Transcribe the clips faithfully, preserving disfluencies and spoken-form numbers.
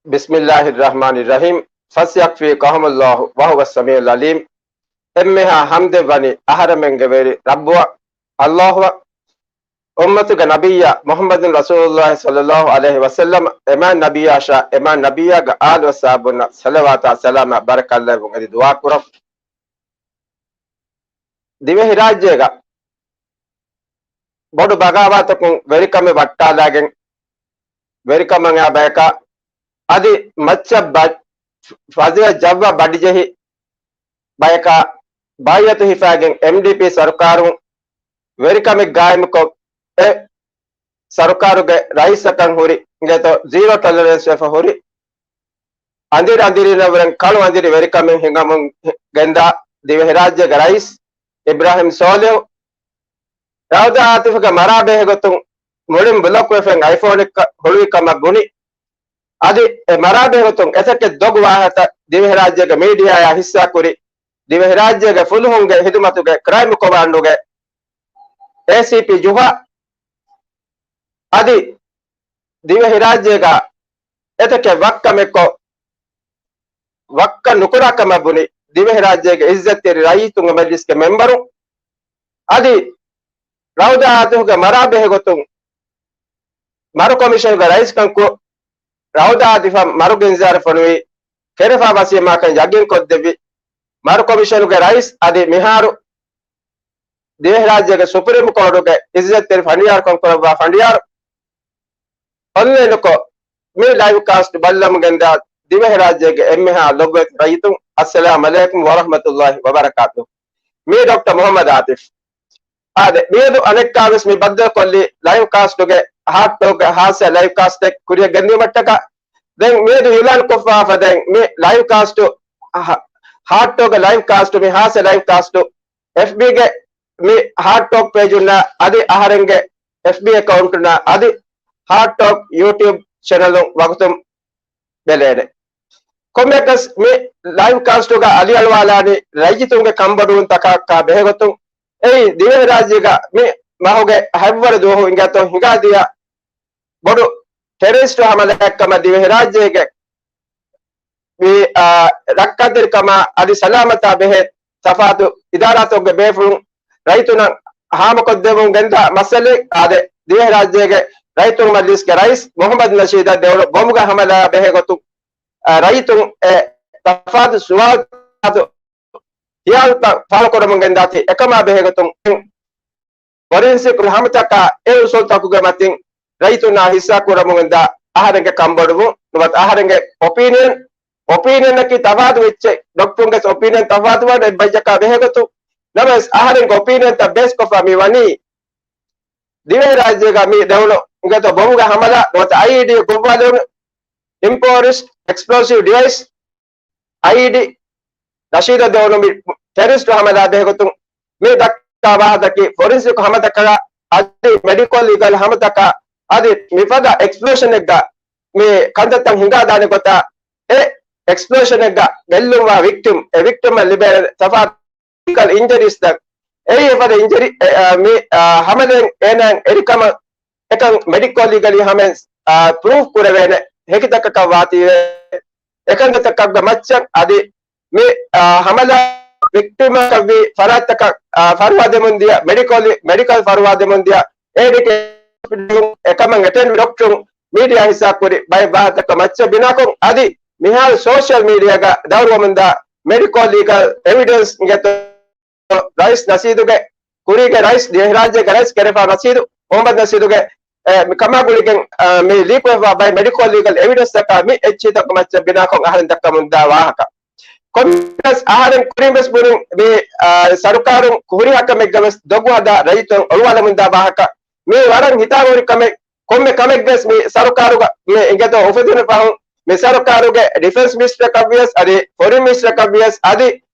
بسم الله الرحمن الرحيم. فسيكفيكهم الله وهو السميع العليم. އެންމެހާ ޙަމްދެއް ވަނީ އަހަރެމެންގެ ވެރި ރައްބުއަށް، ﷲ އަށް. އުއްމަތުގެ ނަބިއްޔާ މުޙައްމަދު ރަސޫލުﷲ ޞައްލަﷲ ޢަލައިހި ވަސައްލަމަ، އެމާ ނަބިއްޔާއަށާ އެމާ ނަބިއްޔާގެ އާލު އަޞްޙާބުންނަށް ޞަލަވާތާ ސަލާމާ ބަރަކާތް ލެއްވުން އެދި ދުޢާ ކުރަން. ދިވެހިރާއްޖޭގަ ބޮޑު ބަޣާވާތަކުން ވެރިކަމެއް ވައްޓާލާގެން، ވެރިކަމަށް އައި ބަޔަކާ އަދި މައްޗަށް ބަ-، ފަޒިލަ ޖައްވާ ބަޑިޖެހި ބަޔަކާ ބައިޢަތު ހިފާގެން އެމްޑީޕީ ސަރުކާރުން ވެރިކަމެއް ގާއިމުކޮށް، އެ ސަރުކާރުގެ ރައީސަކަށް ހުރި އިނގޭތޯ ޒީރޯ ޓޮލަރެންސް ވެފަ ހުރި އަނދިރި އަނދިރިނަށްވުރެން ކަޅު އަނދިރި ވެރިކަމެއް ހިނގަމުން ގެންދާ ދިވެހިރާއްޖޭގެ ރައީސް އިބްރާހިމް ސޯލިހު، ރައުދާ އާތިފުގެ މަރާ ބެހޭގޮތުން މުޅިން ބްލޮކް ވެފައި އައިފޯނެއް ކަ-، ހުޅުވި ކަމަށް ބުނި. އަދި އެ މަރާ ބެހޭގޮތުން އެތަކެއް ދޮގު ވާހަކަ ދިވެހިރާއްޖޭގެ މީޑިއާއާ ހިއްސާކުރި، ދިވެހިރާއްޖޭގެ ފުލުހުންގެ ހިދުމަތުގެ ކްރައިމް ކޮމާންޑުގެ އޭސީޕީ ޖުހާ އަދި ދިވެހިރާއްޖޭގަ އެތަކެއް ވައްކަމެއްކޮށް، ވައްކަ ނުކުރާ ކަމަށް ބުނި، ދިވެހިރާއްޖޭގެ އިއްޒަތްތެރި ރައްޔިތުންގެ މަޖްލިސްގެ މެމްބަރުން އަދި ރައުދާ އާތިފުގެ މަރާ ބެހޭގޮތުން މަރު ކޮމިޝަނުގެ ރައީސްކަން ކު-، ރައުދާ އާތިފަށް މަރުގެ އިންޒާރު ފޮނުވި، ކެރިފާ ވަސީމާކަން ޔަގީންކޮށްދެއްވި، މަރު ކޮމިޝަނުގެ ރައީސް އަދި މިހާރު ދިވެހިރާއްޖޭގެ ސުޕްރީމް ކޯޓުގެ އިއްޒަތްތެރި ފަނޑިޔާރުކަން ކުރައްވާ ފަނޑިޔާރު އޮންލައިނުކޮށް، މި ލައިވް ކާސްޓް ބައްލަމުގެންދާ ދިވެހިރާއްޖޭގެ އެންމެހާ ލޮބުވެތި ރައްޔިތުން، އައްސަލާމް ޢަލައިކުމް ވަރަޙްމަތުﷲި ވަބަރަކާތުހު. މީ ޑޮކްޓަރ މުޙައްމަދު އާތިފް. އާދެ، މިއަދު އަނެއްކާވެސް މި ބައްދަލުކޮށްލީ ލައިވް ކާސްޓުގެ ހާޓް ޓޯކްގެ ހާއްސަ ލައިވް ކާސްޓެއް ކުރިއަށް ގެންދިއުމަށްޓަކާ. ދެން މިއަދު އިޢުލާން ކޮށްފާފަ ދެން މި ލައިވް ކާސްޓު، ހާ-، ހާޓް ޓޯކްގެ ލައިވް ކާސްޓު، މި ހާއްސަ ލައިވް ކާސްޓު އެފްބީގެ މި ހާޓް ޓޯކް ޕޭޖުންނާ އަދި އަހަރެންގެ އެފްބީ އެކައުންޓުންނާ އަދި ހާޓް ޓޯކް ޔޫޓިއުބް ޗެނަލުން ވަގުތުން ބެލޭނެ. ކޮންމެއަކަސް މި ލައިވް ކާސްޓުގަ އަލިއަޅުވާލާނީ ރައްޔިތުންގެ ކަންބޮޑުވުންތަކަކާ ބެހޭގޮތުން. އެއީ ދިވެހިރާއްޖޭގަ މި މަހުގެ ހަތްވަނަ ދުވަހު އިނގޭތޯ ހިނގާދިޔަ ބޮޑު ޓެރަރިސްޓު ހަމަލާއެއްކަމަށް ދިވެހިރާއްޖޭގެ މި، އާ، ރައްކާތެރިކަމާ އަދި ސަލާމަތާ ބެހޭ ތަފާތު އިދާރާތަކުގެ ބޭފުޅުން ރައްޔިތުންނަށް ހާމަކޮށްދެމުން ގެންދާ މައްސަލައެއް. އާދެ، ދިވެހިރާއްޖޭގެ ރައްޔިތުން މަޖްލިސްގެ ރައީސް މުޙައްމަދު ނަޝީދަށް ދެވުނު ބޮމުގެ ހަމަލާ ބެހޭގޮތުން، އާ، ރައްޔިތުން އެ ތަފާތު ސުވާލު ހިޔާލުތައް ފާޅުކުރަމުން ގެންދާތީ އެކަމާ ބެހޭގޮތުން ފޮރެންސިކް ހަމަތަކާ އެ އުސޫލުތަކުގެ މަތިން ރައްޔިތުންނާ ހިއްސާ ކުރަމުންދާ އަހަރެންގެ ކަންބޮޑުވުން ނުވަތަ އަހަރެންގެ އޮޕީނިއަން، އޮޕީނިއަންއަކީ ތަފާތު އެއްޗެއް، ޑޮކްޓަރުންގެ އޮޕީނިއަން ތަފާތުވާނެ އެއްބައްޔަކާ ބެހޭގޮތުން. ނަމަވެސް އަހަރެންގެ އޮޕީނިއަންތައް ބޭސްކޮށްފަ މި ވަނީ ދިވެހިރާއްޖޭގަ މި ދެވުނު އިނގޭތޯ ބޮމުގެ ހަމަލާ ނުވަތަ އައިއީޑީ ގޮއްވާލެވުނު އިމްޕްރޮވިޒްޑް އެކްސްޕްލޯސިވް ޑިވައިސް އައިއީޑީ ނަޝީދަށް ދެވުނު މި ޓެރަރިސްޓު ހަމަލާ ބެހޭގޮތުން މި ދައްކާ ވާހަކައަކީ ފޮރެންސިކް ހަމަތަކަށް އަދި މެޑިކަލް ލީގަލް ހަމަތަކަށް އަދި މިފަދަ އެކްސްޕްލޯޝަނެއްގަ މި ކަންތައްތައް ހިނގާދާނެ ގޮތަށް އެ އެކްސްޕްލޯޝަނެއްގަ ގެއްލުންވާ ވިކްޓިމް، އެ ވިކްޓިމަށް ލިބޭ ތަފާތު މެޑިކަލް އިންޖަރީސްތައް އެއީ އެފަދަ އިންޖަރީ، އެ، އަ، މި، އަ، ހަމަލައިން އޭނާއަށް އެރިކަމަށް އެކަން މެޑިކޯ ލީގަލީ ހަމައިން، އާ، ޕްރޫފް ކުރެވޭނެ ހެކިތަކަކަށް ވާތީވެ. އެކަންތަކަށްގެ މައްޗަށް އަދި މި، އާ، ހަމަލާ ވިކްޓިމަކަށްވީ ފަރާތްތަކަށް، އާ، ފަރުވާ ދެމުން ދިޔަ މެޑިކޯލި-، މެޑިކަލް ފަރުވާ ދެމުން ދިޔަ އޭޑިކޭ އެކަމަށް އެޓެންޑް ޑޮކްޓަރުން މީޑިއާ ހިއްސާ ކުރި ބައެއް ވާހަކަ މައްޗަށް ބިނާކޮށް އަދި މިހާރު ސޯޝަލް މީޑިއާގަ ދައުރުވަމުންދާ މެޑިކޯ ލީގަލް އެވިޑެންސް އިނގޭތޯ ރައީސް ނަޝީދުގެ ކުރީގެ ރައީސް، ދިވެހިރާއްޖޭގެ ރައީސް ކެރެފާ ނަޝީދު، މުހައްމަދު ނަޝީދުގެ، އެ، މި ކަމާ ގުޅިގެން، އަ، މި ލީކުވެފާ ބައި މެޑިކޯ ލީގަލް އެވިޑެންސްތަކާ މި އެއްޗިހިތަކު މައްޗަށް ބިނާކޮށް އަހަރެން ދައްކަމުންދާ ވާހަކަ. ކޮންމެސް އަހަރެން ކުރިން ވެސް ބުނިން މި، އަ، ސަރުކާރުން ކުރިހާ ކަމެއްގަ ވެސް ދޮގު ހަދާ ރައްޔިތުން އޮޅުވާލަމުންދާ ވާހަކަ. މީ ވަރަށް ހިތާމަހުރި ކަމެއް. ކޮންމެ ކަމެއް ވެސް މި ސަރުކާރުގަ މި އިނގޭތޯ އުފެދުނު ފަހުން މި ސަރުކާރުގެ ޑިފެންސް މިނިސްޓަރަކަށް ވިޔަސް އަދި ފޮރިން މިނިސްޓަރަކަށް ވިޔަސް އަދި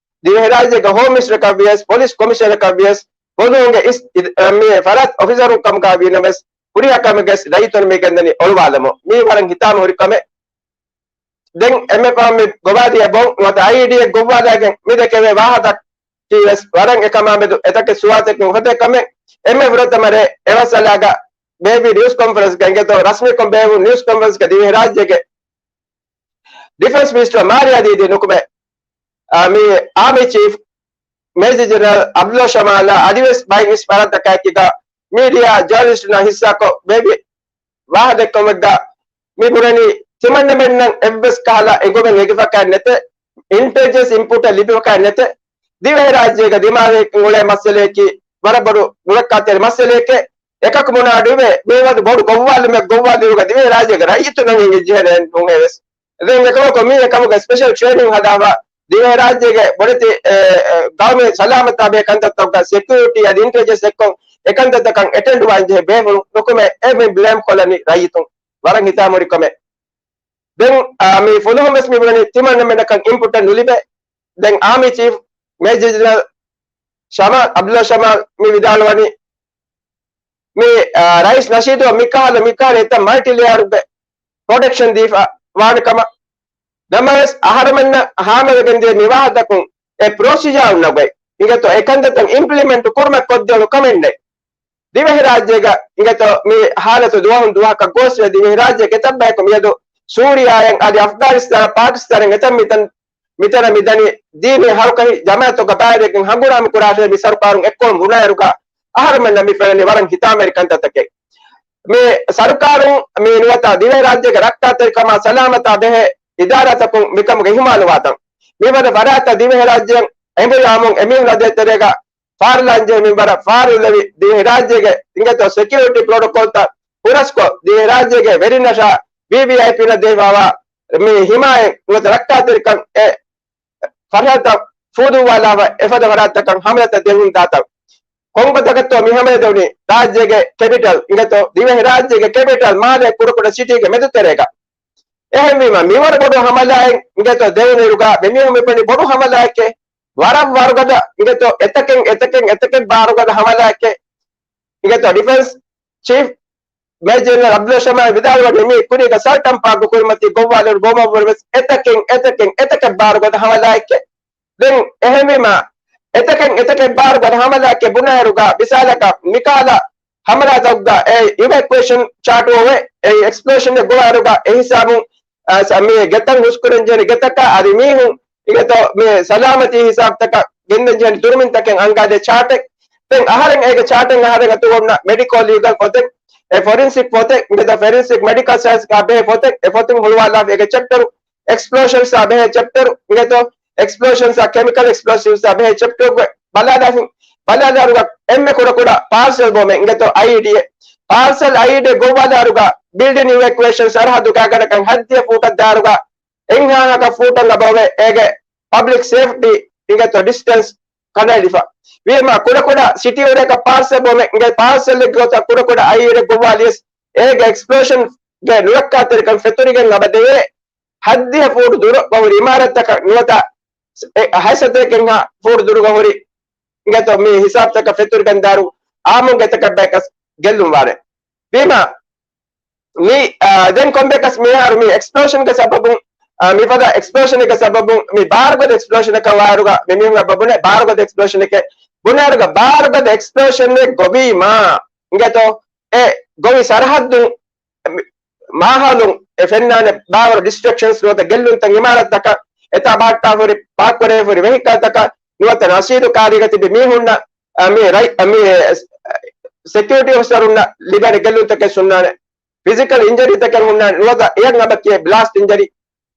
ދިވެހިރާއްޖޭގެ ހޯމް މިނިސްޓަރަކަށް ވިޔަސް، ޕޮލިސް ކޮމިޝަނަރަކަށް ވިޔަސް، ފުލުހުންގެ އިސް-، އި-، މި ފަރާތް އޮފިސަރުން ކަމުގަ ވީނަމަވެސް، ކުރިހާ ކަމެއްގެ ރައްޔިތުން މި ގެންދަނީ އޮޅުވާލަމުން. މީ ވަރަށް ހިތާމަހުރި ކަމެއް. ދެން އެންމެ ފަހުން މި ގޮވާދިޔަ ބޮން ނުވަތަ އައިއީޑީއެއް ގޮއްވާލައިގެން މި ދެކެވޭ ވާހަކަ ކީވެސް ވަރަށް އެކަމާމެދު އެތަކެއް ސުވާލުތަކެއް އުފެދޭ ކަމެއް. އެންމެ ފުރަތަމަ ރޭ އެ މައްސަލާގަ ބޭއްވި ނިއުސް ކޮންފަރެންސްގަ އިނގޭތޯ ރަސްމީކޮށް ބޭއްވުނު ނިއުސް ކޮންފަރެންސްގަ ދިވެހިރާއްޖޭގެ ޑިފެންސް މިނިސްޓަރ މާރިޔާ ދީދީ ނުކުމެ، އާ، މި އާމީ ޗީފް މޭޖަރ ޖެނެރަލް އަބްދުލް ޝަމާލާ އަދިވެސް ބައެއް ވިސް ފަރާތްތަކާއެކީގަ މީޑިއާ ޖާނަލިސްޓުންނާ ހިއްސާކޮށް ވެވި ވާހަކަދެއްކުމެއްގަ މި ބުނަނީ ތިމަންނަމެންނަށް އެއްވެސް ކަހަލަ އެނގުމެއް އެނގިފަކާ ނެތެ، އިންޓެލިޖެންސް އިންޕުޓެއް ލިބިފަކާ ނެތެ، ދިވެހިރާއްޖޭގަ ދިމާވެގެން އުޅޭ މައްސަލަޔަކީ ވަރަށް ބޮޑު ނުރައްކާތެރި މައްސަލަޔެކޭ. އެކަކު ބުނާ އަޑު އިވޭ، މިވަރު ބޮޑު ގޮއްވާލުމެއް ގޮއްވާލިއިރުގަ ދިވެހިރާއްޖޭގެ ރައްޔިތުންނަށް އެނގިއްޖެހޭނެ ނޫންހޭވެސް. ދެން އެކަމަކު މީ އެކަމުގެ ސްޕެޝަލް ޓްރޭނިން ހަދާފަ ދިވެހިރާއްޖޭގެ ބޮޑެތި، އެ، އެ، ގައުމީ ސަލާމަތާ ބެހޭ ކަންތައްތަކުގަ ސެކިއުރިޓީ އަދި އިންޓެލިޖެންސް އެއްކޮށް އެކަންތައްތަކަށް އެޓެންޑް ވާންޖެހޭ ބޭފުޅުން ނުކުމެ އެ މި ބްލޭމް ކޮށްލަނީ ރައްޔިތުން. ވަރަށް ހިތާމަހުރި ކަމެއް. ދެން، އާ، މި ފުލުހުން ވެސް މި ބުނަނީ ތިމަންނަމެންނަކަށް އިންޕުޓެއް ނުލިބޭ. ދެން އާމީ ޗީފް މޭޖަރ ޖެނެރަލް ޝަމާލް، އަބްދުލް ޝަމާލް މި ވިދާޅުވަނީ މި، އާ، ރައީސް ނަޝީދު މިކަހަލަ މިކަހަލަ އެތައް މަލްޓި ލެޔަރުގެ ޕްރޮޓެކްޝަން ދީފަ ވާނެ ކަމަށް. ނަމަވެސް އަހަރެމެންނަށް ހާމަވެގެން ދިޔަ މި ވާހަކަދައްކުން އެ ޕްރޮސީޖާރުންނަށް ގޮތް އިނގޭތޯ އެ ކަންތައްތައް އިމްޕްލިމެންޓް ކުރުމަށް ކޮށްދޭނު ކަމެއް ނެތް. ދިވެހިރާއްޖޭގަ އިނގޭތޯ މި ހާލަތު ދުވަހުން ދުވަހަކަށް ގޯސްވެ ދިވެހިރާއްޖޭގެ އެތައް ބަޔަކު މިއަދު ސޫރިޔާއަށް އަދި އަފްޣާނިސްތާނަށް ޕާކިސްތާނަށް އެތައް މިތަން މިތަނަށް މިދަނީ ދީނީ ހަރުކަށި ޖަމާއަތުގަ ބައިވެރިވެގެން ހަނގުރާމަ ކުރާށޭ މި ސަރުކާރުން އެއްކޮޅުން ބުނާއިރުގަ އަހަރުމެންނަށް މި ފެންނަނީ ވަރަށް ހިތާމަވެރި ކަންތައްތަކެއް. މި ސަރުކާރުން މި ނުވަތަ ދިވެހިރާއްޖޭގެ ރައްކާތެރިކަމާ ސަލާމަތާ ބެހޭ އިދާރާތަކުން މިކަމުގެ އިހުމާލު ވާތަން. މިވަރަށް ފަރާތްތައް ދިވެހިރާއްޖެއަށް އެނބުރި އާއްމުން އެމީހުން އަދި ތެރޭގަ ފާރުލާންޖެހޭ މިންވަރަށް ފާރުލެވި ދިވެހިރާއްޖޭގެ އިނގޭތޯ ސެކިއުރިޓީ ޕްރޮޓޮކޯލްތައް ހުރަސްކޮށް، ދިވެހިރާއްޖޭގެ ވެރިންނަށާ ވީވީއައިޕީންނަށް ދެވިފައިވާ މި ހިމާޔަތް ނުވަތަ ރައްކާތެރިކަން އެ ފަރާތްތައް ފޫދުއްވާލާފަ އެފަދަ ފަރާތްތަކަށް ހަމަލަތައް ދެވުން ދާތަން. ކޮންގޮތަކަށްތޯ މި ހަމަލަ ދެވުނީ؟ ރާއްޖޭގެ ކެޕިޓަލް އިނގޭތޯ ދިވެހިރާއްޖޭގެ ކެޕިޓަލް މާލޭ ކުޑަކުޑަ ސިޓީގެ މެދުތެރޭގަ. އެހެންވީމަ މިވަރު ބޮޑު ހަމަލާއެއް އިނގޭތޯ ދެވުނުއިރުގަ މިމީހުން މިބުނީ ބޮޑު ހަމަލާއެކޭ. ވަރަށް ވަރުގަދަ އިނގޭތޯ އެތަކެއް އެތަކެއް އެތަކެއް ބާރުގަދަ ހަމަލާއެކޭ. އިނގޭތޯ ޑިފެންސް ޗީފް މޭޖަރ ޖެނެރަލް އަބްދުލް ޝަމާލް ވިދާޅުވަނީ މި ކުރީގަ ސަލްޓަން ޕާކު ކުރިމަތީ ގޮއްވާލިއިރު ބޯމަށްވުރެ ވެސް އެތަކެއް އެތަކެއް އެތަކެއް ބާރުގަދަ ހަމަލާއެކޭ. ދެން އެހެންވީމަ އެތަކެއް އެތަކެއް ބާރުގަދަ ހަމަލާއެކޭ ބުނާއިރުގަ މިސާލަކަށް މިކަހަލަ ހަމަލާތަކުގަ އެ އިވެކުއޭޝަން ޗާޓު އޮވެ، އެ އެކްސްޕްލޯޝަން ގޮވާއިރުގަ އެ ހިސާބުން އަ، ސަ-، މި ގެތައް ހުސްކުރަން ޖެހެނީ ގެތަކާ އަދި މީހުން އިނގޭތޯ މި ސަލާމަތީ ހިސާބުތަކަށް ގެންދަން ޖެހެނީ ދުރުމިންތަކެއް އަންގާދޭ ޗާޓެއް. ދެން އަހަރެން އޭގެ ޗާޓެއް އަހަރެން އަތުގަ އޮންނަ މެޑިކޯ ލީގަލް ފޮތެއް، އެ ފޮރެންސިކް ފޮތެއް، އިނގޭތޯ ފޮރެންސިކް މެޑިކަލް ސައިންސްގަ ބެހޭ ފޮތެއް، އެ ފޮތުން ހުޅުވާލާފަ އޭގެ ޗެޕްޓަރު، އެކްސްޕްލޯޝަންސްއާ ބެހޭ ޗެޕްޓަރު، އިނގޭތޯ އެކްސްޕްލޯޝަންސްއާ ކެމިކަލް އެކްސްޕްލޯސިވްސްއާ ބެހޭ ޗެޕްޓަރު ބަލާލާފިން، ބަލާލާއިރުގަ އެންމެ ކުޑަކުޑަ ޕާރސަލް ބޯމެއް އިނގޭތޯ އައިއީޑީއެއް. ޕާރސަލް އައިއީޑީއެއް ގޮއްވާލާއިރުގަ ބިލްޑިން އިވެކުއޭޝަން ސަރަހައްދު ގާގަނޑަކަށް ހަތްދިހަ ފޫޓަށް ދާއިރުގަ އެއްހާހަކަށް ފޫޓަށް އަބައޮވެ އޭގެ ޕަބްލިކް ސޭފްޓީ އިނގޭތޯ ޑިސްޓެންސް ކަނޑައެޅިފަ. ވީމަ ކުޑަކުޑަ ސިޓީ އުރައަކަށް ޕާރސަލް ބޯމެއް އިނގޭ ޕާރސަލްއެއްގެ ގޮތަށް ކުޑަކުޑަ އައިއީޑީއެއް ގޮއްވާލިޔަސް އޭގެ އެކްސްޕްލޯޝަންގެ ނުރައްކާތެރިކަން ފެތުރިގެން އަބަދެވޭ. ހަތްދިހަ ފޫޓު ދުރުގަ ހުރި އިމާރަތަކަށް ނުވަތަ އެ ހަތްސަތޭކަ ފޫޓު ދުރުގަ ހުރި އިނގޭތޯ މި ހިސާބުތަކަށް ފެތުރިގެން ދާއިރު އާއްމުންގެ އެތަކެއް ބަޔަކަސް ގެއްލުން ވާނެ. ވީމަ މި، އާ، ދެން ކޮންބަޔަކަސް މިހާރު މި އެކްސްޕްލޯޝަންގެ ސަބަބުން، އާ، މިފަދަ އެކްސްޕްލޯޝަނެއްގެ ސަބަބުން މި ބާރުގަދަ އެކްސްޕްލޯޝަނަކަށް ވާއިރުގަ މި މީހުން އެބަ ބުނޭ ބާރުގަދަ އެކްސްޕްލޯޝަނެކޭ. ބުނާއިރުގަ ބާރުގަދަ އެކްސްޕްލޯޝަނެއް ގޮވީމާ އިނގޭތޯ އެ ގޮވި ސަރަހައްދުން މި މާހައުލުން އެ ފެންނާނެ ބާވަރު ޑިސްޓްރަކްޝަންސް ނުވަތަ ގެއްލުންތައް އިމާރަތްތަކަށް އެތާ ބަހައްޓާފަހުރި ޕާކްކުރެވިފަހުރި ވެހިކަލްތަކަށް ނުވަތަ ނަޝީދު ކާރީގަ ތިބި މީހުންނަށް، އަ، މި ރައި-، އަ، މި ސެކިއުރިޓީ އޮފިސަރުންނަށް ލިބޭނެ ގެއްލުންތަކެއް ހުންނާނެ. ފިޒިކަލް އިންޖަރީތަކެއް ހުންނާނެ. ނުވަތަ އެޔަށް އަބަ ކިޔޭ ބްލާސްޓް އިންޖަރީ.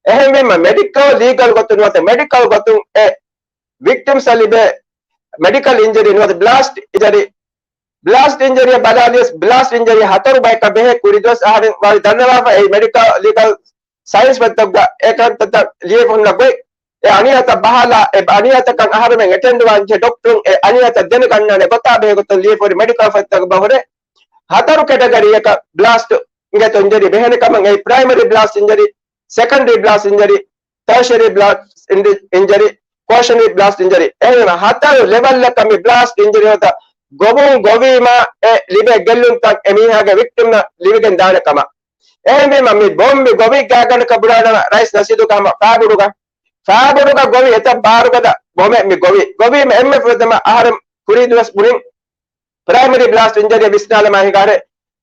އެހެންވީމަ މެޑިކަލް ލީގަލް ގޮތުން ނުވަތަ މެޑިކަލް ގޮތުން އެ ވިކްޓިމްސްއަށް ލިބޭ މެޑިކަލް އިންޖަރީ ނުވަތަ ބްލާސްޓް އިންޖަރީ، ބްލާސްޓް އިންޖަރީއަށް ބަލާލިޔަސް ބްލާސްޓް އިންޖަރީ ހަތަރު ބަޔަކަށް ބެހޭ. ކުރި ދުވަސް އަހަރެން ވަރި ދަންނަވާފަ އެ މެޑިކަލް ލީގަލް ސައިންސް ފޮތްތަކުގަ އެ ކަންތައްތައް ލިޔެފަ ހުންނަ ގޮތް، އެ އަނިޔާތައް ބަހާލާ، އެ އަނިޔާތަކަށް އަހަރެމެން އެޓެންޑް ވާންޖެހޭ ޑޮކްޓަރުން އެ އަނިޔާތައް ދެނެގަންނާނެ ގޮތާ ބެހޭ ގޮތުން ލިޔެފަ ހުރި މެޑިކަލް ފޮތްތަކަށް އެބަ ހުރޭ. ހަތަރު ކެޓަގަރީއަކަށް ބްލާސްޓް އިނގޭތޯ އިންޖަރީ ބެހޭނެ ކަމަށް އެ ޕްރައިމަރީ ބްލާސްޓް އިންޖަރީ، ސެކަންޑަރީ ބްލާސްޓް އިންޖަރީ، ޓަރޝަރީ ބްލާސްޓް އިން-، އިންޖަރީ، ކޯޝަނަރީ ބްލާސްޓް އިންޖަރީ. އެހެންވީމަ ހަތަރު ލެވަލްއަކަށް މި ބްލާސްޓް އިންޖަރީ ގޮވުން ގޮވީމަ އެ ލިބޭ ގެއްލުންތައް އެ މީހާގެ ވިކްޓިމްނަށް ލިބިގެން ދާނެ ކަމަށް. އެހެންވީމަ މި ބޮމްބި ގޮވި ގާގަނޑަކަށް ބުނާނަމަ ރައީސް ނަޝީދުގެ ހަމަ ފާބުޑުގަ، ފާބުޑުގަ ގޮވި އެތައް ބާރުގަދަ ބޮމެއް މި ގޮވި. ގޮވީމަ އެންމެ ފުރަތަމަ އަހަރެން ކުރީ ދުވަސް ބުނިން ޕްރައިމަރީ ބްލާސްޓް އިންޖަރީ ވިސްނާލަމާ ހިނގާރެ.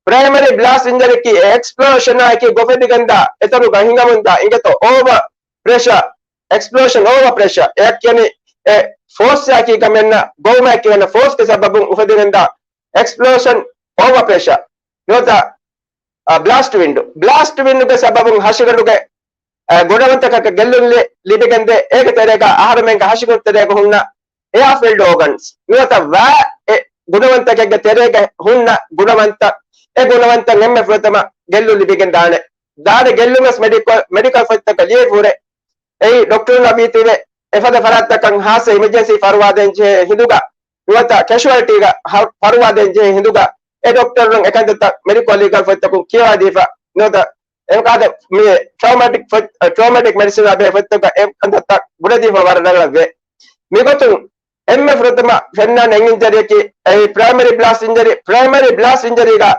ޕްރައިމަރީ ބްލާސްޓް އިންޖަރީއަކީ އެ އެކްސްޕްލޯޝަނާއެކީ ގޮފެދިގެންދާ އެތަނުގަ ހިނގަމުންދާ އިނގޭތޯ އޯވަ ޕްރެޝަ، އެކްސްޕްލޯޝަން އޯވަ ޕްރެޝަ. އެއަށް ކިޔަނީ އެ ފޯސްއާ ކީ ކަމެއް ނާ، ގޮވުމާ ކިޔަން ފޯސްގެ ސަބަބުން އުފެދިގެންދާ އެކްސްޕްލޯޝަން އޯވަ ޕްރެޝަ. ނުވަތަ އަ، ބްލާސްޓް ވިންޑު. ބްލާސްޓް ވިންޑުގެ ސަބަބުން ހަށިގަނޑުގެ، އަ، ގުނަވަންތަކަކަށް ގެއްލުން ލި-، ލިބިގެންދޭ. އޭގެ ތެރޭގަ އަހަރުމެންގެ ހަށިގަނޑު ތެރޭގަ ހުންނަ އެއާ ފިލްޑް އޯގަންސް ނުވަތަ ވާ އެ ގުނަވަންތަކެއްގެ ތެރޭގަ ހުންނަ ގުނަވަންތަ، އެ ގުނަވަންތަ އެންމެ ފުރަތަމަ ގެއްލުން ލިބިގެން ދާނެ. ދާނެ ގެއްލުން ވެސް މެޑިކަލް، މެޑިކަލް ފޮތްތަކަށް ލިޔެފުރޭ. އެއީ ޑޮކްޓަރުންނަށް ވީތީވެ އެފަދަ ފަރާތްތަކަށް ހާއްސަ އިމަޖެންސީ ފަރުވާދޭން ޖެހޭ ހިނދުގަ ނުވަތަ ކެޝުއަލްޓީގަ ހަ-، ފަރުވާދޭން ޖެހޭ ހިނދުގަ އެ ޑޮކްޓަރުން އެކަންތައްތައް މެޑިކޯ ލީގަލް ފޮތްތަކުން ކިޔަވާދީފަ ނުވަތަ އެކާދަ މި ޓްރޮމެޓިކް ފޮތް-، ޓްރޮމެޓިކް މެޑިސިނާ ބެހޭ ފޮތްތަކުގަ އެ ކަންތައްތައް ބުނެދީފަ ވަރަށް ރަނގަޅަށްވޭ. މިގޮތުން އެންމެ ފުރަތަމަ ފެންނާނެ އިންޖަރީއަކީ އެއީ ޕްރައިމަރީ ބްލާސްޓް އިންޖަރީ. ޕްރައިމަރީ ބްލާސްޓް އިންޖަރީގަ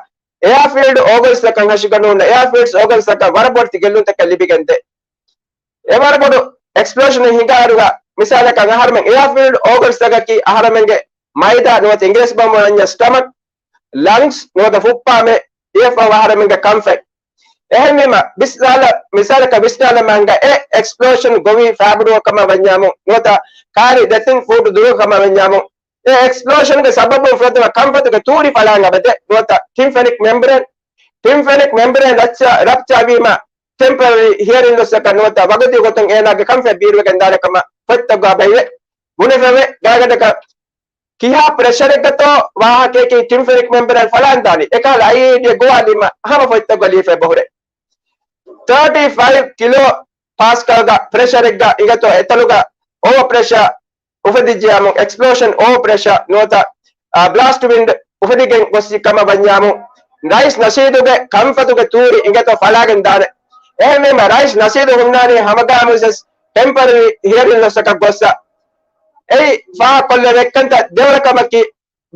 އެއާ ފިލްޑް އޯގަންސްތަކަށް ހަށިގަނޑު ހުންނަ އެއާ ފިލްޑް އޯގަންސްތަކަށް ވަރަށް ބޮޑެތި ގެއްލުންތަކެއް ލިބިގެންދޭ. އެވަރަށް ބޮޑު އެކްސްޕްލޯޝަނެއް ހިނގާއިރުގަ މިސާލަކަށް އަހަރުމެން އެއާ ފިލްޑް އޯގަންސްތަކަކީ އަހަރުމެންގެ މައިދާ ނުވަތަ އިނގިރޭސި ބަހުން ވަންޏާ ސްޓަމަކް، ލަންގްސް ނުވަތަ ފުއްޕާމެ، ދިޔަފަހު އަހަރުމެންގެ ކަންފަތް. އެހެންވީމަ ވިސްނާލަ-، މިސާލަކަށް ވިސްނާލަމާނގަ އެ އެކްސްޕްލޯޝަން ގޮވީ ފާބުޑު ކަމަށް ވަންޏާމު ނުވަތަ ކާރި ދެތިން ފޫޓު ދުރު ކަމަށް ވަންޏާމު އެ އެކްސްޕްލޯޝަންގެ ސަބަބުން ފުރަތަމަ ކަންފަތުގެ ތޫރި ފަޅާން އަބަދެ ނުވަތަ ޓިމްފެނިކް މެމްބްރޭން، ޓިމްފެނިކް މެމްބްރޭން ރަޕްޗާ، ރަޕްޗާ ވީމަ ޓެމްޕަރަރީ ހިއަރިން ލޮސްއަކަށް ނުވަތަ ވަގުތީ ގޮތުން އޭނާގެ ކަންފަތް ބީރުވެގެން ދާނެ ކަމަށް ފޮތްތަކުގަ ބަހިވެ. ބުނެފަވެ ގާތްގަނޑަކަށް ކިހާ ޕްރެޝަރެއްގަތޯ ވާހަކަޔަކީ ޓިމްފެނިކް މެމްބްރޭން ފަޅާން ދާނީ. އެކަހަލަ އައިއީޑީއެއް ގޮވާލީމަ ހަމަ ފޮތްތަކުގަ ލިޔެފަ ބަހުރޭ. ތާޓީ ފައިވް ކިލޯ ޕާސްކަލްގަ ޕްރެޝަރެއްގަ އިނގޭތޯ އެތަނުގަ އޯވަ ޕްރެޝާ އުފެދިއްޖެޔާމު އެކްސްޕްލޯޝަން އޯވަ ޕްރެޝާ ނުވަތަ، އާ، ބްލާސްޓް ވިންޑް އުފެދިގެން ގޮއްސި ކަމަށް ވަންޏާމު ރައީސް ނަޝީދުގެ ކަންފަތުގެ ތޫރި އިނގޭތޯ ފަޅާގެން ދާނެ. އެހެންވީމަ ރައީސް ނަޝީދު ހުންނާނީ ހަމަގާމުވެސް ޓެމްޕަރަރީ ހިއަރިން ލޮސްއަކަށް ގޮއްސަ. އެއީ ފާހަގަކޮށްލެވޭ އެއްކަންތައް ދެވަނަ ކަމަކީ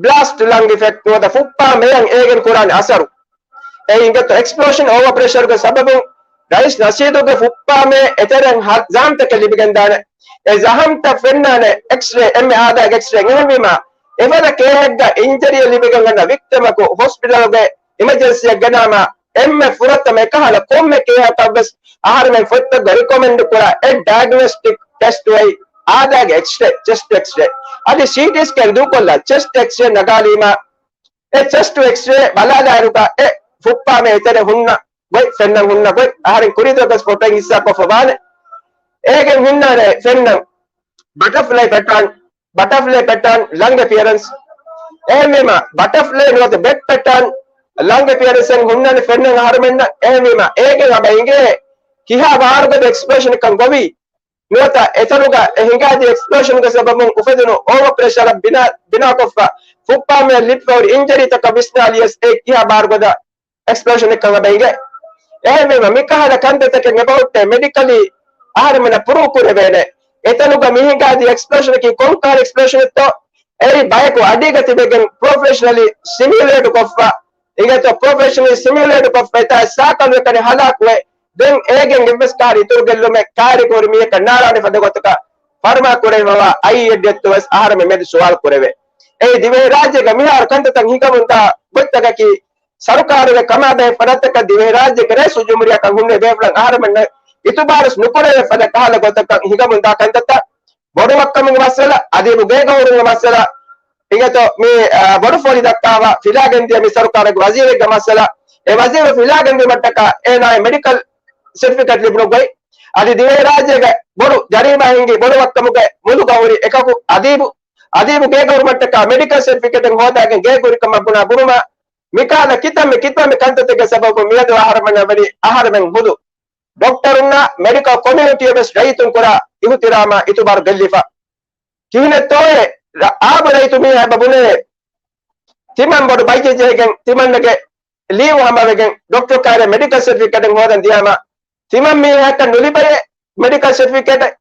ބްލާސްޓް ލަންގް އިފެކްޓް ނުވަތަ ފުއްޕާ މެޔަށް އޭގެން ކުރާނެ އަސަރު. އެ އިނގޭތޯ އެކްސްޕްލޯޝަން އޯވަ ޕްރެޝަރުގެ ސަބަބުން ރައީސް ނަޝީދުގެ ފުއްޕާމޭ އެތެރެން ހަ-، ޒަހަމްތަކެއް ލިބިގެންދާނެ. އެ ޒަހަމްތައް ފެންނާނެ އެކްސްރޭ، އެންމެ އާދައިގެ އެކްސްރޭ. އެހެންވީމާ އެފަދަ ކޭހެއްގަ އިންޖަރީއެއް ލިބިގެން އަންނަ ވިކްޓަމަކު ހޮސްޕިޓަލްގެ އިމަޖެންސީއަށް ގެނާމާ އެންމެ ފުރަތަމަ އެކަހަލަ ކޮންމެ ކޭހަކަށްވެސް އަހަރުމެން ފޮތްތަކުގަ ރިކޮމެންޑް ކުރާ އެއް ޑަޔަގްނޮސްޓިކް ޓެސްޓު އެއީ އާދައިގެ އެކްސްރޭ، ޗެސްޓް އެކްސްރޭ. އަދި ސީޓީ ސްކޭން ދޫކޮށްލާ ޗެސްޓް އެކްސްރޭ ނަގާލީމާ އެ ޗެސްޓް އެކްސްރޭ ބަލާލާއިރުގަ އެ ފުއްޕާމޭ އެތެރެ ހުންނަ ގޮތް، ފެންނަން ހުންނަ ގޮތް އަހަރެން ކުރީ ދުވަހަކަސް ފޮޓޯއިން ހިއްސާކޮށްފަ ވާނެ. އޭގެން ހުންނާނެ ފެންނަން ބަޓަފްލައި ޕެޓާން، ބަޓަފްލައި ޕެޓާން ލަންގް އެޕިއަރެންސް. އެހެންވީމަ ބަޓަފްލައި ނުވަތަ ބެޓް ޕެޓާން ލަންގް އެޕިއަރެންސް އެއް ހުންނާނެ ފެންނަން އަހަރުމެންނަށް. އެހެންވީމަ އޭގެން އަބަ އިނގޭ ކިހާ ވާރުގަދަ އެކްސްޕްލޯޝަނެއްކަން ގޮވީ. ނުވަތަ އެތަނުގަ އެ ހިނގާދިޔަ އެކްސްޕްލޯޝަންގެ ސަބަބުން އުފެދުނު އޯވަ ޕްރެޝަރަށް ބިނާ، ބިނާކޮށްފަ ފުއްޕާމެއަށް ލިބިފަހުރި އިންޖަރީތަކަށް ވިސްނާލިޔަސް އެ ކިހާ ބާރުގަދަ އެކްސްޕްލޯޝަނެއްކަން އަބަ އިނގޭ. އެހެންވީމަ މިކަހަލަ ކަންތައްތަކެއް އެބަހުއްޓޭ މެޑިކަލީ އަހަރެމެންނަށް ޕްރޫވް ކުރެވޭނެ. އެތަނުގަ މިހިނގާދިޔަ އެކްސްޕްލޯޝަނަކީ ކޮންކަހަލަ އެކްސްޕްލޯޝަނެއްތޯ؟ އެއީ ބަޔަކު އަޑީގަ ތިބެގެން ޕްރޮފެޝަނަލީ ސިމިއުލޭޓް ކޮށްފަ، އިނގޭތޯ ޕްރޮފެޝަނަލީ ސިމިއުލޭޓް ކޮށްފަ އެތާ ސާކަލު އެކަނި ހަލާކުވެ، ދެން އޭގެން އެއްވެސް ކަހަލަ އިތުރު ގެއްލުމެއް ކާރި ކުރި މީހަކަށް ނާރާނެ ފަދަ ގޮތަކަށް ފަރުމާ ކުރެވިފަވާ އައިއެއްޑިއަށްތޯވެސް އަހަރެމެން މެދު ސުވާލު ކުރެވޭ. އެއީ ދިވެހިރާއްޖޭގަ މިހާރު ކަންތައްތައް ހިނގަމުންދާ ގޮތްތަކަކީ ސަރުކާރުގެ ކަމާބެހޭ ފަރާތްތަކަށް ދިވެހިރާއްޖޭގެ ރައީސުލްޖުމްހޫރިއްޔާކަން ހުންނެވި ބޭފުޅަށް އަހަރެމެންނަށް އިތުބާރުވެސް ނުކުރެވޭ ފަދަ ކަހަލަ ގޮތަކަށް ހިނގަމުންދާ ކަންތައްތައް ބޮޑު ވައްކަމުގެ މައްސަލަ، އަދީބު ގޭގަ ހުރުމުގެ މައްސަލަ، އިނގޭތޯ މި، އާ، ބޮޑު ފޯރި ދައްކާފަ ފިލާގެންދިޔަ މި ސަރުކާރުގެ ވަޒީރެއްގެ މައްސަލަ، އެ ވަޒީރު ފިލާގެންދިއުމަށްޓަކާ އޭނާއަށް މެޑިކަލް ސެޓްފިކެޓް ލިބުނު ގޮތް، އަދި ދިވެހިރާއްޖޭގެ ބޮޑު ޖަރީމާ ހިނގި ބޮޑު ވައްކަމުގެ މުލުގަ ހުރި އެކަކު އަދީބު، އަދީބު ގޭގަ ހުރުމަށްޓަކާ މެޑިކަލް ސެޓްފިކެޓެއް ހޯދާގެން ގޭގަ ހުރިކަމަށް ބުނާ ބުނުމާ، މިކަހަލަ ކިތަންމެ ކިތަންމެ ކަންތައްތަކެއްގެ ސަބަބުން މިއަދު އަހަރެމެންނަށް ވަނީ އަހަރެމެން ހުދު ޑޮކްޓަރުންނާ މެޑިކަލް ކޮމިއުނިޓީއަށް ވެސް ރައްޔިތުން ކުރާ އިހުތިރާމާ އިތުބާރު ގެއްލިފަ. ކިހިނެއްތޯއޭ ރަ-، އާބު ރައްޔިތު މީހާ އެބަ ބުނެވޭ؟ ތިމަން ބޮޑު ބައްޔެއް ޖެހިގެން ތިމަންނަގެ ލީވު ހަމަވެގެން ޑޮކްޓަރ ކާރި މެޑިކަލް ސެޓްފިކެޓެއް ހޯދަން ދިޔާމަ، ތިމަން މީހަކަށް ނުލިބެޔޭ މެޑިކަލް ސެޓްފިކެޓެއް.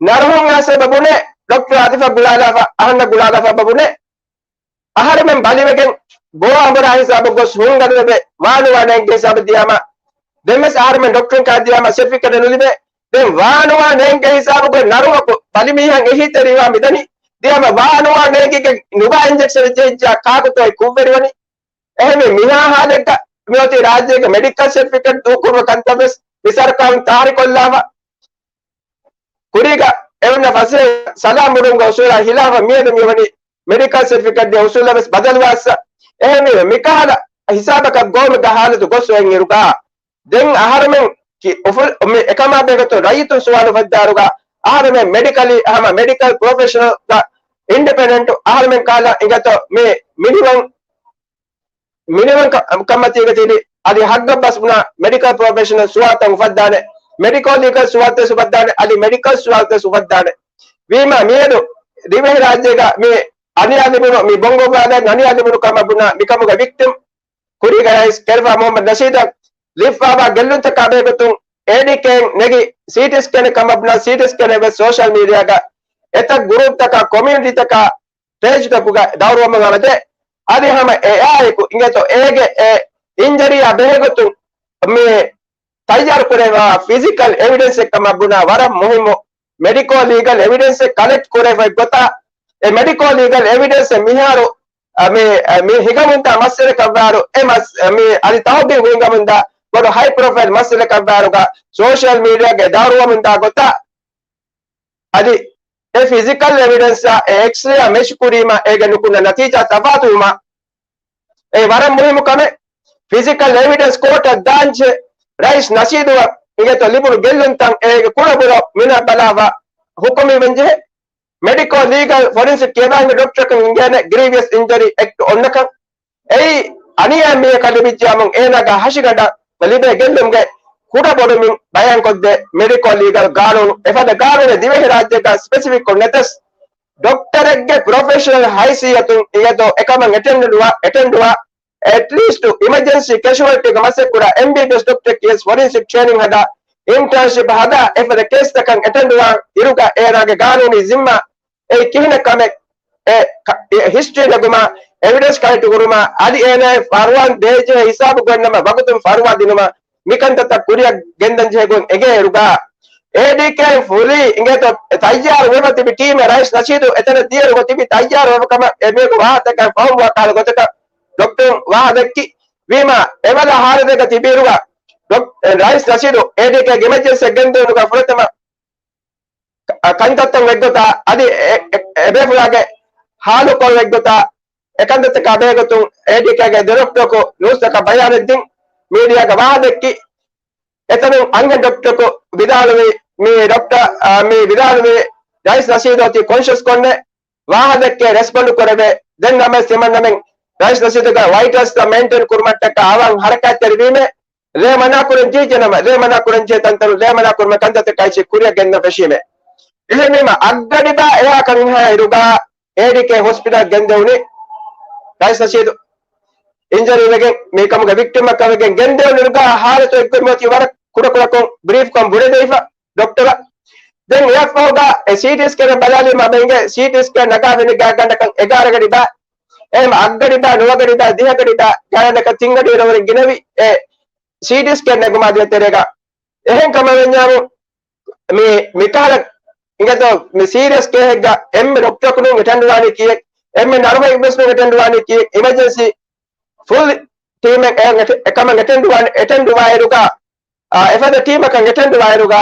ނަރުހުން އައިސް އެބަ ބުނޭ، ޑޮކްޓަރ އަދިފަ ގުޅާލާފަ، އަހަންނަށް ގުޅާލާފަ އެބަ ބުނޭ. އަހަރެމެން ބަލިވެގެން ބޯ އަނބުރާ ހިސާބު ގޮސް ހުންގަނެވެ ވާނުވާ ނޭނގޭ ހިސާބަށް ދިޔާމަ، ދެންވެސް އަހަރެމެން ޑޮކްޓަރުން ކާ ދިޔާމަ ސެޓްފިކެޓެއް ނުލިބޭ. ދެން ވާނުވާ ނޭނގޭ ހިސާބުގަ ނަރުމަކު ބަލި މީހަށް އެހީތެރިވާ މިދަނީ. ދިޔާމަ ވާނުވާ ނޭނގިގެން ނުބާ އިންޖެކްޝަނެއް ޖެހިއްޖާ ކާކުތޯއި ކުށްވެރިވަނީ؟ އެހެންވެ މިހާ ހާލެއްގަ މިއޮތީ ރާއްޖޭގެ މެޑިކަލް ސެޓްފިކެޓް ދޫކުރުމަށް ކަންތައްވެސް މި ސަރުކާރުން ތާރިކޮށްލާފަ. ކުރީގަ އެ އޮންނަ ފަސޭހަ ސަލާމް ވުމުގެ އުސޫލާ ހިލާފަށް މިއަދު މިވަނީ މެޑިކަލް ސެޓްފިކެޓްގެ އުސޫލަށް ވެސް ބަދަލުވާއްސަ. އެހެންވީމަ، މިކަހަލަ ހިސާބަކަށް ގައުމުގެ ހާލަތު ގޮސް އޮތްއިރުގަ، ދެން އަހަރުމެން ކި-، އުފުލް-، މި އެކަމާ ބެހޭގޮތުން ރައްޔިތުން ސުވާލު އުފައްދާއިރުގަ، އަހަރުމެން މެޑިކަލީ، ހަމަ މެޑިކަލް ޕްރޮފެޝަނަލްގަ އިންޑިޕެންޑެންޓު އަހަރުމެން ކަހަލަ އިނގޭތޯ މި މިނިވަން މިނިވަން ކަ-، ކަމަތީގަ ތިބި އަދި ހައްގަށް ބަސް ބުނާ މެޑިކަލް ޕްރޮފެޝަނަލް ސުވާލުތައް އުފައްދާނެ، މެޑިކޯ ލީގަލް ސުވާލުތައް އުފައްދާނެ، އަދި މެޑިކަލް ސުވާލުތައް އުފައްދާނެ. ވީމާ، މިއަދު ދިވެހިރާއްޖޭގަ މި އަނިޔާ ލިބުނު، މި ބޮންގޮ ވާލަށް އަނިޔާ ލިބުނު ކަމަށް ބުނާ މިކަމުގެ ވިކްޓިމް ކުރީގަ ރައީސް ކެރުވާ މުހައްމަދު ނަޝީދަށް ލިބިފައިވާ ގެއްލުންތަކާ ބެހޭގޮތުން އޭޑީކޭއިން ނެގި ސީޓީ ސްކޭނެއް ކަމަށް ބުނާ ސީޓީ ސްކޭނެއް ވެސް ސޯޝަލް މީޑިއާގަ އެތައް ގުރޫޕްތަކާ ކޮމިއުނިޓީތަކާ ޕޭޖްތަކުގަ ދައުރުވަމުން އަވަދޭ. އަދި ހަމަ އެއާއެކު އިނގޭތޯ އޭގެ އެ އިންޖަރީއާ ބެހޭގޮތުން މި ތައްޔާރު ކުރެވާ ފިޒިކަލް އެވިޑެންސެއް ކަމަށް ބުނާ ވަރަށް މުހިއްމު މެޑިކޯ ލީގަލް އެވިޑެންސެއް ކަލެކްޓް ކުރެވޭ ގޮތާ، އެ މެޑިކޯ ލީގަލް އެވިޑެންސެއް މިހާރު، އަ، މި، އަ، މި ހިނގަމުންދާ މައްސަލަކަށްވާއިރު، އެ މަސް-، އަ، މި އަދި ތަހުގީގު ހިނގަމުންދާ ބޮޑު ހައި ޕްރޮފައިލް މައްސަލަކަށްވާއިރުގަ ސޯޝަލް މީޑިއާގެ ދައުރުވަމުންދާ ގޮތާ، އަދި އެ ފިޒިކަލް އެވިޑެންސާ އެ އެކްސްރޭއާ މެޗް ކުރީމަ އޭގެ ނުކުންނަ ނަތީޖާ ތަފާތުވުމަށް އެ ވަރަށް މުހިއްމު ކަމެއް. ފިޒިކަލް އެވިޑެންސް ކޯޓަށް ދާންޖެހޭ ރައީސް ނަޝީދުއަށް އިނގޭތޯ ލިބުނު ގެއްލުންތައް އޭގެ ކުޑަބުރަ މިނަށް ބަލާފަ ހުކުމީ ވެންޖެހޭ. މެޑިކޯ ލީގަލް ފޮރެންސިކް ކިޔަވާ ހިނގި ޑޮކްޓަރަކަށް އިނގޭނެ ގްރީވިއަސް އިންޖަރީ އެކްޓް އޮންނަކަން. އެއީ އަނިޔާ މީހަކަށް ލިބިއްޖެއްޔާމުން އޭނާގެ ހަށިގަނޑަށް ލިބޭ ގެއްލުމުގެ ކުޑަ ބޮޑުމިން ބަޔާންކޮށްދޭ މެޑިކޯ ލީގަލް ގާނޫނު. އެފަދަ ގާނޫނެއް ދިވެހިރާއްޖޭގަ ސްޕެސިފިކްކޮށް ނެތަސް، ޑޮކްޓަރެއްގެ ޕްރޮފެޝަނަލް ހައިސިއްޔަތުން އިނގޭތޯ އެކަމަށް އެޓެންޑުވާ، އެޓެންޑުވާ، އެޓްލީސްޓު އިމަޖެންސީ ކެޝުއަލްޓީގެ މަސައްކަތްކުރާ އެމްބީބީއެސް ޑޮކްޓަރެއް ކިޔަސް ފޮރެންސިކް ޓްރޭނިން ހަދާ، އިންޓާންޝިޕް ހަދާ، އެފަދަ ކޭސްތަކަށް އެޓެންޑުވާ އިރުގަ އޭނާގެ ގާނޫނީ ޒިންމާ އެއީ ކިހިނެއް ކަމެއް؟ އެ ކަ-، އެ ހިސްޓްރީ ނެގުމާ، އެވިޑެންސް ކަލެކްޓް ކުރުމާ، އަދި އޭނާއަށް ފަރުވާ ދޭޖެހޭ ހިސާބު ގޮތްނަމަ ވަގުތުން ފަރުވާ ދިނުމަށް މިކަންތައްތައް ކުރިއަށް ގެންދަން ޖެހޭ ގޮތް އެނގޭއިރުގަ، އޭޑީކޭ ފުލީ އިނގޭތޯ ތައްޔާރު ވެފަ ތިބި ޓީމެއް ރައީސް ނަޝީދު އެތަނަށް ދިޔައިރު ތިބި ތައްޔާރު ވެފަ ކަމަށް އެމީހަކު ވާހަކަ ދެއްކާ ފަހުން ވާ ކަހަލަ ގޮތަކަށް ޑޮކްޓަރު ވާހަކަ ދެއްކި. ވީމާ، އެވަރަށް ހާލަތެއްގަ ތިބިއިރުގަ ޑޮކް-، ރައީސް ނަޝީދު އޭޑީކޭގެ އިމަޖެންސީ ގެންދެވުނުގަ ފުރަތަމަ ކަންތައްތައް ވެއްގޮތާ އަދި އެ-، އެ-، އެބޭފުޅާގެ ހާލުކޮޅު ވެއްގޮތާ އެކަންތައްތަކާ ބެހޭގޮތުން އޭޑީކޭގެ ދިރެކްޓަރަކު ނޫސްތަކަށް ބަޔާނެއްދިން މީޑިއާގަ ވާހަކަ ދެއްކި. އެތަނުން އަންހެން ޑޮކްޓަރަކު ވިދާޅުވި، މި ޑޮކްޓަރ، އާ، މި ވިދާޅުވި ރައީސް ނަޝީދު އޮތީ ކޮންޝަސް ކޮށްނެ ވާހަކަ ދެއްކޭ ރެސްޕޮންޑް ކުރެވޭ. ދެން ނަމަވެސް ތިމަންނަމެން ރައީސް ނަޝީދުގެ ވައިޓަލްސްތައް މެއިންޓެން ކުރުމަށްޓަކާ އަވަން ހަރަކާތްތެރިވީމޭ. ލޭ މަނާ ކުރަން ޖެހިއްޖެނަމަ، ލޭ މަނާ ކުރަން ޖެހޭ ތަންތަނުން ލޭ މަނާ ކުރުމަށް ކަންތައްތަކާއި ކުރިއަށް ގެންނަ ފެށީމޭ. އެހެންވީމަ އަށްގަޑިބާ އެހާ ކަންހާ އިރުގަ އޭޑީކޭ ހޮސްޕިޓަލް ގެންދެވުނީ ރައީސް ނަޝީދު އިންޖަރީ ވެގެން މިކަމުގެ ވިކްޓިމަކަށް ވެގެން ގެންދެވުނު އިރުގަ ހާލަތު އެއްގޮތް މިއޮތީ ވަރަށް ކުޑަކުޑަކޮށް ބްރީފްކޮށް ބުނެދެވިފަ ޑޮކްޓަރަށް. ދެން އެއަށްފަހުގަ އެ ސީޓީ ސްކޭނަށް ބަލާލީމަ ބެނގޭ ސީޓީ ސްކޭން ނަގާފިނި ގާތްގަނޑަކަށް އެގާރަ ގަޑިބާ. އެހެން އަށްގަޑިބާ، ނުވަގަޑިބާ، ދިހަގަޑިބާ ގާތްގަނޑަކަށް ތިންގަޑި އިރުވެރިން ގިނަވި އެ ސީޓީ ސްކޭން ނެގުމާ ދިޔަ ތެރޭގަ. އެހެން ކަމަށް ވެންޏާމު މި، މިކަހަލަ އިނގޭތޯ މި ސީރިއަސް ކޭހެއްގަ އެންމެ ޑޮކްޓަރަކު ނޫން އެޓެންޑް ވާނީ ކީއެއް، އެންމެ ނަރުހައެއް ވެސް ނޫން އެޓެންޑް ވާނީ ކީއެއް، އިމަޖެންސީ ފުލް ޓީމެއް އެ-، އެކަމަށް އެޓެންޑް ވާން-، އެޓެންޑް ވާއިރުގަ، އާ، އެފަދަ ޓީމަކަށް އެޓެންޑް ވާއިރުގަ،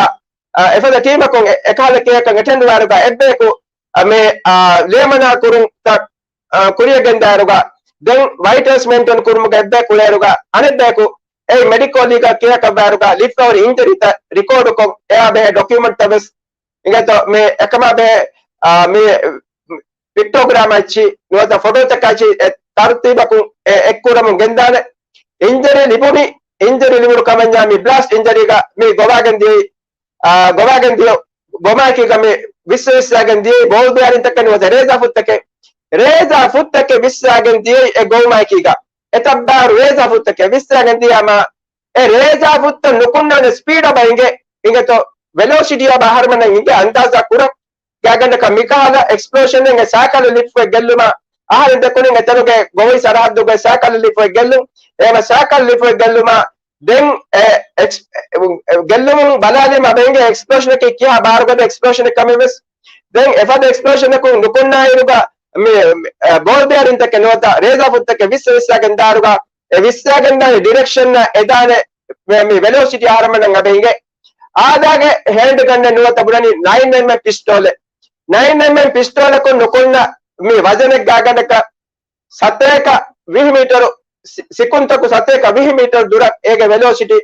އާ، އެފަދަ ޓީމަކުން އެ-، އެކަހަލަ ކޭހަކަށް އެޓެންޑް ވާއިރުގަ އެއްބަޔަކު، އާ، މި، އާ، ލޭމަނާ ކުރުންތައް، އާ، ކުރިއަށް ގެންދާއިރުގަ، ދެން ވައިޓަލްސް މެއިންޓެން ކުރުމުގަ އެއްބަޔަކު އުޅޭއިރުގަ، އަނެއްބަޔަކު އެއީ މެޑިކޯ ލީގަށް ކިޔާކަށްވާއިރުގަ ލިބިފަހުރި އިންޖަރީތައް ރިކޯޑުކޮށް، އެއާ ބެހޭ ޑޮކިއުމަންޓްތައް ވެސް އިނގޭތޯ މި އެކަމާ ބެހޭ، އާ، މި ޕިކްޓޯގްރާމް އެއްޗި ނުވަތަ ފޮޓޯތަކާ އެއްޗި އެ ތަރުތީބަކުން އެ އެއްކުރަމުން ގެންދާނެ. އިންޖަރީ ލިބުނީ، އިންޖަރީ ލިބުނު ކަމަންޏާ މި ބްލާސްޓް އިންޖަރީގަ މި ގޮވާގެން ދިޔައީ، އާ، ގޮވާގެން ދިޔަ ގޮމާއެކީގަ މި ވިއްސަ ވިއްސާގެން ދިޔައީ ބޯލް ބެއަރިންތަކެއް ނުވަތަ ރޭޒާ ފުއްތަކެއް، ރޭޒާ ފުއްތަކެއް ވިއްސާގެން ދިޔައީ އެ ގޮވުމާއެކީގަ. އެތައް ބާރު ރޭޒާ ފުއްތަކެއް ވިއްސާގެން ދިޔާމާ، އެ ރޭޒާ ފުއްތައް ނުކުންނާނެ ސްޕީޑަށް ބަ އިނގޭ، އިނގޭތޯ ވެލޯސިޓީއާ ބަ އަހަރުމެންނަށް އިނގޭ އަންދާޒާ ކުރަން. ގާތްގަނޑަކަށް މިކަހަލަ އެކްސްޕްލޯޝަނެއް އެ ސައިކަލް ލިފްޓް ގެއްލުމާ، އަހަރެން ދެކުނިން އެތަނުގެ ގޮވައި ސަރަހައްދުގައި ސައިކަލް ލިފްޓް ގެއްލުން. އެހެމަ ސައިކަލް ލިފްޓް ގެއްލުމާ، ދެން އެ އެކްސް-، ގެއްލުމުން ބަލާލީމަ ބެނގޭ އެކްސްޕްލޯޝަނަކީ ކިހާ ބާރުގަދަ އެކްސްޕްލޯޝަނެއް ކަމެއް ވެސް. ދެން އެފަދަ އެކްސްޕްލޯޝަނަކުން ނުކުންނާއިރުގަ މި، އެ، ބޯލް ބެއަރިންތަކެއް ނުވަތަ ރޭޒާ ފުއްތަކެއް ވިއްސަ ވިއްސާގެން ދާއިރުގަ، އެ ވިއްސާގެން ދާނެ ޑިރެކްޝަން އެދާނެ މި، މި ވެލޯސިޓީ އަހަރަމެންނަށް އަބެ އިނގޭ. އާދާގެ ހޭންޑް ގަންނެއް ނުވަތަ ބުނަނީ ނައިން އެމްއެމް ޕިސްޓޯލެއް. ނައިން އެމްއެމް ޕިސްޓޯލަކުން ނުކުންނަ މި ވަޒަނެއްގާގަނޑަކަށް ސަތޭކަ ވިހި މީޓަރު ސި-، ސިކުންތަކު ސަތޭކަ ވިހި މީޓަރު ދުރަށް އޭގެ ވެލޯސިޓީ،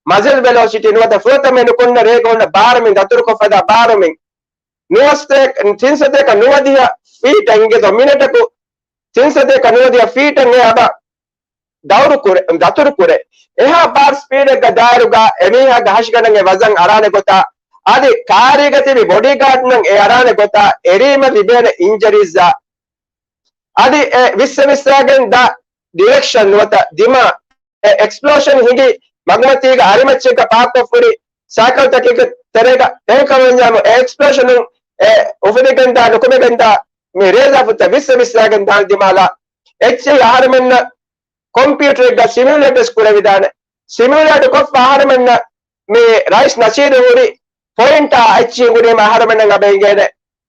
މަޒަލް ވެލޯސިޓީ ނުވަތަ ފުރަތަމަ ނުކުންނަ ރޭގަ ހުންނަ ބާރުމިން ދަތުރުކޮށްފަދަ ބާރުމިން ނުވަސަތޭކަ، ތިންސަތޭކަ ނުވަދިހަ ފީޓަށް އިނގޭތޯ މިނެޓަކު ތިންސަތޭކަ ނުވަދިހަ ފީޓަށް އެ އަބަ ދައުރު ކުރެ، ދަތުރު ކުރޭ. އެހާ ބާރް ސްޕީޑެއްގަ ދާއިރުގަ އެމީހާގެ ހަށިގަނޑަށް އެ ވަޒަން އަރާނެ ގޮތާ، އަދި ކާރީގަ ތިބި ބޮޑީގާޑްނަށް އެ އަރާނެ ގޮތާ، އެރީމަ ލިބޭނެ އިންޖަރީޒްއާ، އަދި އެ ވިއްސަ ވިއްސާގެން ދާ ޑިރެކްޝަން ނުވަތަ ދިމާ އެ އެކްސްޕްލޯޝަން ހިނގި މަގުމަތީގަ އަރިމައްޗެއްގަ ޕާކްކޮށްފުރި ސައިކަލްތަކެއްގެ ތެރޭގަ އެހެންކަމަށްވަންޏާމު އެ އެކްސްޕްލޯޝަނުން އެ އުފެދިގެންދާ ނުކުމެގެންދާ މި ރޭޒާފުއްތައް ވިއްސަ ވިއްސާގެން ދާން ދިމާލާ އެއްޗެހި އަހަރެމެންނަށް ކޮމްޕިއުޓަރެއްގަ ސިމިއުލޭޓްވެސް ކުރެވިދާނެ. ސިމިއުލޭޓް ކޮށްފަ އަހަރެމެންނަށް މި ރައީސް ނަޝީދު ހުރި ޕޮއިންޓާ އެއްޗިހި ހުރީމަ އަހަރެމެންނަށް އަބަ އިނގޭނެ.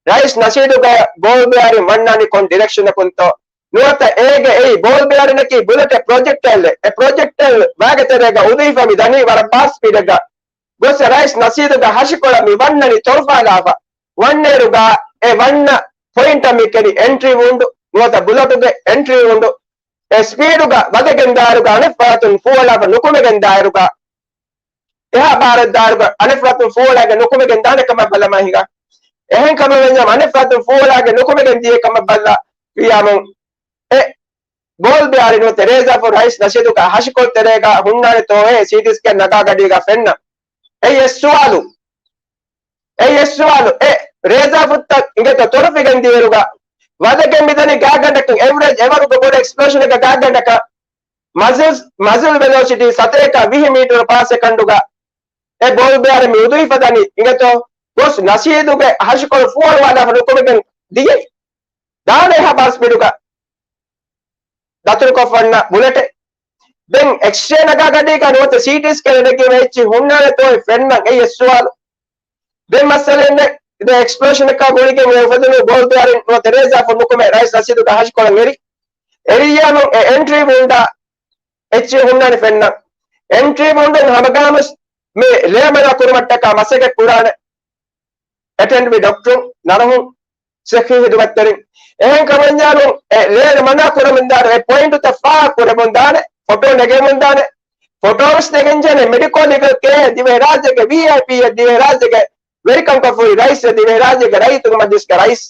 ރައީސް ނަޝީދުގެ ބޯލް ބެއަރިން ވަންނާނީ ކޮން ޑިރެކްޝަނަކުންތޯ؟ ނުވަތަ އޭގެ އެއީ ބޯލް ބެއަރިނަކީ ބުލެޓެއް ޕްރޮޖެކްޓައިލެއް. އެ ޕްރޮޖެކްޓައިލް ވާގެ ތެރޭގަ އުދުހިފަ މި ދަނީ ވަރަށް ބާސް ސްޕީޑެއްގަ. ގޮސް ރައީސް ނަސީދުގެ ހަށިކޮޅަށް މި ވަންނަނީ ތޮރުފާލާފަ. ވަންނައިރުގަ އެ ވަންނަ ޕޮއިންޓަށް މި ކެނި އެންޓްރީ ވުންޑު ނުވަތަ ބުލެޓުގެ އެންޓްރީ ވުންޑު. އެ ސްޕީޑުގަ ވަދެގެން ދާއިރުގަ އަނެއް ފަރާތުން ފޫއަޅާފަ ނުކުމެގެން ދާއިރުގަ އެހާ ބާރަށް ދާއިރުގަ އަނެއް ފަރާތުން ފޫއަޅާގެ ނުކުމެގެން ދާނެ ކަމަށް ބަލަމާ ހިނގާ. އެހެން ކަމަށް ވަންޏާ އަނެއް ފަރާތުން ފޫއަޅާގެ ނުކުމެގެން ދިޔަ ކަމަށް ބަލާ ވިޔާމު އެ ބޯލް ބެއަރިން ނުވަތަ ރޭޒާފުށް ރައީސް ނަޝީދުގެ ހަށިކޮޅު ތެރޭގަ ހުންނާނެތޯއޭ ސީޓީ ސްކޭން ނަގާ ގަޑީގަ ފެންނަ. އެއީ އެއް ސުވާލު. އެއީ އެއް ސުވާލު. އެ ރޭޒާފުއްތައް އިނގޭތޯ ތޮރުފިގެން ދިޔައިރުގަ ވަދެގެން މިދަނީ ގާގަނޑަކަށް އެވްރެޖް އެވަރުގެ ބޮޑު އެކްސްޕްލޯޝަނެއްގަ ގާގަނޑަކަށް މަޒަލް، މަޒަލް ވެލޯސިޓީ ސަތޭކަ ވިހި މީޓަރު ޕާ ސެކަންޑުގަ އެ ބޯލް ބެއަރި މި އުދުހިފަ ދަނީ އިނގޭތޯ ގޮސް ނަޝީދުގެ ހަށިކޮޅު ފޫއަޅުވާލާފަ ނުކުމެގެން ދިޔައީ. ދާނެ އެހާ ބާރް ސްޕީޑުގަ ދަތުރުކޮށްފަ އަންނަ ބުލެޓެއް. ދެން އެކްސްރޭ ނަގާ ގަޑީގަ ނުވަތަ ސީޓީ ސްކޭން ނެގީމަ އެއްޗިހި ހުންނާނެތޯއޭ ފެންނަން އެއީ އެއް ސުވާލު. ދެން މައްސަލައެއް ނެތް. ދެން އެކްސްޕްލޯޝަނަކާ ގުޅިގެން އެ އުފެދުނު ބޯލް ބެއަރިން ނުވަތަ ރޭޒާފުށް ނުކުމެ ރައީސް ނަޝީދުގެ ހަށިކޮޅަށް އެރި. އެރިއްޔާމު އެ އެންޓްރީ ވުންޑާ އެއްޗިހި ހުންނާނެ ފެންނަން. އެންޓްރީ ވުންޑުން ހަމަގާމުސް މި ލޭމަނާ ކުރުމަށްޓަކާ މަސައްކަތް ކުރާނެ. އެޓެންޑްވި ޑޮކްޓަރުން، ނަރުހުން، ސިއްހީ ހިދުމަތްތެރިން. އެހެން ކަމަންޏާނު އެ ލޭން މަނާ ކުރަމުންދާނެ، އެ ޕޮއިންޓުތައް ފާހަގަ ކުރެމުންދާނެ، ފޮޓޯ ނެގެމުންދާނެ. ފޮޓޯވެސް ނެގެންޖެހޭނެ މެޑިކޯ ލީގަލް ކޭ ދިވެހިރާއްޖޭގެ ވީއައިޕީއެއް، ދިވެހިރާއްޖޭގެ ވެރިކަންކޮށްފަހުރި ރައީސް، ދިވެހިރާއްޖޭގެ ރައްޔިތުންގެ މަޖިލިސްގެ ރައީސް،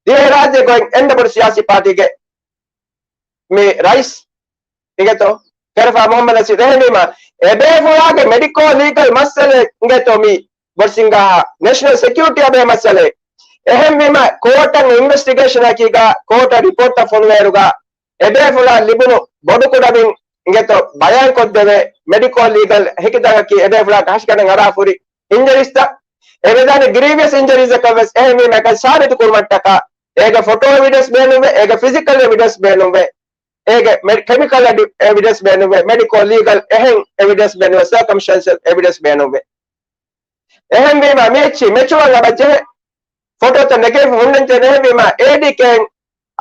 ދިވެހިރާއްޖޭގެ އެންމެ ބޮޑު ސިޔާސީ ޕާޓީގެ މި ރައީސް އިނގޭތޯ ކެރެފާ މުހައްމަދު ނަސީރު. އެހެންވީމަ އެބޭފުޅާގެ މެޑިކޯ ލީގަލް މައްސަލައެއް އިނގޭތޯ މީ ބޮޑު ސިނގާހާ ނޭޝަނަލް ސެކިއުރިޓީއާ ބެހޭ މައްސަލައެއް. އެހެންވީމަ ކޯޓަށް އިންވެސްޓިގޭޝަނަކީގަ ކޯޓަށް ރިޕޯޓްތައް ފޮނުވޭއިރުގަ އެބޭފުޅާ ލިބުނު ބޮޑުކުޑަމިން އިނގޭތޯ ބަޔާންކޮށްދެވޭ މެޑިކޯ ލީގަލް ހެކިތަކަކީ އެބޭފުޅާގެ ހަށިގަނޑަށް އަރާފުރި އިންޖަރީސްތައް. އެ ވެދާނެ ގްރީވިއަސް އިންޖަރީސްއަކަށް ވެސް. އެހެންވީމަ އެކަން ސާބިތު ކުރުމަށްޓަކާ އޭގެ ފޮޓޯ އެވިޑެންސް ބޭނުންވޭ، އޭގެ ފިޒިކަލް އެވިޑެންސް ބޭނުންވޭ، އޭގެ މެ-، ކެމިކަލް އެޑި-، އެވިޑެންސް ބޭނުންވޭ، މެޑިކޯ ލީގަލް އެހެން އެވިޑެންސް ބޭނުންވޭ، ސަރކަމްސްޓެންޝަލް އެވިޑެންސް ބޭނުންވޭ. އެހެންވީމަ މި އެއްޗި މެޗުއަލް އަބަ ޖެހޭ ފޮޓޯތައް ނެގެފަ ހުންނަންޖެހޭ. އެހެންވީމަ އޭޑީކޭން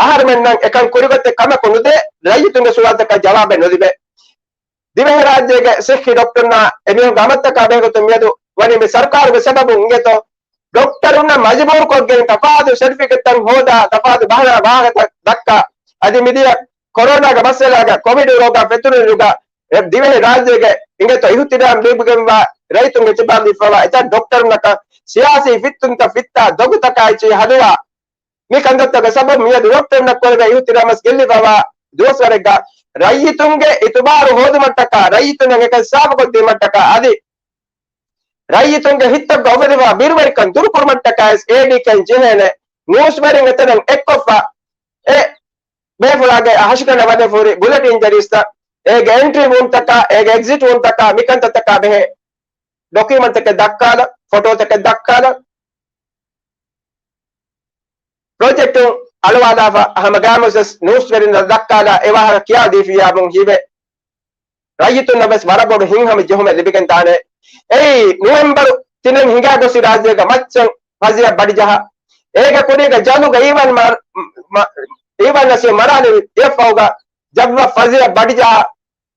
އަހަރުމެންނަށް އެކަން ކުރިގޮތެއް ކަމަކު ނުދޭ، ރައްޔިތުންގެ ސުވާލުތަކަށް ޖަވާބެއް ނުލިބޭ. ދިވެހިރާއްޖޭގެ ސިއްހީ ޑޮކްޓަރުންނާ އެމީހުންގެ އަމަލުތަކާ ބެހޭގޮތުން މިއަދު ވަނީ މި ސަރުކާރުގެ ސަބަބުން އިނގޭތޯ ޑޮކްޓަރުންނަށް މަޖުބޫރުކޮށްގެން ތަފާތު ސެޓްފިކެޓްތައް ހޯދާ، ތަފާތު ބަހަނާ ވާހަކަތައް ދައްކާ، އަދި މިދިޔަ ކޮރޯނާގެ މައްސަލާގަ ކޮވިޑު ރޯގާ ފެތުރުއިރުގަ ދިވެހި ރާއްޖޭގެ އިނގޭތޯ އިހުތިރާމް ލިބިގެންވާ ރައްޔިތުންގެ އިތުބާރު ލިބިފަވާ އެތައް ޑޮކްޓަރުންނަކަށް ސިޔާސީ ފިއްތުންތައް ފިއްތާ ދޮގުތަކާ އެއްޗެހި ހަދުވާ މި ކަންތައްތަކުގެ ސަބަބު މިއަދު ޑޮކްޓަރުންނަށް ކުރެވޭ އިހުތިރާމަސް ގެއްލިފަވާ ދުވަސްވަރެއްގަ ރައްޔިތުންގެ އިތުބާރު ހޯދުމަށްޓަކާ، ރައްޔިތުންނަށް އެކަން ސާފުކޮށްދިނުމަށްޓަކާ އަދި ރައްޔިތުންގެ ހިތްތަކުގަ އުފެދިފަވާ ބިރުވެރިކަން ދުރުކުރުމަށްޓަކާވެސް އޭޑީކޭން ޖެހޭނެ. ނޫސްވެރިން އެތަނަށް އެއްކޮށްފަ އެ ބޭފުޅާގެ ހަށިގަނޑަށް ވަދެފަހުރި ބުލެޓް އިންޖަރީސްތައް، އޭގެ އެންޓްރީ ވުންޑްތަކާ، އޭގެ އެގްޒިޓް ވުންޑްތަކާ، މިކަންތައްތަކާ ބެހޭ ޑޮކިއުމަންޓްތަކެއް ދައްކާލަން، ފޮޓޯތަކެއް ދައްކާލަން، ޕްރޮޖެކްޓު އަޅުވާލާފަ ހަމަ ގާމުސް ނޫސްވެރިންނަށް ދައްކާލާ އެ ވާހަކަ ކިޔާދީފިއްޔާ މުން ހީވޭ. ރައްޔިތުންނަށް ވެސް ވަރަށް ބޮޑު ހިތްހަމަ ޖެހުމެއް ލިބިގެން ދާނެ. އެއީ ނުވެމްބަރު ތިނެއް ހިނގާ ގޮސް ރާއްޖޭގަ މައްޗަށް ފަޒިޔަ ބަޑިޖަހާ. އޭގެ ކުރީގަ ޖަލުގަ އީވަން މަ-، މަ-، އީވަން ނަސީމް މަރާލި ދިޔަފަހުގަ ޖައްވަ ފަޒިޔަ ބަޑިޖަހާ.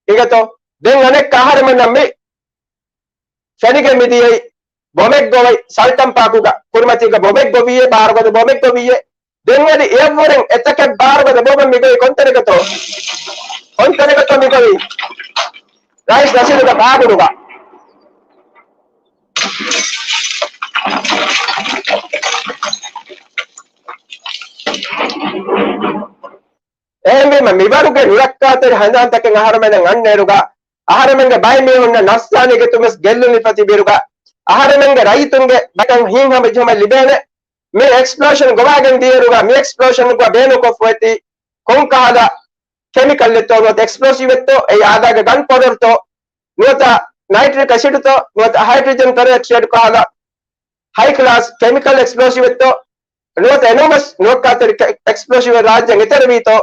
އިނގޭތޯ ދެން އަނެއްކާ އަހަރެމެންނަށް މި ފެނިގެން މިދިޔައީ ބޮމެއް ގޮވައި ސަލްޓަން ޕާކުގަ ކުރިމަތީގަ ބޮމެއް ގޮވިއްޔޭ، ބާރުގަދަ ބޮމެއް ގޮވިއްޔޭ. ދެން އަދި އެއަށްވުރެން އެތަކެއް ބާރުގަދަ ބޮމެއް މިގޮވީ ކޮންތަނެއްގަތޯ؟ ކޮންތަނެއްގަތޯ މިގޮވީ؟ ރައީސް ނަޝީދުގެ ބާގުނުގަ. އެހެންވީމަ، މިވަރުގެ ނުރައްކާތެރި ހަނދާންތަކެއް އަހަރުމެންނަށް އަންނައިރުގަ، އަހަރުމެންގެ ބައެއް މީހުންނަށް ނަފްސާނީ ގޮތުންވެސް ގެއްލުން ލިބިފަ ތިބިއިރުގަ، އަހަރުމެންގެ ރައްޔިތުންގެ ބައިކަން ހިތްހަމަޖެހުމެއް ލިބޭނެ. މި އެކްސްޕްލޯޝަން ގޮވާގެން ދިޔައިރުގަ، މި އެކްސްޕްލޯޝަންގަ ބޭނުންކޮށްފައި އޮތީ ކޮންކަހަލަ ކެމިކަލްއެއްތޯ، ނުވަތަ އެކްސްޕްލޯސިވްއެއްތޯ، އެއީ އާދައިގެ ގަން ޕައުޑަރުތޯ، ނުވަތަ ނައިޓްރިކް އެސިޑްތޯ، ނުވަތަ ހައިޑްރޮޖަން ޕެރޮއެކްސައިޑް ކަހަލަ ހައި ކްލާސް ކެމިކަލް އެކްސްޕްލޯސިވްއެއްތޯ، ނުވަތަ އެނޫންވެސް ނުރައްކާތެރި ކެ-، އެކްސްޕްލޯސިވް ރާއްޖެއަށް އެތެރެވީތޯ،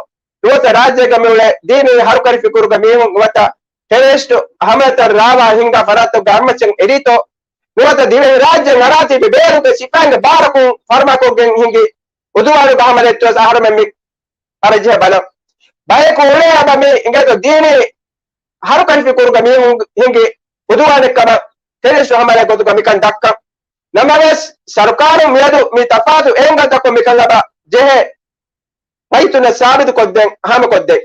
ނުވަތަ ރާއްޖޭގަ މިއުޅޭ ދީނީ ހަރުކަށި ފިކުރުގެ މީހުން ނުވަތަ ޓެރަރިސްޓު ހަމަލަތައް ރާވާ ހިންގާ ފަރާތްތަކުގެ އަތްމައްޗަށް އެރީތޯ، ނުވަތަ ދިވެހި ރާއްޖެއަށް އަރާތީބެ ބޭރުގެ ސިފައިންގެ ބާރަކުން ފަރުމާކޮށްގެން ހިނގި އުދުވާނުގެ ހަމަލައެއްތޯ އަހަރުމެން މި އަރަޖެހޭ ބަލަން. ބަޔަކު އުޅޭ އަބަ މި އިނގޭތޯ ދީނީ ހަރުކަށި ފިކުރުގެ މީހުން ހިނގި އުދުވާނެއްކަމަށް ޓެރަރިސްޓު ހަމަލާ ގޮތުގަ މިކަން ދައްކަން. ނަމަވެސް، ސަރުކާރުން މިއަދު މި ތަފާތު އެންގަލްތަކުން މިކަން ލަބާ ޖެހޭ ރައްޔިތުންނަށް ސާބިތުކޮށްދޭން ހާމަކޮށްދޭ.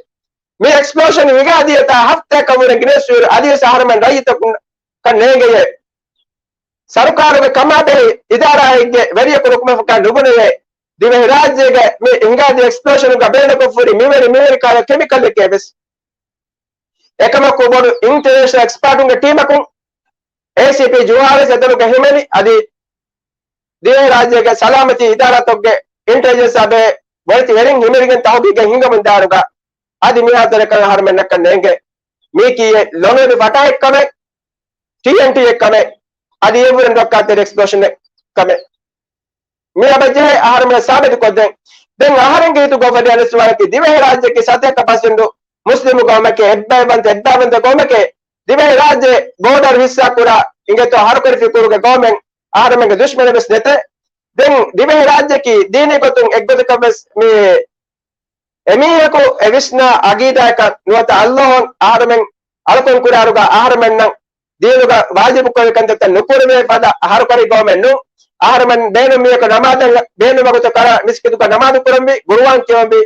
މި އެކްސްޕްލޯޝަން ހިނގާދިޔަތާ ހަފްތާއަކަށްވުރެ ގިނައިރު އަދިވެސް އަހަރުމެން ރައްޔިތަކުން ކަން ނޭނގެޔޭ. ސަރުކާރުގެ ކަމާބެހި އިދާރާއެއްގެ ވެރިޔަކު ނުކުމެފަކާ ނުބުނެޔޭ. ދިވެހިރާއްޖޭގެ މި ހިނގާދިޔަ އެކްސްޕްލޯޝަނުގަ ބޭނުންކޮށްފަހުރި މިވެރި މިވެރި ކަހަލަ ކެމިކަލްއެކޭ ވެސް. އެކަމަކު ބޮޑު އިންޓަރނޭޝަނަލް އެކްސްޕާޓުންގެ ޓީމަކުން އޭސީޕީ ޖުހާރުވެސް އެތަނުގަ ހިމެނި އަދި ދިވެހިރާއްޖޭގެ ސަލާމަތީ އިދާރާތަކުގެ އިންޓެލިޖެންސް އަބޭ ވޮޑިތި ވެރިން ހިމެނިގެން ތަހުގީގެއް ހިނގަމުން ދާނުގަ އަދި މިހާތަނަކަށް އަހަރުމެންނަކަށް ނޭނގޭ. މީކީއެއް ލޮނުވެރި ފަޓާއެއްކަމެއް، ޓީއެންޓީއެއްކަމެއް، އަދި އެއްވުރެން ރައްކާތެރި އެކްސްޕްލޯޝަނެއްކަމެއް. މި އަބަޖެހޭ އަހަރުމެން ސާބިތުކޮށްދޭން. ދެން އަހަރެންގެ ހިތުގަ އުފެދޭ އަނެއް ސުވާލަކީ، ދިވެހިރާއްޖެއަކީ ސަތޭކަ ޕަސެންޓު މުސްލިމު ގައުމެކޭ، އެއްބައެއްވަންތަ އެއްބައިވަންތަ ގައުމެކޭ. ދިވެހިރާއްޖެ ބޯޑަރު ހިއްސާކުރާ އިނގޭތޯ ހަރުކަށި ފިކުރުގެ ގައުމެއް އަހަރުމެންގެ ދުޝްމަނެއް ވެސް ނެތޭ. ދެން ދިވެހިރާއްޖެއަކީ ދީނީ ގޮތުން އެއްގޮތަކަށް ވެސް މި އެމީހަކު އެ ވިސްނާ އަގީދާއަކަށް ނުވަތަ އައްލާހު އަހަރުމެން އަޅުކަން ކުރާއިރުގަ އަހަރުމެންނަށް ދީނުގަ ވާޖިބުކުރެވޭ ކަންތައްތައް ނުކުރެވޭ ފަދަ ހަރުކަށި ގައުމެއް ނޫން. އަހަރުމެން ބޭނުން މީހަކު ނަމާދަށް ބޭނުން ވަގުތު ކަރާ މިސްކިތުގަ ނަމާދު ކުރަންވީ، ގުރުއާން ކިޔަންވީ،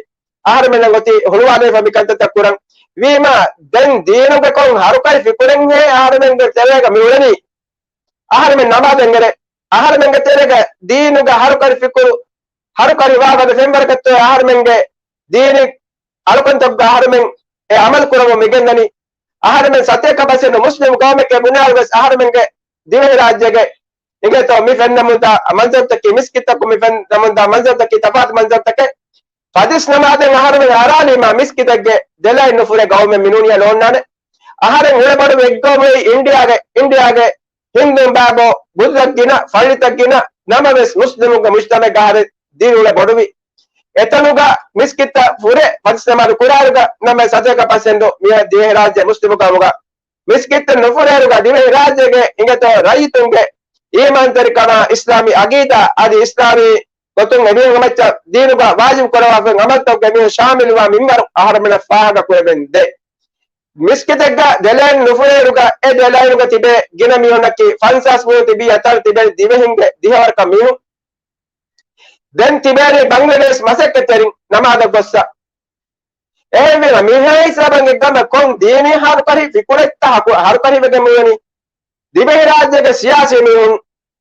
އަހަރުމެންނަށް އޮތީ ހުޅުވާލެވިފަ މި ކަންތައްތައް ކުރަން. ވީމާ، ދެން ދީނުގެ ކޮން ހަރުކަށި ފިކުރެއްހޭ އަހަރުމެންގެ ތެރޭގަ މި އުޅެނީ؟ އަހަރުމެން ނަމާދެއް އެރޭ، އަހަރުމެންގެ ތެރޭގަ ދީނުގެ ހަރުކަށި ފިކުރު، ހަރުކަށި ވާ ފަދަ ފެންވަރަކަށްތޯ އަހަރުމެންގެ ދީނީ އަޅުކަންތަކުގަ އަހަރުމެން އެ އަމަލު ކުރަމުން މިގެންދަނީ؟ އަހަރުމެން ސަތޭކަ ޕަސެންޓު މުސްލިމް ގައުމެކޭ ބުނާއިރުވެސް އަހަރުމެންގެ ދިވެހިރާއްޖޭގެ އިނގޭތޯ މި ފެންނަމުންދާ މަންޒަރުތަކީ، މިސްކިތަކު މި ފެންނަމުންދާ މަންޒަރުތަކީ ތަފާތު މަންޒަރުތަކެއް. ފަތިސް ނަމާދެއް އަހަރުމެން އަރާލީމާ މިސްކިތެއްގެ ދެލައެއް ނުފުރޭ ގައުމެއް މިނޫނިޔާ ނޯންނާނެ. އަހަރެން އުޅެ ބޮޑު އެއްގައުމު އިންޑިއާގެ، އިންޑިއާގެ ހިންދޫން ބާގޯ ބުއްދަށް ގިނަ، ފައްޅިތައް ގިނަ، ނަމަވެސް މުސްލިމުންގެ މުޖްތަމަޢެއްގަ އަހަރެން ދީނު އުޅެ ބޮޑުވި. އެތަނުގަ މިސްކިތްތައް ފުރޭ ފަތިސް ނަމާދު ކުރާއިރުގަ ނަމަ ސަތޭކަ ޕަސެންޓު މި ދިވެހިރާއްޖެ މުސްލިމު ގައުމުގަ މިސްކިތްތައް ނުފުރޭއިރުގަ ދިވެހިރާއްޖޭގެ އިނގޭތޯ ރައްޔިތުންގެ އީމާންތެރިކަމާ، އިސްލާމީ އަގީދާ އަދި އިސްލާމީ ގޮތުން އެމީހުންގެ މައްޗަށް ދީނުގަ ވާޖިބު ކުރައްވާފައި އަމަލުތަކުގެ މީހުން ޝާމިލުވާ މިންވަރު އަހަރުމެންނަށް ފާހަގަ ކުރެވެން ދޭ. މިސްކިތެއްގަ ދެލައެއް ނުފުރޭއިރުގަ އެ ދެލައިނުގަ ތިބޭ ގިނަ މީހުންނަކީ ފަންސާސް މީހުން ތިބީ އަތާރަ ތިބޭ ދިވެހިންގެ ދިހަވަރަކަށް މީހުން. ދެން ތިބޭނީ ބަންގްލަދޭޝް މަސައްކަތްތެރިން ނަމާދަށް ގޮއްސަ. އެހެންވީމަ މިހާ ހިސާބަށް އެއްގަމަ ކޮން ދީނީ ހަރުކަށި ފިކުރެއްތަ ހަކު-، ހަރުކަށިވެގެން މިވަނީ؟ ދިވެހިރާއްޖޭގެ ސިޔާސީ މީހުން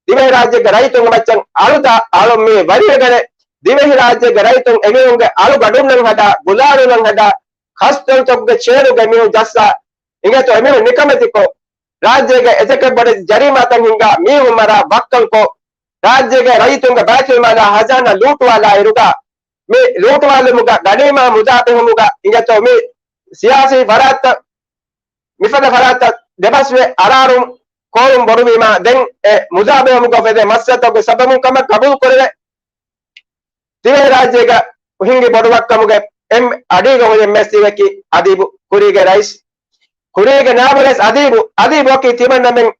ދިވެހިރާއްޖޭގެ ރައްޔިތުންގެ މައްޗަށް އަޅުދާ އަޅު މި ވަރިވެގަނެ، ދިވެހިރާއްޖޭގެ ރައްޔިތުން އެމީހުންގެ އަޅުގަޑުންނަން ހަދާ، ގުލާނުންނަން ހަދާ، ކަސްތޮޅުތަކުގެ ޗޭރުގެ މީހުން ޖައްސާ، އިނގޭތޯ އެމީހުން ނިކަމެތިކޮށް، ރާއްޖޭގެ އެތަކެއް ބޮޑެތި ޖަރީމާތައް ހިންގާ، މީހުން މަރާ، ވައްކަންކޮށް، ރާއްޖޭގެ ރައްޔިތުންގެ ބައިތުލްމާލާ ހަޒާނާ ލޫޓުވާލާ އިރުގަ، މި ލޫޓުވާލުމުގަ ގަނީމާ މުދާ ބެހުމުގަ އިނގޭތޯ މި ސިޔާސީ ފަރާތްތައް، މިފަދަ ފަރާތްތައް ދެބަސްވެ އަރާރުން ކޯރުން ބޮޑުވީމާ ދެން އެ މުދާ ބެހުމުގަ އުފެދޭ މައްސަލަތަކުގެ ސަބަބުން ކަމަށް ގަބޫލު ކުރެވޭ. ދިވެހިރާއްޖޭގަ ހިނގި ބޮޑުވައްކަމުގެ އެއް އަޑީގަ ހުރި އެއް މެސް ތިބެކި އަދީބު، ކުރީގެ ރައީސް، ކުރީގެ ނާބު ރައީސް އަދީބު، އަދީބު ވަކި ތިމަންނަމެން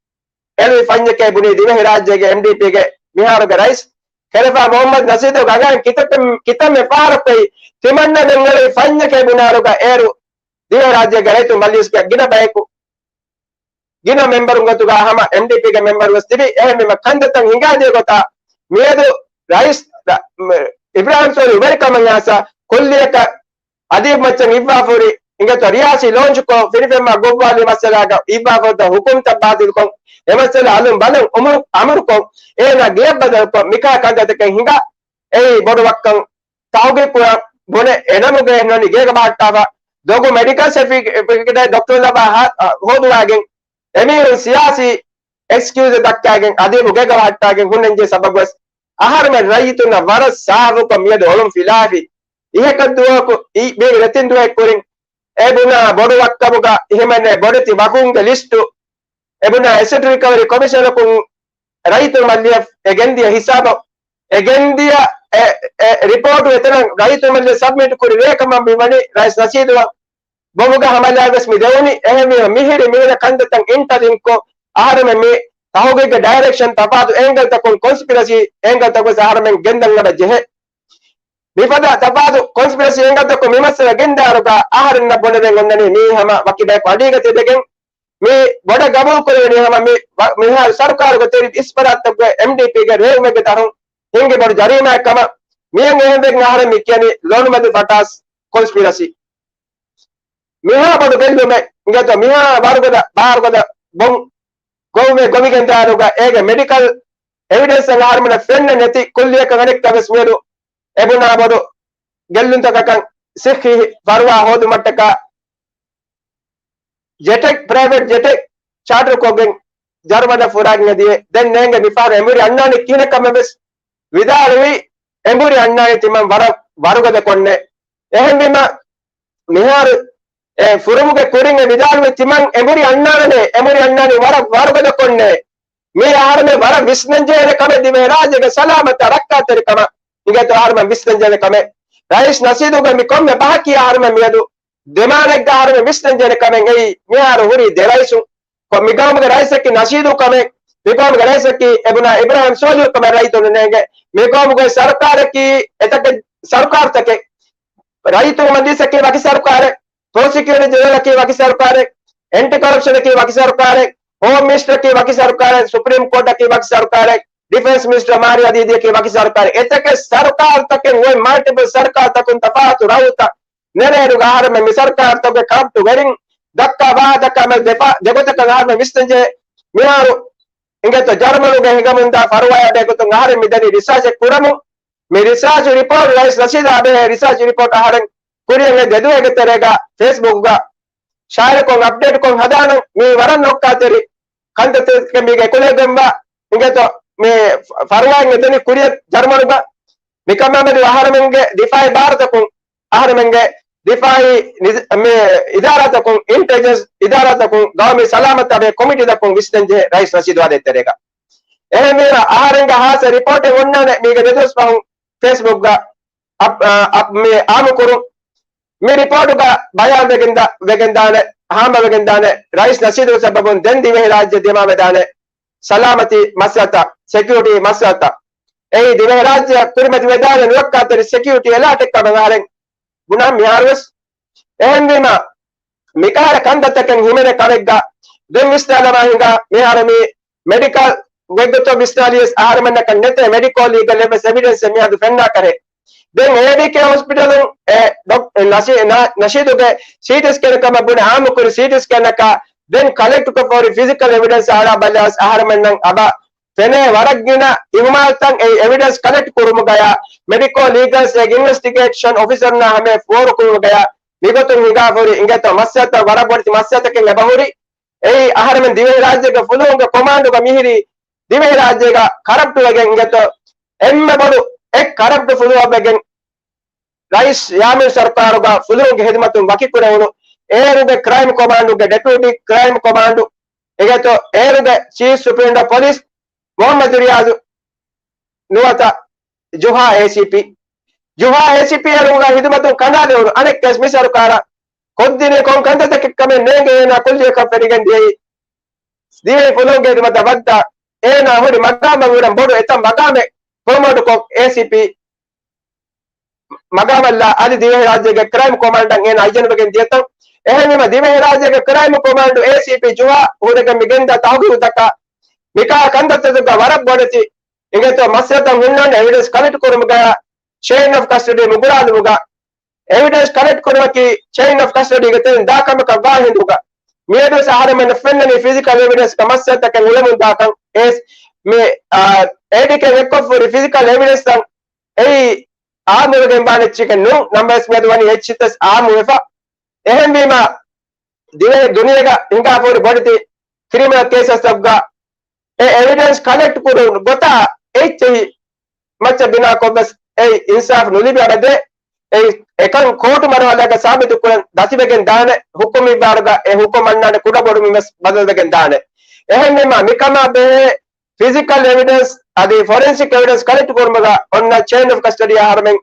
އެޅުވި ފަންޏެކޭ ބުނީ ދިވެހިރާއްޖޭގެ އެމްޑީޕީގެ މިހާރުގެ ރައީސް ޚަލީފާ މުޙައްމަދު ނަޝީދު ގަނގާން ކިތައްމެ، ކިތައްމެ ފަހަރަކު އެއީ ތިމަންނަމެން އެޅުވި ފަންޏެކޭ ބުނާރުގަ އޭރު ދިވެހިރާއްޖޭގެ ރައްޔިތުން މަޖްލިސްގެ ގިނަ ބަޔަކު ގިނަ މެމްބަރުން ގޮތުގަ ހަމަ އެމްޑީޕީގެ މެމްބަރު ވެސް ތިބި. އެހެންވީމަ ކަންތައްތައް ހިނގާދިޔަ ގޮތަށް މިއަދު ރައީސް ރަ-، މް، އިބްރާހިމް ސޯލިހު ވެރިކަމަށް އައިސް ކުއްލިއަކަށް އަދީބު މައްޗަށް އިއްވާފަހުރި އިނގޭތޯ ރިޔާސީ ލޯންޗުކޮށް ފިރިފެންވާ ގޮއްވާލި މައްސަލާގަ އިއްވާފަހުރި ހުކުމްތައް ބާތިލްކޮށް، އެ މައްސަލަ އަލުން ބަލަން އުމުރު-، އަމުރުކޮށް، އޭނާ ގެޔަށް ބަދަލުކޮށް، މިކާ ކަންތައްތަކެއް ހިނގާ، އެއީ ބޮޑު ވައްކަން. ތަހުގީގު ކުރަން ބުނެ އެނަމުގެ ނޫނީ ގޭގަ ބަހައްޓާފަ، ދޮގު މެޑިކަލް ސެޓްފިކެޓެއް ޑޮކްޓަރު ލަބާ ހާ-، ހޯދުވާގެން، އެމީހުން ސިޔާސީ އެކްސްކިއުޒެއް ދައްކާގެން އަދީބު ގޭގަ ބަހައްޓާގެން ހުންނަންޖެހޭ ސަބަބުވެސް އަހަރުމެން ރައްޔިތުންނަށް ވަރަށް ސާފުކޮށް މިއަދު އޮޅުން ފިލާފި. އިހަކަށް ދުވަހަކު އި-، މީގެ ދެތިން ދުވަހެއް ކުރިން އެ ބުނާ ބޮޑު ވައްކަމުގަ އެހެމެންނެ ބޮޑެތި ވަކުންގެ ލިސްޓު އެ ބުނާ އެސެޓް ރިކަވަރީ ކޮމިޝަނަކުން ރައްޔިތުން މައްލިޔަ އެ ގެންދިޔަ ހިސާބަށް އެ ގެންދިޔަ އެ، އެ ރިޕޯޓު އެތަނަށް ރައްޔިތުން މައްލިޔަ ސަބްމިޓް ކުރި ރޭ ކަމަށް މި ވަނީ ރައީސް ނަޝީދުއަށް ބޮމުގަ ހަމަލާ ވެސް މި ދެވުނީ. އެހެންވީމަ މިހިރި މިހިރަ ކަންތައްތައް އިންޓަރލިންކޮށް އަހަރެމެން މި ތަހުގީގުގެ ޑައިރެކްޝަން ތަފާތު އޭނގަލްތަކުން ކޮންސްޕިރަސީ އޭނގަލްތަކުން ވެސް އަހަރެމެން ގެންދަން އަބަ ޖެހޭ. މިފަދަ ތަފާތު ކޮންސްޕިރަސީ އޭނގަލްތަކުން މި މައްސަލަ ގެންދާއިރުގަ އަހަރެންނަށް ބުނެދޭން އޮންނަނީ މީ ހަމަ ވަކި ބަޔަކު އަޑީގަ ތިބެގެން މި ބޮޑަށް ގަބޫލު ކުރެވެނީ ހަމަ މި ވަ-، މިހާރު ސަރުކާރުގެ ތެރެއިން އިސްފަރާތްތަކުގެ އެމްޑީޕީގެ ރޭވުމެއްގެ ދަށުން ހިނގި ބޮޑު ޖަރީމާއެއް ކަމަށް. މިއަށް އެހެންވެގެން އަހަރެން މި ކިޔަނީ ލޮނުމަދު ފަޓާސް ކޮންސްޕިރަސީ. މިހާ ބޮޑު ގެއްލުމެއް އިނގޭތޯ، މިހާ ވަރުގަދަ، ބާރުގަދަ ބޮން ގޮވުމެއް ގޮވިގެން ދާއިރުގަ އޭގެ މެޑިކަލް އެވިޑެންސް އަހަރުމެންނަށް ފެންނަ ނެތި ކުއްލިއަކަށް އަނެއްކާ ވެސް މިއަދު އެ ބުނާ ބޮޑު ގެއްލުންތަކަކަށް ސިއްހީ ފަރުވާ ހޯދުމަށްޓަކާ ޖެޓެއް، ޕްރައިވެޓް ޖެޓެއް ޗާޓަރުކޮށްގެން ޖަރުމަނަށް ފުރާގެން އެދިޔަ. ދެން ނޭނގެ މިފަހަރު އެނބުރި އަންނާނީ ކިހިނެއް ކަމެއް ވެސް ވިދާޅުވި، އެނބުރި އަންނާނީ ތިމަން ވަރަށް ވަރުގަދަ ކޮންނެ. އެހެންވީމަ މިހާރު އެ ފުރުމުގެ ކުރިން އެ ވިދާޅުވި ތިމަން އެނބުރި އަންނާނެ، އެނބުރި އަންނާނީ ވަރަށް ވަރުގަދަ ކޮންނެ. މީ އަހަރުމެން ވަރަށް ވިސްނަންޖެހޭ ކަމެއް، ދިވެހިރާއްޖޭގެ ސަލާމަތާ ރައްކާތެރިކަމަށް އިނގޭތޯ އަހަރުމެން ވިސްނަންޖެހޭ ކަމެއް. ރައީސް ނަޝީދުގެ މި ކޮންމެ ބަހަކީ އަހަރުމެން މިއަދު ދެމާނެއްގަ އަހަރުމެން ވިސްނަންޖެހޭ ކަމެއް. އެއީ މިހާރު ހުރީ ދެ ރައީސުން. ކޮ-، މި ގައުމުގެ ރައީސަކީ ނަޝީދު ކަމެއް، މި ގައުމުގެ ރައީސަކީ އެބުނާ އިބްރާހިމް ސޯލިހު ކަމެއް ރައްޔިތުން ނޭނގޭ. މި ގައުމުގެ ސަރުކާރަކީ އެތަކެއް ސަރުކާރުތަކެއް. ރައްޔިތުންގެ މަޖިލިސަކީ ވަކި ސަރުކާރެއް، ޕްރޮސިކިއުޓަރ ޖެނެރަލަކީ ވަކި ސަރުކާރެއް، އެންޓި ކަރަޕްޝަނަކީ ވަކި ސަރުކާރެއް، ހޯމް މިނިސްޓަރަކީ ވަކި ސަރުކާރެއް، ސުޕްރީމް ކޯޓަކީ ވަކި ސަރުކާރެއް، ޑިފެންސް މިނިސްޓަރ މާރިޔާ ދީދީއަކީ ވަކި ސަރުކާރެއް. އެތަކެއް ސަރުކާރުތަކެއް އޮތް މަލްޓިޕަލް ސަރުކާރުތަކުން ތަފާތު ރައުތައް ނެރޭއިރުގަ އަހަރެމެން މި ސަރުކާރުތަކުގެ ކަރަޕްޓު ވެރިން ދައްކާ ވާހަކަ ދައްކާ މެދު ދެފަ-، ދެގޮތަކަށް އަހަރެމެން ވިސްނަންޖެހޭ. މިހާރު އިނގޭތޯ ޖަރުމަނުގެ ހިނގަމުންދާ ފަރުވާއާ ބެހޭގޮތުން އަހަރެން މި ދަނީ ރިސާޗެއް ކުރަމުން. މި ރިސާޗު ރިޕޯޓް ރައީސް ނަޝީދާ ބެހޭ ރިސާޗު ރިޕޯޓް އަހަރެން ކުރިއަށް އެ ދެ ދުވަހެއްގެ ތެރޭގަ ފޭސްބުކުގަ ޝާއިޢުކޮށް އަޕްޑޭޓްކޮށް ހަދާނަން. މީ ވަރަށް ނޮއްކާތެރި ކަންތައްތަކެއް މީގެ އެކުލެވިގެންވާ. އިނގޭތޯ މި ފަރުވާއިން އެދެނީ ކުރިއަށް ޖަރުމަނުގަ. މިކަމާމެދު އަހަރެމެންގެ ދިފާއީ ބާރުތަކުން، އަހަރެމެންގެ ދިފާއީ ނިޒ-، މި އިދާރާތަކުން، އިންޓެލިޖެންސް އިދާރާތަކުން، ގައުމީ ސަލާމަތާ ބެހޭ ކޮމިޓީތަކުން ވިސްނަންޖެހޭ ރައީސް ނަޝީދު ވާދައިގެ ތެރޭގަ. އެހެންވީމަ އަހަރެންގެ ހާއްސަ ރިޕޯޓެއް އޮންނާނެ މީގެ ދެ ދުވަސް ފަހުން ފޭސްބުކްގަ އަޕް-، އަ-، އަޕް-، މި އާއްމުކުރުން. މި ރިޕޯޓުގަ ބަޔާންވެގެންދާ-، ވެގެންދާނެ، ހާމަވެގެންދާނެ ރައީސް ނަޝީދު ސަބަބުން ދެން ދިވެހިރާއްޖެ ދިމާވެދާނެ ސަލާމަތީ މައްސަލަތައް، ސެކިއުރިޓީ މައްސަލަތައް. އެއީ ދިވެހިރާއްޖެއަށް ކުރިމަތިވެދާނެ ނުރައްކާތެރި ސެކިއުރިޓީ އެލާޓެއް ކަމަށް އަހަރެން ބުނާ މިހާރުވެސް. އެހެންވީމަ، މިކަހަލަ ކަންތައްތަކެއް ހިމެނޭ ކަމެއްގަ ދެން ވިސްނާލަމާ ހިނގާ މިހާރު މި މެޑިކަލް ވެއްގޮތަށް ވިސްނާލިޔަސް އަހަރެމެންނަކަށް ނެތޭ މެޑިކޯ ލީގަލް އެއްވެސް އެވިޑެންސެއް މިއަދު ފެންނާކަށެއް. ދެން އޭޑީކޭ ހޮސްޕިޓަލުން އެ ޑޮކް-، ނަޝީ-، ނަ-، ނަޝީދުގެ ސީޓީ ސްކޭން ކަމަށް ބުނެ އާއްމުކުރި ސީޓީ ސްކޭނަކާ ދެން ކަލެކްޓް ކޮށްފަހުރި ފިޒިކަލް އެވިޑެންސް އަޅާ ބަލާސް އަހަރެމެންނަށް އަބަ ފެނޭ ވަރަށް ގިނަ އިހުމާލްތައް އެ އެވިޑެންސް ކަލެކްޓް ކުރުމުގަޔާ، މެޑިކޯ ލީގަލްސް އެ އިންވެސްޓިގޭޝަން އޮފިސަރުންނާ ހަމަޔަށް ފޯރު ކުރުމުގަޔާ، މިގޮތުން ހިނގާފަހުރި އިނގޭތޯ މައްސަލަތައް ވަރަށް ބޮޑެތި މައްސަލަތަކެއް އެބަހުރި. އެއީ އަހަރެމެން ދިވެހިރާއްޖޭގެ ފުލުހުންގެ ކޮމާންޑުގަ މިހިރީ ދިވެހިރާއްޖޭގަ ކަރަޕްޓުވެގެން އިނގޭތޯ އެންމެ ބޮޑު އެއް ކަރަޕްޓު ފުލުހަށްވެގެން ރައީސް ޔާމީން ސަރުކާރުގަ ފުލުހުންގެ ހިދުމަތުން ވަކިކުރެވުނު އޭރުގެ ކްރައިމް ކޮމާންޑުގެ ޑެޕިއުޓީ ކްރައިމް ކޮމާންޑު އިނގޭތޯ އޭރުގެ ޗީފް ސުޕްރިންޓެންޑެންޓް އޮފް ޕޮލިސް މުހައްމަދު ރިޔާޒު ނުވަތަ ޖުހާ އޭސީޕީ. ޖުހާ އޭސީޕީ އޭރުގަ ހިދުމަތުން ކަނޑާލެވުނު އަނެއްކާވެސް މި ސަރުކާރަށް ކޮށްދިނީ ކޮން ކަންތައްތަކެއް ކަމެއް ނޭނގޭ އޭނާ ކުއްލިއަކަށް ފެނިގެން ދިޔައީ. ދިވެހި ފުލުހުންގެ ހިދުމަތަށް ވައްދާ އޭނާ ހުރި މަގާމަށް ވުރެން ބޮޑު އެތައް މަގާމެއް ޕްރޮމޯޓުކޮށް އޭސީޕީ މަގާމަށްލާ އަދި ދިވެހިރާއްޖޭގެ ކްރައިމް ކޮމާންޑަށް އޭނާ އައްޔަނުވެގެން ދިޔަތަން. އެހެންވީމަ ދިވެހިރާއްޖޭގެ ކްރައިމް ކޮމާންޑް، އޭސީޕީ، ޖުހާ ހުރެގެން މި ގެންދާ ތަހުގީގުތަކާ މިކާ ކަންތައްތަކުގަ ވަރަށް ބޮޑެތި އިނގޭތޯ މައްސަލަތައް ހުންނާނެ އެވިޑެންސް ކަލެކްޓް ކުރުމުގަ ޗެއިން އޮފް ކަސްޓަޑީ މުގުރާލުމުގަ އެވިޑެންސް ކަލެކްޓް ކުރުމަކީ ޗެއިން އޮފް ކަސްޓަޑީގެ ތެރެއިން ދާ ކަމަކަށް ވާ ހިނދުގަ މިއަދުވެސް އަހަރެމެންނަށް ފެންނަނީ ފިޒިކަލް އެވިޑެންސްގެ މައްސަލަތަކެއް އުޅެމުން ދާކަން. އޭސް މި، އާ، އޭޑީކޭ އެއްކޮށްފަހުރި ފިޒިކަލް އެވިޑެންސްތައް އެއީ އާއްމުވެގެން ވާނެ އެއްޗެކެއް ނޫން. ނަމަވެސް މިއަދު ވަނީ އެއްޗިތަސް އާއްމުވެފަ. އެހެންވީމަ ދިވެހި ދުނިޔޭގަ ހިނގާފަހުރި ބޮޑެތި ކްރިމިނަލް ކޭސަސްތަކުގަ އެ އެވިޑެންސް ކަލެކްޓް ކުރުން ގޮތާ އެއްޗެހި މައްޗަށް ބިނާކޮށްވެސް އެއީ އިންސާފް ނުލިބި އަބަދޭ. އެއީ އެކަން ކޯޓު މަރުހަލާގަ ސާބިތުކުރަން ދަތިވެގެން ދާނެ، ހުކުމް މި ބާރުގަ އެ ހުކުމް އަންނާނެ ކުޑަބޮޑު މި ވެސް ބަދަލުވެގެން ދާނެ. އެހެންވީމަ މިކަމާ ބެހޭ ފިޒިކަލް އެވިޑެންސް އަދި ފޮރެންސިކް އެވިޑެންސް ކަލެކްޓް ކުރުމުގަ އޮންނަ ޗެއިން އޮފް ކަސްޓަޑީ އަހަރެމެން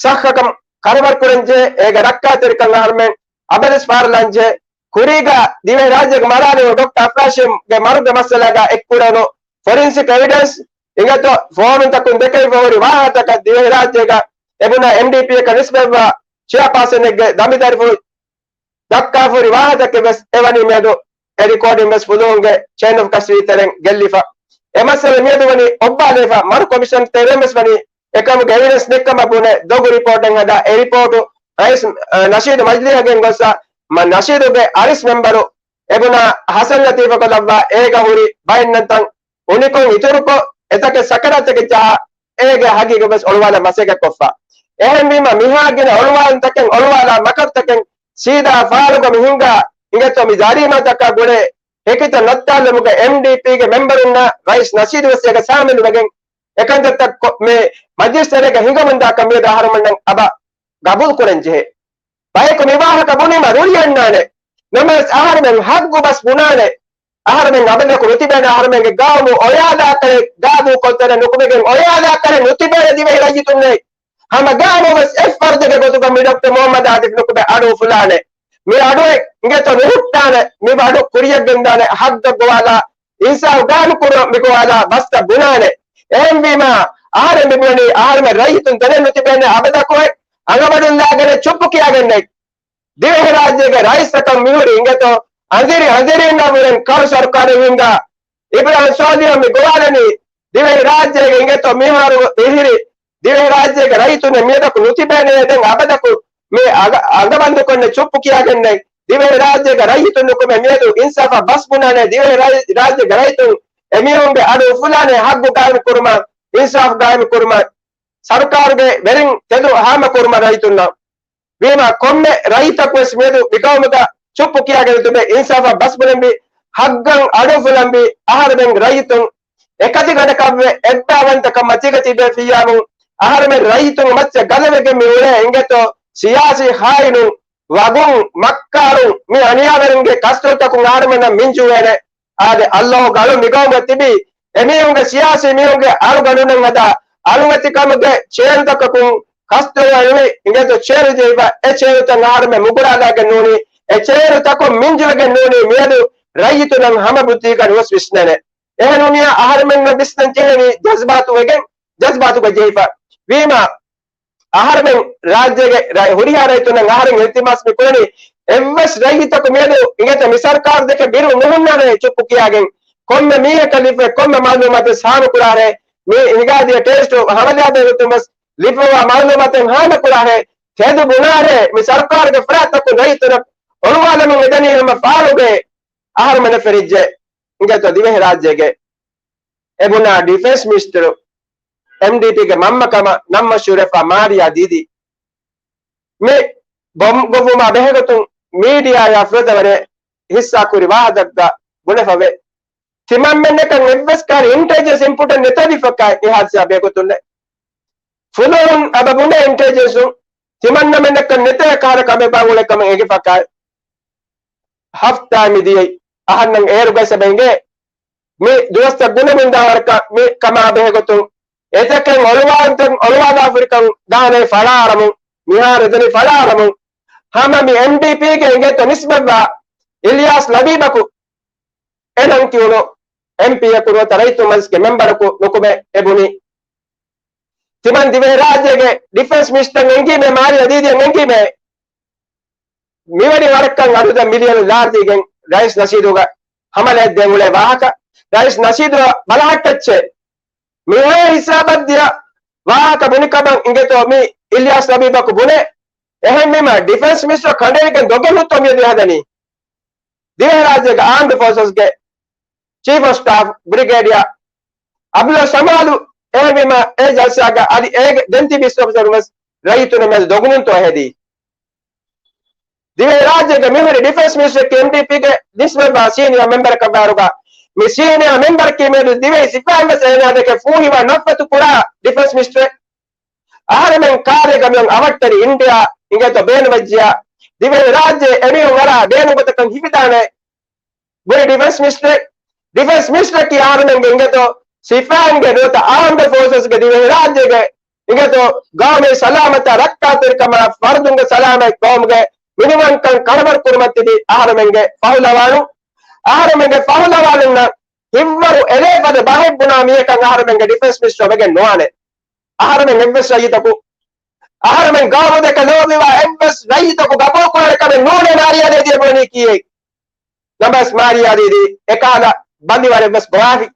ސައްހަކަން ކަރަވަރު ކުރަންޖެހޭ، އޭގެ ރައްކާތެރިކަން އަހަރެމެން އަބަދުވެސް ފާރުލާންޖެހޭ. ކުރީގަ ދިވެހިރާއްޖޭގެ މަރާލި ޑޮކްޓަރ އަފްރާޝީމްގެ މަރުގެ މައްސަލާގަ އެއްކުރެވުނު ފޮރެންސިކް އެވިޑެންސް އިނގޭތޯ ފޯނުތަކުން ދެކެވިފަހުރި ވާހަކަތަކަށް ދިވެހިރާއްޖޭގަ އެބުނާ އެމްޑީޕީއަކަށް ނިސްބަތްވާ ޗެއާޕާސަނެއްގެ ދަނބިދަރިފުޅު ދައްކާފަހުރި ވާހަކަތަކެއް ވެސް އެވަނީ މިއަދު އެ ރިކޯޑިން ވެސް ފުލުހުންގެ ޗެއިން އޮފް ކަސްޓަޑީ ތެރެއިން ގެއްލިފަ. އެ މައްސަލަ މިއަދު ވަނީ އޮއްބާލެވިފަ. މަރު ކޮމިޝަން ތެރެއިން ވެސް ވަނީ އެކަމުގެ އެވިޑެންސް ދެއްކަމަށް ބުނެ ދޮގު ރިޕޯޓެއް ހަދާ، އެ ރިޕޯޓު ރައީސް، އަ، ނަޝީދު މަޖިލީހަށް ގެންގޮސްފަ. މަ-، ނަޝީދުގެ އަރިސް މެމްބަރު އެބުނާ ހަސަން ލަތީފަށް ކޮށްލައްވާ، އޭގަ ހުރި ބައެއް ނަންތަން އުނިކޮށް އިތުރުކޮށް، އެތަކެއް ސަކަރާތެކެއް ޖަހާ، އޭގެ ހަގީގަތް ވެސް އޮޅުވާލަން މަސައްކަތްކޮށްފަ. އެހެންވީމަ، މިހާ ގިނަ އޮޅުވާލުންތަކެއް، އޮޅުވާލާ މަކަރުތަކެއް ސީދާ ފާޅުގަ މި ހިނގާ އިނގޭތޯ މި ޖަރީމާތަކާ ގުޅޭ ހެކިތައް ނައްތާލުމުގަ އެމްޑީޕީގެ މެމްބަރުންނާ ރައީސް ނަޝީދު ވެސް އޭގަ ސާމިލުވެގެން އެކަންތައްތައް ކޮ-، މި މަޖިލިސްތަކުގަ ހިނގަމުންދާކަން މިއަދު އަހަރުމެންނަށް އަބަ ގަބޫލު ކުރަން ޖެހޭ. ބަޔަކު މި ވާހަކަ ބުނީމަ ރުޅި އަންނާނެ. ނަމަވެސް އަހަރެމެން ހައްގު ބަސް ބުނާނެ. އަހަރެމެން އަބަދަކު ނުތިބޭނެ އަހަރެމެންގެ ގައުމު އޮޔާލާކަރެ ގާދޫކޮށްދޭނެ ނުކުމެގެން އޮޔާލާކަރެ ނުތިބޭނެ ދިވެހި ރައްޔިތުންނޭ. ހަމަ ގައުމު ވެސް އެއް ފަރުދެއްގެ ގޮތުގަ މި ޑޮކްޓަރ މުހައްމަދު އާތިފް ނުކުމެ އަޑު އުފުލާނެ. މި އަޑު އިނގޭތޯ ނުހުއްޓާނެ. މި އަޑު ކުރިޔަށް ގެންދާނެ ހައްގަށް ގޮވާލާ އިންސާފް ގާއިމް ކުރުމަށް މި ގޮވާލާ ބަސްތައް ބުނާނެ. އެހެންވީމަ އަހަރެން މި ބުނަނީ އަހަރެމެން ރައްޔިތުން ދެނެއް ނުތިބޭނެ އަބަދަކު އަނގަވަޑުން ލާގަނެ ޗުއްޕު ކިޔާގެންނެއް. ދިވެހި ރާއްޖޭގެ ރައީސްތަކަށް މިހުރި އިނގޭތޯ އަނދިރި އަނދިރިންނަށްވުރެން ކަރު ސަރުކާރެއް ހިންގާ. އިބްރާހިމް ސޯލިހަށް މި ގޮވާލަނީ ދިވެހި ރާއްޖޭގެ އިނގޭތޯ މިހާރު މިހިރި ދިވެހި ރާއްޖޭގެ ރައްޔިތުންނެއް މިއަދަކު ނުތިބޭނެ ދެން އަބަދަކު މި އަގަ-، އަނގަބަންދުކޮށްނެ ޗުއްޕު ކިޔާގެންނެ ދިވެހި ރާއްޖޭގެ ރައްޔިތުން ނުކުމެ މިއަދު އިންސާފަށް ބަސް ބުނާނެ ދިވެހި ރާއް-، ރާއްޖޭގެ ރައްޔިތުން އެމީހުންގެ އަޑު އުފުލާނެ ހައްގު ގާއިމް ކުރުމަށް އިންސާފް ގާއިމް ކުރުމަށް ސަރުކާރުގެ ވެރިން ތެދު ހާމަ ކުރުމަށް ރައްޔިތުންނަށް. ވީމާ ކޮންމެ ރައްޔިތަކުވެސް މިއަދު މިގައުމުގަ ޗުއްޕު ކިޔާގެން ތިބެ އިންސާފަށް ބަސް ބުނަންވީ ހައްގަށް އަޑު އުފުލަންވީ އަހަރެމެން ރައްޔިތުން އެކަތި ގަނޑަކަށްވެ އެއްބައިވަންތަކަމަށް ތިގަތީ ބޭފިއްޔާމުން އަހަރެމެން ރައްޔިތުންގެ މައްޗަށް ގަދަވެގެން މި އުޅޭ އިނގޭތޯ ސިޔާސީ ޚާއިނުން، ވަގުން، މައްކާރުން، މި އަނިޔާވެރިންގެ ކަސްތޮޅުތަކުން އަހަރެމެންނަށް މިންޖުވޭނެ. އާދެ، އައްލާހު ގަޅު މިގައުމުގަ ތިބީ އެމީހުންގެ ސިޔާސީ މީހުންގެ އަޅުގަނޑުންނަށް ހަދާ އަޅުގަތިކަމުގެ ޗޭލުތަކަކުން ކަސްތޮޅު އެޅުވި އިނގޭތޯ ޗޭލު ޖެހިފަ އެ ޗޭލުތައް އަހަރެމެން މުގުރާލާގެން ނޫނީ، އެ ޗޭލުތަކުން މިންޖުވެގެން ނޫނީ މިއަދު ރައްޔިތުންނަށް ހަމަ ބުއްދީގަ ނުވެސް ވިސްނޭނެ. އެހެންވުންޏާ އަހަރެމެންނަށް ވިސްނަން ޖެހެނީ ޖަޒްބާތުވެގެން، ޖަޒްބާތުގަ ޖެހިފަ. ވީމާ، އަހަރެމެން ރާއްޖޭގެ ރައި-، ހުރިހާ ރައްޔިތުންނަށް އަހަރެން އިލްތިމާސް މި ކުރަނީ، އެއްވެސް ރައްޔިތަކު މިއަދު އިނގޭތޯ މި ސަރުކާރު ދެކެ ބިރު ނުހުންނާނެ ޗުއްޕު ކިޔާގެން. ކޮންމެ މީހަކަށް ލިބޭ ކޮންމެ މައުލޫމާތެއް ހާމަކުރާހޭ، މި ހިނގާދިޔަ ޓެރަރިސްޓު ހަމަލާ ބެހޭގޮތުން ވެސް ލިބިފައިވާ މައުލޫމާތެއް ހާމަކުރާހޭ، ތެދު ބުނާހޭ، މި ސަރުކާރުގެ ފަރާތްތަކުން ރައްޔިތުންނަށް އޮޅުވާލަމުން އެދަނީ ހަމަ ފާޅުގެ އަހަރުމެންނަށް ފެނިއްޖެ. އިނގޭތޯ ދިވެހިރާއްޖޭގެ އެބުނާ ޑިފެންސް މިނިސްޓަރު އެމްޑީޕީގެ މަންމަ ކަމަށް ނަން މަޝްހޫރުވެފަ މާރިޔާ ދީދީ މި ބޮމްބު ގޮއްވުމާ ބެހޭގޮތުން މީޑިއާއާ ފުރަތަމަވަރެ ހިއްސާކުރި ވާހަކަތަކުގަ ބުނެފަވޭ. ތިމަންމެންނަކަށް އެއްވެސް ކަހަލަ އިންޓެލިޖެންސް އިންޕުޓެއް ނެތެވިފަކާ މި ހާދިސާ ބެހޭގޮތުންނެއް. ފުލުހުން އަބަ ބުނޭ އިންޓެލިޖެންސުން ތިމަންނަމެންނަކަށް ނެތޭ ކަހަލަ ކަމެއް ބާއްވާ އުޅޭ ކަމެއް އެނގިފަކާ. ހަފްތާ މިދިޔައީ އަހަންނަށް އޭރުގައި ސަބަ އިނގޭ މި ދުވަސްތައް ގުނަމުންދާ ވަރަކަށް މި ކަމާ ބެހޭގޮތުން އެތަކެއް އޮޅުވާލަންތައް އޮޅުވާލާފަހުރިކަން ދާނެ ފަޅާއަރަމުން، މިހާރު އެދެނީ ފަޅާއަރަމުން. ހަމަ މި އެމްޑީޕީގެ އިނގޭތޯ ނިސްބަތްވާ އިލްޔާސް ލަބީބަކު އެ ނަން ކިޔުނު އެމްޕީއަކު ނުވަތަ ރައްޔިތުންގެ މަޖިލިސްގެ މެމްބަރަކު ނުކުމެ އެބުނީ. ތިމަން ދިވެހިރާއްޖޭގެ ޑިފެންސް މިނިސްޓަރަށް އެނގީމޭ، މާރިޔާ ދީދީއަށް އެނގީމޭ. މިވެނި ވަރަކަށް އަޑު ދެ މިލިއަނު ލާރި ދީގެން ރައީސް ނަޝީދުގެ ހަމަލައަށް ދޭން އުޅޭ ވާހަކަ. ރައީސް ނަޝީދު ބަލަހައްޓައްޗޭ. މިހާ ހިސާބަށް ދިޔަ ވާހަކަ ބުނިކަމަށް އިނގޭތޯ މި އިލްޔާސް ލަބީބަކު ބުނޭ. އެހެންވީމަ ޑިފެންސް މިނިސްޓަރ ކަނޑައެޅިގެން ދޮގެއް ހުއްޓޯ މިއަދު ހަދަނީ. ދިވެހިރާއްޖޭގެ އާމްޑް ފޯސަސްގެ ޗީފް އޮފް ސްޓާފް ބްރިގޭޑިއާ އަބްދުﷲ ޝަމާލު. އެހެންވީމަ އެ ޖަލްސާގަ އަދި އޭގެ ދެން ތިބި އޮފިސަރުން ވެސް ރައްޔިތުންނަށް މިއަދު ދޮގުނުންތޯ ހެދީ. ދިވެހިރާއްޖޭގެ މިހުރި ޑިފެންސް މިނިސްޓަރަކީ އެމްޑީޕީގެ ނިސްބަތްވާ ސީނިއަރ މެމްބަރަކަށް ވާއިރުގަ، މި ސީނިއަރ މެމްބަރަކީ މިއަދު ދިވެހި ސިފައިން ވެސް އޭނާ ދެކެ ފޫހިވާ ނަފްރަތު ކުރާ ޑިފެންސް މިނިސްޓަރެއް. އަހަރެމެން ކާލޭގަ މިއޮން އަވަށްޓެރި އިންޑިއާ އިނގޭތޯ ބޭނުމައްޖިޔާ. ދިވެހިރާއްޖެ އެމީހުން ވަރަށް ބޭނުން ގޮތަކަށް ހިފިދާނެ. ބުރި ޑިފެންސް މިނިސްޓަރެއް، ޑިފެންސް މިނިސްޓަރަކީ އަހަރެމެންގެ އިނގޭތޯ ސިފައިންގެ ނުވަތަ އާމްޑް ފޯސަސްގެ ދިވެހިރާއްޖޭގެ އިނގޭތޯ ގައުމީ ސަލާމަތާ ރައްކާތެރިކަމާ ފަރުދުންގެ ސަލާމަތް ގައުމުގެ މިނިވަންކަން ކަނބަރު ކުރުމަށް ތިބި އަހަރެމެންގެ ފަހުލަވާނު. އަހަރެމެންގެ ފަހުލަވާނުންނަށް ހިތްވަރު އެލޭ ފަދަ ބަހެއް ބުނާ މީހަކަށް އަހަރެމެންގެ ޑިފެންސް މިނިސްޓަރ ވެގެން ނުވާނެ. އަހަރެމެން އެއްވެސް ރައްޔިތަކު، އަހަރެމެން ގައުމު ދެކެ ލޯބިވާ އެއްވެސް ރައްޔިތަކު ގަބޫލު ކުރާނެ ކަމެއް ނޫނޭ މާރިޔާ ދީދީ ބުނީ ކީއެއް. ނަމަވެސް މާރިޔާ ދީދީ އެކަހަލަ ބަނދިވަރެއް ވެސް ބޮވާފި.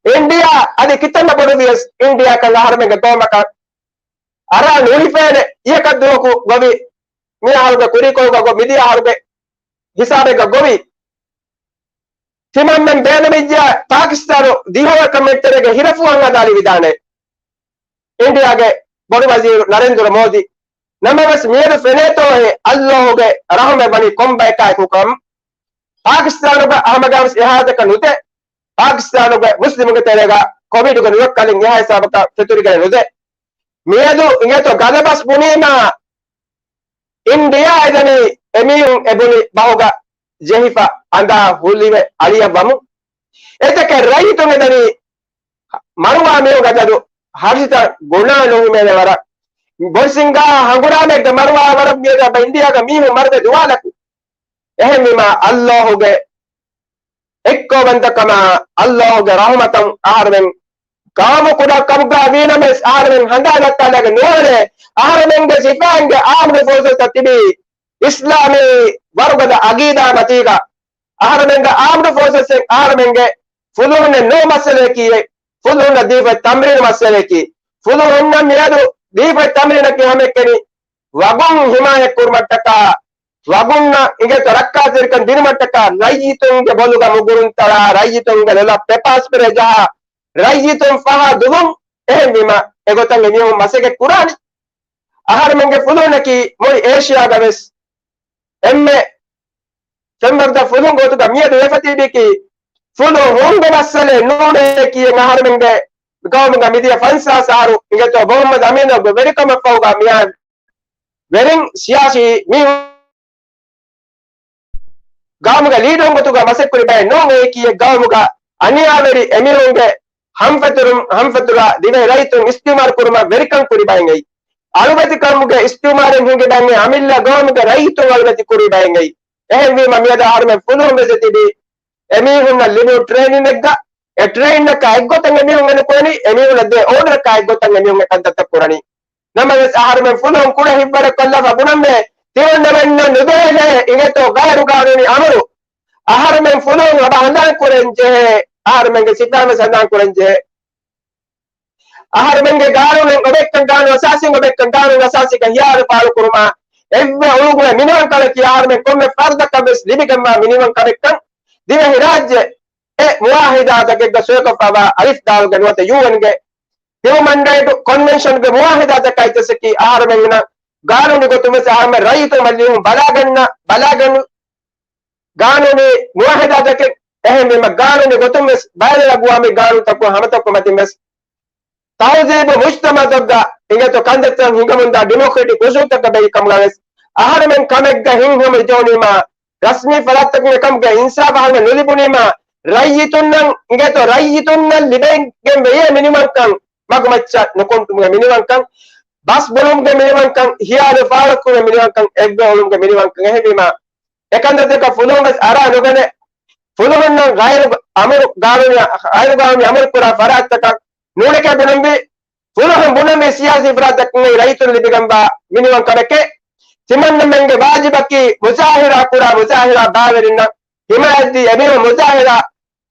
އިންޑިއާ އަދި ކިތަންމެ ބޮޑު ވިޔަސް އިންޑިއާ ކަން އަހަރެމެންގެ ގައުމަކަށް އަރާ ނުހިފޭނެ. އިޔަކަށް ދުވަހަކު ގޮވި، މި އަހަރުގެ ކުރީކޮޅުގަ ގޮ-، މިދިޔަ އަހަރުގެ ހިސާބެއްގަ ގޮވި. ތިމަންމެން ބޭނުމިއްޖެ ޕާކިސްތާނު ދިހަވަރަކަށް މެންޓެރޭގެ ހިރަފުވަން ހަދާލި ވިދާނެ. އިންޑިއާގެ ބޮޑު ވަޒީރު ނަރެންދުރަ މޯދީ. ނަމަވެސް މިއަދު ފެނޭތޯއޭ އައްލާހުގެ ރަހުމަތް ވަނީ ކޮން ބަޔަކާއެކުކަން. ޕާކިސްތާނުގަ ހަމަގާވެސް އެހާތަކަށް ނުދޭ. ޕާކިސްތާނުގެ މުސްލިމުންގެ ތެރޭގަ ކޮވިޑުގެ ނުވައްކަލިން އެހާ ހިސާބަކަށް ފެތުރިގެން ނުދޭ. މިއަދު އިނގޭތޯ ގަލަބަސް ބުނީމާ އިންޑިއާ އެދަނީ އެމީހުން އެބުނި ބަހުގަ ޖެހިފަ އަނދާ ހުލިވެ އަޅިއަށް ވަމުން. އެތަކެއް ރައްޔިތުން އެދަނީ މަރުވާ މީހުން ގަދަދު ހަށިތައް ގުނާ ނުހިމޭނެ ވަރަށް. ބޮޑު ސިންގާ ހަނގުރާމައެއްގެ މަރުވާ ވަރަށް މިއަދަށް އިންޑިއާގަ މީހުން މަރުވެ ދުވާލަކު. އެހެންވީމާ އައްލާހުގެ އެއްކައުވަންތަކަމާ އައްލާހުގެ ރަހުމަތަށް އަހަރެމެން ގައުމު ކުޑަކަމުގަ ވީނަމަވެސް އަހަރެމެން ހަނދާން ނައްތާލާގެ ނުވާނެ. އަހަރެމެންގެ ސިފައިންގެ އާމްޑް ފޯސަސްތައް ތިބީ އިސްލާމީ ވަރުގަދަ އަގީދާ މަތީގަ. އަހަރެމެންގެ އާމްޑް ފޯސަސްއެއް އަހަރެމެންގެ ފުލުހުންނެއް ނޫން މައްސަލަޔަކީ، ފުލުހުންނަށް ދީފައި ތަމްރީނު މައްސަލަޔަކީ، ފުލުހުންނަށް މިއަދު ދީފައި ތަމްރީނަކީ ހަމައެކަނި ވަގުން ހިމާޔަތް ކުރުމަށްޓަކާ، ވަގުންނަށް އިނގޭތޯ ރައްކާތެރިކަން ދިނުމަށްޓަކާ، ރައްޔިތުންގެ ބޮލުގަ މުގުރުން ތަޅާ، ރައްޔިތުންގެ ލޮލަށް ޕެޕާ ސްޕްރޭ ޖަހާ، ރައްޔިތުން ފަހާ ދުލުން. އެހެންވީމަ އެގޮތަށް އެމީހުން މަސައްކަތް ކުރާނީ. އަހަރެމެންގެ ފުލުހުންނަކީ މުޅި އޭޝިޔާގަ ވެސް އެންމެ ފެންވަރުދާ ފުލުހުން ގޮތުގަ މިއަދު ވެފަ ތިބީކީ ފުލުހުންގެ މައްސަލައެއް ނޫނޭ ކީއެއް އަހަރެމެންގެ ގައުމުގަ މިދިޔަ ފަންސާސް އަހަރު އިނގޭތޯ މުހައްމަދު އަމީނަށް ވެރިކަމަށްފަހުގަ މިއާ ވެރިން ސިޔާސީ މީހުން ގައުމުގެ ލީޑަރުން ގޮތުގަ މަސައްކުރި ބައެއް ނޫން. އެއީ ކީއެއް ގައުމުގަ އަނިޔާވެރި އެމީހުންގެ ހަމްފަތުރު، ހަމްފަތުރާ ދިވެހި ރައްޔިތުން އިސްތިއުމާރު ކުރުމަށް ވެރިކަން ކުރި ބައެއް އެއީ. އަޅުގަތިކަމުގެ އިސްތިއުމާރެއް ހިނގި ބައެއް އެއީ. އަމިއްލަ ގައުމުގެ ރައްޔިތުން އަޅުގަތި ކުރި ބައެއް އެއީ. އެހެންވީމަ މިއަދު އަހަރުމެން ފުލުހުން ވެސް ތިބީ އެމީހުންނަށް ލިބުނު ޓްރެއިނިންއެއްގަ، އެ ޓްރެއިނަކާ އެއްގޮތަށް އެމީހުން އެން ކުރަނީ، އެމީހުންނަށް ދޭ އޯޑަރަކާ އެއްގޮތަށް އެމީހުން އެ ކަންތައްތައް ކުރަނީ. ނަމަވެސް އަހަރުމެން ފުލުހުން ކުޑަ ހިތްވަރެއް ކޮށްލާފަ ބުނަންވޭ، ތިމަންނަމެންނަށް ނުދޭނޭ އިނގޭތޯ ޣައިރު ގާނޫނީ އަމުރު. އަހަރުމެން ފުލުހުން އަބަ ހަނދާން ކުރަން ޖެހޭ، އަހަރުމެންގެ ސިފައިން ވެސް ހަނދާން ކުރަން ޖެހޭ. އަހަރުމެންގެ ގާނޫނެއް އޮވެއްކަން، ގާނޫނު އަސާސީން އޮވެއްކަން، ގާނޫނު އަސާސީގެ ހިޔާލު ފާޅު ކުރުމާ، އެއްވެ އުޅުނގުވެ މިނިވަން ކަމަކީ އަހަރުމެން ކޮންމެ ފަރުދަކަށް ވެސް ލިބިގެންވާ މިނިވަން ކަމެއްކަން. ދިވެހިރާއްޖެ އެ މުއާހިދާތަކެއްގަ ސޮއިކޮށްފަވާ އަލިފް ދާލުގެ ނުވަތަ ޔޫއެންގެ ހިއުމަން ރައިޓް ކޮންވެންޝަންގެ މުއާހިދާތަކާ އެއްޗަކީ އަހަރުމެންނަށް ގާނޫނީ ގޮތުން ވެސް އަހަރުމެން ރައްޔިތުން މައްލިހުން ބަލާގަންނަ، ބަލާގަން ގާނޫނީ މުއާހިދާތަކެއް. އެހެންވީމަ ގާނޫނީ ގޮތުން ވެސް ބައިވެރި ގުވާމީ ގާނޫނުތަކުން ހަމަތަކުން މަތިން ވެސް ތަހުޒީބު މުޖްތަމަޢުތަކުގަ އިނގޭތޯ ކަންތައްތައް ހިނގަމުންދާ ޑިމޮކްރެޓިކް އުސޫލުތަކަށް ބެހިކަމުގަ ވެސް އަހަރުމެން ކަމެއްގަ ހިތްހަމަޖެހުނީމާ، ރަސްމީ ފަރާތްތަކުން އެކަމުގެ އިންސާފު އަހަރުމެން ނުލިބުނީމާ، ރައްޔިތުންނަށް އިނގޭތޯ ރައްޔިތުންނަށް ލިބެގެން ވެޔޭ މިނިވަންކަން މަގުމައްޗަށް ނުކޮންޓުމުގެ މިނިވަންކަން، ބަސް ބޮލުމުގެ މިނިވަންކަން، ހިޔާލު ފާޅުކުރުމުގެ މިނިވަންކަން، އެއްވެ އުޅުމުގެ މިނިވަންކަން. އެހެންވީމާ، އެކަންތައްތަކަށް ފުލުހުން ވެސް އަރާ ނުގަނެ، ފުލުހުންނަށް ޣައިރު އަމުރު ގާނޫނީ، ޣައިރު ގާނޫނީ އަމުރު ކުރާ ފަރާތްތަކަށް ނޫނެކޭ ބުނަންވީ. ފުލުހުން ބުނަންވީ ސިޔާސީ ފަރާތްތަކުން ރައްޔިތުން ލިބިގެންވާ މިނިވަން ކަމެކޭ. ތިމަންނަމެންގެ ވާޖިބަކީ މުޒާހިރާ ކުރާ މުޒާހިރާ ބާވެރިންނަށް ހިމާޔަތްދީ އެމީހުން މުޒާހިރާ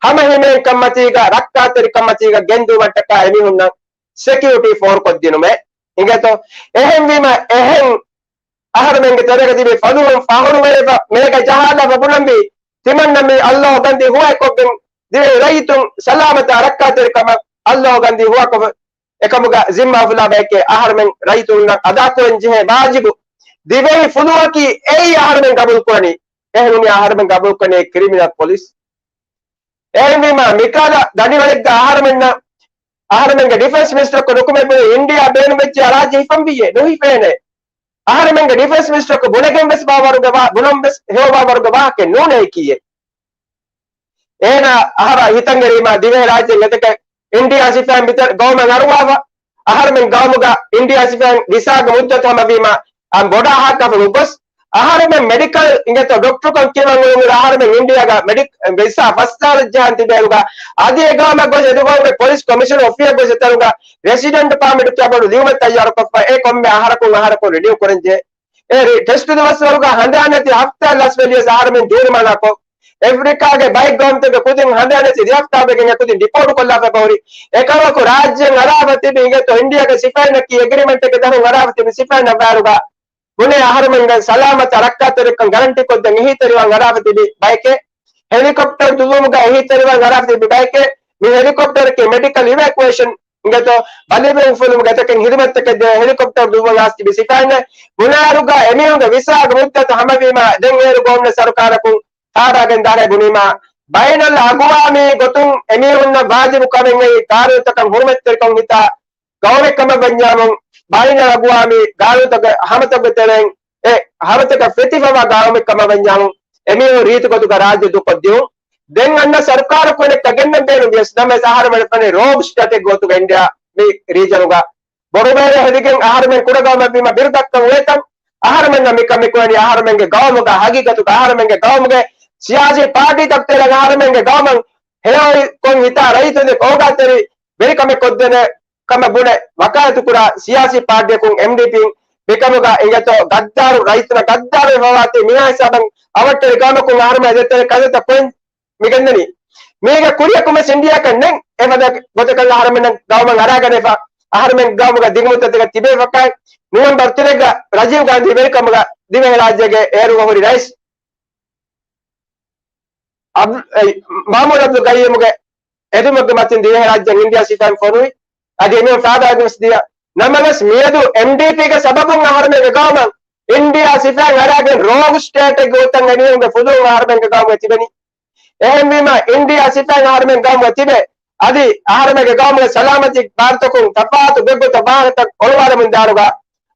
ހަމަހިމޭންކަންމަތީގަ ރައްކާތެރިކަންމަތީގަ ގެންދުވުމަށްޓަކާ އެމީހުންނަށް ސެކިއުރިޓީ ފޯރުކޮށްދިނުމޭ. އިނގޭތޯ؟ އެހެންވީމަ އެހެން އަހަރުމެންގެ ތެރޭގަ ތިބި ފަލުހުން ފަހުރުވެރިވެފަ މޭގަ ޖަހާލާފަ ބުނަންވީ، ތިމަންނަ މީ އައްލާހު ގަންދީ ހުވައެކޮށްގެން ދިވެހި ރައްޔިތުން ސަލާމަތާ ރައްކާތެރިކަމަށް އައްލާހު ގަންދީ ހުވަކޮށް އެކަމުގަ ޒިންމާފުޅާ ބަޔެކޭ. އަހަރުމެން ރައްޔިތުންނަށް އަދާކުރަން ޖެހޭ ވާޖިބު ދިވެހި ފުލުހަކީ އެއީ އަހަރުމެން ގަބޫލުކުރަނީ. އެހެންވީމަ އަހަރުމެން ގަބޫލުކުރަނީ ކްރިމިނަލް ޕޮލިސް. އެހެންވީމަ މިކަހަލަ ދަނޑިވަޅެއްގަ އަހަރުމެންނަށް އަހަރުމެންގެ ޑިފެންސް މިނިސްޓަރަކު ނުކުމެ ބުނި އިންޑިއާ ބޭނުންވެއްޖެ ރާއްޖެ ހިފަންވީއޭ ނުހިފޭނެ. އަހަރުމެންގެ ޑިފެންސް މިނިސްޓަރަކު ބުނެގެން ވެސް ބާވަރުގެ ވާ، ބުނަން ވެސް ހެޔޮ ބާވަރުގެ ވާހަކަ ނޫނޭ ކީއޭ. އޭނާ އަހަރާ ހިތަށް އެރީމަ ދިވެހި ރާއްޖެ އެތަކެއް އިންޑިއާ ސިފައިން ބިތަ ގައުމަށް އަރުވާފަ، އަހަރުމެން ގައުމުގަ އިންޑިއާ ސިފައިން ވިސާގެ މުއްދަތު ހަމަވީމަ، އަން ބޮޑާ ހާއްކަފަ ގޮސް، އަހަރުމެން މެޑިކަލް އިނގޭތޯ ޑޮކްޓަރުކަން ކިޔަވަން އުޅުނު އަހަރުމެން އިންޑިއާގަ މެޑިކް ވިސާ ފަސް ސާޅަށް ޖަހަން ތިބޭރުގަ، އަދި އެ ގައުމަށް ގޮސް އެދުގައުމުގެ ޕޮލިސް ކޮމިޝަނަރ އޮފީހަށް ގޮސް އެތަނުގަ ރެސިޑެންޓް ޕާމިޓް ކިޔާ ބޮޑު ލިޔުމެއް ތައްޔާރުކޮށްފަ، އެ ކޮންމެ އަހަރަކުން އަހަރަކުން ރިނިއު ކުރަންޖެހޭ. އެ ރި-، ޓެސްޓު ދުވަސްވަރުގަ ހަނދާން ނެތި ހަފްތާ ލަސްވެ ލިޔަސް އަހަރުމެން ޖޫރިމާނާކޮށް، އެފްރިކާގެ ބައެއް ގައުމުތަކުގެ ކުދިން ހަނދާން ނެތި ދެ ހަފްތާ ވެގެން އެކުދިން ޑިޕޯޓު ކޮށްލާފަ އެބަހުރި. އެކަމަކު ރާއްޖެއިން އަރާފަ ތިބި އިނގޭތޯ އިންޑިއާގެ ސިފައިންނަކީ އެގްރިމެންޓެއްގެ ދަށުން އަރާފަ ތިބި ސިފައިންނަށް ވާއިރުގަ ބުނޭ އަހަރުމެންގެ ސަލާމަތާ ރައްކާތެރިކަން ގަރަންޓީ ކޮށްދޭން އެހީތެރިވާން އަރާފަ ތިބި ބަޔެކޭ. ހެލިކޮޕްޓަރު ދުއްވުމުގަ އެހީތެރިވާން އަރާފަ ތިބި ބަޔެކޭ. މި ހެލިކޮޕްޓަރަކީ މެޑިކަލް އިވެކުއޭޝަން އިނގޭތޯ ބަލިވެރިން ފުލުމުގެ އެތަކެއް ހިދުމަތްތަކެއް ދޭ ހެލިކޮޕްޓަރު ދުއްވަން އައިސް ތިބި ސިފައިންނެއް. ބުނާއިރުގަ އެމީހުންގެ ވިސާގެ މުއްދަތު ހަމަވީމަ ދެން އޭރު ގައުމުން ސަރުކާރަކުން ފާޑާގެން ދާނެ ބުނީމާ، ބައިނަލް އަގުވާމީ ގޮތުން އެމީހުންނަށް ވާޖިބު ކަމެއް އެއީ ގާނޫނުތަކަށް ހުރުމަތްތެރިކަން ހިތާ ގައުމެއް ކަމަށް ވަންޏާމުން، ބައިނަލް އަގުވާމީ ގާނޫނުތަކުގެ ހަމަތަކުގެ ތެރެއިން އެ ހަމަތަކަށް ފެތިފަވާ ގައުމެއް ކަމަށް ވަންޏާމުން، އެމީހުން ރީތި ގޮތުގަ ރާއްޖެ ދޫކޮށްދިއުން. ދެން އަންނަ ސަރުކާރަކު އެނެއްކަ ގެންނަން ބޭނުން ވިޔަސް ނަމަވެސް އަހަރުމެން ފަނި ރޯގް ސްޓޭޓެއް ގޮތުގަ އިންޑިއާ މި ރީޖަނުގަ ބޮޑުބޭރެއް ހެދިގެން އަހަރުމެން ކުޑަ ގައުމެއް ވީމަ ބިރު ދައްކަން އުޅޭތަން، އަހަރުމެންނަށް މިކަން މިކުރަނީ އަހަރުމެންގެ ގައުމުގަ ހަގީގަތުގަ އަހަރުމެންގެ ގައުމުގެ ސިޔާސީ ޕާޓީތަކުގެ ތެރެއިން އަހަރުމެންގެ ގައުމަށް ހެޔޮކޮށް ހިތާ ރައްޔިތުންގެ ކޯގާތެރި ވެރިކަމެއް ކޮށްދޭނެ ކަމަށް ބުނެ ވަކާލަތު ކުރާ ސިޔާސީ ޕާޓީއަކުން އެމްޑީޕީން މިކަމުގަ އިނގޭތޯ ގައްދާރު ރައްޔިތުންނަށް ގައްދާރު ވެފަވާތީ މިހާ ހިސާބަށް އަވަށްޓެރި ގައުމަކުން އަހަރުމެން އެދޭތެރޭ ކަންތައްތައް ކޮން މިގެންދަނީ. މީގެ ކުރިއަކުން ވެސް އިންޑިއާއަކަށް ނެތް އެފަދަ ގޮތަކަށް އަހަރުމެންނަށް ގައުމަށް އަރާގަނެފަ، އަހަރުމެން ގައުމުގަ ދިގުމުއްދަތުގަ ތިބޭފަކާ. ނުވެމްބަރު ތިނެއްގަ ރަޖީވް ގާންދީ ވެރިކަމުގަ ދިވެހިރާއްޖޭގެ އޭރުގަ ހުރި ރައީސް އަބް-، އެ، މާމޫން އަބްދުލް ގައްޔޫމުގެ އެދުމެއްގެ މަތިން ދިވެހިރާއްޖެއަށް އިންޑިއާ ސިފައިން ފޮނުވި. އަދި އެމީހުން ފާދަ އަދިވެސް ދިޔަ. ނަމަވެސް މިއަދު އެމްޑީޕީގެ ސަބަބުން އަހަރުމެންގެ ގައުމަށް އިންޑިއާ ސިފައިން އަރާގެން ރޯގް ސްޓޭޓެއްގެ ގޮތަށް އެމީހުންގެ ފުލުހުން އަހަރުމެންގެ ގައުމުގަ ތިބެނީ. އެހެންވީމަ، އިންޑިއާ ސިފައިން އަހަރުމެން ގައުމުގަ ތިބެ، އަދި އަހަރުމެންގެ ގައުމުގެ ސަލާމަތީ ބާރުތަކުން ތަފާތު ގޮތްގޮތަށް ވާހަކަތައް އޮޅުވާލަމުން ދާނުގަ،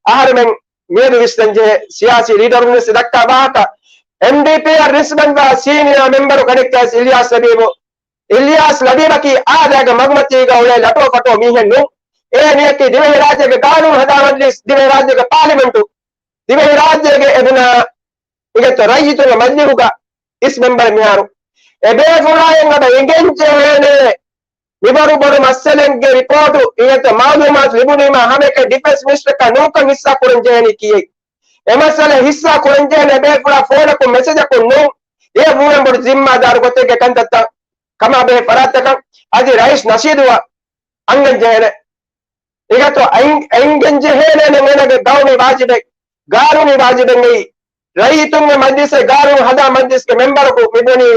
އަހަރުމެން މިއަދު ވިސްނަންޖެހޭ ސިޔާސީ ލީޑަރުން ވެސް ދައްކާ ވާހަކަ، އެމްޑީޕީއަށް ރިސްބަންދްވާ ސީނިއާ މެމްބަރު ކަނެކްޓަސް އިލްޔާސް ލަބީބު. އިލްޔާސް ލަބީބަކީ އާދައިގެ މަގުމަތީގަ އުޅޭ ލަޓޯ ފަޓޯ މީހެއް ނޫން. އޭނައަކީ ދިވެހިރާއްޖޭގެ ގާނޫނު ހަދާ މަޖްލިސް، ދިވެހިރާއްޖޭގެ ޕާލިމެންޓު، ދިވެހިރާއްޖޭގެ އެބުނާ އިނގޭތޯ ރައްޔިތުންގެ މަޖިލިހުގަ އިސް މެމްބަރެއް މިހާރު. އެބޭފުޅާއިން އަބަ އެނގެން ޖެހޭނެ މިވަރު ބޮޑު މައްސަލެއްގެ ރިޕޯޓު އިނގޭތޯ މައުލޫމާތު ލިބުނީމާ ހަމައެކަނި ޑިފެންސް މިނިސްޓަރަކާ ނޫންކަން ހިއްސާ ކުރަން ޖެހޭނީ ކިއެއް. އެ މައްސަލަ ހިއްސާ ކުރަން ޖެހޭނެ އެބޭފުޅާ ފޯނަކުން މެސެޖަކުން ނޫން. އެ ވުރެން ބޮޑު ޒިންމާދާރު ގޮތެއްގެ ކަންތައްތައް ކަމާ ބެހޭ ފަރާތްތަކަށް އަދި ރައީސް ނަޝީދުއަށް އަންގަން ޖެހޭނެ. އިނގޭތޯ އެނގެން ޖެހޭނެ އޭނަގެ ގައުމީ ވާޖިބެއް، ގާނޫނީ ވާޖިބެއް ނެތް. ރައްޔިތުންގެ މަޖްލިސް، ގާނޫނު ހަދާ މަޖްލިސްގެ މެމްބަރަކު މިބުނީ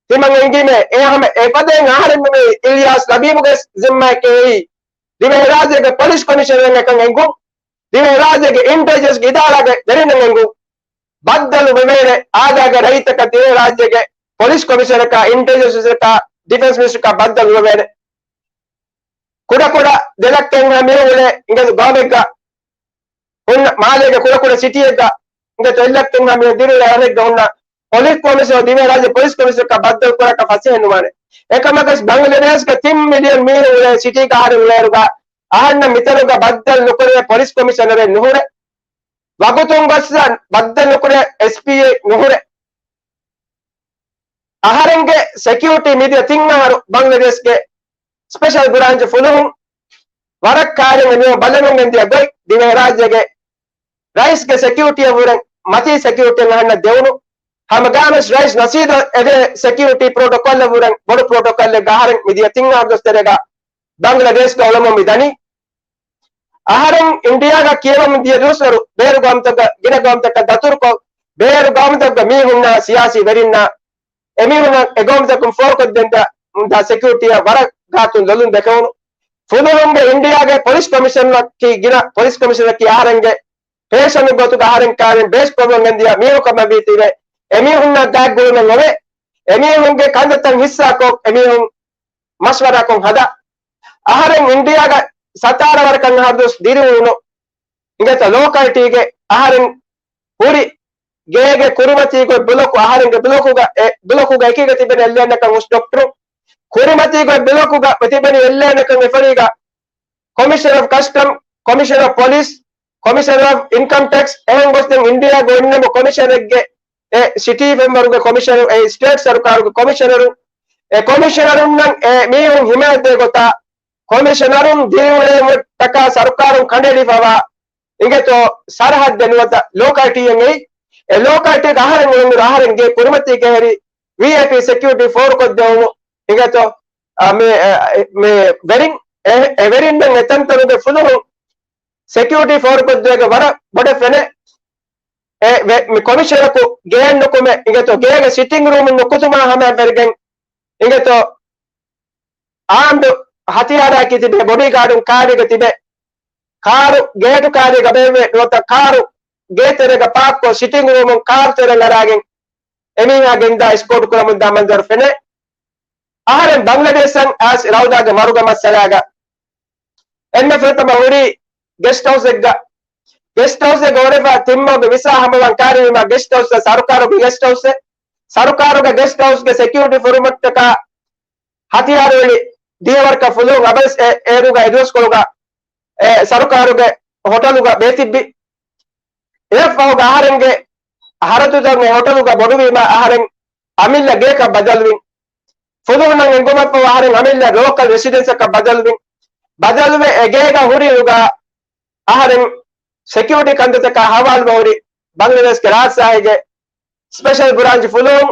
ތިމަން އެނގީމޭ. އެ ހަމަ އެފަދައިން އަހަރެން މި އިލްޔާސް ލަބީބުގެ ޒިންމާއެކޭ އެއީ. ދިވެހިރާއްޖޭގެ ޕޮލިސް ކޮމިޝަނަރުން އެކަން އެނގުން. ދިވެހިރާއްޖޭގެ އިންޓެލިޖެންސްގެ އިދާރާގެ ވެރިންނަށް އެނގުން. ބައްދަލު ވެވޭނެ އާދައިގެ ރައްޔިތަކަށް ދިވެހިރާއްޖޭގެ ޕޮލިސް ކޮމިޝަނަރަކާ، އިންޓެލިޖެންސް އޮފިސަރަކާ، ޑިފެންސް މިނިސްޓަރަކާ ބައްދަލު ވެވޭނެ. ކުޑަކުޑަ ދެ ލައްކައެއްހާ މީހުން އުޅޭ އިނގޭތޯ ގައުމެއްގަ ހުންނަ މާލޭގެ ކުޑަކުޑަ ސިޓީއެއްގަ އިނގޭތޯ އެއް ލައްކައެއްހާ މީހުން ދިވެހި ރަށެއްގަ ހުންނަ ޕޮލިސް ކޮމިޝަނަރު ދިވެހިރާއްޖެ ޕޮލިސް ކޮމިޝަނަރަކާ ބައްދަލު ކުރާކަށް ފަސޭހަ ނުވާނެ. އެކަމަކަސް ބަނގްލަދޭޝްގެ ތިން މިލިއަން މީހުން އުޅޭ ސިޓީގަ އަހަރެން އުޅޭއިރުގަ އަހަންނަށް މިތަނުގަ ބައްދަލު ނުކުރޭ ޕޮލިސް ކޮމިޝަނަރެއް ނުހުރޭ. ވަގުތުން ގޮސް ބައްދަލު ނުކުރޭ އެސްޕީއެއް ނުހުރޭ. އަހަރެންގެ ސެކިއުރިޓީ މިދިޔަ ތިން އަހަރު ބަނގްލަދޭޝްގެ ސްޕެޝަލް ބްރާންޗު ފުލުހުން ވަރަށް ކާރިން އެމީހުން ބަލަމުން ގެންދިޔަ ގޮތް ދިވެހިރާއްޖޭގެ ރައީސްގެ ސެކިއުރިޓީއަށްވުރެން މަތީ ސެކިއުރިޓީ އަހަންނަށް ދެވުނު. ހަމަގާމެސް ރައީސް ނަޝީދު އެދޭ ސެކިއުރިޓީ ޕްރޮޓޮކޯލް ވުރެން ބޮޑު ޕްރޮޓޮކޯލެއް އަހަރެން މިދިޔަ ތިން އަހަރު ދުވަސް ތެރޭގަ ބަނގްލަދޭޝްގަ އުޅަމުން މި ދަނީ. އަހަރެން އިންޑިއާގަ ކިޔަވަމުން ދިޔަ ދުވަސްވަރު ބޭރު ގައުމުތަކަށް ގިނަ ގައުމުތަކަށް ދަތުރުކޮށް، ބޭރު ގައުމުތަކުގެ މީހުންނާ ސިޔާސީ ވެރިންނާ އެމީހުންނަށް އެ ގައުމުތަކުން ފޯރުކޮށްދޭން ދާ ސެކިއުރިޓީއަށް ވަރަށް ގާތުން ލޮލުން ދެކެވުނު. ފުލުހުންގެ އިންޑިއާގެ ޕޮލިސް ކޮމިޝަނަރަކީ ގިނަ ޕޮލިސް ކޮމިޝަނަރަކީ އަހަރެންގެ ފޭޝަނު ގޮތުގަ އަހަރެން ކާރިން ބޭސް ކޮށްވަން ގެންދިޔަ މީހަކަމަށް ވީތީވެ، އެމީހުންނަށް ގާތް ގުޅުމެއް އޮވެ، އެމީހުންގެ ކަންތައްތައް ހިއްސާކޮށް، އެމީހުން މަޝްވަރާކޮށް ހަދާ. އަހަރެން އިންޑިއާގަ ސަތާރަ ވަރަކަށް އަހަރު ދުވަސް ދިރިއުޅުނު އިނގޭތޯ ލޯކަލްޓީގެ އަހަރެން ހުރި ގޭގެ ކުރިމަތީގޮތް ބްލޮކު އަހަރެންގެ ބްލޮކުގަ، އެ ބްލޮކުގަ އެކީގަ ތިބެން އެއްލޭނެކަން ހުސް ޑޮކްޓަރު ކުރިމަތީގޮތް ބްލޮކުގަ ތިބެނި އެއްލޭނެކަން އެފަރީގަ ކޮމިޝަނަރ އޮފް ކަސްޓަމް، ކޮމިޝަނަރ އޮފް ޕޮލިސް، ކޮމިޝަނަރ އޮފް އިންކަމް ޓެކްސް އެހެން ގޮސްދެން އިންޑިއާގެ އޮންނަމު ކޮމިޝަނަރެއްގެ އެ ސިޓީ ފެންވަރުގެ ކޮމިޝަނަރު، އެ ސްޓޭޓް ސަރުކާރުގެ ކޮމިޝަނަރު، އެ ކޮމިޝަނަރުންނަށް އެ މީހުން ހިމާޔަތްދޭ ގޮތާ ކޮމިޝަނަރުން ދިރިއުޅޭމުން ޓަކާ ސަރުކާރުން ކަނޑައެޅިފަވާ އިނގޭތޯ ސަރަހައްދެއް ނުވަތަ ލޯކަލްޓީއެއް އެއީ. އެ ލޯކަލްޓީގަ އަހަރެން އުޅުނު އަހަރެންގެ ކުރިމަތީގެ ހެރި ވީއައިޕީ ސެކިއުރިޓީ ފޯރުކޮށްދެވުނު އިނގޭތޯ، އަ، މި، އެ، މި ވެރިން، އެ، އެ ވެރިންނަށް އެތަންތަނުގެ ފުލުހުން ސެކިއުރިޓީ ފޯރުކޮށްދޭގެ ވަރަށް ބޮޑަށް ފެނޭ. އެ ވެ-، މި ކޮމިޝަނަރަކު ގެއެއް ނުކުމެ އިނގޭތޯ، ގޭގެ ސިޓިން ރޫމުން ނުކުތުމާ ހަމައަށް ވެރިގެން އިނގޭތޯ، އާންޑު ހަތިޔާރާއެކީ ތިބޭ، ބޮޑީގާޑުން ކާރީގަ ތިބޭ. ކާރު ގޭޓު ކާރީގަ ބޭއްވޭ ނުވަތަ ކާރު ގޭތެރޭގަ ޕާކްކޮށް، ސިޓިން ރޫމުން ކާރު ތެރެއަށް އަރާގެން އެމީހާ ގެންދާ އެސްކޯޓް ކުރަމުން ދާ މަންޒަރު ފެނޭ. އަހަރެން ބަންގްލަދޭޝަށް އައިސް ރައުދާގެ މަރުގެ މައްސަލާގަ އެންމެ ފުރަތަމަ ހުރީ ގެސްޓް ހައުސްއެއްގަ. ގެސްޓް ހައުސްއެއްގަ ހުރެފަ ތިންމަގު ވިސާ ހަމަވަން ކާރިވީމާ ގެސްޓް ހައުސް ސަރުކާރުގެ ގެސްޓް ހައުސް، ސަރުކާރުގެ ގެސްޓް ހައުސްގެ ސެކިއުރިޓީ ފުރިހަމައަށްޓަކާ ހަތިޔާރު އެޅި ދިހަވަރަކަށް ފުލުހުން އަބަދުވެސް އެ އޭރުގަ އެ ދުވަސްކޮޅުގަ އެ ސަރުކާރުގެ ހޮޓަލުގަ ބޭތިއްބި. އެއަށްފަހުގަ އަހަރެންގެ ހަރަދުތައް އެ ހޮޓަލުގަ ބޮޑުވީމަ އަހަރެން އަމިއްލަ ގެޔަކަށް ބަދަލުވިން. ފުލުހުންނަށް އެނގުމަށްފަހު އަހަރެން އަމިއްލަ ލޯކަލް ރެސިޑެންސަކަށް ބަދަލުވިން. ބަދަލުވެ އެ ގޭގަ ހުރިއިރުގަ އަހަރެން ސެކިއުރިޓީ ކަންތައްތަކާ ހަވާލުވެ ހުރި ބަނގްލަދޭޝްގެ ރާޖްޝާހީގެ ސްޕެޝަލް ބްރާންޗް ފުލުހުން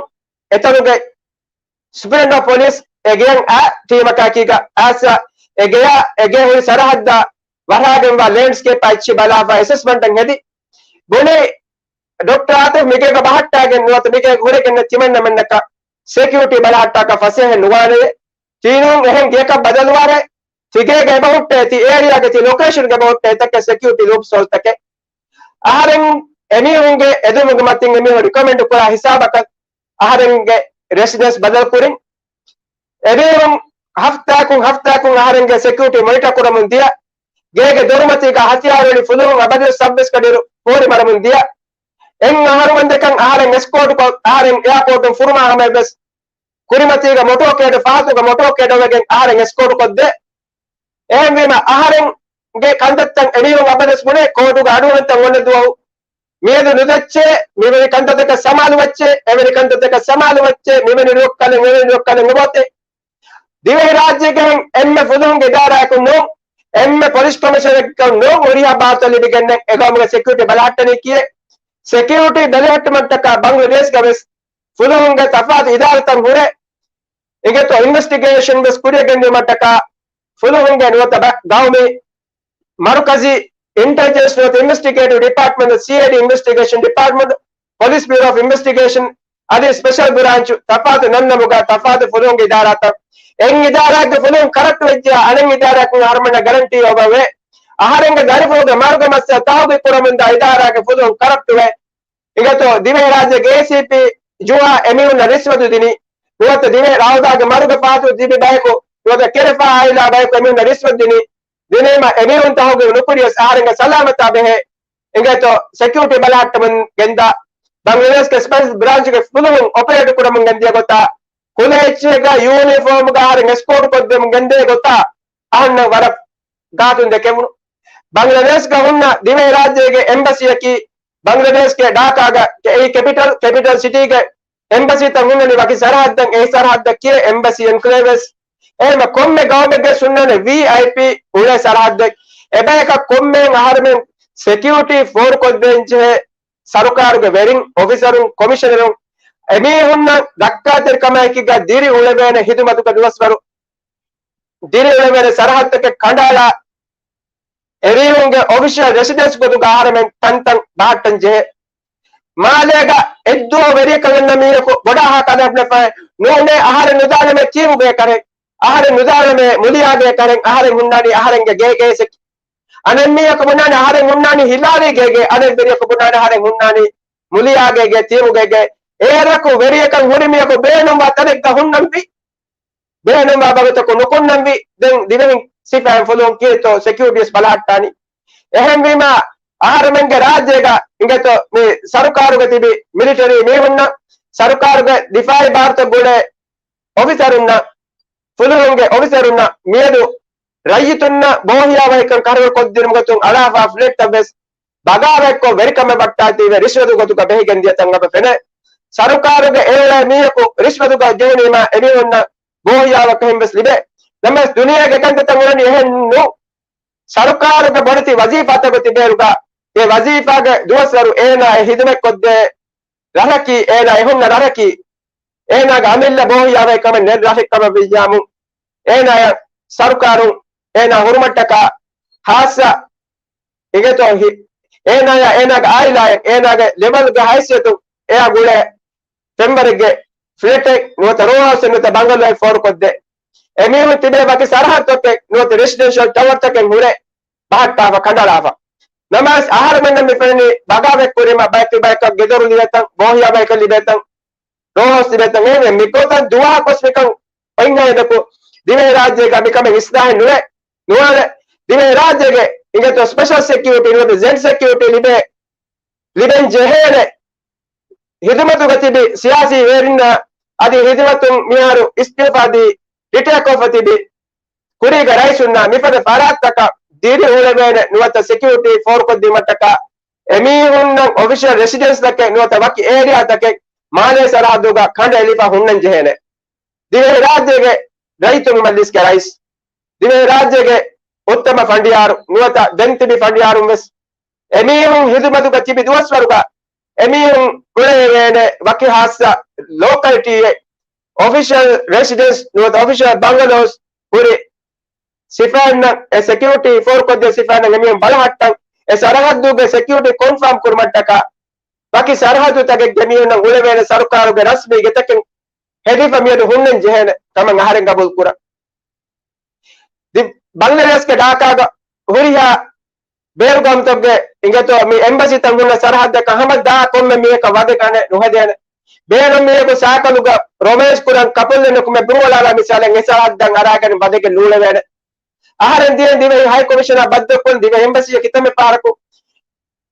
އެތަނުގެ ސުޕްރިންޓެންޑެންޓް އޮފް ޕޮލިސް އެ ގެޔަށް އާ ޓީމަކާ އެކީގަ އައިސް އެ ގެޔާ އެ ގެ ހުރި ސަރަހައްދާ ވަރާގެންވާ ލޭންޑްސްކޭޕާ އެއްޗި ބަލާފަ އެސެސްމަންޓެއް ހެދި ބުނި، ޑޮކްޓަރ އާތިފް މިގޭގަ ބަހައްޓާގެން ނުވަތަ މިގޭ ހުރެގެންނެ ތިމަންނަމެންނަކަށް ސެކިއުރިޓީ ބަލަހައްޓާކަށް ފަސޭހަ ނުވާނެޔޭ. ތީނޫން އެހެން ގެޔަކަށް ބަދަލުވާރޭ. ތިގޭގަ އެބަހުއްޓޭ ތި އޭރިއާގެ ތި ލޮކޭޝަންގެ ބަހުއްޓޭ ތަކެއް ސެކިއުރިޓީ ލޫޕް ސޯލްތަކެއް. އަހަރެން އެމީހުންގެ އެދުމުގެ މަތިން އެމީހުން ރިކޮމެންޑް ކުރާ ހިސާބަކަށް އަހަރެންގެ ރެސިޑެންސް ބަދަލު ކުރިން. އެމީހުން ހަފްތާކުން ހަފްތާކުން އަހަރެންގެ ސެކިއުރިޓީ މޮނިޓަ ކުރަމުން ދިޔަ. ގޭގެ ދޮރުމަތީގަ ހަތިޔާރު އެޅި ފުލުހުން އަބަދުވެސް ސަބްވެސް ކަޑިރު ފޯރި މަރަމުން ދިޔަ. އެއް އަހަރުމެންދެކަން އަހަރެން އެސްކޯޓްކޮށް އަހަރެން އެއާޕޯޓުން ފުރުމާ ހަމަޔަށްވެސް ކުރިމަތީގަ މޮޓޯކޭޑު ފަހަތުގަ މޮޓޯކޭޑަށް ވެގެން އަހަރެން އެސްކޯޓްކޮށްދޭ. އެހެންވީމަ އަހަރެންގެ ކަންތައްތައް އެމީހުން އަބަދުވެސް ބުނޭ ކޯޓުގަ އަޑުއަހަންތައް އޮންނަ ދުވަހު މިއަދު ނުދައްޗޭ، މިވެނި ކަންތައްތަކަށް ސަމާލު ވައްޗޭ، އެވެނި ކަންތައްތަކަށް ސަމާލު ވައްޗޭ، މިވެނި ރުއޮއްކަލެއް، އެވެނި ރުއޮއްކަލެއް ނުބޯތޭ. ދިވެހިރާއްޖޭގެހެން އެންމެ ފުލުހުންގެ އިދާރާއަކުން ނޫން، އެންމެ ޕޮލިސް ކޮމިޝަނަރެއްކަން ނޫން ހުރިހާ ބާރުތައް ލިބިގެންނެއް އެގައުމުގެ ސެކިއުރިޓީ ބަލަހައްޓަނީކީއޭ. ސެކިއުރިޓީ ބެލެހެއްޓުމަށްޓަކާ ބަނގްލަދޭޝްގަވެސް ފުލުހުންގެ ތަފާތު އިދާރަތައް ހުރޭ. އިނގޭތޯ އިންވެސްޓިގޭޝަން ވެސް ކުރިއަށް ގެންދިއުމަށްޓަކާ ފުލުހުންގެ ނުވަތަ ބަ-، ގައުމީ މަރުކަޒީ އިންޓެލިޖެންސް ނުވަތަ އިންވެސްޓިގޭޓިވް ޑިޕާޓްމަންޓް، ސީއައިޑީ އިންވެސްޓިގޭޝަން ޑިޕާޓްމަންޓް، ޕޮލިސް ބިއުރޯ އޮފް އިންވެސްޓިގޭޝަން އަދި ސްޕެޝަލް ބްރާންޗު ތަފާތު ނަންނަމުގަ ތަފާތު ފުލުހުންގެ އިދާރާތައް އެއް އިދާރާއެއްގެ ފުލުހުން ކަރަޕްޓް ވެއްޖެޔާ އަނެއް އިދާރާއަކުން އަހަރުމެންނަށް ގަރަންޓީ އޮވެވޭ. އަހަރެންގެ ދަރިފުޅުގެ މަރުގެ މައްސަލަ ތަހުގީގު ކުރަމުންދާ އިދާރާގެ ފުލުހުން ކަރަޕްޓްވެ. އިނގޭތޯ ދިވެހިރާއްޖޭގެ އޭސީޕީ ޖުހާ އެމީހުންނަށް ރިޝްވަތު ދިނީ، ނުވަތަ ދިވެހި ރައުދާގެ މަރުގެ ފަހަތު ތިބި ބަޔަކު، ނުވަތަ ކެރެފާ އާއިލާ ބަޔަކު އެމީހުންނަށް ރިޝްވަތު ދިނީ. ދިނީމަ އެމީހުން ތަހުގީގު ނުކުރިޔަސް އަހަރެންގެ ސަލާމަތާ ބެހޭ. އިނގޭތޯ ސެކިއުރިޓީ ބަލަހައްޓަމުން ގެންދާ ބަނގްލަދޭޝްގެ ސްޕެޝަލް ބްރާންޗުގެ ފުލުހުން އޮޕަރޭޓް ކުރަމުން ގެންދިޔަ ގޮތާ، ކުލަ އެއްޗެހިގަ ޔޫނީފޯމުގަ އަހަރެން އެސްކޯޓް ކޮށްދެމުން ގެންދޭ ގޮތާ އަހަންނަށް ވަރަށް ގާތުން ދެކެވުނު. ބަނގްލަދޭޝްގަ ހުންނަ ދިވެހިރާއްޖޭގެ އެމްބަސީއަކީ ބަނގްލަދޭޝްގެ ޑާކާގަ އެއީ ކެޕިޓަލް، ކެޕިޓަލް ސިޓީގެ އެމްބަސީތައް ހުންނަނީ ވަކި ސަރަހައްދަށް. އެ ސަރަހައްދަށް ކިޔޭ އެމްބަސީ އެންކްލޭވްސް. އެހެންމަ ކޮންމެ ގައުމެއްގެ ހުންނަނީ ވީއައިޕީ އުޅޭ ސަރަހައްދެއް. އެބަޔަކަށް ކޮންމެހެން އަހަރުމެން ސެކިއުރިޓީ ފޯރުކޮށްދޭންޖެހޭ ސަރުކާރުގެ ވެރިން، އޮފިސަރުން، ކޮމިޝަނަރުން، އެމީހުންނަށް ރައްކާތެރިކަމާއެކީގަ ދިރިއުޅެވޭނެ ހިދުމަތުގެ ދުވަސްވަރު، ދިރިއުޅެވޭނެ ސަރަހައްދުތަކެއް ކަނޑައަޅާ، އެމީހުންގެ އޮފިޝަލް ރެސިޑެންސް ގޮތުގަ އަހަރެމެން ތަންތަން ބަހައްޓަން ޖެހޭ. މާލޭގަ އެއްދުވަހު ވެރިޔަކަށް އަންނަ މީހަކު ބޮޑާ ހާކަލަ ނެފައެއް ނޫނޭ، އަހަރެން ނުދާނަމޭ ކީއްވެ ކަރެއް، އަހަރެން ނުދާނަމޭ މުލިޔާގޭ ކަރެއް، އަހަރެން ހުންނާނީ އަހަރެންގެ ގޭގޭސެކި. އަނެއް މީހަކު ބުނާނެ އަހަރެން ހުންނާނީ ހިލާލީ ގޭގޭ، އަނެއް ވެރިޔަކު ބުނާނެ އަހަރެން ހުންނާނީ މުލިޔާގޭގޭ، ތިޔަބުގޭގޭ. އޭރަކު ވެރިޔަކަށް ހުރި މީހަކު ބޭނުންވާ ތަނެއްގަ ހުންނަންވީ. ބޭނުންވާ ބަގުތަކު ނުކުންނަންވީ. ދެން ދިވެހި ސިފައިން ފުލުހުން ކީރިތޯ ސެކިއުރިޓީސް ބަލަހައްޓާނީ؟ އެހެންވީމާ، އަހަރެމެންގެ ރާއްޖޭގަ އިނގޭތޯ މި ސަރުކާރުގަ ތިބި މިލިޓަރީ މީހުންނަށް، ސަރުކާރުގެ ދިފާއީ ބާރުތައް ގުޅޭ އޮފިސަރުންނަށް، ފުލުހުންގެ އޮފިސަރުންނަށް މިއަދު ރައްޔިތުންނަށް ބޯހިޔާވަހިކަން ކަރުނަ ކޮށްދިނުމުގެ ގޮތުން އަޅާފާ ފްލެޓްތައް ވެސް ބަޣާވާތްކޮށް، ވެރިކަމެއް ވައްޓާތީވެ ރިޝްވަތު ގޮތުގަ ބެހިގެން ދިޔަތަން އެބަ ފެނޭ. ސަރުކާރުގެ އެއުޅޭ މީހަކު ރިޝްވަތުގަ ޖެހުނީމާ އެމީހުންނަށް ބޯހިޔާވަކަށް ހިން ވެސް ލިބޭ. ނަމަވެސް ދުނިޔޭގެ ކަންތައްތައް އުޅެނީ އެހެން ނޫ. ސަރުކާރުގެ ބޮޑެތި ވަޒީފާތަކު ތިބޭރުގަ، އެ ވަޒީފާގެ ދުވަސްވަރު އޭނާ އެ ހިދުމަތް ކޮށްދޭ ރަށަކީ، އޭނާ އެ ހުންނަ ރަށަކީ، އޭނާގެ އަމިއްލަ ބޯހިޔާވައި ކަމެއް ނެތް ރަށެއް ކަމަށް ވެއްޔާމު، އޭނާޔަށް ސަރުކާރުން އޭނާ ހުރުމަށްޓަކާ ހާއްސަ އިނގޭތޯ ހި-، އޭނާޔާ އޭނާގެ އާއިލާއަށް އޭނާގެ ލެވެލްގެ ހައިސިއްޔަތުން އެއާ ގުޅޭ ފެންވަރެއްގެ ފްލެޓެއް ނުވަތަ ރޯހައުސެއް ނުވަތަ ބަނގަލޯއެއް ފޯރުކޮށްދޭ. އެމީހުން ތިބޭ ވަކި ސަރަހައްދުތަކެއް ނުވަތަ ރެސިޑެންޝަލް ޓަވަރުތަކެއް ހުރެ ބަހައްޓާފަ ކަނޑައަޅާފަ. ނަމަވެސް އަހަރެމެންނަށް މި ފެންނީ ބަޣާވާތް ކުރީމަ ބަޔަކު ބަޔަކަށް ގެދޮރު ލިބޭތަން، ބޯހިޔާވަހިކަން ލިބޭތަން، ރޯހައުސް ލިބޭތަން. އެހެންވެ މިގޮތަށް ދުވަހަކުވެސް މިކަން އޮތްހައިދަކު ދިވެހިރާއްޖޭގަ މިކަމެއް އިސްލާހެއް ނުވޭ. ނުވާނެ. ދިވެހިރާއްޖޭގެ އިނގޭތޯ ސްޕެޝަލް ސެކިއުރިޓީ ނުވަތަ ޒެޑް ސެކިއުރިޓީ ލިބޭ، ލިބެން ޖެހޭނެ ހިދުމަތުގަ ތިބި ސިޔާސީ ވެރިންނާ އަދި ހިދުމަތުން މިހާރު އިސްތިއުފާދީ ރިޓަޔާކޮށްފަ ތިބި ކުރީގެ ރައީސުންނާ މިފަދަ ފަރާތްތަކަށް ދިރިއުޅެވޭނެ ނުވަތަ ސެކިއުރިޓީ ފޯރުކޮށްދިނުމަށްޓަކާ އެމީހުންނަށް އޮފިޝަލް ރެސިޑެންސްތަކެއް ނުވަތަ ވަކި އޭރިއާތަކެއް މާލޭ ސަރަހައްދުގަ ކަނޑައެޅިފަ ހުންނަން ޖެހޭނެ. ދިވެހިރާއްޖޭގެ ރައްޔިތުންގެ މަޖިލީސްގެ ރައީސް، ދިވެހިރާއްޖޭގެ އުއްތަމަ ފަނޑިޔާރު ނުވަތަ ދެން ތިބި ފަނޑިޔާރުން ވެސް އެމީހުން ހިދުމަތުގަ ތިބި ދުވަސްވަރުގަ އެމީހުން ކުޅެވޭނެ ވަކި ހާއްސަ ލޯކަލިޓީއެއް، އޮފިޝަލް ރެސިޑެންސް ނުވަތަ އޮފިޝަލް ބަނގަލޯސް ހުރި ސިފައިންނަށް އެ ސެކިއުރިޓީ ފޯރުކޮށްދޭ ސިފައިންނަށް އެމީހުން ބަލަހައްޓަން އެ ސަރަހައްދުގެ ސެކިއުރިޓީ ކޮންފާމް ކުރުމަށްޓަކާ ވަކި ސަރަހައްދުތަކެއްގެ މީހުންނަށް އުޅެވޭނެ ސަރުކާރުގެ ރަސްމީ ގެތަކެއް ހެދިފަ މިއަދު ހުންނަން ޖެހޭނެ ކަމަށް އަހަރެން ގަބޫލު ކުރަން. ދި-، ބަނގްލަދޭޝްގެ ޑާކާގަ ހުރިހާ ބޭރު ގައުމުތަކުގެ އިނގޭތޯ މި އެމްބަސީތައް ހުންނަ ސަރަހައްދަކަށް ހަމަ ދާ ކޮންމެ މީހަކަށް ވަދެ ގަނެ ނުހެދޭނެ. ބޭރު މީހަކު ސައިކަލުގަ ރޮމޭންސް ކުރަން ކަޕަލްއެއް ނުކުމެ ބުރުއަލާލާ މިސާލަށް އެ ސަރަހައްދަށް އަރާގަނެ ވަދެގެން ނޫޅެވޭނެ. އަހަރެން ދިޔައިން ދިވެހި ހައި ކޮމިޝަނާ ބައްދަލުކޮށް ދިވެހި އެމްބަސީއަށް ކިތަންމެ ފަހަރަކު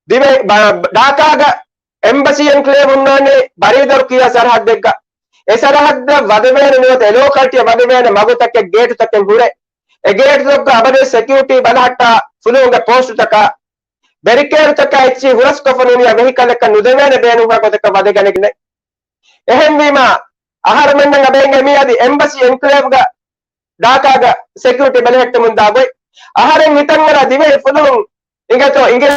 ދިވެ-، ބ-، ޑާކާގަ އެމްބަސީ އެންކްލޭވް ހުންނާނީ ބަރީދަރު ކިޔާ ސަރަހައްދެއްގަ. އެ ސަރަހައްދަށް ވަދެވޭނެ ނުވަތަ އެ ލޯކަލްޓީއަށް ވަދެވޭނެ މަގުތަކެއް ގޭޓުތަކެއް ހުރޭ. އެ ގޭޓުތަކުގަ އަބަދުވެސް ސެކިއުރިޓީ ބަލަހައްޓާ ފުލުހުންގެ ޕޯސްޓުތަކާ، ބެރިކޭޑުތަކާ އެއްޗިހި ހުރަސްކޮށްފަ ނޫނިއްޔާ ވެހިކަލްއަކަށް ނުދެވޭނެ ބޭނުންވާ ގޮތަކަށް ވަދެގަނެގެން. އެހެންވީމާ، އަހަރުމެންނަށް އަބައިން އެމީ އަދި އެމްބަސީ އެންކްލޭވްގަ ޑާކާގަ ސެކިއުރިޓީ ބެލެހެއްޓެމުންދާ ގޮތް. އަހަރެން ހިތަށްއަރާ ދިވެހި ފުލުހުން އިނގޭތޯ އިނގި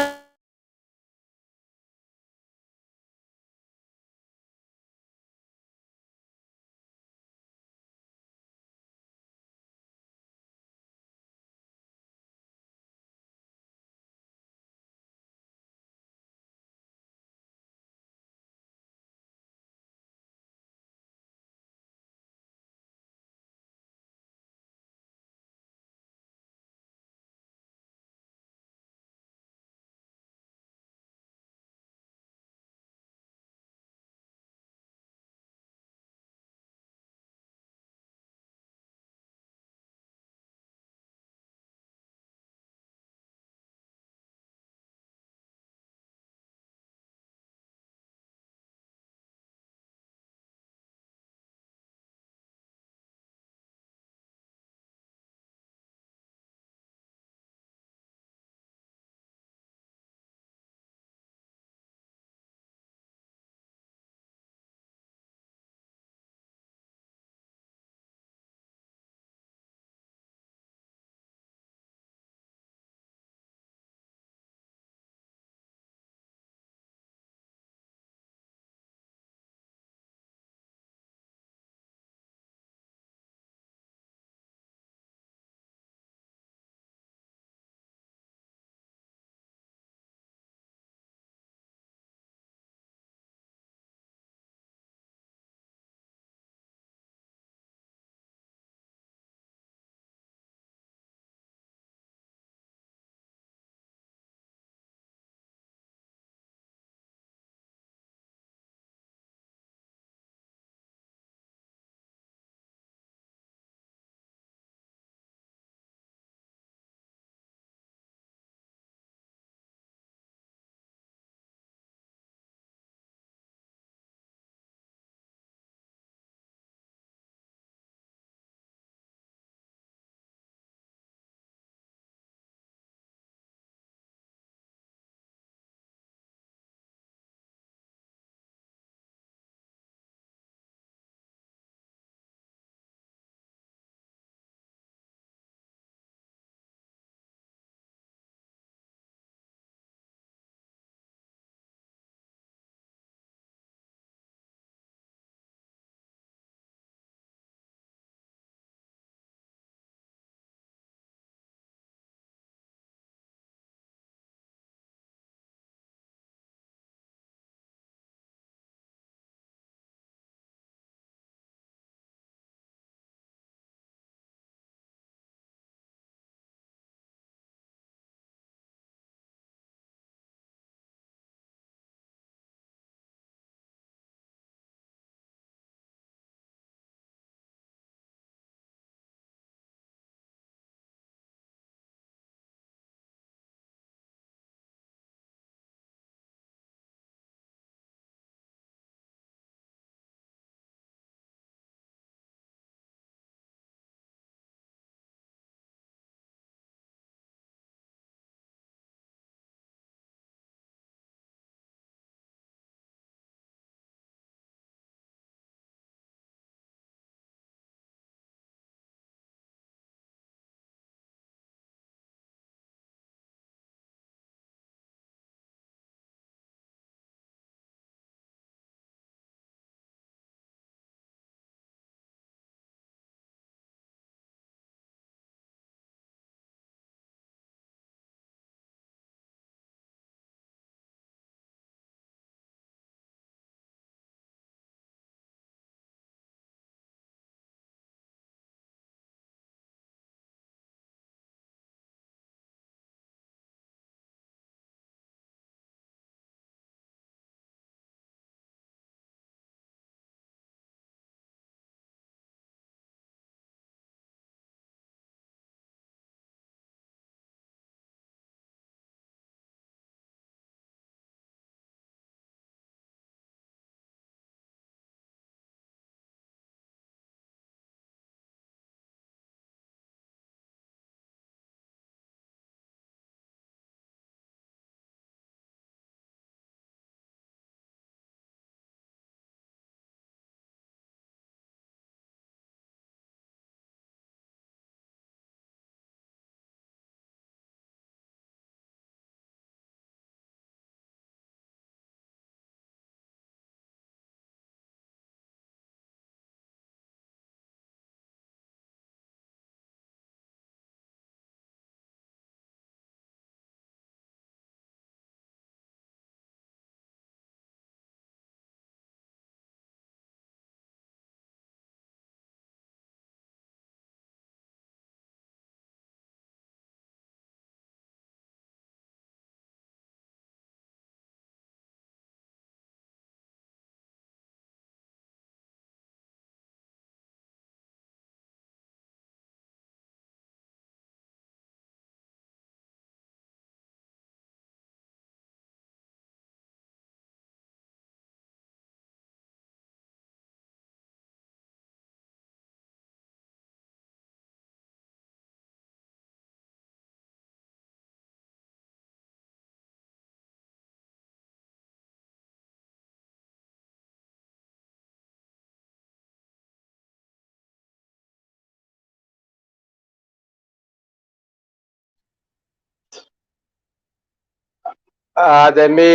އާދެ، މި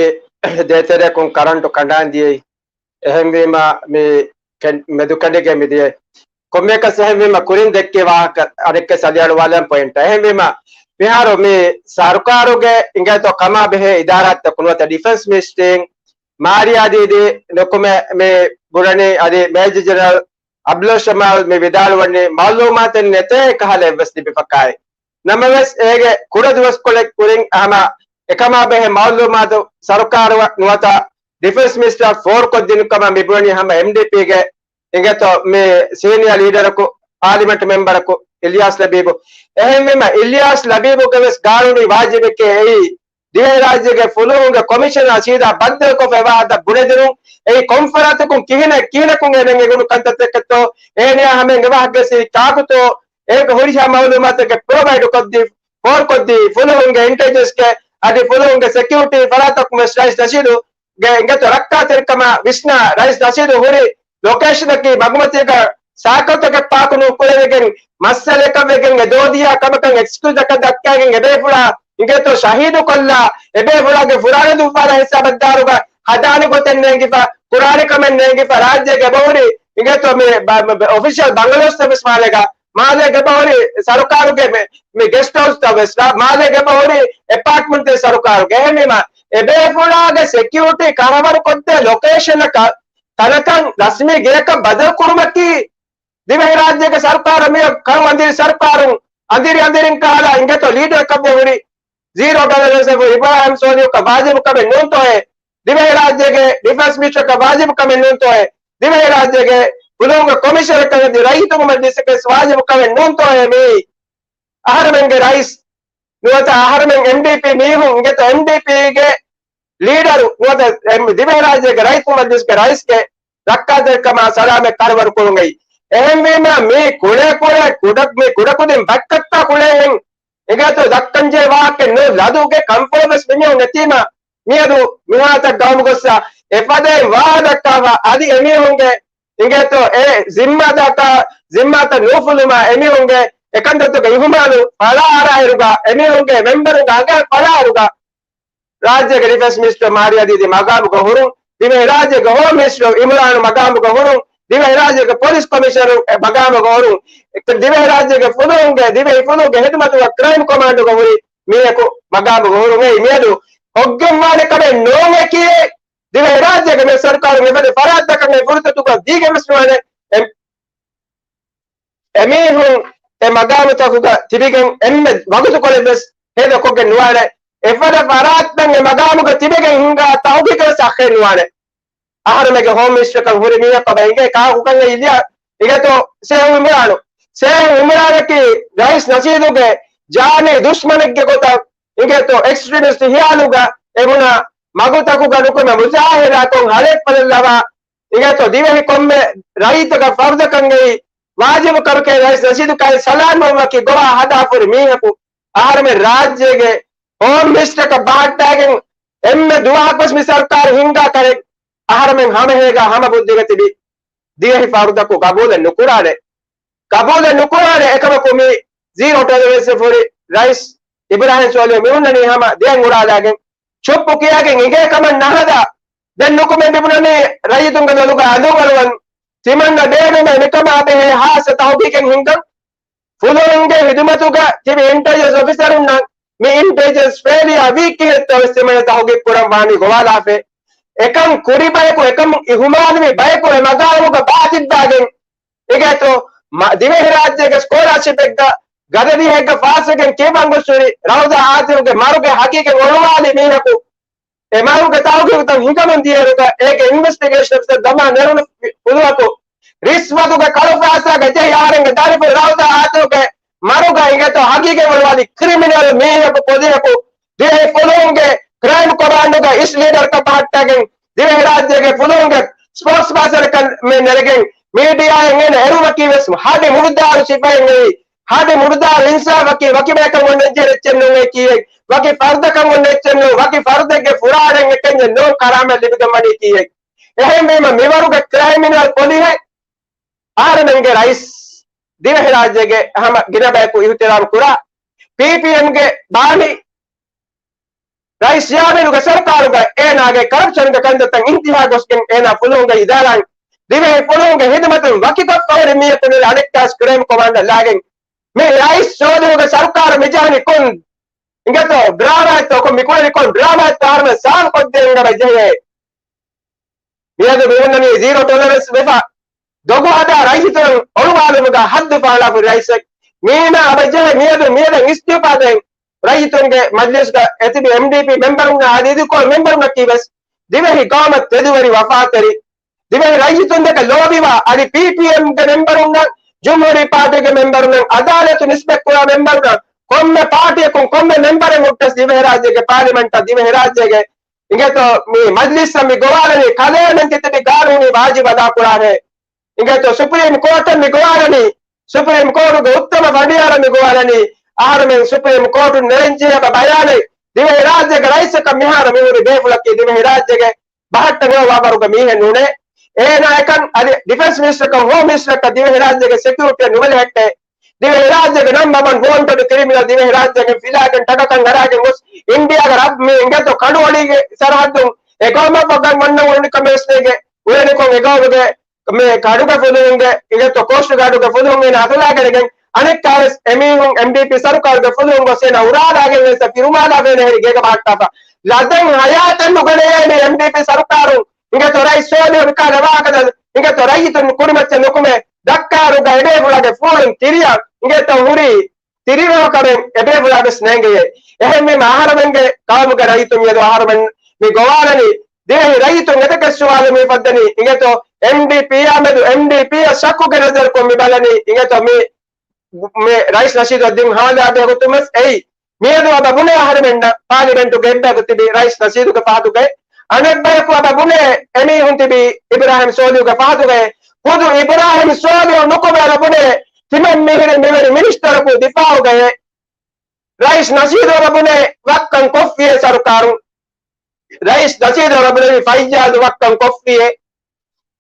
ދޭތެރެއަކުން ކަރަންޓު ކަނޑާން ދިޔައީ. އެހެންވީމަ މި ކެން-، މެދުކެނޑިގެ މި ދިޔަ. ކޮންމެއަކަސް އެހެންވީމަ ކުރިން ދެއްކި ވާހަކަ އަނެއްކަސް އަލިއަޅުވާލަން ޕޮއިންޓް. އެހެންވީމަ މިހާރު މި ސަރުކާރުގެ އިނގޭތޯ ކަމާ ބެހޭ އިދާރާތަކު ނުވަތަ ޑިފެންސް މިނިސްޓްރީން މާރިޔާ ދީދީ ނުކުމެ މި ބުނަނީ އަދި މޭޖަ ޖެނެރަލް އަބްލޯ ޝަމާލް މި ވިދާޅުވަނީ މައުލޫމާތެއް ނެތޭ ކަހަލަ އެއްވެސް ލިބިފަކާއި. ނަމަވެސް އޭގެ ކުޑަ ދުވަސްކޮޅެއް ކުރިން ހަމަ އެކަމާ ބެހޭ މައުލޫމާތު ސަރުކާރު ނުވަތަ ޑިފެންސް މިނިސްޓަރ ފޯރުކޮށްދިނު ކަމަށް މި ބުނަނީ ހަމަ އެމްޑީޕީގެ އިނގޭތޯ މި ސީނިއާ ލީޑަރަކު، ޕާލިމެންޓް މެމްބަރަކު އިލްޔާސް ލަބީބު. އެހެންވީމަ އިލްޔާސް ލަބީބުގެ ވެސް ގާނޫނީ ވާޖިބެކޭ އެއީ ދިވެހިރާއްޖޭގެ ފުލުހުންގެ ކޮމިޝަނާ ސީދާ ބައްދަލުކޮށްފަ އެވާހަކަ ބުނެދިނުން. އެއީ ކޮންފަރާތަކުން ކިހިނެއް ކިހިނަކުން އޭނަ އެނގުނު ކަންތައްތަކެއްތޯ، އޭނަޔާ ހަމައިން އެވާހަކަ ގެއްސި ކާކުތޯ، އޭގެ ހުރިހާ މައުލޫމާތެއްގެ ޕްރޮވައިޑު ކޮށްދީ، ފޯރުކޮށްދީ، ފުލުހުންގެ އިންޓެލިޖެންސްގެ އަދި ފުލުހުންގެ ސެކިއުރިޓީ ފަރާތަކުން ވެސް ރައީސް ނަޝީދު ގެ އިނގޭތޯ ރައްކާތެރިކަމާ ވިސްނާ ރައީސް ނަޝީދު ހުރި ލޮކޭޝަނަކީ މަގުމަތީގަ ސާކަލްތަކެއް ޕާކު ނުކުރެވިގެން، މައްސަލައަކަށް ވެގެން އެ ދޯދިޔާ ކަމަކަށް އެކްސްކިއުޒަކަށް ދައްކައިގެން އެބޭފުޅާ އިނގޭތޯ ޝަހީދުކޮށްލާ، އެބޭފުޅާގެ ފުރާނަ ދުއްވާލާ ހިސާބަށް ދާރުގަ ހަދާނެ ގޮތެއް ނޭނގިފަ، ކުރާނެ ކަމެއް ނޭނގިފަ، ރާއްޖޭގެ އެބަހުރި އިނގޭތޯ މި ބަ-، މި އޮފިޝަލް ބަނގަލޯސްތައް ވެސް މާލޭގަ، މާލޭގެ އެބަހުރި ސަރުކާރުގެ މި، މި ގެސްޓް ހައުސްތައް ވެސް، ރާ-، މާލޭގެ އެބަހުރި އެޕާޓްމަންޓްތައް ސަރުކާރުގެ. އެހެންވީމަ، އެބޭފުޅާގެ ސެކިއުރިޓީ ކަވަރުކޮށްދޭ ލޮކޭޝަނަކަށް ތަނަކަށް ރަސްމީ ގެޔަކަށް ބަދަލު ކުރުމަކީ، ދިވެހިރާއްޖޭގެ ސަރުކާރު މި ކަން އަނދިރި ސަރުކާރުން އަނދިރި އަނދިރިން ކަހަލަ އިނގޭތޯ ލީޑަރަކަށް ވެ ހުރި ޒީރޯ ޓޮލަރެންސް އިބްރާހިމް ސޯލިހުއަކަށް ވާޖިބު ކަމެއް ނޫންތޯއޭ؟ ދިވެހިރާއްޖޭގެ ޑިފެންސް މިނިސްޓަރަކަށް ވާޖިބު ކަމެއް ނޫންތޯއޭ؟ ދިވެހިރާއްޖޭގެ ފުލުހުންގެ ކޮމިޝަނަކަށް އަދި ރައްޔިތުންގެ މަޖިލިސަކަށް ވެސް ވާޖިބު ކަމެއް ނޫންތޯއޭ މިއީ؟ އަހަރެމެންގެ ރައީސް ނުވަތަ އަހަރެމެން އެމްޑީޕީ މީހުން އިނގޭތޯ އެމްޑީޕީގެ ލީޑަރު ނުވަތަ އެމް-، ދިވެހިރާއްޖޭގެ ރައްޔިތުންގެ މަޖިލިސްގެ ރައީސްގެ ރައްކާތެރިކަމާ ސަލާމަތް ކަރުވަރު ކުރުން އެއީ. އެހެންވީމަ މި ކުޅޭ ކުޅޭ ކުޑަ-، މި ކުޑަކުދިން ބައްކައްކާ ކުޅޭހެން އިނގޭތޯ ދައްކަންޖެހޭ ވާހަކައެއް ނޫން. ލަދުގެ ކަންފަޅު ވެސް މިމީހުން ނެތީމަ މިއަދު މިހާތައް ގައުމުގަ އޮއްސާ އެފަދައިން ވާހަކަ ދައްކާފަ އަދި އެމީހުންގެ އިނގޭތޯ އެ ޒިންމާދާކާ، ޒިންމާތައް ނުފުލުމާ އެމީހުންގެ އެކަންތައްތަކުގެ އިހުމާލު ފަޅާއަރާއިރުގަ، އެމީހުންގެ މެމްބަރުންގެ އަނގައިން ފަޅާއަރުގަ، ރާއްޖޭގެ ޑިފެންސް މިނިސްޓަރ މާރިޔާ ދީދީ މަގާމުގަ ހުރުން، ދިވެހިރާއްޖޭގެ ހޯމް މިނިސްޓަރ އިމްރާން މަގާމުގަ ހުރުން، ދިވެހިރާއްޖޭގެ ޕޮލިސް ކޮމިޝަނަރު މަގާމުގަ ހުރުން، ދިވެހިރާއްޖޭގެ ފުލުހުންގެ، ދިވެހި ފުލުހުންގެ ހިދުމަތުގަ ކްރައިމް ކޮމާންޑުގަ ހުރި މީހަކު މަގާމުގަ ހުރުން. އެއީ މިއަދު ކޮށްގެންވާނެ ކަމެއް ނޫން އެކީ. ދިވެހިރާއްޖޭގެ މި ސަރުކާރުން އެފަދަ ފަރާތްތަކަށް އެ ފުރުސަތުގަ ދީގެން ވެސް ނުވާނެ. އެ-، އެމީހުން އެ މަގާމުތަކުގަ ތިބިގެން އެންމެ ވަގުތުކޮޅެއް ވެސް ހޭދަކޮށްގެން ނުވާނެ. އެފަދަ ފަރާތްތައް އެ މަގާމުގަ ތިބެގެން ހިންގާ ތަހުގީގަށް ވެސް އައްހެއް ނުވާނެ. އަހަރުމެންގެ ހޯމް މިނިސްޓަރަކަށް ހުރި މީހަކަށް އެނގޭ ކާކު ކަން އެއްލިޔާ އިނގޭތޯ ސޭހު އިމްރާނު. ސޭހު އިމްރާނަކީ ރައީސް ނަޝީދުގެ ޖާނީ ދުޝްމަނެއްގެ ގޮތަށް އިނގޭތޯ އެކްސްޓްރީމިސްޓް ހިޔާލުގަ އެބުނާ މަގުތަކުގަ ނުކުމެ މުޒާހިރާކޮށް ހަލެއް ފަލަށް ލަވާ އިނގޭތޯ ދިވެހި ކޮންމެ ރައްޔިތަކަށް ފަރުދަކަށް އެއީ ވާޖިބު ކަމެކޭ. ރައީސް ނަޝީދު ކައި ސަލާމަތްވުމަކީ ގޮވާ ހަދާފުރި މީހަކު އަހަރުމެން ރާއްޖޭގެ ހޯމް މިނިސްޓަރަކަށް ބަހައްޓާގެން އެންމެ ދުވަހަކުވެސް މި ސަރުކާރު ހިންގާ ކަރެއް އަހަރުމެން ހަމަހޭގާ ހަމަ ބުއްދިގަ ތިބި ދިވެހި ފަރުދަކު ގަބޫލެއް ނުކުރާނެ. ގަބޫލެއް ނުކުރާނެ. އެކަމަކު މި ޒީރޯ ޓޮލަރެންސް ފުރި ރައީސް އިބްރާހިމް ސޯލިހު މި ހުންނަނީ ހަމަ ދެއަތް އުރާލާގެން ޗުއްޕު ކިޔާގެން އިނގޭ ކަމަށް ނަހަދާ. ދެން ނުކުމެ މިބުނަނީ ރައްޔިތުންގެ ލޮލުގަ އަލުން އަޅުވަން ތިމަންނަ ބޭނުމޭ މިކަމާ ބެހޭ ހާއްސަ ތަހުގީގެއް ހިންގަން. ފުލުހުންގެ ހިދުމަތުގަ ތިބި އިންޓެލިޖެންސް އޮފިސަރުންނަށް މި އިންޓެލިޖެންސް ފެއިލިއާ ވީ ކިހިނެއްތޯ ވެސް ތިމަންނަ ތަހުގީގު ކުރަން ވާނީ ގޮވާލާފަ. އެކަން ކުރި ބަޔަކު، އެކަން އިހުމާލުވި ބަޔަކު އެ މަގާމުގަ ބާތިއްބާގެން އިނގޭތޯ މަ-، ދިވެހިރާއްޖޭގެ ސްކޮލާޝިޕެއްގަ ގަދަދިހައެއްގަ ފާސްވެގެން ކިޔަވަން ގޮސްހުރި ރައުދާ އާތިފުގެ މަރުގެ ހަގީގަތް އޮޅުވާލި މީހަކު އެ މަރުގެ ތަހުގީގުތައް ހިނގަމުން ދިޔައިރުގަ އޭގެ އިންވެސްޓިގޭޝަން އޮފިސަރ ދަމާ ނެރުނު ފުލުހަކު ރިޝްވަތުގެ ކަޅުފާސާގަ ޖެހި އަހަރެންގެ ދަރިފުޅު ރައުދާ އާތިފުގެ މަރުގަ އިނގޭތޯ ހަގީގަތް އޮޅުވާލި ކްރިމިނަލް މީހަކު ކުދިހަކު ދިވެހި ފުލުހުންގެ ކްރައިމް ކޮމާންޑުގަ އިސް ލީޑަރަކަށް ބަހައްޓާގެން ދިވެހިރާއްޖޭގެ ފުލުހުންގެ ސްޕޯކްސް ޕާސަނަކަށް މެ ނެރެގެން މީޑިއާއިން އޭނަ އެރުވަކީ ވެސް ހަޑި މުރުދާރު ސިފައެއް އެއީ. ހަޑި މުރުދާރު އިންސާފަކީ ވަކި ބަޔަކަށް އޮންނަ އެއްޗެއް ނޫން އެ ކީއެއް. ވަކި ފަރުދަކަށް އޮންނަ އެއްޗެއް ނޫން. ވަކި ފަރުދެއްގެ ފުރާނައެއް އެކަންޏެއް ނޫން ކަރާމަތް ލިބިގެން ވަނީ ކީއެއް. އެހެންވީމަ މިވަރުގެ ކްރިމިނަލް ޕޮލިހެއް އަހަރެމެންގެ ރައީސް ދިވެހިރާއްޖޭގެ ހަމަ ގިނަ ބަޔަކު އިހުތިރާމް ކުރާ ޕީޕީއެމްގެ ބާނީ ރައީސް ޔާމީނުގެ ސަރުކާރުގަ އޭނާގެ ކަރަޕްޝަންގެ ކަންތައްތައް އިންތިހާ ގޮސްގެން އޭނާ ފުލުހުންގެ އިދާރާއިން ދިވެހި ފުލުހުންގެ ހިދުމަތުން ވަކިކޮށްފަ ހުރި މީހަކު ނުވެ އަނެއްކާސް ކްރައިމް ކޮމާންޑަރ ލާގެން މި ރައީސް ސޯލިހުގެ ސަރުކާރު މިޖަހަނީ ކޮން އިނގޭތޯ ޑްރާމާއެއްތޯ ކޮން މިކުޅެނީ ކޮން ޑްރާމާއެއްތޯ އަހަރުމެން ސާފުކޮށްދޭން އަބަ ޖެހޭ. މިއަދު މިހުންނަނީ ޒީރޯ ޓޮލަރެންސް ވެފަ ދޮގު ހަދާ ރައްޔިތުން އޮޅުވާލުމުގަ ހައްދު ފާޅާފަ ރައީސެއް. މީނާ އަބަ ޖެހޭ މިއަދު މިއަދަށް އިސްތިއުފާ ދޭން ރައްޔިތުންގެ މަޖްލިސްގަ އެތިބި އެމްޑީޕީ މެމްބަރުންނާ އަދި އިދިކޮޅު މެމްބަރުންނަކީ ވެސް ދިވެހި ގައުމަށް ތެދުވެރި ވަފާތެރި، ދިވެހި ރައްޔިތުންދެކެ ލޯބިވާ އަދި ޕީޕީއެމްގެ މެމްބަރުންނަށް، ޖުމްހޫރީ ޕާޓީގެ މެމްބަރުންނަށް، އަދާލަތު ނިސްބަތްކުރާ މެމްބަރުންނަށް، ކޮންމެ ޕާޓީއަކުން ކޮންމެ މެމްބަރެއް ހުއްޓަސް ދިވެހިރާއްޖޭގެ ޕާލިމެންޓަށް ދިވެހިރާއްޖޭގެ އިނގޭތޯ މި މަޖްލިސްއަށް މި ގޮވާލަނީ ކަލޭމެން ތިތިބި ގާނޫނީ ވާޖިބު އަދާކުރާނެ. އިނގޭތޯ ސުޕްރީމް ކޯޓަށް މި ގޮވާލަނީ، ސުޕްރީމް ކޯޓުގެ އުއްތަމަ ފަނޑިޔާރަށް މި ގޮވާލަނީ، އަހަރުމެން ސުޕްރީމް ކޯޓުން ނެރެންޖެހޭ ބަޔާނެއް ދިވެހިރާއްޖޭގެ ރައީސަކަށް މިހާރު މިހުރި ބޭފުޅަކީ ދިވެހިރާއްޖޭގެ ބަހައްޓަން އެބަ ވާވަރުގެ މީހެއް ނޫނޭ. އޭނާއަކަށް އަދި ޑިފެންސް މިނިސްޓަރަކަށް ހޯމް މިނިސްޓަރަކަށް ދިވެހިރާއްޖޭގެ ސެކިއުރިޓީއަށް ނުބެލެހެއްޓޭ. ދިވެހިރާއްޖޭގެ ނަމްބަ ވަން ވޯންޓެޑް ކްރިމިނަލް ދިވެހިރާއްޖޭގެ ފިލާގެން ޓަކަކަށް އަރާގެން ގޮސް އިންޑިއާގެ ރަށް މި އިނގޭތޯ ކަނޑުއޮޅީގެ ސަރަހައްދުން އެ ގައުމަށް ވަގަށް ވަންނަ އުޅެނިކަމެއް ވެސް ނޭނގެ. އުޅެނިކޮށް އެ ގައުމުގެ މި ގަޑުގެ ފުލުހުންގެ އިނގޭތޯ ކޯސްޓް ގާޑުގެ ފުލުހުން އޭނާ އަތުލާގަނެގެން އަނެއްކާވެސް އެމީހުން އެމްޑީޕީ ސަރުކާރުގެ ފުލުހުން ގޮސް އޭނާ އުރާލާގެން ވެސް ފިރުމާލާފައިން ހެރި ގޭގަ ބަހައްޓާފަ. ލަދެން ހަޔާތެއް ނުގަނެޔޭ މި އެމްޑީޕީ ސަރުކާރުން. އިނގޭތޯ ރައީސް ސޯލިހު މިކާލަ ވާހަކަ ދަން އިނގޭތޯ ރައްޔިތުން ކުރިމައްޗަށް ނުކުމެ ދައްކާއިރުގަ އެބޭފުޅާގެ ފޫޅިން ތިރިއަށް އިނގޭތޯ ހުރީ ތިރިވަރު ކަމެއް އެބޭފުޅާ ވެސް ނޭނގެޔޭ. އެހެންވީމަ އަހަރުމެންގެ ގައުމުގެ ރައްޔިތުން މިއަދު އަހަރުމެން މި ގޮވާލަނީ ދިވެހި ރައްޔިތުން އެތަކެއް ސުވާލު މި ފައްދަނީ އިނގޭތޯ އެމްޑީޕީއާ މެދު އެމްޑީޕީއަށް ޝައްކުގެ ނަޒަރަކުން މި ބަލަނީ އިނގޭތޯ މި މި ރައީސް ނަޝީދު ދިން ހާލާ ބެހުތުމަސް އެއީ މިއަދު އަބަ ބުނޭ އަހަރުމެންނަށް ޕާލިމެންޓުގެ އެއްބަޔަކު ތިބި ރައީސް ނަޝީދުގެ ފަހަތުގައި، އަނެއްބަޔަކު އަބަ ބުނޭ އެމީހުން ތިބީ އިބްރާހިމް ސޯލިހުގެ ފަހަތުގައި. ޚުދު އިބްރާހިމް ސޯލިހު ނުކުމެ އަބަ ބުނޭ ތިމަން މިހިރި މިވެރި މިނިސްޓަރަކު ދިފާއުގައި. ރައީސް ނަޝީދު އަބަ ބުނޭ ވައްކަން ކޮށްފިޔޭ ސަރުކާރުން. ރައީސް ނަޝީދު އަބަ ބުނެވި ފައްޔާޒު ވައްކަން ކޮށްފިޔޭ.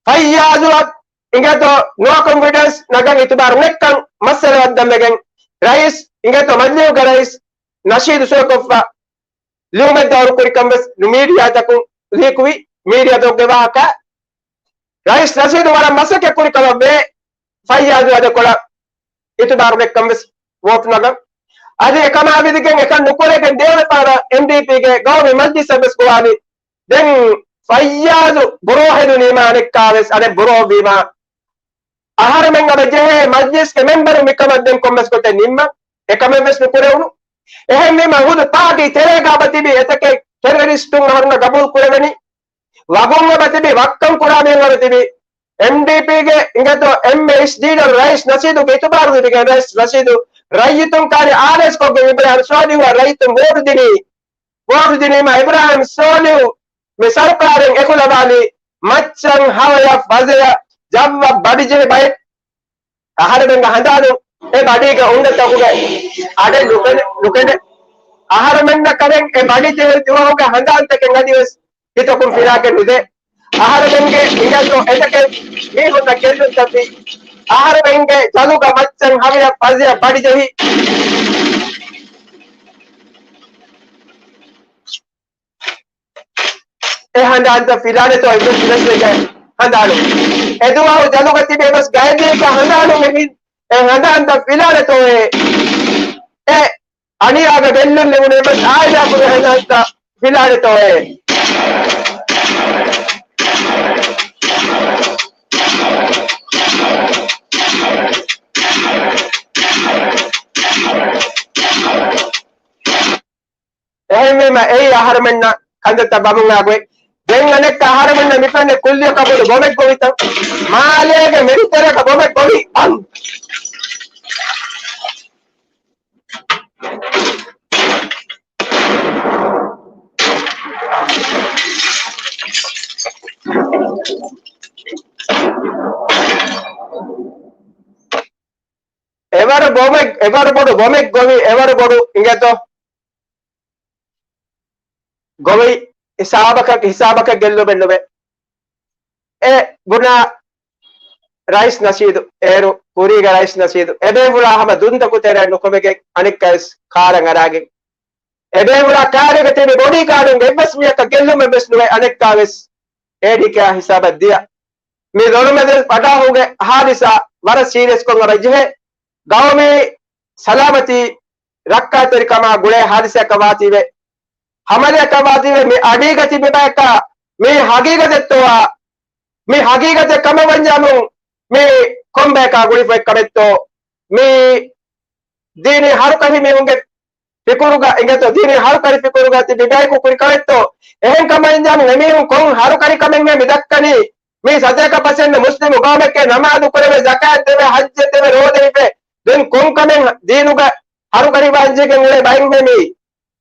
ފައްޔާޒުއަށް އިނގޭތޯ ނޯ ކޮންފިޑެންސް ނަގަން އިތުބާރު ނެއްކަން މައްސަލަ ވައްދަންވެގެން ރައީސް އިނގޭތޯ މަޖިލީހުގެ ރައީސް ނަޝީދު ސުރަކޮށްފަ ލިޔުމެއް ދައުރު ކުރިކަން ވެސް މީޑިއާތަކުން ލީކުވި މީޑިއާތަކުގެ ވާހަކަ. ރައީސް ނަޝީދު ވަރަށް މަސައްކަތް ކުރި ކަމަށް ވޭ ފައްޔާޒު އަދެކޮޅަށް އިތުބާރު ނެއްކަން ވެސް ވޯޓު ނަގަން. އަދި އެކަމާ ވިދިގެން އެކަން ނުކުރެގެން ދެވަނަ ފަހަރަށް އެމްޑީޕީގެ ގައުމީ މަޖްލިސްއަށް ވެސް ގޮވާލި. ދެން ފައްޔާޒު ބުރޯ ހެދުނީމާ އަނެއްކާވެސް އަނެއް ބުރޯ ވީމާ އަހަރުމެން އަބަ ޖެހޭ މަޖްލިސްގެ މެމްބަރު މިކަމަށް ދެން ކޮންމެސް ގޮތެއް ނިންމަން އެކަމެއް ވެސް ނުކުރެވުނު. އެހެންވީމަ ހުދު ޕާޓީ ތެރޭގަ އަބަ ތިބި އެތަކެއް ޓެރަރިސްޓުން އަހަރުންނަށް ގަބޫލު ކުރެވެނީ. ވަގުން އަބަ ތިބި ވައްކަން ކުރާ މީހުން އަބަ ތިބި އެމްޑީޕީގެ އިނގޭތޯ އެމްއޭއެޗްޑީ ރައީސް ނަޝީދުގެ އިތުބާރު ލިބިގެން ރައީސް ނަޝީދު ރައްޔިތުން ކާރި އާރެސްކޮށްގެން އިބްރާހިމް ސޯލިހުއަށް ރައްޔިތުން ވޯޓު ދިނީ. ވޯޓު ދިނީމަ އިބްރާހިމް ސޯލިހު މި ސަރުކާރެއް އެކުލަވާލީ މައްޗަށް ހަވަޔަށް ފަޒަޔަށް ޖައްވަށް ބަޑިޖެހި ބައެއް. އަހަރެމެންގެ ހަނދާނު އެ ބަޑީގެ އުނޑަތަކުގައި އަޑެއް ނުކެނެ، ނުކެނެ. އަހަރެމެންނަށް ކަމެއް އެ ބަޑި ޖެހި ދުވަހުގެ ހަނދާންތަކެއް އަދިވެސް ހިތަކުން ފިލާގެން ނުދޭ. އަހަރެމެންގެ އިނގޭތޯ އެތަކެއް މީހުންނަށް ގެއްލުންތައްވީ. އަހަރެމެންގެ ޖަލުގަ މައްޗަށް ހަވަޔަށް ފަޒަޔަށް ބަޑިޖެހި. އެ ހަނދާންތައް ފިލާނެތޯ އެއްވެސް ވެސް ވެގެން ހަނދާނު. އެދުވަހު ޖަލުގަ ތިބި އެއްވެސް ގައެދީގެ ހަނދާނު އެހިން އެ ހަނދާންތައް ފިލާނެތޯއޭ. އެ އަނިޔާގަ ގެއްލުން ލިބުނު އެއްވެސް އާއިލާފުޅު ހަނދާންތައް ފިލާނެތޯއޭ. އެހެންވީމަ އެއީ އަހަރުމެންނަށް ކަންތައްތައް ބަމުން އާ ގޮތް. ދެން އަނެއްކާ އަހަރުމެންނަށް މިފެންނަ ކުއްލިއަކަށް ބޮޑު ބޮމެއް ގޮވިތަން. މާލޭގެ މެރިތެރޭގަ ބޮމެއް ގޮވި. އަން. އެވަރު ބޮމެއް، އެވަރު ބޮޑު ބޮމެއް ގޮވި، އެވަރު ބޮޑު އިނގޭތޯ؟ ގޮވި ހިސާބަކަށް، ހިސާބަކަށް ގެއްލުމެއް ނުވޭ. އެ ބުނާ ރައީސް ނަޝީދު، އޭރު ކުރީގެ ރައީސް ނަޝީދު، އެބޭފުޅާ ހަމަ ދުންތަކު ތެރެއަށް ނުކުމެގެން އަނެއްކައިސް ކާރަށް އަރާގެން، އެބޭފުޅާ ކާރީގަ ތިބި ބޮޑީގާޑުން އެއްވެސް މީހަކަށް ގެއްލުމެއް ވެސް ނުވެ، އަނެއްކާ ވެސް އޭޑީކެއާ ހިސާބަށް ދިޔަ. މި ދޮރުމެދު ފަޓާހުގެ ހާދިސާ ވަރަށް ސީރިއަސްކޮށް އަރަން ޖެހޭ. ގައުމީ ސަލާމަތީ ރައްކާތެރިކަމާ ގުޅޭ ހާދިސާއަކަށް ވާތީވެ، ހަމަލައަކަށް ވާތީވެ، މި އަޑީގަ ތިބި ބަޔަކާ މީ ހަގީގަތެއްތޯއާ؟ މި ހަގީގަތެއް ކަމަށް ވަންޏާމުން މީ ކޮންބަޔަކާ ގުޅިފައި ކަމެއްތޯ؟ މީ ދީނީ ހަރުކަށި މީހުންގެ ފިކުރުގަ އިނގޭތޯ، ދީނީ ހަރުކަށި ފިކުރުގަ ތިބި ބަޔަކު ކުރި ކަމެއްތޯ؟ އެހެން ކަމަށް ވަންޏާމުން އެމީހުން ކޮން ހަރުކަށި ކަމެއްހޭ މި ދައްކަނީ؟ މީ ސަތޭކަ ޕަސެންޓް މުސްލިމު ގައުމެކޭ، ނަމާދު ކުރެވޭ، ޒަކާތް ދެވޭ، ޙައްޖެއް ދެވޭ، ރޯދަ ހިފޭ. ދެން ކޮން ކަމެއް ދީނުގަ ހަރުކަށި ވަންޖެހިގެން އުޅޭ ބައެއްހޭ މީ؟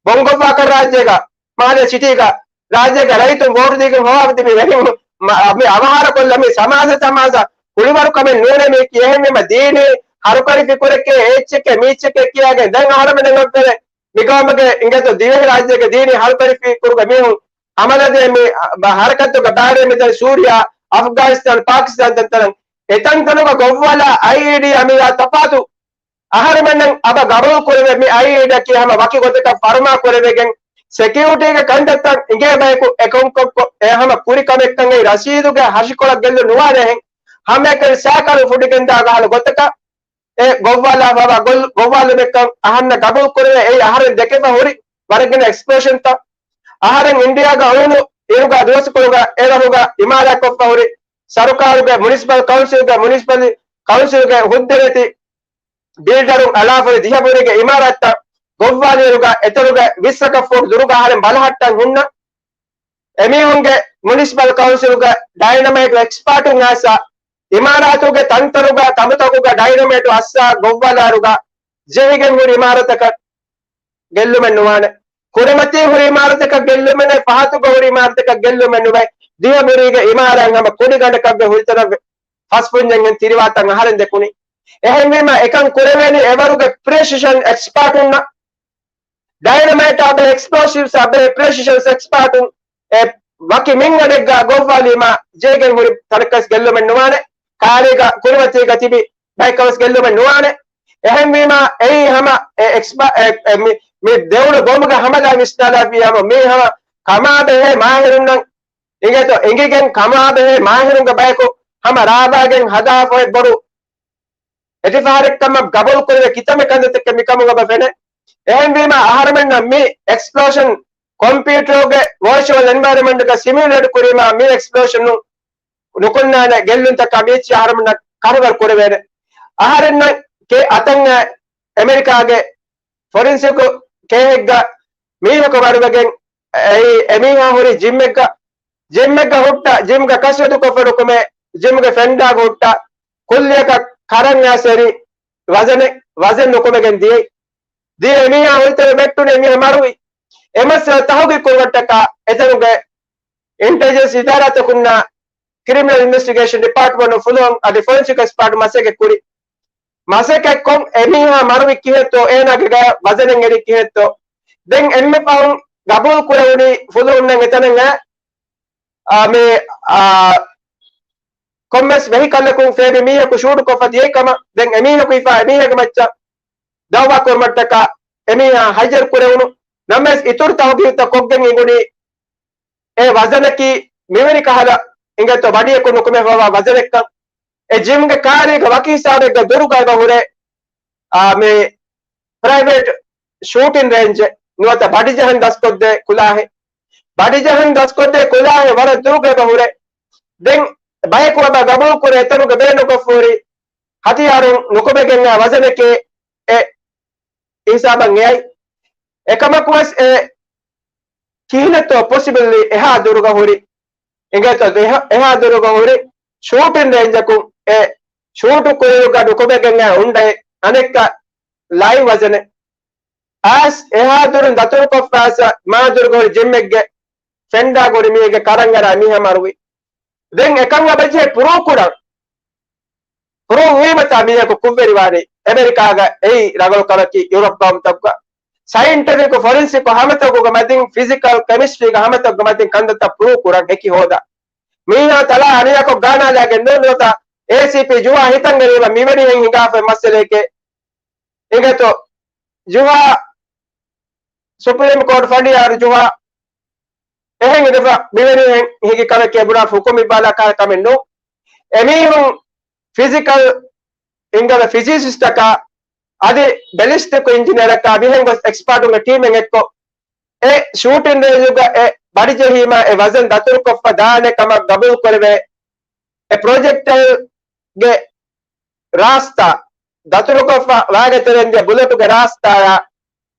ބޮންގޮއްވާކަން ރާއްޖޭގަ، މާލެ ސިޓީގަ، ރާއްޖޭގެ ރައްޔިތުން ވޯޓު ދީގެން ހޮވާފަ ތިބި ވެރިން މަ-، މި އަވަހާރަކޮށްލަ މި ސަމާސަ ސަމާސަ ކުޅިވަރު ކަމެއް ނޫނޭ މީކީ. އެހެންވީމަ ދީނީ ހަރުކަށި ފިކުރެކޭ، އެއްޗެކޭ މީއްޗެކޭ ކިޔާގެން ދެން އަހަރެމެން އޮއްވެރޭ މި ގައުމުގެ އިނގޭތޯ ދިވެހި ރާއްޖޭގެ ދީނީ ހަރުކަށި ފިކުރުގެ މީހުން ހަމަލަދޭ މި ބަ-، ހަރަކަތުގަ ބާރޭ މިދަނީ ސޫރިޔާ، އަފްގާނިސްތާން، ޕާކިސްތާން ތަންތަނަށް. އެތަންތަނުގަ ގޮއްވާލާ އައިއީޑީ އަމިއްލަ ތަފާތު. އަހަރެމެންނަށް އަބަ ގަބޫލު ކުރެވޭ މި އައިއީޑީއަކީ ހަމަ ވަކި ގޮތަކަށް ފަރުމާ ކުރެވިގެން، ސެކިއުރިޓީގެ ކަންތައްތައް އިނގޭ ބަޔަކު އެކައުންޓްކޮށް އެ ހަމަ ކުރި ކަމެއްކަން އެއީ ރަސީދުގެ ހަށިކޮޅަށް ގެއްލުން ނުވާނެހެން. ހަމައެކަނި ސާކަލު ފުޑިގެންދާ ކަހަލަ ގޮތަކަށް އެ ގޮއްވާލާފައިވާ ގޮއް-، ގޮއްވާލުމެއްކަން އަހަންނަށް ގަބޫލު ކުރެވޭ. އެއީ އަހަރެން ދެކެފަ ހުރި ވަރަށްގިނަ އެކްސްޕްލޯޝަންތައް. އަހަރެން އިންޑިޔާގަ އުޅުނު އިރުގަ ދުވަސްކޮޅުގަ އެ ރަށުގަ އިމާރާތްކޮށްފަ ހުރި ސަރުކާރުގެ މުނިސިޕަލް ކައުންސިލްގެ، މުނިސިޕަލް ކައުންސިލްގެ ހުއްދަވެތި ބިލްޑަރުން އަޅާފަ ހުރި ދިހަ ބުރީގެ އިމާރާތްތައް ގޮއްވާލިއިރުގަ އެތަނުގެ ވިއްސަކަށް ފޫޓް ދުރުގަ އަހަރެން ބަލަހައްޓަން ހުންނަ. އެމީހުންގެ މުނިސިޕަލް ކައުންސިލުގެ ޑައިނަމައިޓް އެކްސްޕާޓުން އައިސް އިމާރާތުގެ ތަންތަނުގަ ތަނބުތަކުގަ ޑައިނަމައިޓު އައްސާ ގޮއްވާލާއިރުގަ ޖެހިގެން ހުރި އިމާރާތަކަށް ގެއްލުމެއް ނުވާނެ. ކުރިމަތީ ހުރި އިމާރާތަކަށް ގެއްލުމެއް ނެތް، ފަހަތުގަ ހުރި އިމާރާތަކަށް ގެއްލުމެއް ނުވޭ. ދިހަ ބުރީގެ އިމާރާތް ހަމަ ކުނިގަނޑަކަށްވެ ހުރިތަނަށް ފަސް ފުންޏެއްހެން ތިރިވާތަން އަހަރެން ދެކުނީ. އެހެންވީމަ އެކަން ކުރެވޭނީ އެވަރުގެ ޕްރެސިޝަން އެކްސްޕާޓުންނަށް. ޑައިނަމައިޓާ ބެހޭ އެކްސްޕްލޯސިވްސް އާ ބެހޭ ޕްރެސިޝަން އެކްސްޕާޓުން އެ ވަކި މިންގަނޑެއްގަ ގޮއްވާލީމަ ޖެހިގެން ހުރި ތަނަކަސް ގެއްލުމެއް ނުވާނެ. ކާރީގަ ކުރިމަތީގަ ތިބި ބަޔަކަސް ގެއްލުމެއް ނުވާނެ. އެހެންވީމަ އެއީ ހަމަ އެ އެކްސްޕާ-، އެ، އެ، މި، މި ދެވުނު ބޮމުގެ ހަމަލާ ވިސްނާލާފިޔާމު މީ ހަމަ ކަމާބެހޭ މާހިރުންނަށް އިނގޭތޯ އެނގިގެން ކަމާބެހޭ މާހިރުންގެ ބަޔަކު ހަމަ ރާވާގެން ހަދާފަ އޮތް ބޮޑު އެތިފަހަރެއްކަމަށް ގަބޫލުކުރެވޭ ކިތަންމެ ކަންތައްތަކެއް މިކަމުގަ ފެނޭ. އެހެންވީމަ އަހަރެމެންނަށް މި އެކްސްޕްލޯޝަން ކޮމްޕިއުޓަރުގެ ވަރޗުއަލް އެންވަޔަރަމެންޓްގަ ސިމިއުލޭޓް ކުރީމަ މި އެކްސްޕްލޯޝަނުން ނުކުންނާނެ ގެއްލުންތަކާ މީއްޗި އަހަރެމެންނަށް ކަރުވަރު ކުރެވޭނެ. އަހަރެންނަށް ކެ އަތަން އެމެރިކާގެ ފޮރެންސިކު ކޭހެއްގަ މީހަކު ވަރުވެގެން އެއީ އެމީހާ ހުރި ޖިމްއެއްގަ، ޖިމްއެއްގަ ހުއްޓަ، ޖިމްގަ ކަސްރަތުކޮށްފަ ނުކުމެ، ޖިމްގެ ފެންޑާގަ ހުއްޓަ، ކުއްލިއަކަށް ކަރަން އައިސް އެރި ވަޒަނެއް، ވަޒަން ނުކުމެގެން ދިޔައީ. ދިޔަ އެމީހާ ހުރިތަނަށް ވެއްޓުނެ އެމީހާ މަރުވި. އެ މައްސަލަ ތަހުގީގު ކުރުމަށްޓަކާ އެތަނުގެ އިންޓެލިޖެންސް އިދާރާތަކުންނާ ކްރިމިނަލް އިންވެސްޓިގޭޝަން ޑިޕާޓްމަންޓު ފުލުހުން އަދި ފޮރެންސިކް އެކްސްޕާޓް މަސައްކަތް ކުރި. މަސައްކަތްކޮށް އެމީހާ މަރުވި ކިހެއްތޯ، އޭނާގެ ގަޔަށް ވަޒަނެއް އެރި ކިހެއްތޯ. ދެން އެންމެ ފަހުން ގަބޫލު ކުރެވުނީ ފުލުހުންނަށް އެތަނަށް އައި، އާ، މި، އާ، ކޮންމެސް ވެހިކަލަކުން ފޭބި މީހަކު ޝޫޓުކޮށްފަ ދިޔައި ކަމަށް. ދެން އެމީހަކު ހިފާ އެމީހާގެ މައްޗަށް ދައުވާ ކުރުމަށްޓަކާ އެމީހާ ހައްޔަރު ކުރެވުނު. ނަމަވެސް އިތުރު ތަހުގީގުތައް ކޮށްގެން އިނގުނީ އެ ވަޒަނަކީ މިވެނި ކަހަލަ އިނގޭތޯ ބަޑިއަކުން ނުކުމެފައިވާ ވަޒަނެއްކަން. އެ ޖިމްގެ ކާރީގަ ވަކި ހިސާބެއްގަ ދުރުގަ އެބަ ހުރޭ، އާ، މި ޕްރައިވޭޓް ޝޫޓިން ރޭންޖެއް ނުވަތަ ބަޑިޖަހަން ދަސްކޮށްދޭ ކުލާހެއް. ބަޑިޖަހަން ދަސްކޮށްދޭ ކުލާހެއް ވަރަށް ދުރުގަ އެބަ ހުރޭ. ދެން ބަޔަކު އެބަ ގަބޫލު ކުރޭ އެތަނުގަ ބޭނުންކޮށްފަ ހުރި ހަތިޔާރުން ނުކުމެގެން އައި ވަޒަނެކޭ އެ ހިސާބަށް އެއައި. އެކަމަކުވެސް އެ ކިހިނެއްތޯ ޕޮސިބަލް އެހާ ދުރުގަ ހުރި. އިނގޭތޯ އެހާ، އެހާ ދުރުގަ ހުރި ޝޫޓިން ރޭންޖަކުން އެ ޝޫޓު ކުރިއިރުގަ ނުކުމެގެން އައި އުނޑައެ އަނެއްކާ ލައިވް ވަޒަނެއް. އައިސް އެހާ ދުރުން ދަތުރުކޮށްފައިސް މާ ދުރުގަ ހުރި ޖިމްއެއްގެ ފެންޑާގަ ހުރި މީހެއްގެ ކަރަން އަރާ މީހާ މަރުވި. ދެން އެކަން އެބަޖެހޭ ޕްރޫވް ކުރަން. ޕްރޫވް ވީމަތާ މީހަކު ކުށްވެރިވާނީ. އެމެރިކާގަ އެއީ ރަނގަޅު ކަމަކީ، ޔޫރަޕް ގައުމުތަކުގަ ސައިންޓިފިކު، ފޮރެންސިކު ހަމަތަކުގަ މަތިން، ފިޒިކަލް، ކެމިސްޓްރީގަ ހަމަތަކުގަ މަތިން ކަންތައްތައް ޕްރޫވް ކުރަން ހެކި ހޯދާ. މީހާ ތަޅާ އަނިޔާކޮށް ގާނާލާގެން ނޫން ނުވަތަ އޭސީޕީ ޖުހާ ހިތަށް އެރީމަ މިވެނިހެން ހިނގާފައި މައްސަލައެކޭ. އިނގޭތޯ ޖުހާ ސުޕްރީމް ކޯޓް ފަނޑިޔާރު ޖުހާ އެހެން އިނދެފަ މިވެނި ހެން ހިގި ކަމެކޭ ބުނާ ހުކުމް އިއްވާލާ ކާ ކަމެއް ނޫ. އެމީހުން ފިޒިކަލް އިނގަލަ ފިޒިސިސްޓަކާ އަދި ބެލިސްޓިކް އިންޖިނިއަރަކާ މިހެން ގޮސް އެކްސްޕާޓުންގެ ޓީމެއް އެއްކޮށް، އެ ޝޫޓިން ރޭންޖުގަ އެ ބަޑިޖެހީމާ އެ ވަޒަން ދަތުރުކޮށްފަ ދާނެ ކަމަށް ގަބޫލު ކުރެވޭ. އެ ޕްރޮޖެކްޓައިލްގެ ރާސްތާ ދަތުރުކޮށްފަ ވާގެ ތެރެން ދިޔަ ބުލެޓުގެ ރާސްތާއާ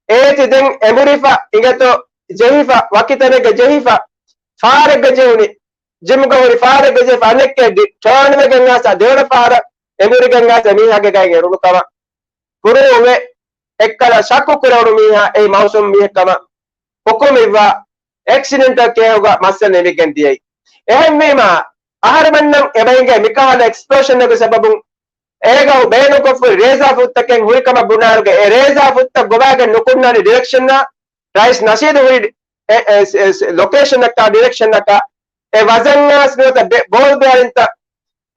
އޭތި ދެން އެނބުރިފަ އިނގޭތޯ ޖެހިފަ ވަކި ތަނެއްގަ ޖެހިފަ ފާރެއްގަ ޖެހުނީ. ޖިމްގަ ހުރި ފާރެއްގަ ޖެހިފަ އަނެއްކެ ޑި-، ޓާން ވެގެން އާސް ދެވަނަ ފަހަރަށް އެނބުރިގެން އާސް މީހާގެ ގައި އެރުނު ކަމަށް ކުރުވެ އެއްކަލަ ޝައްކު ކުރެވުނު މީހާ އެއީ މައުސޫމް މީހެއް ކަމަށް ހުކުމް އިއްވާ އެކްސިޑެންޓަލް ކޭހުގަ މައްސަލަ ނިމިގެން ދިޔައީ. އެހެންވީމާ، އަހަރުމެންނަށް އެބައިނގޭ މިކަހަލަ އެކްސްޕްލޯޝަންއެއްގެ ސަބަބުން އޭގަ ބޭނުންކޮށްފަ ރޭޒާ ފުއްތަކެއް ހުރިކަމަށް ބުނާއިރުގަ އެ ރޭޒާ ފުއްތައް ގޮވާގެން ނުކުންނާނެ ޑިރެކްޝަންއާ ރައީސް ނަޝީދު ހުރި އެ، އެ، އެ، އެ، ލޮކޭޝަނަކާ ޑިރެކްޝަނަކާ އެ ވަޒަން އާސް ނުވަތަ ބެ-، ބޯލް ބެއަރިންތައް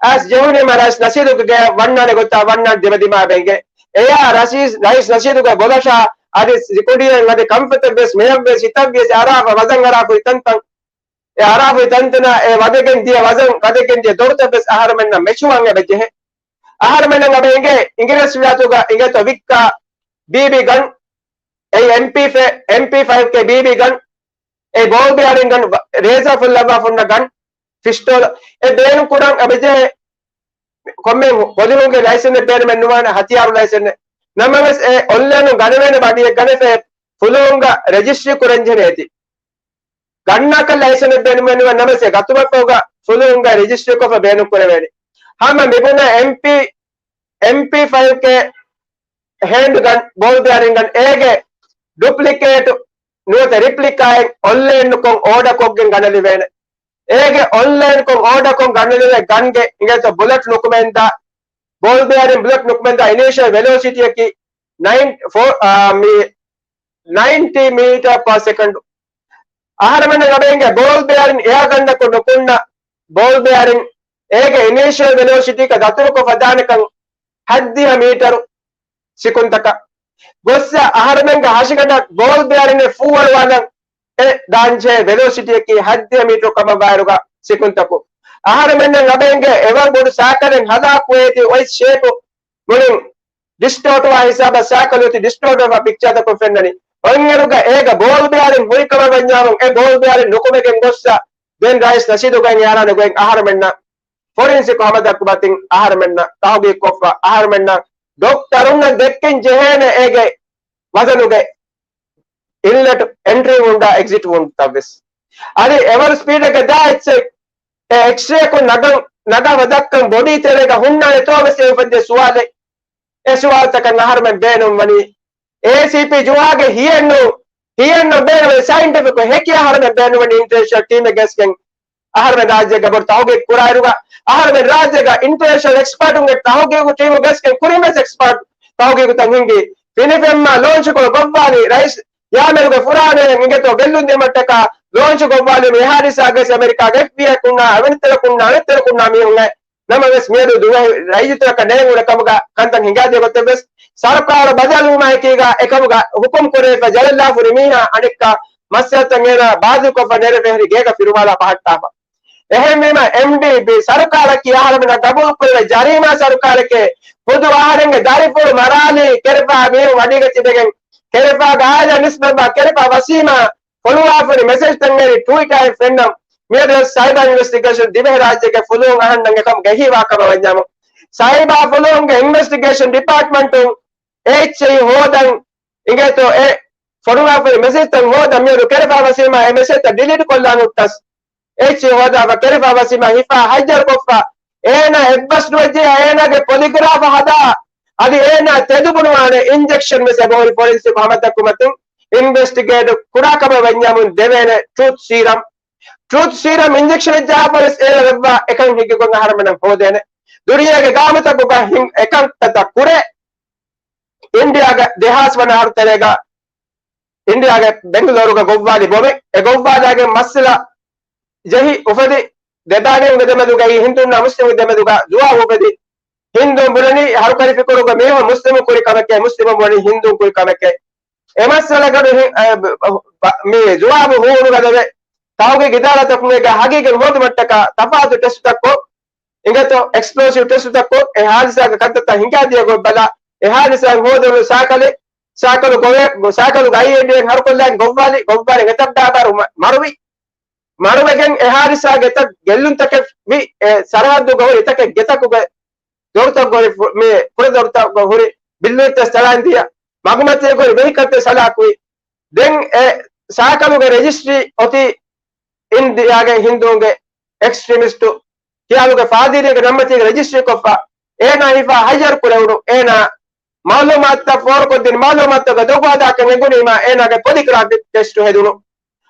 އާސް ޖެހުނީމަ ރައީސް ނަޝީދުގެ ގެއަށް ވަންނާނެ ގޮތާ ވަންނާނެ ދެމެދިމާ ބެނގެ. އެޔާ ރަސީސް، ރައީސް ނަޝީދުގެ ބޮލަށާ އަދި ސިކުޑިއެއް އަދި ކަންފަތަށް ވެސް މެޔަށް ވެސް ހިތަށް ވިޔަސް އަރާފަ ވަޒަން އަރާފަ ތަންތަން އެ އަރާފަ ތަންތަނާ އެ ވަދެގެން ދިޔަ ވަޒަން، ވަދެގެން ދިޔަ ދޮރުތައް ވެސް އަހަރުމެންނަށް މެޗުވާން އެބަ ޖެހޭ. އަހަރުމެންނަށް އަބަ އިނގޭ އިނގިރޭސި ވިލާތުގަ އިނގޭތޯ ވިއްކާ ބީބީ ގަން، އެ އެމްޕީ ފެ-، އެމްޕީ ފައިވް ކޭ ބީބީ ގަން، އެ ބޯލް ބެއަރިން ގަން، ރޭޒާ ފުއްލަވާ ފުންނަ ގަން، ޕިސްޓޯލް، އެ ބޭނުން ކުރަން އެބަޖެހޭ. ކޮންމެ ޕޮލިހުންގެ ލައިސަންސް ބޭނުމެއް ނުވާނެ ހަތިޔާރު ލައިސަންސް. ނަމަވެސް އެ އޮންލައިނުން ގަނެވޭނެ ބަޑިއެއް ގަނެފަ ފުލުހުންގަ ރެޖިސްޓްރީ ކުރަން ޖެހޭ އޭތި. ގަންނާކަށް ލައިސަންސް ބޭނުމެއް ނުވާ ނަމަވެސް އެ ގަތުމަށްފަހުގަ ފުލުހުންގަ ރެޖިސްޓްރީ ކޮށްފަ ބޭނުން ކުރެވޭނެ. ހަމަ މިބުނާ އެމްޕީ، އެމްޕީ ފައިވް ކޭ ހޭންޑް ގަން، ބޯލް ބެއަރިން ގަން، އޭގެ ޑުޕްލިކޭޓް ނުވަތަ ރިޕްލިކާއެއް އޮންލައިންކޮށް އޯޑަކޮށްގެން ގަނެލިވޭނެ. އޭގެ އޮންލައިންކޮށް އޯޑަކޮށް ގަނެލިވޭ ގަންގެ އިނގޭތޯ ބުލެޓް ނުކުމެންދާ، ބޯލް ބެއަރިން ބުލެޓް ނުކުމެންދާ އިނީޝިއަލް ވެލޯސިޓީއަކީ ނައިން ފޯ، އާ، މި ނައިންޓީ މީޓަރ ޕާ ސެކަންޑް. އަހަރެމެންނަށް އަބައިނގޭ ބޯލް ބެއަރިން އެއާގަންނަކު ނުކުންނަ ބޯލް ބެއަރިން އޭގެ އިނީޝިއަލް ވެލޯސިޓީގަ ދަތުރުކޮށް ފަދާނެކަން ހަތްދިހަ މީޓަރު ސިކުންތަކަށް ގޮއްސަ އަހަރެމެންގެ ހަށިގަނޑަށް ބޯލް ބެއަރިން ފޫވަރުވާނަން އެ ދާންޖެހޭ ވެލޯސިޓީއަކީ ހަތްދިހަ މީޓަރު ކަމަށްވާއިރުގަ ސިކުންތަކު. އަހަރެމެންނަށް އަބައިނގޭ އެވަރު ބޮޑު ސާކަލެއް ހަލާކުވޭތީ އޮތް ޝޭޕު މުޅިން ޑިސްޓޯޓްވާ ހިސާބަށް ސާކަލް އޮތީ ޑިސްޓޯޓްވެފަ ޕިކްޗާތަކުން ފެންނަނީ. އޮތްއިރުގަ އޭގަ ބޯލް ބެއަރިން ހުރިކަމަށް ވަންޏާމުން އެ ބޯލް ބެއަރިން ނުކުމެގެން ގޮއްސަ ދެން ރައީސް ނަޝީދުގެ އިއާރާނެ ގޮތް އަހަރެމެންނަށް ފޮރެންސިކް ހަމަ ދައްކުމަތިން އަހަރެމެންނަށް ތަހުގީގުކޮށްފަ އަހަރެމެންނަށް ޑޮކްޓަރުންނަށް ދެއްކިން ޖެހޭނެ އޭގެ ވަޒަނުގެ އިންލެޓް އެންޓްރީ ވުންޑާ އެގްޒިޓް ވުންޑްތައް ވެސް. އަދި އެވަރު ސްޕީޑެއްގަ ދާ އެއްޗެއް އެ އެކްސްރޭކުން ނަގަން ނަގާ ވަދައްކަން ބޮޑީ ތެރޭގަ ހުންނާނެތޯ ވެސް އެ އުފެދޭ ސުވާލެއް. އެ ސުވާލުތަކަށް އަހަރުމެން ބޭނުންވަނީ އޭސީޕީ ޖުހާގެ ހިޔެއްނު، ހިޔެއްނު ބޭނުން ސައިންޓިފިކް ހެކި އަހަރުމެން ބޭނުންވަނީ އިންޓަރނޭޝަނަލް ޓީމެއް ގެސްގެން އަހަރުމެން ރާއްޖޭގަ ބޮޑު ތަހުގީގު ކުރާއިރުގަ، އަހަރުމެން ރާއްޖޭގަ އިންޓަރނޭޝަނަލް އެކްސްޕާޓުންގެ ތަހުގީގު ޓީމު ގެސްގެން ކުރިންވެސް އެކްސްޕާޓް ތަހުގީގުތައް ހިންގި. ފިނިފެންމާ ލޯންޗުކޮޅު ގޮއްވާލި ރައީސް ޔާމެނުގެ ފުރާނައެއް އިނގޭތޯ ގެއްލުން ދިނުމަށްޓަކާ ލޯންޗު ގޮއްވާލި މި ހާދިސާގެ އެމެރިކާގެ އެފްބީއައި ކުންނާ، އެވެނިތަރަކުންނާ، އަނެއްތަރަކުންނާ މީހުން ނަމަވެސް މިއަދު ދުވަހު ރައްޔިތުންނަކަށް ނޭނގުނެ ކަމުގަ ކަންތައް ހިނގާދިޔަ ގޮތެއް ވެސް ސަރުކާރު ބަދަލުވުމާއެކީގަ އެކަމުގަ ހުކުމް ކުރެވިފަ ޖަލަށްލާފަ ހުރި މީހާ އަނެއްކާ މައްސަލަތައް އޭނާ ބާތިލްކޮށްފަ ނެރެފަ ހެރި ގޭގަ ފިރުވާލާ ފަހައްޓާފަ. އެހެންވީމަ އެމްޑީޕީ ސަރުކާރަކީ އަހަރެމެންނަށް ގަބޫލު ކުރެވޭ ޖަރީމާ ސަރުކާރެކޭ. ހުދު އަހަރެންގެ ދަރިފުޅު މަރާލީ ކެރެފާ މީހުން އަޑީގަ ތިބެގެން ކެރެފާގެ އާއިލާ ނިސްބަތްވާ ކެރެފާ ވަސީމާ ފޮނުވާފަ ހުރި މެސެޖްތައް އެރި ޓުވިޓާއެއް ފެންނަން. މިއަދު ސައިބާ އިންވެސްޓިގޭޝަން ދިވެހިރާއްޖޭގެ ފުލުހުން އަހަންނަށް އެކަމުގެ އެހީވާ ކަމަށް ވަންޏާމު، ސައިބާ ފުލުހުންގެ އިންވެސްޓިގޭޝަން ޑިޕާޓްމަންޓުން އެއްޗެއް ހޯދަން އިނގޭތޯ އެ ފޮނުވާފަ ހުރި މެސެޖްތައް ހޯދަން މިއަދު ކެރެފާ ވަސީމާ އެ މެސެޖްތައް ޑިލީޓް ކޮށްލާން ހުއްޓަސް. އެއްޗެއް ހޯދާފަ ކެރެފާ ވަސީމާ ހިފާ ހައްޔަރުކޮށްފަ އޭނާ އެއްބަސް ނުވެއްޖެޔާ އޭނާގެ ޕޮލިގްރާފް ހަދާ އަދި އޭނާ ތެދުބުނުވާނެ އިންޖެކްޝަން ވެސް އެބަހުރި ފޮރެންސިކް ހަމަތަކުމަތިން އިންވެސްޓިގޭޓް ކުރާ ކަމަށް ވަންޏާމުން ދެވޭނެ ޓްރޫތް ސީރަމް. ޓްރޫތް ސީރަމް އިންޖެކްޝަނެއް ޖަހާފަ ވެސް އޭނާ ލައްވާ އެކަން ހިނގިގޮތް އަހަރެމެންނަށް ހޯދޭނެ. ދުނިޔޭގެ ގާމުތަކުގަ ހިން އެކަންތައް ކުރޭ. އިންޑިއާގަ ދެހާސް ވަނަ އަހަރު ތެރޭގަ އިންޑިއާގެ ބެންގަލޫރުގަ ގޮއްވާލި ބޮމެއް، އެ ގޮއްވާލާގެން މައްސަލަ ޖެހި އުފެދި ދެބާގެން ދެމެދުގައި ހިންދޫންނާ މުސްލިމު ދެމެދުގަ ދުވާ އުފެދި. ހިންދޫން ބުނަނީ ހަރުކަރި ފިކުރުގަ މީހުން މުސްލިމު ކުރި ކަމެކޭ، މުސްލިމު ބުނަނީ ހިންދޫން ކުރި ކަމެކޭ. އެ މައްސަލަގަޑު ހި-، އަ، ބ-، ބ-، މި ޖުވާބު ހޫނުގަދަވެ ތަހުގީގު އިދާރާތަކުން އޭގެ ހަގީގަތް ހޯދުމަށްޓަކާ ތަފާތު ޓެސްޓުތައްކޮށް، އިނގޭތޯ، އެކްސްޕްލޯސިވް ޓެސްޓުތައްކޮށް، އެ ހާދިސާގެ ކަންތައްތައް ހިނގާދިޔަ ގޮތް ބަލާ، އެ ހާދިސާއިން ހޯދުނު ސާކަލެއް، ސާކަލު ގޮވެ-، ގޮ-، ސާކަލުގެ އައިއެޑިއެއް ހަރުކޮށްލާގެން ގޮއްވާލި، ގޮއްވާލި އެތައް ބާބާރު މަ-، މަރުވި. މަރުވެގެން އެ ހާދިސާގެ އެތައް ގެއްލުންތަކެއް ވި، އެ ސަރަހައްދުގަ ހުރި އެތަކެއް ގެތަކުގެ ދޮރުތައް ހުރި ފު-، މި ފުރަތަރުތައް ހުރި ބިލްޑިންތައް ސަޅާން ދިޔަ، މަގުމަތީގަ ހުރި ވެހިކަލްތައް ސަލާކުވި. ދެން އެ ސާކަލުގެ ރެޖިސްޓްރީ އޮތީ އިންޑިއާގެ ހިންދޫންގެ އެކްސްޓްރީމިސްޓު ކިޔާލުގެ ފާދިރީގެ ނަންމަތީގަ ރެޖިސްޓްރީ ކޮށްފަ، އޭނާ ހިފާ ހައްޔަރު ކުރެވުނު، އޭނާ މައުލޫމާތުތައް ފޯރުކޮށްދިން، މައުލޫމާތުގެ ދޮގު އަދާކަން އެނގުނީމާ އޭނާގެ ޕޮލިގްރާފިކް ޓެސްޓު ހެދުނު.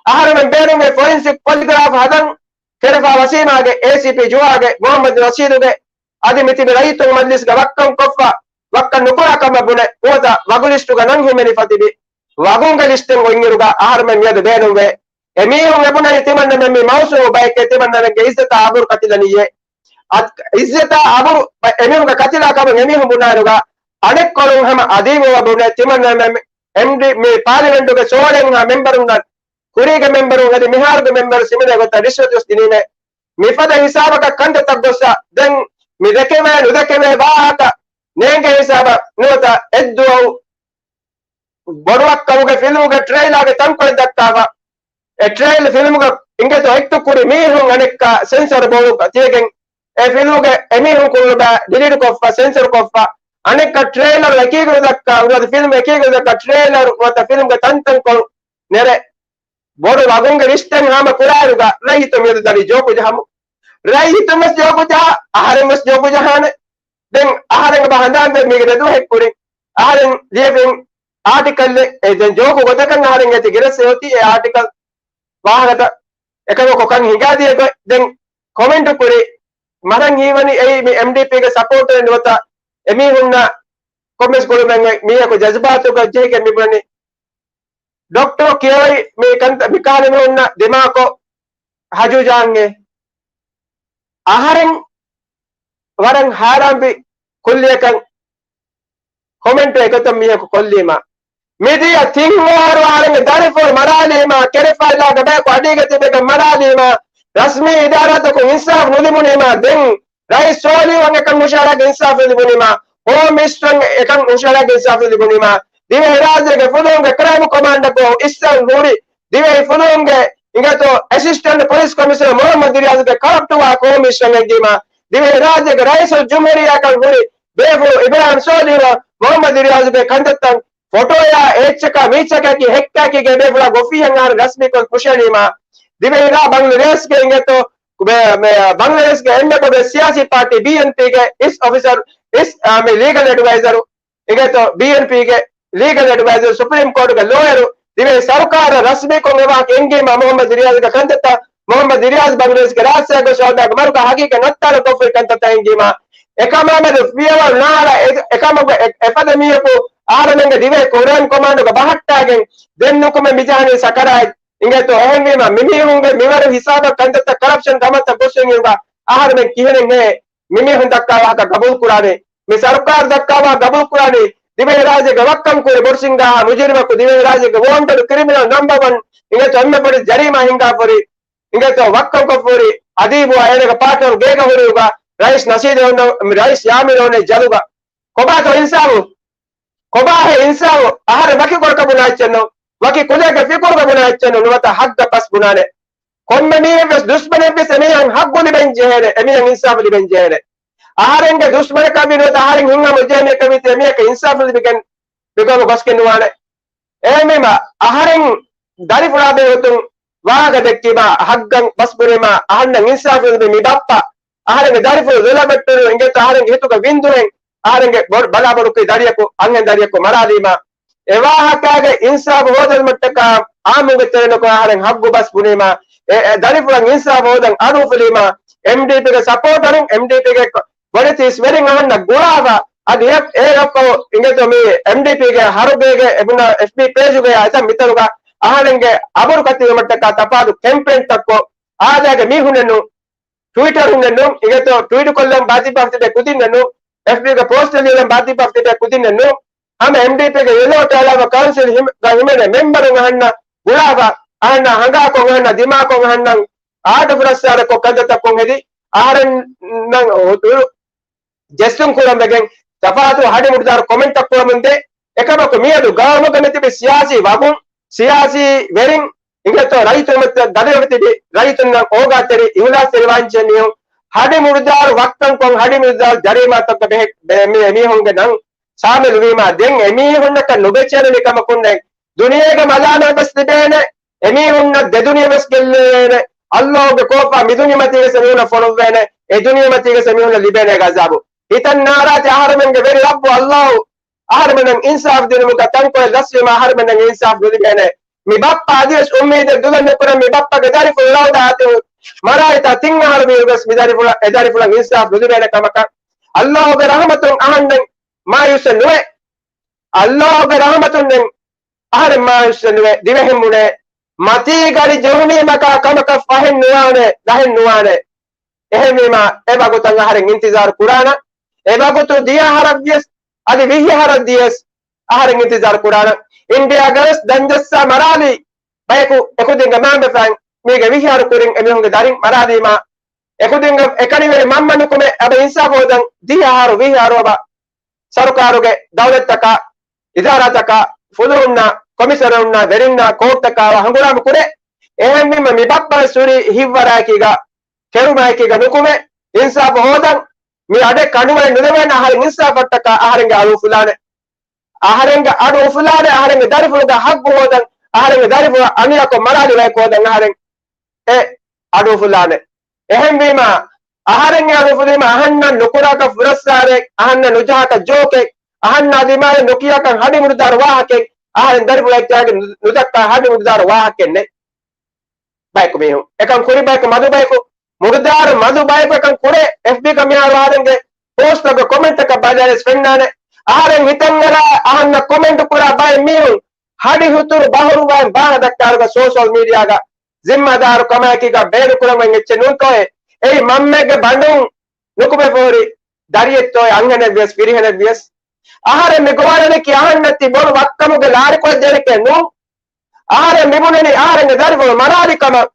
އަހަރުމެން ބޭނުންވޭ ފޮރެންސިކް ޕޮލިގްރާފް ހަދަން ކެރެފާ ވަސީމާގެ، އޭސީޕީ ޖުވާގެ މުހައްމަދު ނަޝީދުގެ އަދި މިތިބި ރައްޔިތުން މަޖްލިސްގަ ވައްކަން ކޮށްފަ، ވައްކަން ނުކުރާ ކަމަށް ބުނެ، ނުވަތަ ވަގު ލިސްޓުގަ ނަން ހިމެނިފަ ތިބި ވަގުންގެ ލިސްޓެއް އޮތްއިރުގަ އަހަރުމެން މިއަދު ބޭނުންވޭ. އެމީހުން އެބުނަނީ ތިމަންނަމެން މި މައުސޫމު ބައެއްގެ ތިމަންނަމެންގެ އިއްޒަތާ އަބުރު ކަތިލަނިއްޔޭ. އަދް-، އިއްޒަތާ އަބުރު ބަ-، އެމީހުންގެ ކަތިލާ ކަމަށް އެމީހުން ބުނާއިރުގަ އަނެއްކޮޅުން ހަމަ އަދީބުވަ ބުނޭ ތިމަންނަމެން އެމްޑީ މި ޕާލިމެންޓުގެ ސޯޅައެއްހާ މެމްބަރުންނަށް ކުރީގެ މެމްބަރުން އަދި މިހާރުގެ މެމްބަރު ސިމިނޭ ގޮތަށް ރިޝްވަތު ވެސް ދިނީމޭ. މިފަދަ ހިސާބަކަށް ކަންތައްތައް ގޮއްސަ ދެން މި ދެކެވޭ ނުދެކެވޭ ވާހަކަ ނޭނގޭ ހިސާބަށް ނުވަތަ އެއްދުވަހު ބޮޑުއައްކަމުގެ ފިލްމުގެ ޓްރެއިލާގެ ތަންކޮޅެއް ދައްކާފަ، އެ ޓްރެއިލް ފިލްމުގަ އިނގޭތޯ އެކްޓު ކުރި މީހުން އަނެއްކާ ސެންސަރ ބޯޑުގަ ތިޔަގެން އެ ފިލްމުގެ އެމީހުން ކުޅުނުބާ ޑިލީޓް ކޮށްފަ، ސެންސަރ ކޮށްފަ، އަނެއްކާ ޓްރެއިލަރު އެކީގަ ދައްކާ، ނުވަތަ ފިލްމް އެކީގަ ދައްކާ ޓްރެއިލަރު ނުވަތަ ފިލްމްގެ ތަންތަންކޮޅު ނެރެ ބޮޑު ވަގުންގެ ރިޝްޓެއް ހާމަ ކުރާއިރުގަ ރައްޔިތުން މިއަދު ދަނީ ޖޯކު ޖަހަމު. ރައްޔިތުން ވެސް ޖޯކު ޖަހާ، އަހަރެން ވެސް ޖޯކު ޖަހާނެ. ދެން އަހަރެން ބަ ހަނދާން ދޭ މީގެ ދެދުވަހެއް ކުރިން އަހަރެން ލިޔެފިން އާޓިކަލްއެއް. އެ ދެން ޖޯކު ގޮތަކަށް އަހަރެން އޭތި ގެރެސް އޮތީ އެ އާޓިކަލް ވާހަކަތައް އެކަމަކު ކަން ހިނގާދިޔަ ގޮތް. ދެން ކޮމެންޓު ކުރި މަރަން ހީވަނީ އެއީ މި އެމްޑީޕީގެ ސަޕޯޓަރެއް ނުވަތަ އެމީހުންނަށް ކޮންމެސް ގުޅުމެއް އޮތް މީހަކު ޖަޒްބާތުގަ ޖެހިގެން މި ބުނަނީ. ޑޮކްޓަރ ކިޔަވައި މި ކަންތައް މިކަހަލަ މީހުންނަށް ދިމާކޮށް ހަޖޫ ޖާންގެ އަހަރެން ވަރަށް ހާރާންވި ކުއްލިއަކަށް ކޮމެންޓު އެގޮތަށް މީހަކު ކޮށްލީމަ، މިދިޔަ ތިން އަހަރު އަހަރެންގެ ދަރިފުޅު މަރާލީމަ، ކެރެފާއިލާގެ ބަޔަކު އަޑީގަ ތިބެގެން މަރާލީމަ، ރަސްމީ އިދާރާތަކުން އިންސާފް ނުލިބުނީމަ، ދެން ރައީސް ސޯލިހުއަށް އެކަން ހުށަހަޅާގެން އިންސާފް ނުލިބުނީމަ، ހޯމް މިނިސްޓަރަށް އެކަން ހުށަހަޅާގެން އިންސާފް ނުލިބުނީމަ، ދިވެހިރާއްޖޭގެ ފުލުހުންގެ ކްރައިމް ކޮމާންޑަކު އިސްސަން ހުރި ދިވެހި ފުލުހުންގެ އިނގޭތޯ އެސިސްޓެންޓް ޕޮލިސް ކޮމިޝަނަރ މުހައްމަދު ރިޔާޒުގެ ކަރަޕްޓް ވާ ކޯމިޝަން އެނގީމަ، ދިވެހިރާއްޖޭގެ ރައީސުލްޖުމްހޫރިއްޔާއަކަށް ހުރި ބޭފުޅު އިބްރާހިމް ސޯލިހު މުހައްމަދު ރިޔާޒުގެ ކަންތައްތައް ފޮޓޯއާ އެއްޗަކާ މީޗަކަކީ ހެއްކާކީގެ ބޭފުޅާ ގޮފިހެން އަހަރު ރަސްމީކޮށް ހުށައެޅީމާ، ދިވެހިރާ ބަންގްލަދޭޝްގެ އިނގޭތޯ، ބެ-، މެ-، ބަންގްލަދޭޝްގެ އެންމެ ބޮޑު ސިޔާސީ ޕާޓީ ބީއެންޕީގެ އިސް އޮފިސަރު، އިސް، އާ، މި ލީގަލް އެޑްވައިޒަރު، އިނގޭތޯ ބީއެންޕީގެ ލީގަލް އެޑްވައިޒަރު، ސުޕްރީމް ކޯޓުގެ ލޯޔަރު، ދިވެހި ސަރުކާރަށް ރަސްމީކޮށް އެވާހަކަ އެނގީމާ މުހައްމަދު ރިޔާޒުގެ ކަންތައްތައް، މުހައްމަދު ރިޔާޒް ބަންގްލަދޭޝްގެ ރާއްޖޭގަ ޝޯދާގެ މަރުގަ ހަގީގަތް ނައްތާލަން ކޮށްފައި ކަންތައްތައް އެނގީމާ، އެކަމާމެދު ފިޔަވަޅު ނާޅަ އެ-، އެކަމަކު އެ-، އެފަދަ މީހަކު އަހަރެމެންގެ ދިވެހި ކްރައިމް ކޮމާންޑުގަ ބަހައްޓާގެން ދެން ނުކުމެ މިޖަހަނީ ސަކަރާތް އިނގޭތޯ އެހެންވީމާ މިމީހުންގެ މިވަރު ހިސާބަށް ކަންތައްތައް ކަރަޕްޝަން ކަމަށްތައް ގޮސް އިނގޭ އަހަރެމެން ކިހިނެއްހޭ މިމީހުން ދައްކާ ވާހަކަ ގަބޫލު ކުރާނީ؟ މި ސަރުކާރު ދައްކާ ވާހަކަ ގަބޫލު ކުރާނީ؟ ދިވެހިރާއްޖޭގެ ވައްކަން ކުރި ބޮޑު ސިނގާ މުޖުރިމަކު، ދިވެހިރާއްޖޭގެ ވޯންޓެޑް ކްރިމިނަލް ނަމްބަ ވަން އިނގޭތޯ އެންމެ ބޮޑު ޖަރީމާ ހިނގާފަ ހުރި އިނގޭތޯ ވައްކަން ކޮށްފަ ހުރި އަދީބުއާ އޭނަގެ ޕާޓްނަރު ގޭގަ ހުރިއުގަ ރައީސް ނަޝީދު އޮންނަ، ރައީސް ޔާމީން އޮންނަ ޖަލުގަ. ކޮބާތޯ އިންސާފު؟ ކޮބާހޭ އިންސާފު؟ އަހަރެން ވަކި ގޮތަކަށް ބުނާ އެއްޗެއްނު، ވަކި ކުލައެއްގެ ފިކުރުގަ ބުނާ އެއްޗެއްނު، ނުވަތަ ހައްގަށް ބަސް ބުނާނެ. ކޮންމެ މީހެއްވެސް ދުޝްމަނެއްވެސް އެމީހަށް ހައްގު ލިބެން ޖެހޭނެ، އެމީހަށް އިންސާފު ލިބެން ޖެހޭނެ. އަހަރެންގެ ދުޝްމަނަކަށްވީ ނުވަތަ އަހަރެން ހިތްހަމަ ޖެހޭ މީހަކަށްވީތީ އެމީހަކަށް އިންސާފު ލިބިގެން މިގޮތަށް ގޮސްގެން ނުވާނެ. އެހެންވީމަ، އަހަރެން ދަރިފުޅާ ބެހޭގޮތުން ވާހަކަ ދެއްކީމާ، ހައްގަށް ބަސް ބުނީމާ، އަހަންނަށް އިންސާފު ލިބި މި ބައްޕަ، އަހަރެންގެ ދަރިފުޅު ދުލަވެއްޓުނު އިނގޭތޯ އަހަރެންގެ ހިތުގަ ވިންދުރެއް، އަހަރެންގެ ބޮ-، ބަލާބަލުކުރި ދަރިޔަކު، އަންހެން ދަރިޔަކު މަރާލީމާ، އެވާހަކާގެ އިންސާފު ހޯދުމަށްޓަކާ އާއްމުގެ ތެރެއިން އަހަރެން ހައްގު ބަސް ބުނީމާ، އެ، އެ ދަރިފުޅަށް އިންސާފު ހޯދަން އަޑު އުފުލީމާ، އެމްޑީޕީގެ ސަޕޯޓަރުން، އެމްޑީޕީގެ ބޮޑެތި ވެރިން އަހަންނަށް ގުޅާފަ، އަދި އެ، އެއަށްފަހު އިނގޭތޯ މި އެމްޑީޕީގެ ހަރުގޭގެ އެބުނާ އެފްބީ ޕޭޖުގައި އެތައް މިތަނުގަ އަހަރެންގެ އަބުރު ކަތިވުމަށްޓަކާ ތަފާތު ކެމްޕޭންތައްކޮށް، އާދައިގެ މީހުންނެއްނު، ޓްވިޓަރުންނެއްނު، އިނގޭތޯ ޓްވީޓު ކޮށްލަން ބާތިބާފް ތިބޭ ކުދިންނެއްނު، އެފްބީގެ ޕޯސްޓެއް ލިޔެލަން ބާތިބާފް ތިބޭ ކުދިންނެއްނު، ހަމަ އެމްޑީޕީގެ ޔެލޯ ޓޭލާ ކައުންސިލް ހިމެނޭ މެމްބަރުން އަހަންނަށް ގުޅާފަ، އަހަންނަށް ހަނގާކޮށް، އަހަންނަށް ދިމާކޮށް، އަހަންނަށް އާދަ ފުރައްސާރަކޮށް ކަންތައްތައް ކޮށް ހެދި، އަހަރެންނަށް ޖެއްސުން ކުރަން ވެގެން ތަފާތު ހަޑި މުޑުދާރު ކޮމެންޓްތައް ކުރަމުންދޭ. އެކަމަކު މިއަދު ގައުމުގަ މިތިބި ސިޔާސީ ވަގުން، ސިޔާސީ ވެރިން، އިނގޭތޯ ރައްޔިތުން ގަދަވެ ތިބި ރައްޔިތުންނަށް އޯގާތެރި އިހުލާސްތެރިވާންޖެހޭ މީހުން ހަޑި މުޑުދާރު ވައްކަންކޮށް، ހަޑި މުޑުދާރު ޖަރީމާތަކަށް ބެހެ-، ބެ-، މި އެމީހުންގެ ނަން ސާމިލުވީމާ، ދެން އެމީހުންނަކަށް ނުބެއްޗެއް ނުވި ކަމަކުންނެއް، ދުނިޔޭގެ މަލާމާތް ވެސް ލިބޭނެ، އެމީހުންނަށް ދެދުނިޔެ ވެސް ގެއްލޭނެ، އައްލާހުގެ ކޯފާ މިދުނިޔެމަތީގެ އެމީހުންނަށް ފޮނުއްވޭނެ، އެ ދުނިޔެމަތީގެ އެމީހުންނަށް ލިބޭނެ އަޒާބު. ހިތަށް ނާރާތި އަހަރުމެންގެ ވެރި ރައްބު އައްލާހު އަހަރުމެންނަށް އިންސާފް ދިނުމުގަ ތަންކޮޅެއް ލަސްވީމާ އަހަރުމެންނަށް އިންސާފް ނުލިބޭނެ. މި ބައްޕަ އަދިވެސް އުއްމީދެއް ދުލަން ނުކުރަން މި ބައްޕަގެ ދަރިފުޅު ރައުދާ އަތު މަރާއިތާ ތިން އަހަރު ވީއިރުވެސް މި ދަރިފުޅަށް އެ ދަރިފުޅަށް އިންސާފް ނުލިބޭނެ ކަމަކަށް. އައްލާހުގެ ރަހުމަތުން އަހަންނެއް މާޔޫސެއް ނުވޭ. އައްލާހުގެ ރަހުމަތުންނެއް އަހަރެން މާޔޫސެއް ނުވޭ. ދިވެހިން ބުނޭ މަތީ ގަޑި ޖެހުނީމަކާ ކަމަކަށް ފަހެއް ނުވާނެ، ދަހެއް ނުވާނެ. އެހެންވީމާ، އެ ވަގުތަށް އަހަރެން އިންތިޒާރު ކުރާނަ. އެ ވަގުތު ދިޔަ އަހަރަށްވިޔަސް، އަދި ވިހި އަހަރަށް ދިޔަސް އަހަރެން އިންތިޒާރު ކުރާނަ. އިންޑިއާގަވެސް ދަންޖައްސާ މަރާލި ބަޔަކު އެކުދިންގެ މައިންބަފައިން މީގެ ވިހި އަހަރު ކުރިން އެމީހުންގެ ދަރިން މަރާލީމާ، އެކުދިންގެ އެކަނިވެރި މަންމަ ނުކުމެ އަބަ އިންސާފު ހޯދަން ދިހަ އަހަރު ވިހި އަހަރު އަބަ ސަރުކާރުގެ ދައުލަތްތަކާ، އިދާރާތަކާ، ފުލުހުންނާ، ކޮމިޝަނަރުންނާ، ވެރިންނާ، ކޯޓްތަކާ ހަނގުރާމަ ކުރޭ. އެހެންވީމަ މި ބައްޕަ ވެސް ހުރީ ހިތްވަރާއެކީގަ، ކެރުމާއެކީގަ ނުކުމެ، އިންސާފު ހޯދަން. މި އަޑެއް ކަނޑުވައެއް ނުލެވޭނެ. އަހަރެން އިންސާފަށްޓަކާ އަހަރެންގެ އަޑު އުފުލާނެ. އަހަރެންގެ އަޑު އުފުލާނެ، އަހަރެންގެ ދަރިފުޅުގެ ހައްގު ހޯދަން، އަހަރެންގެ ދަރިފުޅަށް އަނިޔާކޮށް މަރާލި ބަޔަކު ހޯދަން އަހަރެން އެ އަޑު އުފުލާނެ. އެހެންވީމާ، އަހަރެން އެ އަޑު އުފުލީމަ، އަހަންނަށް ނުކުރާކަށް ފުރައްސާރެއް، އަހަންނަށް ނުޖަހާކަށް ޖޯކެއް، އަހަންނާ ދިމާލަށް ނުކިޔާކަށް ހަޑި މުޑުދާރު ވާހަކައެއް، އަހަރެން ދަރިފުޅާ އެއްޗާގެ ނުދައްކާ ހަޑި މުޑުދާރު ވާހަކައެއް ނެތް. ބަޔަކު މީހުން އެކަން ކުރި ބަޔަކު މަދު ބަޔަކު، މުޑުދާރު މަދު ބަޔަކު އެކަން ކުރޭ. އެފްބީގަ މިހާރު އަހަރެންގެ ޕޯސްޓްތަކުގެ ކޮމެންޓްތަކަށް ބަލާލިޔަސް ފެންނާނެ. އަހަރެން ހިތަށްއަރާ އަހަންނަށް ކޮމެންޓް ކުރާ ބައެއް މީހުން ހަޑި ހުތުރު ބަހުރުވައިން ބާހަ ދައްކާރުގަ ސޯޝަލް މީޑިއާގަ ޒިންމާދާރު ކަމާއެކީގަ ބޭނުން ކުރަން އޮތް އެއްޗެއް ނޫންތޯއޭ. އެއީ މަންމައެއްގެ ބަނޑުން ނުކުމެފަ ހުރި ދަރިއެއްތޯއޭ، އަންހެނެއް ވިޔަސް ފިރިހެނެއް ވިޔަސް. އަހަރެން މި ގޮވާލަނީކީ އަހަންނަށް ތި ބޮޑު ވައްކަމުގެ ލާރިކޮޅެއް ދޭނެކޭ ނޫން. އަހަރެން މިބުނަނީ އަހަރެންގެ ދަރިފުޅު މަރާލި ކަމަށް.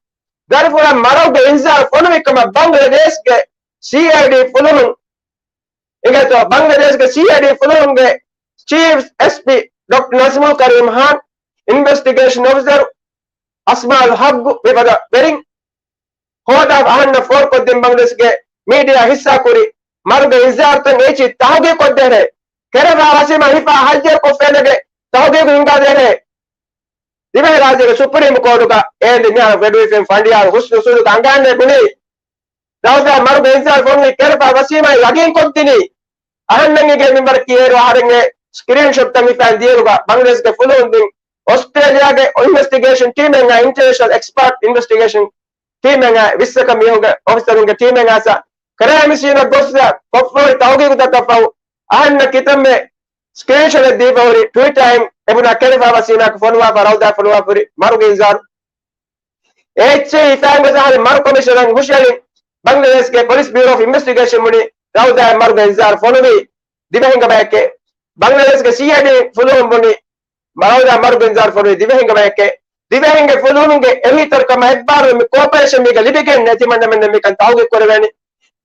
ދަރިފުޅަށް މަރުގެ އިންޒާރު ފޮނުވި ކަމަށް ބަންގްލަދޭޝްގެ ސީއައިޑީ ފުލުހުން އިނގޭތޯ، ބަންގްލަދޭޝްގެ ސީއައިޑީ ފުލުހުންގެ ޗީފް އެސްޕީ ޑޮކްޓަރ ނަޒްމުލް ކަރީމް ހާން، އިންވެސްޓިގޭޝަން އޮފިސަރު އަސްމާލް ހައްގު މިފަދަ ވެރިން ހޯދާ އަހަންނަށް ފޯރުކޮށްދިން ބަންގްލަދޭޝްގެ މީޑިއާ ހިއްސާކުރި މަރުގެ އިންޒާރުތައް އެއްޗި ތަހުގީގުކޮށްދޭނެ. ކެރެފާ ވަސީމާ ހިފާ ހައްޔަރުކޮށްފޭނެގެ ތަހުގީގު ހިންގާދޭނެ. ދިވެހިރާއްޖޭގެ ސުޕްރީމް ކޯޓުގަ އޭން މިހާރު ވެޑުވިފެން ފަނޑިޔާރު ހުސްނު ސޫދުގަ އަނގާންނޭ ބުނީ. ރައުދާ މަރުގެ އިންޒާރު ފޮނުވީ ކެރެފާ ވަސީމާއި ޔަގީންކޮށްދިނީ. އަހަންނަށް އިނގޭ މިންވަރަކީ އޭރު އަހަރެންގެ ސްކްރީންޝޮޓްތައް ހިފާން ދިޔައިރުގަ ބަނގްލަދޭޝްގެ ފުލުހުން ދިން އޮސްޓްރޭލިޔާގެ އިންވެސްޓިގޭޝަން ޓީމެއް އާ އިންޓަރނޭޝަނަލް އެކްސްޕާޓް އިންވެސްޓިގޭޝަން ޓީމެއް އާ ވިއްސަކަށް މީހުންގެ އޮފިސަރުންގެ ޓީމެއް އާސާ ކްރައިމް ސީނަށް ގޮސް ކޮށްފަހުރި ތަހުގީގުތަކަށްފަހު އަހަންނަށް ކިތަންމެ ސްކްރީންޝޮޓެއް ދީފަހުރި ޓްވީޓާއިން އެބުނާ ކެރެފާ ވަސީމާއަކު ފޮނުވާފަ ރައުދާ ފޮނުވާފަހުރި މަރުގެ އިންޒާރު. އެއްޗެހި ހިފާން ގޮސް އަހަރެން މަރު ކޮމިޝަނަރުން ހުށައެޅިން ބަނގްލަދޭޝްގެ ޕޮލިސް ބިއުރޯ އޮފް އިންވެސްޓިގޭޝަން ބުނި ރައުދާއަށް މަރުގެ އިންޒާރު ފޮނުވީ ދިވެހިންގެ ބަޔެކޭ. ބަނގްލަދޭޝްގެ ސީއައިޑީ ފުލުހުން ބުނި ރައުދާއަށް މަރުގެ އިންޒާރު ފޮނުވީ ދިވެހިންގެ ބަޔެކޭ. ދިވެހިންގެ ފުލުހުންގެ އެހީތެރިކަމާ އެއްބާރު މި ކޯޕަރޭޝަން މީގަ ލިބިގެން ނެތިމަންނަމެންނަށް މިކަން ތަހުގީގު ކުރެވޭނީ.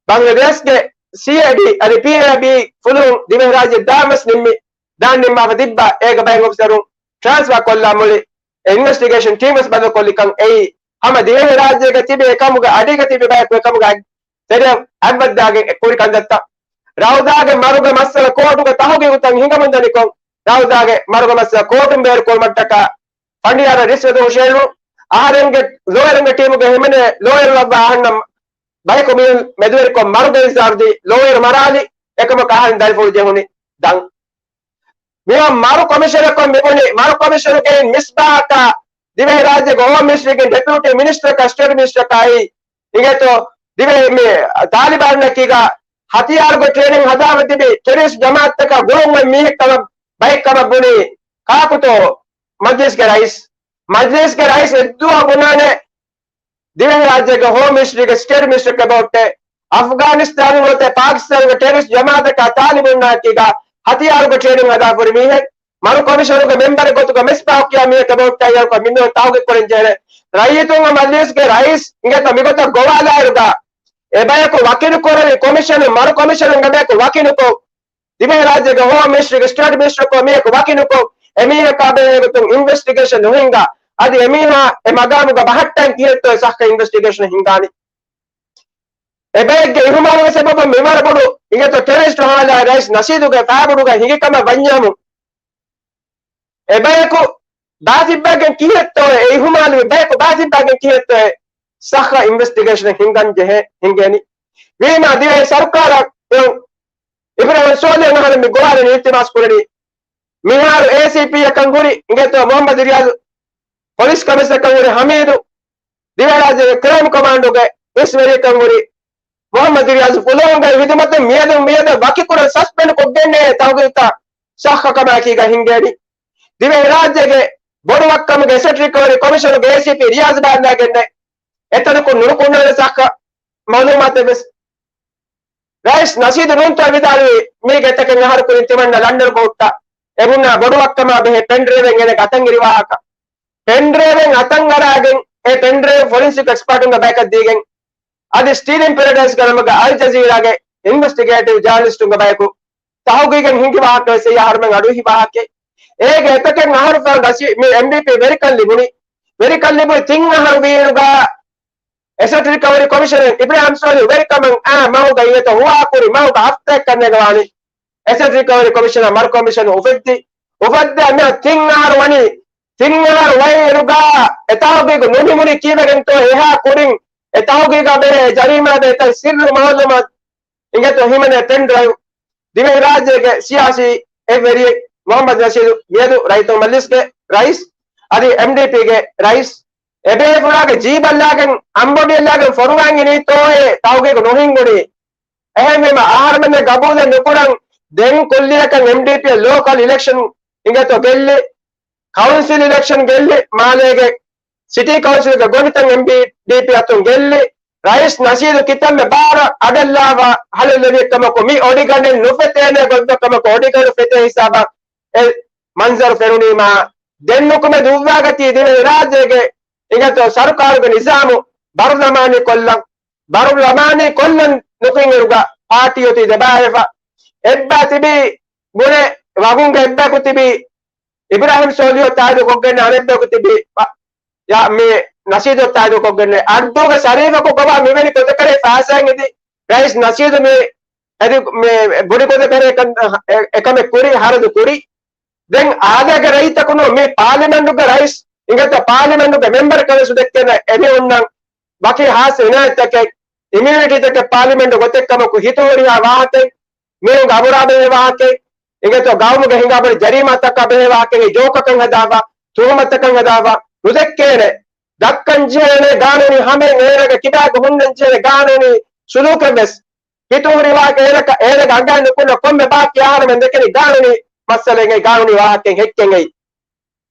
ބަނގްލަދޭޝްގެ ސީއައިޑީ އަދި ޕީއައިބީ ފުލުހުން ދިވެހިރާއްޖެ ދާންވެސް ނިންމި ދާން ނިންމާފަ ތިއްބާ އޭގެ ބައެއް އޮފިސަރުން ޓްރާންސްފާ ކޮށްލާ މުޅި އެ އިންވެސްޓިގޭޝަން ޓީމް ވެސް ބަދަލުކޮށްލިކަން އެއީ ހަމަ ދިވެހިރާއްޖޭގަ ތިބި އެކަމުގެ އަޑީގަ ތިބި ބަޔަކު އެކަމުގަ ތެރެއަށް އަތްވައްދާގެން ކުރި ކަންތައްތައް. ރައުދާގެ މަރުގެ މައްސަލަ ކޯޓުގެ ތަހުގީގުތައް ހިނގަމުންދަނިކޮށް، ރައުދާގެ މަރުގެ މައްސަލަ ކޯޓުން ބޭރުކުރުމަށްޓަކާ ފަނޑިޔާރަށް ރިޝްވަތު ހުށައެޅުން، އަހަރެންގެ ލޯޔަރުންގެ ޓީމުގެ ހިމެނޭ ލޯޔަރު ލައްވާ އަހަންނަށް ބަޔަކު މީހުން މެދުވެރިކޮށް މަރުގެ އިންޒާރު ދީ ލޯޔަރު މަރާލި، އެކަމަކު އަހަރެން ދަރިފުޅު ޖެހުނީ ދަން. މިއޮތް މަރު ކޮމިޝަނަކުން މިބުނި، މަރު ކޮމިޝަނުގެ މިސްބާހަކާ ދިވެހިރާއްޖޭގެ ހޯމް މިނިސްޓްރީގެ ޑެޕިއުޓީ މިނިސްޓަރަކާ، ސްޓޭޓް މިނިސްޓަރަކާއި، އިނގޭތޯ ދިވެހި މި ތާލިބާންނަކީގަ ހަތިޔާރުގެ ޓްރޭނިން ހަދާފަ ތިބި ޓެރަރިސްޓް ޖަމާއަތްތަކާ ގުޅުން އޮތް މީހެއް ކަމަށް ބައެއް ކަމަށް ބުނީ ކާކުތޯ؟ މަޖްލިސްގެ ރައީސް. މަޖްލިސްގެ ރައީސް އެއްދުވަހު ބުނާނެ ދިވެހިރާއްޖޭގެ ހޯމް މިނިސްޓްރީގެ ސްޓޭޓް މިނިސްޓަރެއްގެ ބައޮއްޓެ، އަފްޣާނިސްތާނުން ނުވަތަ ޕާކިސްތާނުގެ ޓެރަރިސްޓް ޖަމާއަތަކާ ތާލިބުންނާއެކީގަ ހަތިޔާރުގެ ޓްރޭނިން ހަދާފަ ހުރި މީހެއް، މަރު ކޮމިޝަނުގެ މެމްބަރެއް ގޮތުގަ މިސްބާހު ކިޔާ މީހަކަށް ބަހުއްޓާ އިޔާރުކޮށް މިންނަވަން ތަހުގީގު ކުރަން ޖެހޭނެ. ރައްޔިތުންގެ މަޖިލިސްގެ ރައީސް އިނގޭތޯ މިގޮތަށް ގޮވާލާއިރުގަ، އެބަޔަކު ވަކިނުކުރެވި ކޮމިޝަނު، މަރު ކޮމިޝަނުން އެބަޔަކު ވަކިނުކޮށް، ދިވެހިރާއްޖޭގެ ހޯމް މިނިސްޓްރީގެ ސްޓޭޓް މިނިސްޓަރަކު މީހަކު ވަކިނުކޮށް، އެމީހަކާ ބެހޭ ގޮތުން އިންވެސްޓިގޭޝަން ނުހިންގާ، އަދި އެމީހާ އެ މަގާމުގަ ބަހައްޓަން ކިހިނެއްތޯ ސައްހަ އިންވެސްޓިގޭޝަން ހިންގާނީ. އެބައެއްގެ އިހުމާލުގެ ސަބަބުން މިވަރަށް ބޮޑު އިނގޭތޯ ޓެރަރިސްޓު ހާލާ ރައީސް ނަޝީދުގެ ފާބޮޑުގަ ހިނގި ކަމަށް ވަންޏާމު، އެބަޔަކު ބާތިއްބައިގެން ކިހިނެއްތޯއޭ އެ އިހުމާލުވި ބަޔަކު ބާތިއްބައިގެން ކިހިނެއްތޯއޭ ސައްހަ އިންވެސްޓިގޭޝަނެއް ހިންގަން ޖެހޭ ހިނގޭނީ. ވީމާ ދިވެހި ސަރުކާރަށް އިބްރާހިމް ސޯލިހު އަހަރެން މި ގޮވާލަން އިލްތިމާސް ކުރަނީ. މިހާރު އޭސީޕީއަކަށް ހުރި އިނގޭތޯ މުހައްމަދު ރިޔާޒު ޕޮލިސް ކަމިޝަނަރަކަށް ހުރި ހަމީދު، ދިވެހިރާއްޖޭގެ ކްރައިމް ކޮމާންޑުގެ އިސްވެރިއަކަށް ހުރި މުހައްމަދު ރިޔާޒު ފުލުހުންގެ ހިދުމަތުން މިއަދު މިއަދަށް ވަކިކުރަން ސަސްޕެންޑް ކޮށްގެންނޭ ތަހުގީގުތައް ސައްހަ ކަމާއެކީގަ ހިނގޭނީ. ދިވެހިރާއްޖޭގެ ބޮޑު ވައްކަމުގެ އެސެޓް ރިކަވަރީ ކޮމިޝަނުގެ އޭސީޕީ ރިޔާޒް ބާންދާގެންނޭ އެތަނަކު ނުރުކުންނާނެ ސައްހަ މައުލޫމާތެއް ވެސް. ރައީސް ނަޝީދު ނޫންތޯ ވިދާޅުވީ މީގެ އެތަކެއް އަހަރު ކުރިން ތިމަންނަ ލަންޑަން ކޯޓްތައް އެބުނާ ބޮޑު ވައްކަމާ ބެހޭ ޕެންޑްރައިވެއް އޭނަގެ އަތަށް އެރި ވާހަކަ. ޕެންޑްރައިވެއް އަތަށް އަރާގެން އެ ޕެންޑްރައިވް ފޮރެންސިކް އެކްސްޕާޓުންގެ ބަޔަކަށް ދީގެން އަދި ސްޓީލިން ޕެރަޑައިސްގެ ނަމުގަ އަލް ޖަޒީރާގެ އިންވެސްޓިގޭޓިވް ޖާނަލިސްޓުންގެ ބަޔަކު ތަހުގީގެއް ހިނގި ވާހަކަ ވެސް އެ އަހަރުމެން އަޑުއިހި ވާހަކައެއް. އޭގެ އެތަކެއް އަހަރު ފަހުން ރަޝީ-، މި އެމްޑީޕީ ވެރިކަން ލިބުނީ. ވެރިކަން ލިބުނީ ތިން އަހަރު ވީއިރުގަ އެސެޓް ރިކަވަރީ ކޮމިޝަނަރު އިބްރާހިމް ސޯލިހު ވެރިކަމަށް އާ މަހުގަ އިނގޭތޯ ހުވާކުރި މަހުގަ ހަފްތާއެއް ކަންނޭނގެ ވާނީ. އެސެޓް ރިކަވަރީ ކޮމިޝަނަރު މަރު ކޮމިޝަނު އުފެއްދި، އުފައްދާ މިއަދު ތިން އަހަރު ވަނީ، ތިން އަހަރު ވައި އިރުގަ އެ ތަހުގީގު ނުނިމުނީ ކީއްވެގެންތޯ އެހާ ކުރިން އެ ތަހުގީގާ ބެހޭ ޖަރީމާ ބޭތައް ސިއްރު މައުލޫމާތު އިނގޭތޯ ހިމެނޭ ޕެންޑްރައިވް. ދިވެހިރާއްޖޭގެ ސިޔާސީ އެއްވެރިއެއް މުހައްމަދު ނަޝީދު މިއަދު ރައްޔިތުންގެ މަޖިލިސްގެ ރައީސް އަދި އެމްޑީޕީގެ ރައީސް އެބޭފުޅާގެ ޖީބަށްލާގެން އަނބޮޑިއަށްލާގެން ފޮރުވާން އިނީތޯއޭ ތަހުގީގު ނުހިންގުނީ. އެހެންވީމަ އަހަރުމެންނަށް ގަބޫލެއް ނުކުރަން ދެން ކުއްލިއަކަށް އެމްޑީޕީއަށް ލޯކަލް އިލެކްޝަން އިނގޭތޯ ގެއްލި، ކައުންސިލް އިލެކްޝަން ގެއްލި، މާލޭގެ ސިޓީ ކައުންސިލްގެ ގޮނޑިތައް އެމްޑީޕީ އަތުން ގެއްލި، ރައީސް ނަޝީދު ކިތަންމެ ބާރަށް އަޑަށްލާފަ ހަލަށްލެވިއެއްކަމަކު މި އޮޑިގަނޑެއް ނުފެތޭނެ ގޮތްވެއްކަމަކު އޮޑިގަނޑު ފެތޭ ހިސާބަށް އެ މަންޒަރު ފެނުނީމާ، ދެން ނުކުމެ ދުއްވާގަތީ ދިވެހިރާއްޖޭގެ އިނގޭތޯ ސަރުކާރުގެ ނިޒާމު ބަރުލަމާނީ ކޮށްލަން، ބަރުލަމާނީ ކޮށްލަން ނުކުތް އިރުގަ ޕާޓީ އޮތީ ދެބައިވެފަ. އެއްބައި ތިބީ ބުނެ ވަގުންގެ އެއްބަޔަކު ތިބީ އިބްރާހިމް ސޯލިހު ތާއީދު ކޮށްގެން އަނެއްބަޔަކު ތިބީ އަ، ޔާ، މި ނަޝީދު ތާއީދު ކޮށްގެން އައްޑޫގެ ޝަރީފަކު ގޮވާ މިވެނި ގޮތަކަށް ފައިސާއެއް އެދި ރައީސް ނަޝީދު މި އެދި މި ބުނި ގޮތަށް ބެހޭ ކަން، އެ، އެކަމެއް ކުރި، ހަރަދު ކުރި. ދެން އާދައިގެ ރައްޔިތަކުން މި ޕާލިމެންޓުގެ ރައީސް އިނގޭތޯ ޕާލިމެންޓުގެ މެމްބަރަކަށް ވެސް ދެއްކޭނެ އެމީހުންނަށް ވަކި ހާއްސަ އިނާޔަތްތަކެއް، އިމިއުނިޓީތަކެއް ޕާލިމެންޓު ގޮތެއްކަމަކު ހިތުހުރިހާ ވާހަކައެއް، މީހުން އަބުރާ ބެހޭ ވާހަކައެއް، އިނގޭތޯ ގައުމުގެ ހިނގާބަނި ޖަރީމާތަކާ ބެހޭ ވާހަކައެއް، ޖޯކަކަށް ހަދާފަ، ތުހުމަތަކަށް ހަދާފަ ނުދެއްކޭނެ. ދައްކަން ޖެހޭނެ ގާނޫނީ ހަމައެއް އޭނާގެ ކިބާގަ ހުންނަން ޖެހޭ ގާނޫނީ ސުލޫކެއް ވެސް. ހިތުހުރި ވާހަކަ އޭނަކަށް އޭނަގެ އަނގައިން ނުކުންނަ ކޮންމެ ބާކީ އަހަރުމެން ދެކެނީ ގާނޫނީ މައްސަލައެއް ގާނޫނީ ވާހަކައެއް ހެއްކެން އެއީ.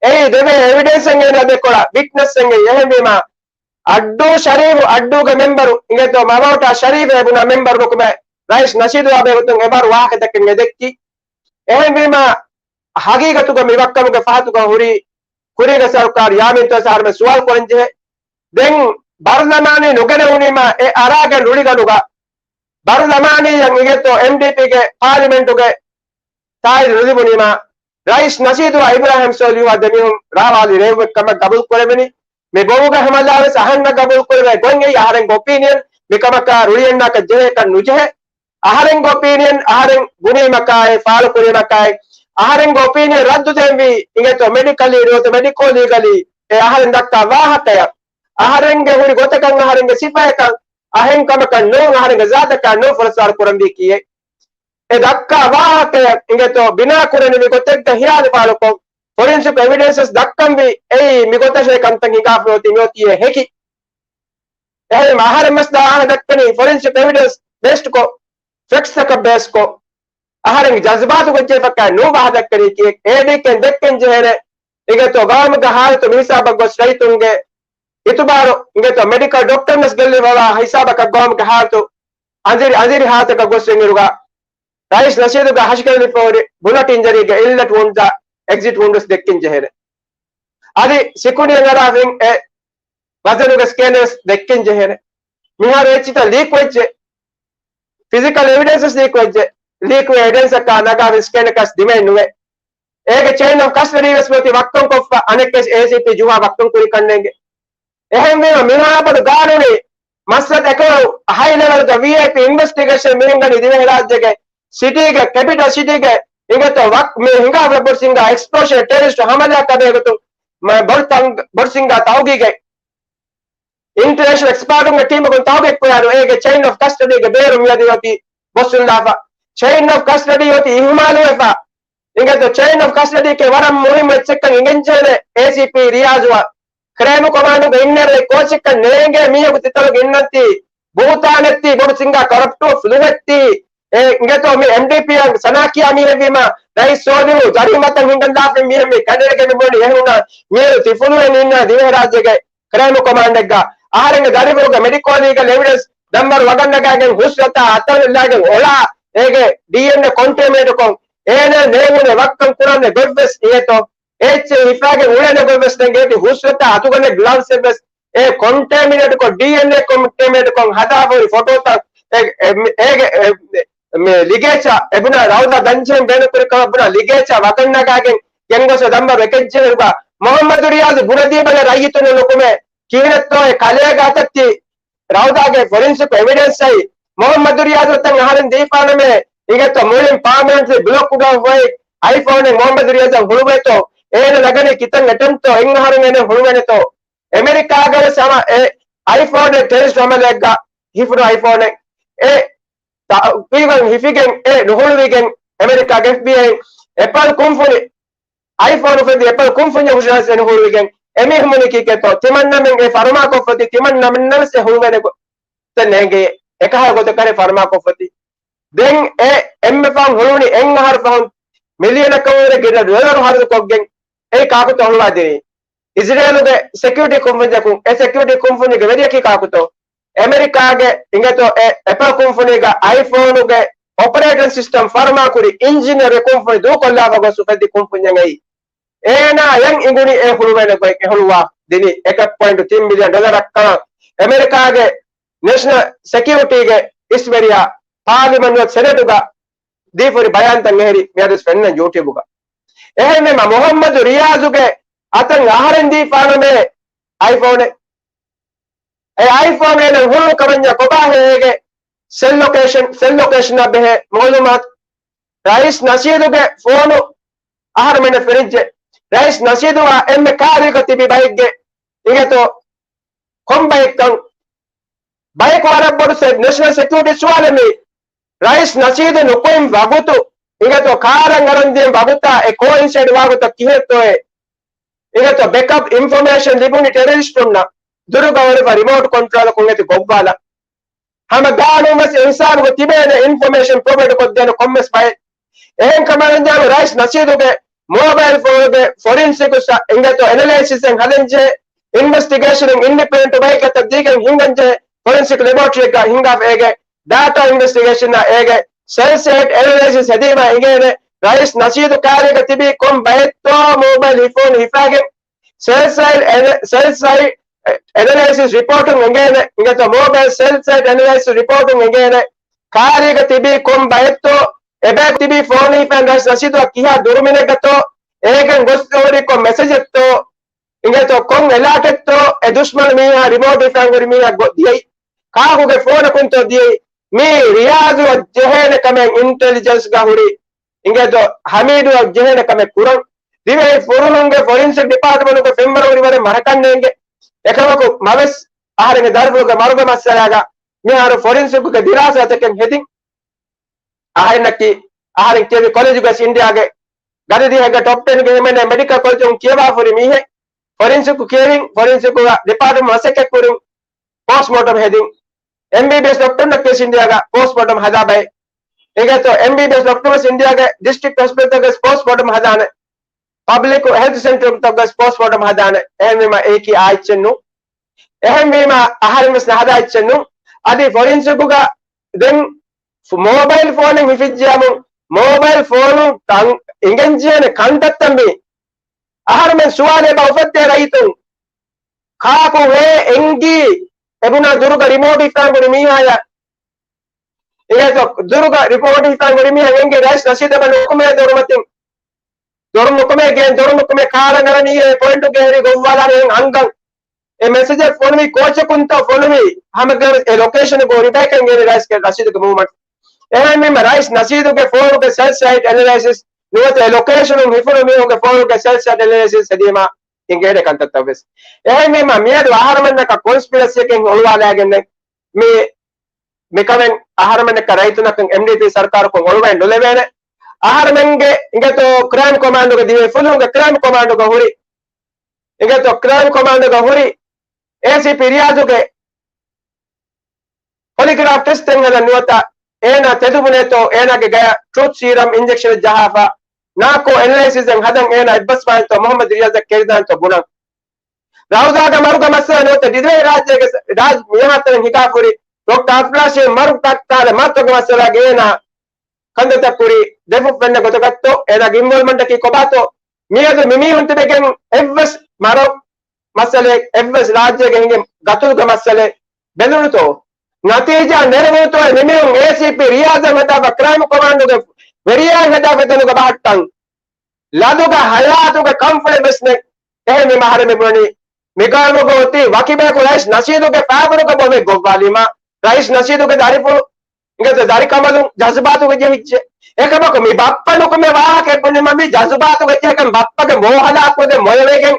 އެއީ ދެވޭ އެވިޑެންސެއް އޭނާ ދެކޮޅަށް ވިޓްނަސްއެއް އެއީ. އެހެންވީމާ، އައްޑޫ ޝަރީފު އައްޑޫގެ މެމްބަރު އިނގޭތޯ މަވައުޓާ ޝަރީފް އެބުނާ މެމްބަރު ނުކުމެ ރައީސް ނަޝީދު ވާ ބެހޭގޮތުން އެބާރު ވާހަކަދައްކަން އެދެއްކި. އެހެންވީމާ، ހަގީގަތުގަ މި ވައްކަމުގެ ފަހަތުގަ ހުރީ ކުރީގެ ސަރުކާރު ޔާމީންތޯ ސާރުމެ ސުވާލު ކުރަންޖެހޭ. ދެން ބަރުލަމާނީ ނުގެނެވުނީމާ އެ އަރާގެން ރުޅިގަނޑުގަ ބަރުލަމާނީއަށް އިނގޭތޯ އެމްޑީޕީގެ ޕާލިމެންޓުގެ ތާއީދު ނުލިބުނީމާ، ރައީސް ނަޝީދުއާ އިބްރާހިމް ސޯލިހުއާ ދެމީހުން ރާވާލި ރޭވުމެއް ކަމަށް ގަބޫލު ކުރެވެނީ. މި ބޮވުގަ ހަމަލާވެސް އަހަންނަށް ގަބޫލު ކުރެވޭ ގޮތް އެއީ އަހަރެންގެ އޮޕީނިއަން. މިކަމަކާ ރުޅިއަންނާކަށް ޖެހޭކަށް ނުޖެހޭ. އަހަރެންގެ އޮޕީނިއަން އަހަރެން ބުނީމަކާއި، ފާޅުކުރީމަކާއި، އަހަރެންގެ އޮޕީނިއަން ރައްދު ދޭންވީ އިނގޭތޯ މެޑިކަލީ ނުވަތަ މެޑިކޯ ލީގަލީ އެ އަހަރެން ދައްކާ ވާހަކަޔަށް، އަހަރެންގެ ހުރި ގޮތަކަށް އަހަރެންގެ ސިފަޔަކަށް، އަހެން ކަމަކަށް ނޫން، އަހަރެންގެ ޒާތަކަށް ނޫން ފުރަސްވާރު ކުރަންވީ ކީއެއް. އެ ދައްކާ ވާހަކަޔަށް އިނގޭތޯ ބިނާ ކުރަނިވި ގޮތެއްގަ ހިޔާލު ފާޅުކޮށް، ފޮރެންސިކް އެވިޑެންސަސް ދައްކަންވީ އެއީ މިގޮތަށޭ ކަންތައް ހިނގާފަ އޮތީ މިއޮތީއޭ ހެކި. އެހެން އަހަރެން މަސް ދާހަ ދައްކަނީ ފޮރެންސިކް އެވިޑެންސް ބޭސްޑްކޮށް، ފެކްޓްސްތަކަށް ބޭސްކޮށް، އަހަރެންގެ ޖަޒުބާތު ގޮތްޖެހިފަކާ ނޫ ވާހަ ދައްކަނީ ކީއެއް. އޭޑީކޭން ދެއްކެން ޖެހޭނެ އިނގޭތޯ ގައުމުގެ ހާލަތު މިހިސާބަށް ގޮސް ރައްޔިތުންގެ އިތުބާރު އިނގޭތޯ މެޑިކަލް ޑޮކްޓަރުންވެސް ގެއްލިފަވާ ހިސާބަކަށް ގައުމުގެ ހާލަތު އަނދިރި އަނދިރި ހާލަތަކަށް ގޮސް އިންއިރުގަ ރައީސް ނަޝީދުގެ ހަށިގަނޑު ލިބިފަހުރި ބުލަޓް އިންޖަރީގެ އިންލެޓް ވުންޑްސް، އެގްޒިޓް ވުންޑްސް ދެއްކެން ޖެހޭނެ. އަދި ސިކުނޑިއަށް އަރާފައި އެ ވަޒަނުގެ ސްކޭނަރސް ދެއްކެން ޖެހޭނެ. މިހާރު އެއްޗިތައް ލީކް ވެއްޖެ. ފިޒިކަލް އެވިޑެންސަސް ލީކް ވެއްޖެ. ލީކް ވެ އެވިޑެންސަކާ ނަގާ ސްކޭނަކަސް ދިމައެއް ނުވޭ. އޭގެ ޗެއިން އޮފް ކަސްޓަޑީ ވެސް މިއޮތީ ވައްކަން ކޮށްފަ، އަނެއްކެސް އޭސީޕީ ޖުހާ ވައްކަން ކުރި ކަންނޭނގެ. އެހެންވީމަ މިހާބަދު ގާނޫނީ މަސްރަތް އެކަމަށް ހައި ލެވެލްގެ ވީއައިޕީ އިންވެސްޓިގޭޝަން މިހެން ގަނީ ދިވެހިރާއްޖޭގެ ސިޓީގެ، ކެޕިޓަލް ސިޓީގެ އިނގޭތޯ ވަކް މި ހިނގާ ބޮޑު ސިނގާ އެކްސްޓޯޝަން ޓެރަރިސްޓު ހަމަލާ ކަމޭގޮތުން މަ-، ބޮޑު ތަން-، ބޮޑު ސިނގާ ތައުގީގެ އިންޓަރނޭޝަނަލް އެކްސްޕާޓުންގެ ޓީމަކުން ތައުގީގު ކުރާނު އޭގެ ޗެއިން އޮފް ކަސްޓަޑީގެ ބޭރު މިއަދު އޮތީ ބޮއްސުންލާފަ. ޗެއިން އޮފް ކަސްޓަޑީ އޮތީ އިހުމާލުވެފަ. އިނގޭތޯ ޗެއިން އޮފް ކަސްޓަޑީކޭ ވަރަށް މުހިއްމު އެއްޗެއްކަން އިނގެންޖެހޭނެ އޭސީޕީ ރިޔާޒުއަށް. ކްރައިމް ކޮމާންޑުގެ އިންނައިރު ކޯޗެއްކަން ނޭނގޭ މީހަކު ތިތަލުގެ އިންނަންތީ ބުހުތާނެއްތީ، ބޮޑު ސިނގާ ކަރަޕްޓު ފްލުވެއްތީ. އޭ އިނގޭތޯ މި އެމްޑީޕީއަށް ސަނާކީއާ މީހެއްވީމަ، ރައީސް ސޯލިހު ޖަރީމަތައް ހިނގަން ލާފައި މީހެއް މި ކަނޑައެޅިގެން މި ބުނީ އެހުންނާ މިއަދު ތި ފުލުވެ ނިންނާ ދިވެހިރާއްޖޭގެ ކްރައިމް ކޮމާންޑެއްގަ އަހަރެންގެ ދަރިފުޅުގެ މެޑިކޯ ލީގަލް އެވިޑެންސް ނަމްބަރު ވަގަށް ނަގާގެން ހުސްވަތާ އަތަޅުލާގެން އޮޅާ އޭގެ ޑީއެންއޭ ކޮންޓޭމިނޭޓްކޮށް އޭނާ ނޭނގުނެ ވައްކަން ކުރަންވެ ގޮތްވެސް އިނގޭތޯ. އެއްޗެއް ހިފާގެން އުޅޭނެ ގޮތްވެސް ނޭނގޭ. އެތި ހުސްވަތާ އަތުގަނޑެއް ގްލަވްސްއެއްވެސް އެ ކޮންޓޭމިނޭޓްކޮށް، ޑީއެންއޭ ކޮންޓޭމިނޭޓްކޮށް ހަދާފަހުރި ފޮޓޯތައް އެ، އެ، އޭގެ އެ، މި ލިގޭޗާ އެބުނާ ރައުދާ ދަންޖެހެން ބޭނުންކުރި ކަމަށް ބުނާ ލިގޭޗާ ވަގަށް ނަގާގެން ގެންގޮސް ދަންބަ ވެކެއްޖެހުގަ މުހައްމަދު ރިޔާޒު ބުނެދީބަލަ ރައްޔިތުން ނުކުމެ ކިހިނެއްތޯ އެ ކަލޭގެ އަތަށްތި ރައުދާގެ ފޮރިންސިކް އެވިޑެންސް އައި މުހައްމަދު ރިޔާޒު އަތަށް އަހަރެން ދީފާނަމޭ އިނގޭތޯ މުޅިން ޕާމެންޓްލީ ބްލޮކް ކުރާ ހޮއި އައިފޯނެއް މުހައްމަދު ރިޔާޒަށް ހުޅުވޭތޯ އޭނަ ނަގަނީ ކިތަން އެޓެމްޕްޓޯ އެއް އަހަރުން އޭނަ ހުޅުވޭނެތޯ. އެމެރިކާގަވެސް ހަމަ އެ އައިފޯނެއް ޓެރަރިސްޓް ހަމަލައެއްގަ ހިފުނު އައިފޯނެއް އެ ތައުގީގަށް ހިފިގެން އެ ނުހުޅުވިގެން އެމެރިކާގެ އެފްބީއައި އެޕަލް ކުންފުނި އައިފޯނު އުފެދި އެޕަލް ކުންފުންޏަށް ހުށަހަސް އެ ނުހުޅުވިގެން އެމީހުން ކީކޭތޯ ތިމަންނަމެން އެ ފަރުމާކޮށްފަތި ތިމަންނަމެންނަވެސް އެ ހުޅުވޭނެ ގޮ-، ތެ ނޭނގޭ އެކަހަ ގޮތަކަށް ފަރުމާކޮށްފަތި. ދެން އެ އެންމެ ފަހުން ހުޅުވުނީ އެއް އަހަރު ފަހުން މިލިއަނަކަށްވުރެ ގިނަ ޑޮލަރު ހަރަދުކޮށްގެން އެ ކާކުތޯ ހުޅުވާދިނީ. އިޒްރޭލުގެ ސެކިއުރިޓީ ކުންފުންޏަކުން އެ ސެކިއުރިޓީ ކުންފުންޏުގެ ވެރިޔަކީ ކާކުތޯ؟ އެމެރިކާގެ އިނގޭތޯ އެ އެޕަލް ކުންފުނީގަ އައިފޯނުގެ އޮޕަރޭޓިން ސިސްޓަމް ފަރުމާކުރި އިންޖިނިއަރު ކުންފުނި ދޫކޮށްލާފަ ގޮސް އުފެއްދި ކުންފުންޏެއް އެއީ. އޭނާ އެން އިނގުނީ އެ ހުޅުވޭނެ ގޮތް އެ ހުޅުވާ ދިނީ އެކެއް ޕޮއިންޓު ތިން މިލިއަން ޑޮލަރަށް ކަމަށް އެމެރިކާގެ ނޭޝަނަލް ސެކިއުރިޓީގެ އިސްވެރިޔާ ޕާލިމަންޓު ސެނެޓުގަ ދީފުރި ބަޔާންތައް އެހެރި މިއަދު ފެންނަ ޔޫޓިއުބުގަ. އެހެންވީމަ މުހައްމަދު ރިޔާޒުގެ އަތަށް އަހަރެން ދީފާނަމޭ އައިފޯނެއް. އެ އައިފޯން އޭނަ ހުޅު ކަމަންޏާ ކޮބާ ހޭގެ ސެލް ލޮކޭޝަން، ސެލް ލޮކޭޝަނާ ބެހޭ މައުލޫމާތު. ރައީސް ނަޝީދުގެ ފޯނު އަހަރުމެންނަށް ފެނިއްޖެ. ރައީސް ނަޝީދުއާ އެންމެ ކާރީގަ ތިބި ބައެއްގެ އިނގޭތޯ ކޮން ބައެއްކަން ބަޔަކު ވަރަށް ބޮޑު ސެ-، ނޭޝަނަލް ސެކިއުރިޓީ ސުވާލެއް މީ. ރައީސް ނަޝީދު ނުކުތް ވަގުތު އިނގޭތޯ ކާރަށް އަރަން ދިޔަ ވަގުތާ އެ ކޯއިންސައިޑް ވާގޮތަށް ކިހިނެއްތޯއޭ؟ އިނގޭތޯ ބެކަޕް އިންފޮމޭޝަން ލިބުނީ ޓެރަރިސްޓުންނަށް ދުރުގަ އޮވެފަ ރިމޯޓް ކޮންޓްރޯލަކުން އެތި ގޮއްވާލަ. ހަމަ ގާނޫނުވެސް އެ ހިސާބުގަ ތިބޭނެ އިންފޮމޭޝަން ޕްރޮވައިޑް ކޮށްދޭނެ ކޮންމެސް ބައެއް. އެހެން ކަމަށް ރައީސް ނަޝީދުގެ މޯބައިލް ފޯނުގެ ފޮރިންސިކް އެނގޭތޯ އެނަލައިސިސް އެއް ހަދަންޖެހޭ، އިންވެސްޓިގޭޝަން އިންޑިޕެންޑެންޓް ބައެއްގަތަށް ދީގެން ހިންގަންޖެހޭ، ފޮރިންސިކް ލެބޯޓްރީއެއްގަ ހިންގާފަ އޭގެ ޑާޓާ އިންވެސްޓިގޭޝަންއާ އޭގެ ސެލް ސައިޑް އެނަލައިސިސް ހެދީމާ އިނގޭނެ ރައީސް ނަޝީދު ކާރީގަ ތިބީ ކޮން ބައެއްތޯ މޯބައިލް ހިފޯނު ހިފާގެން ސެލް ސައިޑް އެ-، ސެލް ސައިޑް އެނަލައިސިސް ރިޕޯޓުން އެނގޭނެ، އިނގޭތޯ މޯބައިލް ސެލް ސައިޑް އެނަލައިސިސް ރިޕޯޓުން އެނގޭނެ ކާރީގަ ތިބީ ކޮން ބައެއްތޯ އެބައި ތިބީ ފޯނު ހިފަން ރައީސް ނަޝީދުއަށް ކިހާ ދުރުމިނެއްގަތޯ އޭގެން ގޮސް ހުރި ކޮން މެސެޖެއްތޯ އިނގޭތޯ ކޮން އެލާޓެއްތޯ އެ ދުޝްމަނު މީހާ ރިމޯޓް ހިފަން ހުރި މީހާ ގޮ-، ދިޔައީ؟ ކާކުގެ ފޯނަކުންތޯ ދިޔައީ؟ މީ ރިޔާޒުއަށް ޖެހޭނެ ކަމެއް އިންޓެލިޖެންސްގަ ހުރި އިނގޭތޯ ހަމީދުއަށް ޖެހޭނެ ކަމެއް ކުރަން. ދިވެހި ފުރުހުންގެ ފޮރިންސިކް ޑިޕާޓްމަންޓުގެ ފެންވަރު ހުރި ވަރަށް މަރަކަން ނޭނގެ. އެކަމަކު މަވެސް އަހަރެންގެ ދަރިފުޅުގެ މަރުގެ މައްސަލާގަ މިހާރު ފޮރިންސިކުގެ ދިރާސާތަކެއް ހެދިން. އަހަރެންނަކީ އަހަރެން ކިޔެވި ކޮލެޖުގަސް އިންޑިއާގެ ގަދަ ދިހައެއްގަ ޓޮޕް ޓެންގެ ހިމެނޭ މެޑިކަލް ކޮލެޖުން ކިޔަވާފަ ހުރި މީހެއް. ފޮރިންސިކު ކިޔެވިން، ފޮރިންސިކުގަ ޑިޕާޓްމަންޓް މަސައްކަތް ކުރިން، ޕޯސްޓްމޯޓަމް ހެދިން. އެމްބީބީއެސް ޑޮކްޓަރުންނަކީ އިންޑިއާގަ ޕޯސްޓްމޯޓަމް ހަދާ ބައެއް. އިނގޭތޯ އެމްބީބީއެސް ޑޮކްޓަރުން އިންޑިއާގެ ޑިސްޓްރިކްޓް ހޮސްޕިޓަލްތަކުގަސް ޕޯސްޓްމޯޓަމް ހަދާނެ. ޕަބްލިކް ހެލްތު ސެންޓަރުތަކުގަސް ޕޯސްޓްމޯޓަމް ހަދާނެ. އެހެންވީމަ އެއީކީ އާ އެއްޗެއް ނޫން. އެހެންވީމަ އަހަރެން ވެސް ނަހަދާ އެއްޗެއް ނޫން. އަދި ފޮރިންސިކުގަ ދެން މޯބައިލް ފޯނެއް ހިފިއްޖެއަމުން، މޯބައިލް ފޯނުން ތަން އިނގެންޖޭނެ ކަންތައްތައް މީ. އަހަރުމެން ސުވާލެއް އެބަ އުފައްދޭ ރައްޔިތުން. ކާކު ހޭ އެނގީ އެބުނާ ދުރުގަ ރިމޯޓް ހިފާން ގުޅި މީހާޔަށް؟ އިނގޭތޯ ދުރުގަ ރިމޯޓް ހިފާން ގުޅި މީހާ އެނގޭ ރައީސް ނަޝީދު އެބަ ނުކުމޭ ދޮރުމަތިން. ދޮރު ނުކުމޭ ގޭން، ދޮރު ނުކުމޭ ކާރަށް އަރަނީ އެ ޕޮއިންޓުގެ ހެރި ގޮއްވާލާނެ އެހެން އަނގަން. އެ މެސެޖެއް ފޮނުވީ ކޯޗަކުންތޯ ފޮނުވީ؟ ހަމަ ގަރު އެ ލޮކޭޝަނުގަ އޮތް ބަޔަކަށް އެނގޭނެ ރައީސްގެ ނަޝީދުގެ މޫވްމަންޓް. އެހެންވީމަ ރައީސް ނަޝީދުގެ ފޯނުގެ ސެލް ސައިޓް އެނަލައިސިސް ނުވަތަ އެ ލޮކޭޝަނުން ހިފުނު މީހުންގެ ފޯނުގެ ސެލް ސައިޓް އެނަލައިސިސް ހެދީމާ އެނގޭނެ ކަންތައްތައްވެސް. އެހެންވީމަ މިއަދު އަހަރުމެންނަކަށް ކޮންސްޕިރަސީއެއް އޮޅުވާލައިގެންނެއް މި މިކަމެއް އަހަރުމެންނަކަށް ރައްޔިތުންނަކަށް އެމްޑީޕީ ސަރުކާރަކުން އޮޅުވައެއް ނުލެވޭނެ. އަހަރުމެންގެ އިނގޭތޯ ކްރައިމް ކޮމާންޑުގެ ދިވެހި ފުލުހުންގެ ކްރައިމް ކޮމާންޑުގަ ހުރި، އިނގޭތޯ ކްރައިމް ކޮމާންޑުގަ ހުރި އޭސީޕީ ރިޔާޒުގެ ޕޮލިގްރާފް ޓެސްޓެއް ހަދަން ނުވަތަ އޭނާ ތެދުބުނޭތޯ އޭނާގެ ގަޔަށް ޓްރޫތް ސީރަމް އިންޖެކްޝަނެއް ޖަހާފަ، ނާކޯ އެނަލައިސިސްއެއް ހަދަން އޭނާ އެއްބަސްވާނެތޯ މުހައްމަދު ރިޔާޒަށް ކެރިދާނެތޯ ބުނަން. ރައުދާގެ މަރުގެ މައްސަލަ ނުވަތަ ދިވެހި ރާއްޖޭގެ ރާޖް މިހާތަނަށް ހިނގާފަ ހުރި ޑޮކްޓަރ އަފްރާޝީމް މަރު ތައް ކާލަ މައްތޮގެ މައްސަލާގެ އޭނާ ކަންތައްތައް ކުރި ދެފުށް ފެންނަ ގޮތަކަށްތޯ އޭނާގެ އިންވޮލްވްމަންޓަކީ ކޮބާތޯ؟ މިއަދު މިމީހުން ތިބެގެން އެއްވެސް މަރު މައްސަލައެއް، އެއްވެސް ރާއްޖޭގެ ހިނގި ގަތުލުގެ މައްސަލައެއް ބެލުނުތޯ؟ ނަތީޖާ ނެރެވުނުތޯ؟ މިމީހުން އޭސީޕީ ރިޔާޒަށް ހަދާފަ ކްރައިމް ކޮމާންޑުގެ ވެރިޔާ ހަދާފަ ތަނުގަ ބަހައްޓަން. ލަދުގަ ހަޔާތުގެ ކަންފުޅެއް ވެސް ނެތް. އެހެންވީމަ އަހަރެމެން ބުނަނީ މިގައުމުގަ އޮތީ ވަކިބަޔަކު ރައީސް ނަޝީދުގެ ފާބުރުގަ ބޮމެއް ގޮއްވާލީމަ، ރައީސް ނަޝީދުގެ ދަރިފުޅު އިނގޭތޯ ދަރިކަނބަލުން ޖަޒުބާތުގަ ޖެހިއްޖެ. އެކަމަކު މި ބައްޕަ ނުކުމެ ވާހަކައެއް ބުނީމަ މި ޖަޒުބާތުގަ ޖެހިގެން ބައްޕަގެ މޯހަލާކުވެގެން މޮޔަވެގެން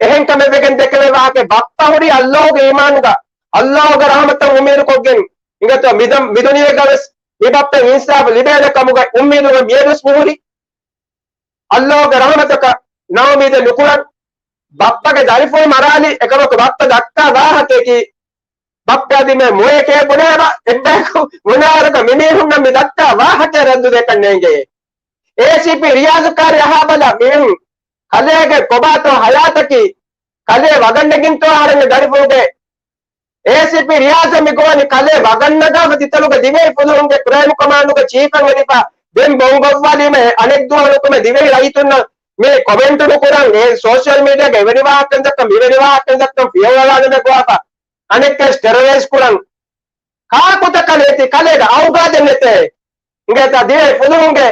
އެހެން ކަމެއް ވެގެން ދެކެވޭ ވާހަކަ ބައްޕަ ހުރީ އައްލާހުގެ އީމާނުގަ، އައްލާހުގެ ރަހުމަތަށް އުއްމީދުކޮށްގެން އިނގޭތޯ މި ދަ-، މި ދުނިޔޭގަ ވެސް މި ބައްޕައަށް އިންސާފު ލިބޭނެ ކަމުގަ އުއްމީދުގަ މިއަދުވެސް މިހުރީ. އައްލާހުގެ ރަހުމަތަކަށް ނައުމީދެއް ނުކުރަން. ބައްޕަގެ ދަރިފުޅު މަރާލި އެކަމަކު ބައްޕަ ދައްކާ ވާހަކައަކީ ބައްޕަ ދިމެ މޮޔެކޭ ބުނާބަ އެއްބަޔަކު ބުނާވަރަކަށް މިމީހުންނަށް މި ދައްކާ ވާހަކަ ރައްދު ދޭކަށް ނޭނގެ. އޭސީޕީ ރިޔާޒު ކާރި އަހާބަލަ މީހުން ކަލޭގެ ކޮބާތޯ ހަޔާތަކީ ކަލޭ ވަގަށް ނެގިންތޯ އަހަރެންގެ ދަރިފުޅުގެ އޭސީޕީ ރިޔާޒަށް މި ގޮވަނީ ކަލޭ ވަގަށް ނަގާފަ ތިތަނުގަ ދިވެހި ފުލުހުންގެ ކްރައިމް ކޮމާންޑުގެ ޗީފަށް އެދިފަ ދެން ބޮން ގޮއްވާލީމަ އެ އަނެއް ދުވަހު ނުކުމެ ދިވެހި ރައްޔިތުންނަށް މި ކޮމެންޓު ނުކުރަން އެ ސޯޝަލް މީޑިއާގަ އެވެނި ވާހަކަ ދައްކަން މިވެނި ވާހަކަ ދައްކަން ފިޔަވަޅާލުމެއް ގޮވާފަ އަނެއްކާވެސް ޓެރަރައިޒް ކުރަން. ކާކުތަ ކަލޭ ތި ކަލޭގަ އައުގާދެއް ނެތޭ. އިނގޭތާ ދިވެހި ފުލުހުންގެ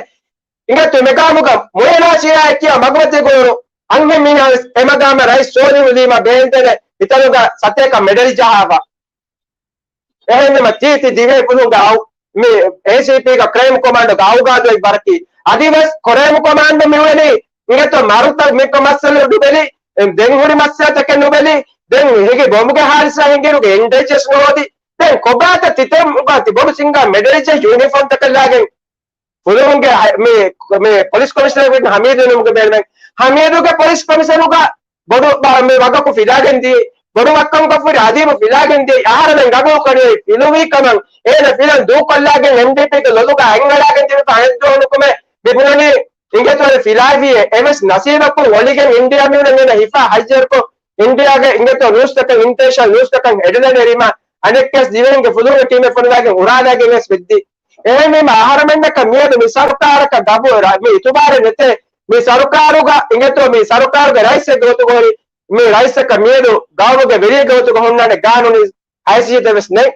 އިނގޭތޯ މެގާމުގަ މުއެނާސިއާއެއް ކިޔާ މަގުމަތީ ގޮވަނު އަންހެން މީހާވެސް އެމަގާމަށް ރައީސް ސޯލިހު ލީމާ ބޭންދެނެ އިތަނުގަ ސަތޭކަ މެޑަލް ޖަހާފަ. އެހެންވީމަ ތީ ތި ދިވެހި ފުލުހުންގެ އައު މި އޭސީޕީގަ ކްރައިމް ކޮމާންޑުގެ އައުގާދު އެއް ވަރަކީ އަދިވެސް ކްރައިމް ކޮމާންޑު މިވެނީ އިނގޭތޯ މަރުތައް މިކަ މައްސަލަ ނުބެލި، ދެން ހުރި މައްސަލަތަކެއް ނުބެލި، ދެން ހިގި ބޮމުގެ ހާދިސާ ހިނގިރުގެ އިންޓެލިޖެންސް ނުހޯދި، ދެން ކޮބާތަ ތިތަން ތި ބޮޑު ސިނގާ މެޑަލް ޖެހި ޔުނިފޯމްތަކަށް ލާގެން ފުލުހުންގެ ހަ-، މި، މި ޕޮލިސް ކޮމިޝަނަރ ވިން ހަމީދު ނުމުގެ ބޭނުމެއް. ހަމީދުގެ ޕޮލިސް ކޮމިޝަނަރުގަ ބޮޑު ބަ-، މި ވަގަކު ފިލާގެން ދިޔަ، ބޮޑު ވައްކަން ކޮށްފަ ހުރި އަދީބު ފިލާގެން ދިޔަ، އަހަރެމެން ގަބޫލު ކުރި ފިލުވި ކަމަށް އޭނަ ފިލަން ދޫކޮށްލާގެން އެމްޑީޕީގެ ލޮލުގަ އަތްއަޅާގެން ތިބިފަ އަހެއްދުވަހު ނުކުމެ މި ބުނަނީ އިނގޭތޯ އެ ފިލާވިއޭ. އެވެސް ނަސީބަކުން އޮޅިގެން އިންޑިއާ މީހުން އޭނަ ހިފާ ހައްޔަރުކޮށް އިންޑިއާގެ އިނގޭތޯ ނޫސްތަކަށް، އިންޓަރނޭޝަނަލް ނޫސްތަކަށް ހެޑްލައިން އެރީމަ އަނެއްކާވެސް ދިވެހިންގެ ފުލުހުންގެ ޓީމެއް ފޮނުވާގެން އުރާލާގެން ވެސް ވެއްދި. އެހެންވީމަ އަހަރެމެންނަކަށް މިއަދު މި ސަރުކާރަކަށް ގަބޫ-، މި އިތުބާރެއް ނެތޭ. މި ސަރުކާރުގަ އިނގޭތޯ މި ސަރުކާރުގެ ރައީސެއްގެ ގޮތުގަ ހުރި މި ރައީސަކަށް މިއަދު ގައުމުގެ ވެރިއެއްގެ ގޮތުގަ ހުންނާނެ ގާނޫނީ ހައިސިއްޔަތެއް ވެސް ނެތް.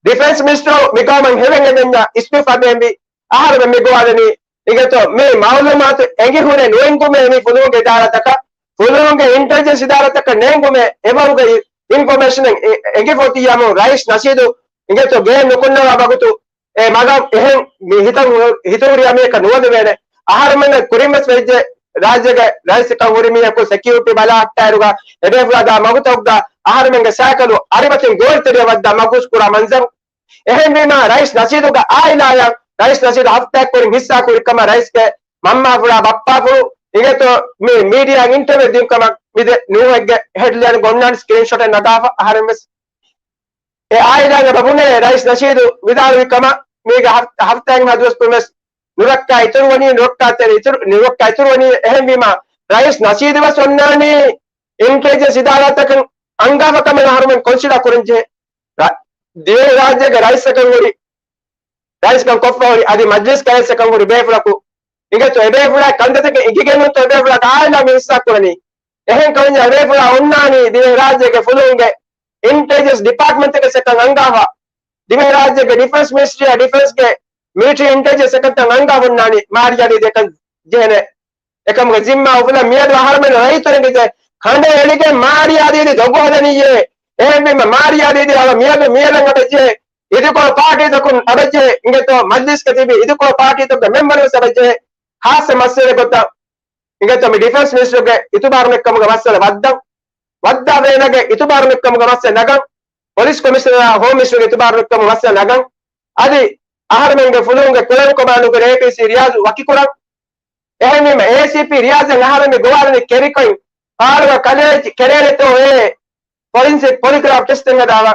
ޑިފެންސް މިނިސްޓަރު މި ގައުމަށް ހެވެން އެދެންޏާ އިސްތިއުފާ ދޭންވީ. އަހަރުމެން މި ގޮވާލަނީ އިނގޭތޯ މި މައުލޫމާތު އެނގި ހުރެ ނުއެނގުމޭ މި ފުލުހުންގެ އިދާރާތަކަށް، ފުލުހުންގެ އިންޓެލިޖެންސް އިދާރާތަކަށް ނޭނގުމޭ އެވަރުގެ އިންފޮމޭޝަނެއް އެ-، އެނގިފަ އޮތިއްޔާމު ރައީސް ނަޝީދު އިނގޭތޯ ގެއެއް ނުކުންނަވާ ވަގުތު އެ މަގަށް އެހެން މި ހިތަށް ހު-، ހިތުހުރި އަމިއްޔަކަށް ނުވަދެވޭނެ. އަހަރުމެންނަށް ކުރިންވެސް ވެއްޖެ ރާއްޖޭގެ ރައީސަކަށް ހުރި މީހަކު ސެކިއުރިޓީ ބަލާ ހައްޓާއިރުގަ އެބޭފުޅާ ދާ މަގުތަކުގަ އަހަރުމެންގެ ސައިކަލު އަރިބަތިން ގޯލްތެރެއަށް ވައްދާ މަގުސް ކުރާ މަންޒަރު. އެހެންވީމާ ރައީސް ނަޝީދުގެ އާއިލާއަށް ރައީސް ނަޝީދު ހަފްތާއެއް ކުރިން ހިއްސާ ކުރި ކަމަށް ރައީސްގެ މަންމާފުޅާ ބައްޕާފުޅު އިނގޭތޯ މި މީޑިއާއަށް އިންޓަވިއު ދިން ކަމަށް މިދެ ނޫހެއްގެ ހެޑްލައިންގަ އޮންނާނެ ސްކްރީންޝޮޓެއް ނަގާފަ އަހަރެން ވެސް އެ އާއިލާއަށް އެބަ ބުނޭ ރައީސް ނަޝީދު ވިދާޅުވި ކަމަށް މީގެ ހަފް-، ހަފްތާއެއްހާ ދުވަސް ކުރިން ވެސް ނުރައްކާ އިތުރުވަނީ، ނުރައްކާތެރި އިތުރު، ނުރައްކާ އިތުރުވަނީ. އެހެންވީމާ ރައީސް ނަޝީދު ވެސް އޮންނާނީ އިންޓެލިޖެންސް އިދާރާތަކަށް އަންގާފަ ކަމެއް އަހަރުމެން ކޮންސިޑާ ކުރަންޖެހޭ. ރަ-، ދިވެހިރާއްޖޭގެ ރައީސަކަށް ހުރި ރައީސްކަން ކޮށްފަ ހުރި އަދި މަޖްލިސް ކައިސް އެކަން ހުރި ބޭފުޅަކު އިނގޭތޯ އެބޭފުޅާ ކަންތައްތަކެއް އިނގިގެންނުތޯ އެބޭފުޅާ އާއިލާ މި ހިއްސާ ކުރަނީ. އެހެން ކަމަންޏާ އެބޭފުޅާ އޮންނާނީ ދިވެހިރާއްޖޭގެ ފުލުހުންގެ އިންޓެލިޖެންސް ޑިޕާޓްމަންޓްތަކަށް އެކަން އަންގާފަ. ދިވެހިރާއްޖޭގެ ޑިފެންސް މިނިސްޓްރީއާ ޑިފެންސްގެ މިލިޓަރީ އިންޓެލިޖެންސް އެކަންތައް އަންގާ ހުންނާނީ މާރިޔާ ދީދީ އެކަން ޖެހޭނެ. އެކަމުގެ ޒިންމާ އުފުލަން މިއަދު އަހަރުމެން ރައްޔިތުންގެ ކަނޑައެޅިގެން މާރިޔާ ދީދީ ދޮގު ހަދަނީއޭ. އެހެންވީމަ މާރިޔާ ދީދީ އަޅަ މިއަދު މިއަދަށް އަޑައްޖެ އިދިކޮޅު ޕާޓީތަކުން އަޑައްޖެ އިނގޭތޯ މަޖްލިސްގަ ތިބި އިދިކޮޅު ޕާޓީތަކުގެ މެމްބަރުވެސް އަޑައްޖެ ހާއްސަ މައްސަލަ ގޮތަށް އިނގޭތޯ މި ޑިފެންސް މިނިސްޓަރުގެ އިތުބާރުނެއްކަމުގެ މައްސަލަ ވައްދަން. ވައްދާ ވޭނަގެ އިތުބާރުނެއްކަމުގެ މައްސަލަ ނަގަން. ޕޮލިސް ކޮމިޝަނަރާ ހޯމް މިނިސްޓަރުގެ އިތުބާރުނެއްކަމުގެ މައްސަލަ ނަގަން. އަދި އަހަރުމެންގެ ފުލުހުންގެ ކުޅެދުން ކޮމާންޑުގެ އޭޕީސީ ރިޔާޒު ވަކިކުރަން. އެހެންވީމަ އޭސީޕީ ރިޔާޒަށް އަހަރެން ގޮވާލަނީ ކެރިކޮއިން ފާޅުގަ ކަލޭ ކެރޭނެތޯ އޭ ފޮރިންސިކް ޕޮލިގްރާފް ޓެސްޓެއް ހަދާފަ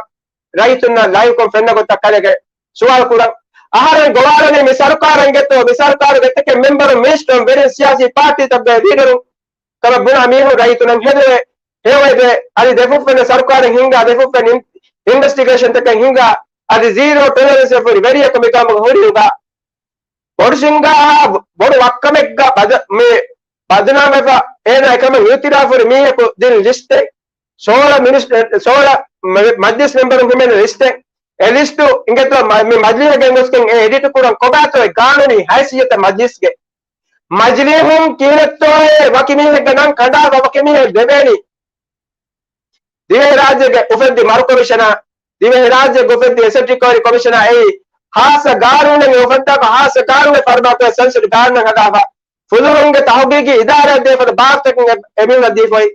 ރައްޔިތުންނަށް ލައިވްކޮށް ފެންނަ ގޮތަށް ކަލޭގެ ސުވާލު ކުރަން. އަހަރެން ގޮވާލަނީ މި ސަރުކާރަށް އިނގޭތޯ މި ސަރުކާރުގެ އެތަކެއް މެމްބަރުން މިނިސްޓަރުން ވެރިން ސިޔާސީ ޕާޓީތަކުގެ ލީޑަރުން ކަމަށް ބުނާ މީހުން ރައްޔިތުންނަށް ހެދުވެ ހެޔޮވެދޭ އަދި ދެފުށްފެންނަ ސަރުކާރެއް ހިންގާ ދެފުށްފެން އިން-، އިންވެސްޓިގޭޝަންތަކެއް ހިންގާ އަދި ޒީރޯ ޓޮލަރެންސް އެފް ހުރި ވެރިޔަކު މި ގައުމުގަ ހުރި ނުގާ ބޮޑު ސިންގާ ބޮޑު ވައްކަމެއްގަ ބަދަ-، މި ބަދުނާމްވެފަ އޭނާ އެކަމަށް އިއުތިރާފު ހުރި މީހަކު ދިން ލިސްޓެއް ސޯޅަ މިނިސް-، ސޯޅަ މަ-، މަޖްލިސް މެމްބަރުން ހިމެން ލިސްޓެއް އެ ލިސްޓު އިނގޭތޯ މަ-، މި މަޖްލިހަށް ގެންގޮސްގެން އެ އެޑިޓް ކުރަން ކޮބާތޯ ގާނޫނީ ހައިސިއްޔަތަށް މަޖްލިސްގެ މަޖިލީހުން ކީރެއްތޯއޭ ވަކި މީހެއްގެ ނަން ކަނޑާފަ ވަކި މީހެއް ދެވޭނީ. ދިވެހިރާއްޖޭގެ އުފެއްދި މަރު ކޮމިޝަނާ، ދިވެހިރާއްޖޭގެ އުފެއްދި އެސެޓް ރިކަވަރީ ކޮމިޝަނާ އެއީ ހާއްސަ ގާނޫނެއް އެ އުފައްދާފަ ހާއްސަ ގާނޫނެއް ފަރުމާކޮށް ސަންސަދު ގާނޫނެއް ހަދާފަ. ފުލުހުންގެ ތަހުގީގީ އިދާރާއަށް ދޭފަދަ ބާރުތަކެއް އެ-، އެމީހުންނަށް ދީފައި.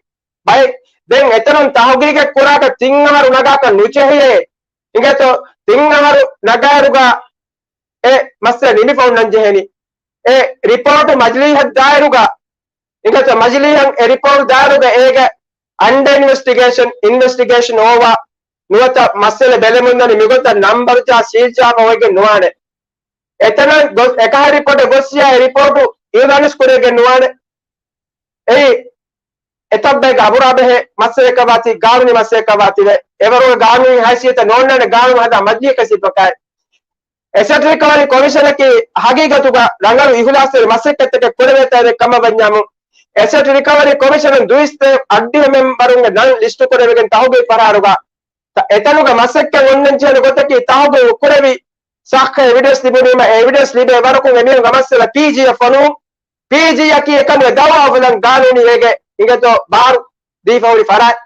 ބައެއް ދެން އެތަނުން ތަހުގީގެއް ކުރާކަށް ތިން އަހަރު ނަގާކަށް ނުޖެހޭ. އިނގޭތޯ ތިން އަހަރު ނަގާއިރުގަ އެ މައްސަލަ ނިމިފަ ހުންނަން ޖެހެނީ. އެ ރިޕޯޓު މަޖިލީހަށް ދާއިރުގަ، އިނގޭތޯ މަޖިލީހަށް އެ ރިޕޯޓު ދާއިރުގަ އޭގެ އަންޑަ އިންވެސްޓިގޭޝަން، އިންވެސްޓިގޭޝަން އޯވާ ނުވަތަ މައްސަލަ ބެލެމުންދަނީ މިގޮތަށް ނަންބަރު ޖާ ސީލް ޖާފަ އޮވެގެން ނުވާނެ. އެތަނަށް ގޮސް އެކަހަ ރިޕޯޓެއް ގޮއްސިޔާ އެ ރިޕޯޓު އިއުލާނުސް ކުރެވިގެން ނުވާނެ. އެއީ އެތައްބައިގެ އަބުރާ ބެހޭ މައްސަލައަކަށް ވާތީ، ގާނޫނީ މައްސަލައަކަށް ވާތީވެ، އެވަރުގެ ގާނޫނީ ހައިސިއްޔަތެއް ނޯންނާނެ ގާނޫނު ހަދާ މަޖިލީހަކަށް ސިފަކާއެއް. އެސެޓް ރިކަވަރީ ކޮމިޝަނަކީ ހަގީގަތުގަ ރަނގަޅު އިހުލާސްތެރި މަސައްކަތްތަކެއް ކުރެވޭތާ ކަމަށް ވަންޏާމު، އެސެޓް ރިކަވަރީ ކޮމިޝަނުން ދުއިސައްތަ އަށްޑިހަ މެމްބަރުންގެ ނަން ލިސްޓު ކުރެވިގެން ތަހުގީގު ފަރާރުގަ ތަ-، އެތަނުގަ މަސައްކަތް އޮންނަން ޖެހޭނެ ގޮތަކީ ތަހުގީގު ކުރެވި ސާއްޚަ އެވިޑެންސް ލިބުނީމަ، އެ އެވިޑެންސް ލިބޭ ވަރަކުން އެމީހުންގެ މައްސަލަ ޕީޖީއަށް ފޮނުވުން. ޕީޖީއަކީ އެކަމުގެ ދައުވާ އުފުލަން ގާނޫނީ އޭގެ އިނގޭތޯ ބާރު ދީފަ ހުރި ފަރާތް.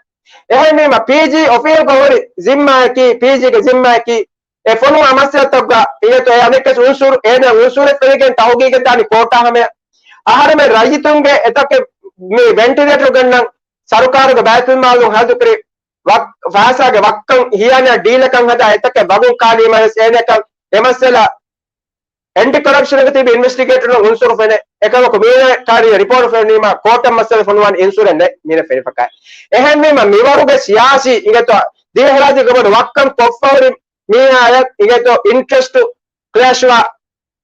އެހެންވީމަ ޕީޖީ އޮފީހުގަ ހުރި ޒިންމާއަކީ، ޕީޖީގެ ޒިންމާއަކީ އެ ފޮނުވާ މައްސަލަތަކުގަ އިނގޭތޯ އެ އަނެއްކަސް އުންސުރު، އޭނަ އުންސުރެއް ފެނިގެން ތަހުގީގެއް ދާނީ ކޯޓާ ހަމަޔަށް. އަހަރެމެން ރައްޔިތުންގެ އެތަކެއް މި ވެންޓިލޭޓަރު ގަންނަން ސަރުކާރުގެ ބައިތުލްމާލުން ހަރަދުކުރި ވަ-، ފައިސާގެ ވައްކަން ހިޔާނާ ޑީލަކަށް ހަދާ އެތަކެއް ވަގުން ކާލީމަ ވެސް އޭނަކަށް އެ މައްސަލަ އެންޓި ކޮރަޕްޝަންގެ ތިބި އިންވެސްޓިގޭޓަރުން އުންސުރު ފެނެ. އެކަމަކު މީނަ ކާރި ރިޕޯޓު ފެނުނީމަ ކޯޓަށް މައްސަލަ ފޮނުވާން އިންސުރެން ނެ މީނަ ފެނިފަކާ. އެހެންވީމަ މިވަރުގެ ސިޔާސީ އިނގޭތޯ ދިވެހިރާއްޖޭގެ ބޮޑު ވައްކަން ކޮށްފަހުރި މީނައަށް އިނގޭތޯ އިންޓްރެސްޓު ކްލޭޝްވާ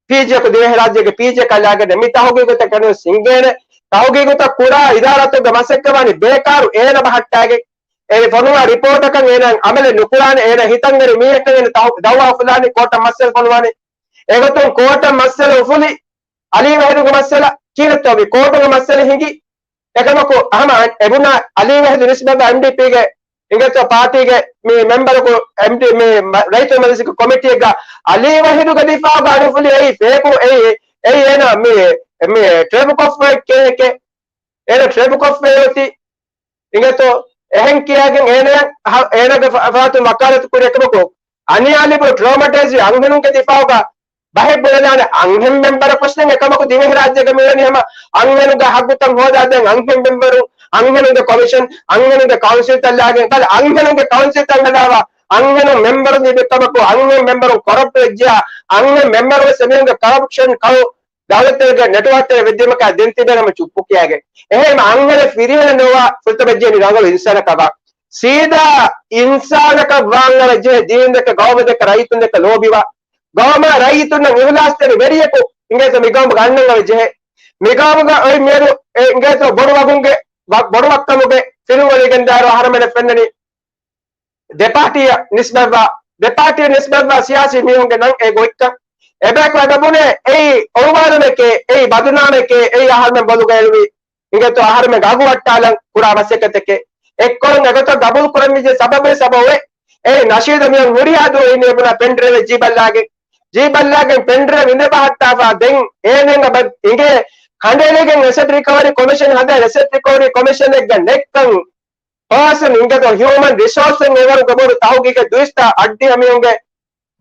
ޕީޖީއަކު ދިވެހިރާއްޖޭގެ ޕީޖީއަކަށް ލާގެން މި ތަހުގީގުތައް ކަނުން ސިނގޭނެ. ތަހުގީގުތައް ކުރާ އިދާރާތަކުގެ މަސައްކަވާނީ ބޭކާރު އޭނަ ބަހައްޓާގެން. އެ ފޮނުވާ ރިޕޯޓަކަށް އޭނަ އަމަލެއް ނުކުރާނެ، އޭނަ ހިތަށް އެރި މީހަކަށް އޭނަ ތަހު-، ދައުވާ އުފުލާނީ ކޯޓަށް މައްސަލަ ފޮނުވާނީ. އެގޮތުން ކޯޓަށް މައްސަލަ އުފުލި އަލީ ވަހިދުގެ މައްސަލަ ކީރެއްތޯ މި ކޯޓުގެ މައްސަލަ ހިނގި. އެކަމަކު ހަމަ އެބުނާ އަލީ ވަހިދު ނިސްބަތްވާ އެމްޑީޕީގެ އިނގޭތޯ ޕާޓީގެ މި މެމްބަރަކު އެމްޑީ މި މަ-، ރައްޔިތުންގެ މަޖިލިސްގެ ކޮމިޓީއެއްގަ އަލީ ވަހިދުގެ ދިފާއުގަ އަޑު އުފުލި އެއީ ފޭކު އެއީ، އެއީ އޭނަ މި، މި ޓްރެޕް ކޮށްފައި ކޭކެ، އޭނަ ޓްރެޕް ކޮށްފައި އޮތީ. އިނގޭތޯ އެހެން ކިޔާގެން އޭނަ ހަ-، އޭނަގެ ފަ-، ފަހަތުން ވަކާލަތު ކުރި އެކަމަކު އަނިޔާލިބު ޓްރޯމަޓައިޒް އަންހެނުންގެ ދިފާއުގަ ބަހެއް ބުނެލާނެ އަންހެން މެމްބަރަކު ވެސް ނެތް. އެކަމަކު ދިވެހިރާއްޖޭގަ މިވަނީ ހަމަ އަންހެނުންގެ ހައްގުތައް ހޯދާދޭން އަންހެން މެމްބަރުން، އަންހެނުންގެ ކޮމިޝަން، އަންހެނުންގެ ކައުންސިލްތައް ލާގެން ބަލަ، އަންހެނުންގެ ކައުންސިލްތައް ހަދާފަ އަންހެނުން މެމްބަރުން ލިބި ކަމަކު އަންހެން މެމްބަރުން ކޮރަޕްޓް ވެއްޖިޔާ، އަންހެން މެމްބަރު ވެސް އެމީހުންގެ ކަރަޕްޝަން ކައު ދައުލަތުގެ ނެޓްވާކްތެރޭ ވެއްދީމަކާ ދެން ތިބޭނަމަ ޗުއްޕު ކިޔާގެން. އެހެން އަންހެނެއް ފިރިހެނެއް ނުވާ ފުރަތަމަ ޖެހެނީ ރަނގަޅު އިންސާނަކަށް ވާ. ސީދާ އިންސާނަކަށް ވާން އަވަ ޖެހޭ ދީން ދެކެ، ގައުމެއް ދެކެ، ރައްޔިތުން ދެކެ ލޯބިވާ. ގައުމާ ރައްޔިތުންނަށް އިހުލާސްތެރި ވެރިޔަކު އިނގޭތޯ މި ގައުމުގަ އަންނަން އަވަ ޖެހޭ. މި ގައުމުގަ އޮތް މިއަދު އެ އިނގޭތޯ ބޮޑު ވަގުންގެ ވަ-، ބޮޑު ވައްކަމުގެ ފިލުވަޅިގެން ދާއިރު އަހަރަމެނަށް ފެންނަނީ. ދެޕާޓީއަށް ނިސްބަތްވާ، ދެޕާޓީއަށް ނިސްބަތްވާ ސިޔާސީ މީހުންގެ ނަން އެ ގޮތްކަން. އެބަޔަކު އެބަ ބުނޭ އެއީ އޮޅުވާލުމެކޭ، އެއީ ބަދުނާމެކޭ، އެއީ އަހަރުމެން ބޮލުގަ އެޅުވި އިނގޭތޯ އަހަރުމެން އަގު ވައްޓާލަން ކުރާ މަސައްކަތެކޭ. އެއްކޮޅުން އެގޮތަށް ގަބޫލު ކުރަންވީ ސަބަބެއް ސަބަބެއް. އެ ނަޝީދު މިހެން ހުރިހާ ދުވަހު އިންނޭ ބުނާ ޕެންޑްރައިވެއް ޖީބަށްލާގެން، ޖީބަށްލާގެން ޕެންޑްރައިވް އިނދެ ބަހައްޓާފަ ދެން އޭނަ އެބަ އިނގޭ ކަނޑައެޅިގެން އެސެޓް ރިކަވަރީ ކޮމިޝަން ހަދާ އެސެޓް ރިކަވަރީ ކޮމިޝަނެއްގަ ނެއްކަން ޕާސަން އިނގޭތޯ ހިއުމަން ރިސޯސް އެވަރުގެ ބޮޑު ތަހުގީގެއް ދުއިސައްތަ އަށްޑިހަ މީހުންގެ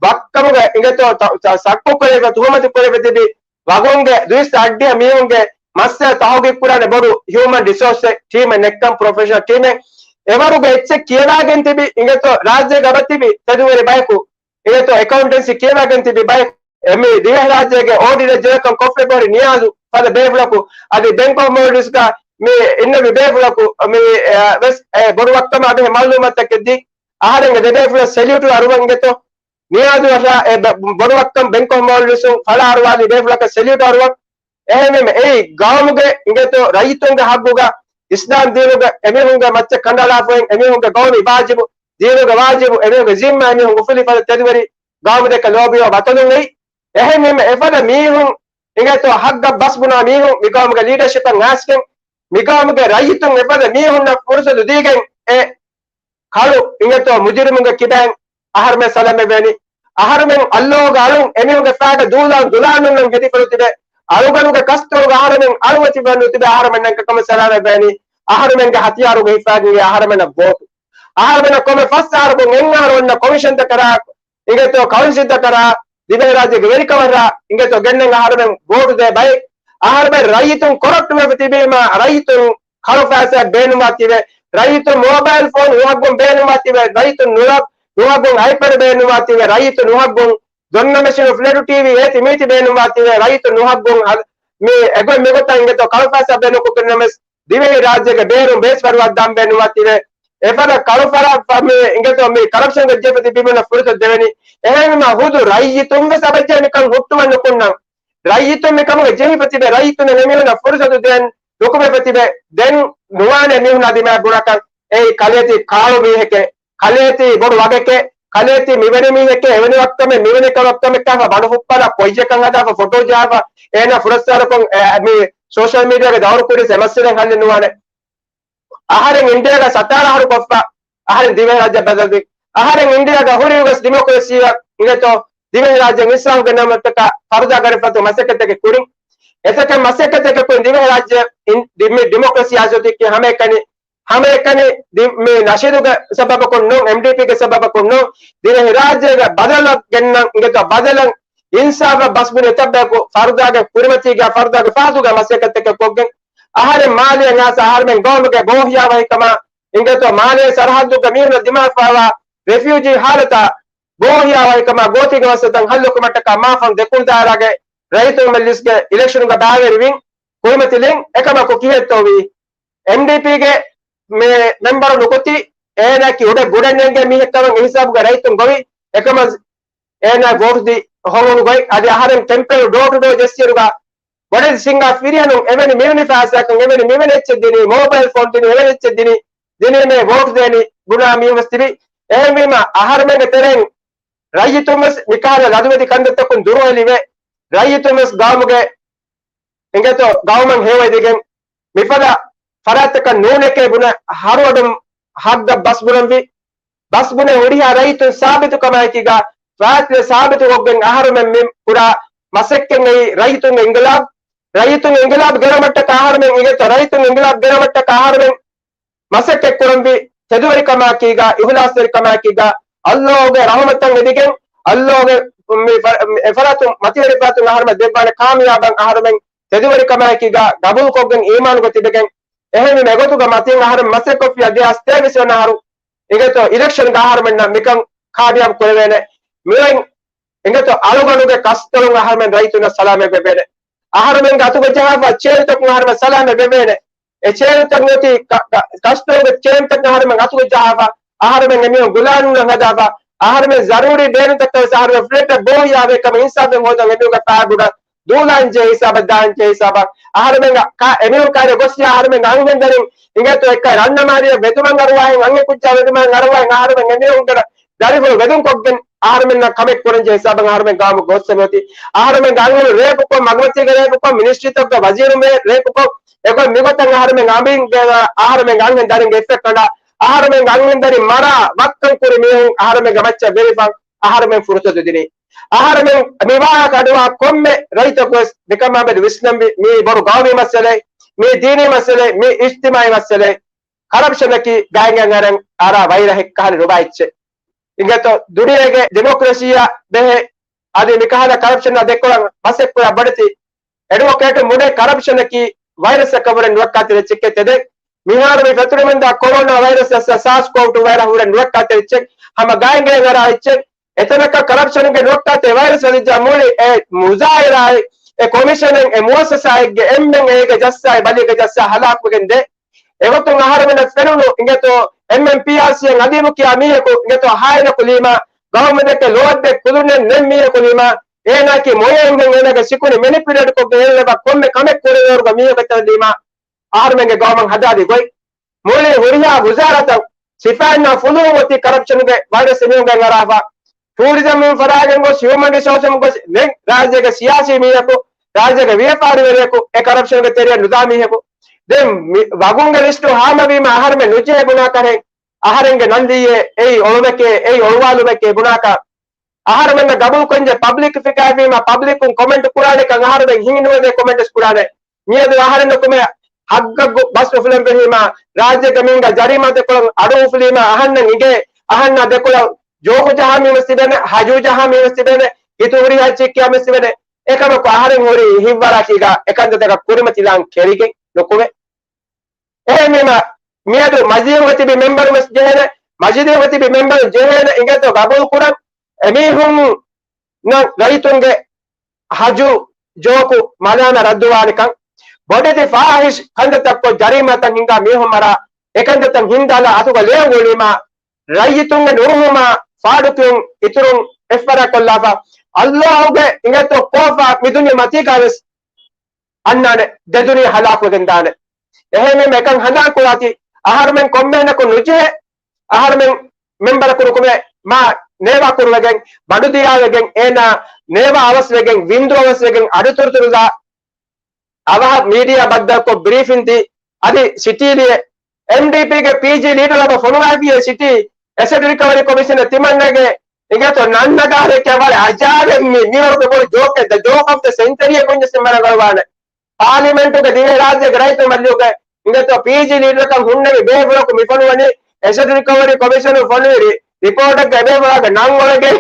ވައްކަމުގެ އިނގޭތޯ ތަ-، ތަ-، ސައްކު ކުރެވިފަ ތުހުމަތު ކުރެވި ތިބި ވަގުންގެ ދުއިސައްތަ އަށްޑިހަ މީހުންގެ މައްސަލަ ތަހުގީގު ކުރާނެ ބޮޑު ހިއުމަން ރިސޯސް ޓީމެއް ނެއްކަން ޕްރޮފެޝަނަލް ޓީމެއް އެވަރުގެ އެއްޗެއް ކިޔަވާގެން ތިބި އިނގޭތޯ ރާއްޖޭގަ އެބަ ތިބި ތެދުވެރި ބަޔަކު އިނގޭތޯ އެކައުންޓެންސީ ކިޔަވާގެން ތިބި ބަޔަކު އެ މި ދިވެހިރާއްޖޭގެ އޯޑިޓަށް ޖެހިކަން ކޮށްފަ ބޮޑި ނިޔާޒު ފަދަ ބޭފުޅަކު އަދި ބެންކް އޮފް މޯލްޑިވްސްގަ މި އިންނެވި ބޭފުޅަކު މި އެ، ވެސް އެ ބޮޑު ވައްކަމާ ބެހޭ މައުލޫމަތަކެއް ދީ އަހަރެންގެ ދެ ބޭފުޅަށް ސެލިއުޓު އަރުވަން އިނގޭތޯ. ނިޔާޒު އަށާ އެ ބ-، ބޮޑު ވައްކަން ބެންކް އޮފް މޯލްޑިވްސުން ފަޅާ އަރުވާލި ބޭފުޅަކަށް ސެލިއުޓު އަރުވަން. އެހެންވީމަ އެއީ ގައުމުގެ އިނގޭތޯ ރައްޔިތުންގެ ހައްގުގަ އިސްލާމް ދީނުގެ އެމީހުންގެ މައްޗަށް ކަނޑައަޅާފައި އެމީހުންގެ ގައުމީ ވާޖިބު، ދީނުގެ ވާޖިބު، އެމީހުންގެ ޒިންމާ އެމީހުން އުފުލި ފަދަ ތެދުވެރި ގައުމު ދެކެ ލޯބިވާ ވަތަނުން އެއީ. އެހެންވީމަ އެފަދަ މީހުން އިނގޭތޯ ހައްގަށް ބަސް ބުނާ މީހުން މި ގައުމުގެ ލީޑަޝިޕަށް އައިސްގެން މި ގައުމުގެ ރައްޔިތުން އެފަދަ މީހުންނަށް ފުރުސަތު ދީގެން އެ ކަޅު އިނގޭތޯ މުޖުރިމުންގެ ކިބައިން އަހަރުމެން ސަލާމަތްވޭނީ. އަހަރުމެން އައްލޯގެ އަޅުން އެމީހުންގެ ފައިގަ ދޫލާން ދުލާނުންނަން ހެދިފަ ނުތިބެ. އަޅުގަނޑުގެ ކަސްތޮޅުގަ އަހަރުމެން އަޅުވެތިފަ ނުތިބެ އަހަރުމެންނަށް ކަމަށް ސަލާމަތްވޭނީ. އަހަރުމެންގެ ހަތިޔާރުގަ ހިފާގެން އަހަރުމެންނަށް ވޯޓު. އަހަރުމެންނަށް ކޮންމެ ފަސް އަހަރު އެއް އަހަރު އޮންނަ ކޮމިޝަންތަކަރާ އިނގޭތޯ ކައުންސިލްތަކަރާ ދިވެހިރާއްޖޭގެ ވެރިކަމަށްރާ އިނގޭތޯ ގެންނަން އަހަރުމެން ވޯޓު ދޭ ބައެއް. އަހަރުމެން ރައްޔިތުން ކޮރަޕްޓް ވެފަ ތިބީމަ ރައްޔިތުން ކަޅު ފައިސާ ބޭނުންވާތީވެ، ރައްޔިތުން މޯބައިލް ފޯން ނުހައްގުން ބޭނުންވާތީވެ، ރައްޔިތުން ނުލަ-، ނުހައްގުން އައިޕެޑް ބޭނުންވާތީވެ، ރައްޔިތުން ނުހައްގުން ދޮންނަ މެޝިނު ފްލެޓު ޓީވީ އޭތި މީތި ބޭނުންވާތީވެ، ރައްޔިތުން ނުހައްގުން ހަ-، މި އެގޮތް މިގޮތަށް އިނގޭތޯ ކަޅު ފައިސާ ބޭނުންކޮށްގެން ނަމަވެސް ދިވެހި ރާއްޖޭގެ ބޭރުން ބޭސްފަރުވާ ދާން ބޭނުންވާތީވެ، އެފަދަ ކަޅު ފަރާ ފަ-، މި އިނގޭތޯ މި ކަރަޕްޝަންގެ ޖެހިފަ ތިބި މީހުންނަށް ފުރުސަތު ދެވެނީ. އެހެންވީމަ ހުދު ރައްޔިތުން ވެސް އަބައްޖެ ނިކަން ހުއްޓުވަން ނުކުންނަން. ރައްޔިތުން މިކަމުގެ ޖެހިފަ ތިބެ ރައްޔިތުންނަށް އެމީހުންނަށް ފުރުސަތު ދޭން ނުކުމެފަ ތިބެ ދެން ނުވާނެ މީހުންނާ ދިމާއަށް ބުނާކަން. އެއީ ކަލޭތި ކާޅު މީހެކޭ، ކަލޭތި ބޮޑު ވަގެކޭ، ކަލޭތި މިވެނި މީހެކޭ، އެވެނި ވައްކަމެއް މިވެނި ވައްކަމެއް ކާފަ ބަނޑު ފުއްޕާލާ ކޮއްޔަކަން ހަދާފަ ފޮޓޯ ޖަހާފަ އޭނާ ފުރައްސާރަކޮށް، އެ، މި ސޯޝަލް މީޑިއާގެ ދައުރު ކުރިސް އެ މައްސަލައެއް ހައްލެއް ނުވާނެ. އަހަރެން އިންޑިއާގަ ސަތާރަ އަހަރު ކޮށްފަ އަހަރެން ދިވެހިރާއްޖެ ބަދަލުވި. އަހަރެން އިންޑިއާގަ ހުރި ވެސް ޑިމޮކްރަސީއަށް އިނގޭތޯ ދިވެހިރާއްޖެ އިސްލާހު ގެނައުމަށްޓަކާ ފަރުދާ ގަރިފަތު މަސައްކަތެއްގެ ކުރިން. އެތަކެއް މަސައްކަތެއްގެ ކުރިން ދިވެހިރާއްޖެ އިން-، ޑި-، މި ޑިމޮކްރަސީ އާސޯތިކި ހަމައެކަނި، ހަމައެކަނި ދި-، މި ނަޝީދުގެ ސަބަބަކުން ނޫން، އެމްޑީޕީގެ ސަބަބަކުން ނޫން، ދިވެހިރާއްޖޭގެ ބަދަލަށް ގެންނަން އިނގޭތޯ ބަދަލަށް އިންސާފަށް ބަސްބުނި އެތައްބަޔަކު ފަރުދާގެ ކުރިމަތީގެ ފަރުދާގެ ފާސުގެ މަސައްކަތެއް ކޮށްގެން އަހަރެން މާލެއަށް އާސަ އަހަރެމެން ގައުމުގެ ބޯހިޔާވަހިކަމާ އިނގޭތޯ މާލޭ ސަރަހައްދުގެ މީހުންނަށް ދިމާވާ ރެފިއުޖީ ހާލަތާ ބޯހިޔާވަހިކަމާ ގޯތީގެ މައްސަލަތައް ހައްލުކުމަށްޓަކާ މާފަން ދެކުނު ދާއިރާގެ ރައްޔިތުން މަޖްލިސްގެ އިލެކްޝަނުގަ ބައިވެރިވިން ކުރިމަތިލިން އެކަމަކު ކިހިއްތޯވީ؟ އެމްޑީޕީގެ މެ-، މެމްބަރު ނުކުތީ އޭނާއަކީ އުޑެއް ގުޑެއް ނެންގޭ މީހެއްކަމަށް އެހިސާބުގަ ރައްޔިތުން ގޮވި އެކަމަށް އޭނާ ވޯޓު ދި ހޮނގުނު ގޮތް އަދި އަހަރެން ކެމްޕޭނު ޑޯ ޓު ޑޯ ޖެއްސިއިރުގަ ބޮޑެތި ސިންގާ ފިރިހެނުން އެވެނި މިވެނި ފައިސާކަން އެވެނި މިވެނި އެއްޗެއް ދިނީ، މޯބައިލް ފޯން ދިނީ، އެވެނި އެއްޗެއް ދިނީ، ދިނީމޭ ވޯޓު ދޭނީ ބުނާ މީހުންވެސް ތިބި. އެހެންވީމަ އަހަރުމެންގެ ތެރެއިން ރައްޔިތުންވެސް މިކަހަލަ ލަދުވެތި ކަންތައްތަކުން ދުރުހެލިވެ، ރައްޔިތުންވެސް ގައުމުގެ އިނގޭތޯ ގައުމަށް ހެޔޮއެދިގެން މިފަދަ ފަރާތްތަކަށް ނޫނެކޭ ބުނެ ހަރުއަޑުން ހައްގަށް ބަސް ބުނަންވީ. ބަސް ބުނެ ހުރިހާ ރައްޔިތުން ސާބިތުކަމާއެކީގަ ފާތިލެ ސާބިތުކޮށްގެން އަހަރުމެން މި ކުރާ މަސައްކަތް އެއީ ރައްޔިތުންގެ އިންގިލާބް. ރައްޔިތުންގެ އިންގިލާބް ގެނަމަށްޓަކާ އަހަރުމެން އިނގޭތޯ ރައްޔިތުންގެ އިންގިލާބް ގެނަމަށްޓަކާ އަހަރުމެން މަސައްކަތްކުރަންވީ ތެދުވެރިކަމާއެކީގަ، އިހުލާސްތެރިކަމާއެކީގަ، އައްލޯގެ ރަހުމަތަށް އެދިގެން، އައްލޯގެ މި ފަ-، މި އެފަރާތުން މަތިވެރި ފަރާތުން އަހަރުމެން ދެއްވާނެ ކާމިޔާބަށް އަހަރުމެން ތެދުވެރިކަމާއެކީގަ، ގަބޫލުކޮށްގެން އީމާނުގަ ތިބެގެން، އެހެންވީމަ އެގޮތުގަ މަތިން އަހަރުމެން މަސައްކަތްކޮށްފިއްޔާ ދެހާސް ތޭވީސް ވަނަ އަހަރު އިނގޭތޯ އިލެކްޝަންގަ އަހަރުމެންނަށް މިކަން ކާމިޔާބު ކުރެވޭނެ. މިއޮތް އިނގޭތޯ އަޅުގަނޑުގެ ކަސްތޮޅުން އަހަރުމެން ރައްޔިތުންނަށް ސަލާމަތް ވެވޭނެ. އަހަރުމެންގެ އަތުގަ ޖަހާފަ ޗޭރުތަކުން އަހަރުމެން ސަލާމަތް ވެވޭނެ. އެ ޗޭރުތައް އޮތީ ކަ-، ކަ-، ކަސްތޮޅުގެ ޗޭރުތައް އަހަރުމެން އަތުގަ ޖަހާފަ، އަހަރުމެން އެމީހުން ގުލާނުން ހަދާފަ، އަހަރުމެން ޒަރޫރީ ބޭނުންތަކަށް ވެސް އަހަރުމެން ފްލެޓެއް ބޯހިޔާވޭ ކަމަށް އިންސާފެއް ހޯދަން އެމީހުންގެ ފާގުޑަ ދޫލާންޖެހޭ ހިސާބަށް ދާންޖެހޭ ހިސާބަށް، އަހަރުމެން ކާ-، އެމީހުން ކައިރި ގޮސް އަހަރުމެން އަންހެން ދަރިން އިނގޭތޯ އެއްކަ ރަންނަމާރިއަށް ވެދުމަށް އަރުވާހެން، އަންހެން ކުއްޖާ ވެދުމަށް އަރުވާހެން، އަހަރުމެން އެމީހުންގެ ދަރިފުޅު ވެދުން ކޮށްގެން އަހަރުމެންނަށް ކަމެއް ކުރަން ޖެހި ހިސާބަށް އަހަރުމެން ގައުމު ގޮސް މިއޮތީ. އަހަރުމެންގެ އަންހެނުން ރޭޕުކޮށް، މަގުމަތީގަ ރޭޕުކޮށް، މިނިސްޓްރީތަކުގެ ވަޒީރުން ރޭ-، ރޭޕުކޮށް، އެގޮތް މިގޮތަށް އަހަރުމެން އަނބިންގެ އަހަރުމެންގެ އަންހެން ދަރިން ގެއްސަކަނޑާ، އަހަރުމެންގެ އަންހެން ދަރިން މަރާ ވައްކަން ކުރި މީހުން އަހަރުމެންގެ މައްޗަށް ވެރިފަ އަހަރުމެން ފުރުސަތު ދިނީ. އަހަރުމެން މިވާހަކަ އަޑުއަހާ ކޮންމެ ރައްޔިތަކުވެސް މިކަމާ މެދު ވިސްނަންވީ މީ ބޮޑު ގައުމީ މައްސަލައެއް، މީ ދީނީ މައްސަލައެއް، މީ އިޖްތިމާޢީ މައްސަލައެއް. ކަރަޕްޝަނަކީ ގާތްގަނޑަކަށް އަރާ ވައިރަހެއް ކަހަލަ ނުބާ އެއްޗެއް. އިނގޭތޯ، ދުނިޔޭގެ ޑިމޮކްރަސީއާ ބެހޭ އަދި މިކަހަލަ ކަރަޕްޝަނާ ދެކޮޅަށް މަސައްކަތް ކުރާ ބޮޑެތި އެޑްވޮކޭޓުން ބުނޭ ކަރަޕްޝަނަކީ ވައިރަސްއަކަށްވުރެ ނުވައްކާތެރި އެއްޗެކޭ ތެދެއް. މިހާރު މި ފެތުރިމުންދާ ކޮރޯނާ ވައިރަސް ސާސް ކޯވް ޓޫ ވައިރަސް ވުރެ ނުވައްކާތެރި އެއްޗެއް. ހަމަ ގާތްގަނޑަކަށް އަރާ އެއްޗެއް. އެތަނަކަށް ކަރަޕްޝަނުގެ ނުވައްކާތެރި ވައިރަސް ވަދެއްޖާ މުޅި އެ މުޒާހިރާއެއް، އެ ކޮމިޝަނެއް، އެ މުއައްސަސާއެއްގެ އެންމެން އޭގެ ޖައްސާއި ބަލީގެ ޖައްސާ ހަލާކުވެގެން ދޭ. އެގޮތުން އަހަރުމެންނަށް ފެނުނު އިނގޭތޯ، އެމްއެމްޕީއާސީއަށް އަދީބު ކިޔާ މީހަކު އިނގޭތޯ، ހާއިނަކު ލީމާ، ގައުމުދެކެ ލޯތްބެ ކުލުނެއް ނެތް މީހަކު ލީމާ، އޭނާއަކީ މޮޔައިންހެން އޭނާގެ ސިކުނި މެނިޕިއުލޭޓްކޮށްގެން އެއްލަވާ ކޮންމެ ކަމެއް ކުރެވޭވަރުގެ މީހަކަށް ލީމާ، އަހަރުމެންގެ ގައުމަށް ހަދާދި ގޮތް. މުޅި ހުރިހާ ވުޒާރަތަށް ސިފައިންނާ ފުލުހުން އޮތީ ކަރަޕްޝަނުގެ ވައިރަސް އެމީހުންގެ އަރާފަ. ޓޫރިޒަމުން ފަރާގެން ގޮސް، ހިއުމަން ރިސޯސުން ގޮސް، މެން ރާއްޖޭގެ ސިޔާސީ މީހަކު، ރާއްޖޭގެ ވިޔަފާރިވެރިޔަކު، އެ ކަރަޕްޝަނުގެ ތެރެއަށް ނުދާ މީހަކު. ދެން މި ވަގުންގެ ލިސްޓު ހާމަވީމަ އަހަރުމެން ނުޖެހޭ ބުނާކަށް އަހަރެންގެ ނަން ލިޔެ، އެއީ އޮޅުމެކޭ، އެއީ އޮޅުވާލުމެކޭ ބުނާކަށް. އަހަރުމެންނަށް ގަބޫލުކޮށްޖެ ޕަބްލިކް ފިކާ ވީމަ ޕަބްލިކުން ކޮމެންޓް ކުރާނެކަން އަހަރުމެން ހިނގި ނުވަދޭ ކޮމެންޓްސް ކުރާނެ. މިއަދު އަހަރެން ނުކުމެ ހައްގަށް ބަސް އުފުލަން ބެހީމަ، ރާއްޖޭގެ މީހުންގެ ޖަރީމާ ދެކޮޅަށް އަޑު އުފުލީމަ، އަހަންނަށް އިނގޭ، އަހަންނާ ދެކޮޅަށް ޖޯކު ޖަހާ މީހުން ވެސް ތިބޭނެ، ހަޖޫ ޖަހާ މީހުން ވެސް ތިބޭނެ، ހިތު ހުރިހާ އެއްޗެއް ކިޔާ މީހުން ވެސް ތިބޭނެ. އެކަމަކު އަހަރެން ހުރީ ހިތްވަރާކީގަ އެކަންތައްތަކަށް ކުރިމަތިލާން ކެރިގެން ނުކުމެ. އެހެންވީމަ، މިއަދު މަޖިލީހުގަ ތިބި މެމްބަރުން ވެސް ޖެހޭނެ، މަޖިލީހުގަ ތިބި މެމްބަރުން ޖެހޭނެ އިނގޭތޯ ގަބޫލު ކުރަން. އެމީހުންނަށް ރައްޔިތުންގެ ހަޖޫ، ޖޯކު، މަލާމާތް ރައްދުވާނެކަން، ބޮޑެތި ފާހިޝް ކަންތައްތައްކޮށް ޖަރީމާތައް ހިންގާ މީހުން މަރާ، އެކަންތައްތައް ހިންދާލާ އަތުގަ ލޭ އުޅުނީމާ، ރައްޔިތުންގެ ނުރުހުމާ ފާޑުކިޔުން އިތުރުން އެއްފަރާތް ކޮށްލާފަ، އައްލާހުގެ އިނގޭތޯ ކޯފާ މި ދުނިޔެ މަތީގަވެސް އަންނާނެ، ދެދުނިޔެ ހަލާކުވެގެން ދާނެ. އެހެންވީމަ އެކަން ހަނދާން ކުރާތީ، އަހަރުމެން ކޮންމެހެނަކު ނުޖެހޭ، އަހަރުމެން މެމްބަރަކު ނުކުމެ މާ ނޭވާ ކުރުވެގެން، ބަނޑު ދިޔާވެގެން، އޭނާ ނޭވާ އަވަސްވެގެން، ވިންދު އަވަސްވެގެން، އަޑުތުރުތުރުލާ އަވަހަށް މީޑިއާ ބައްދަލުކޮށް ބްރީފިން ދީ، އަދި ސިޓީލިއެ އެމްޑީޕީގެ ޕީޖީ ލީޑަރ އަބަ ފޮނުވާފިޔޭ ސިޓީ އެސެޓް ރިކަވަރީ ކޮމިޝަނަށް ތިމަންނަގެ އިނގޭތޯ ނަންނަގާރެއް ކިޔަވާ އަޖާއިބެއް މި، މިވަރުގެ ބޮޑު ޖޯކެއް، ދަ ޖޯކް އޮފް ދަ ސެންޗަރީ އެ ގޮންޏަސް މަރަގަޅުވާނެ. ޕާލިމެންޓުގެ ދިވެހިރާއްޖޭގެ ރައްޔިތުން މަޖިލީހުގެ އިނގޭތޯ ޕީޖީ ލީޑަރަކަށް ހުންނެވި ބޭފުޅަކު މި ފޮނުވަނީ އެސެޓް ރިކަވަރީ ކޮމިޝަނުން ފޮނުވި ރި، ރިޕޯޓެއްގެ އެބޭފުޅާގެ ނަން އޮޅެގެން،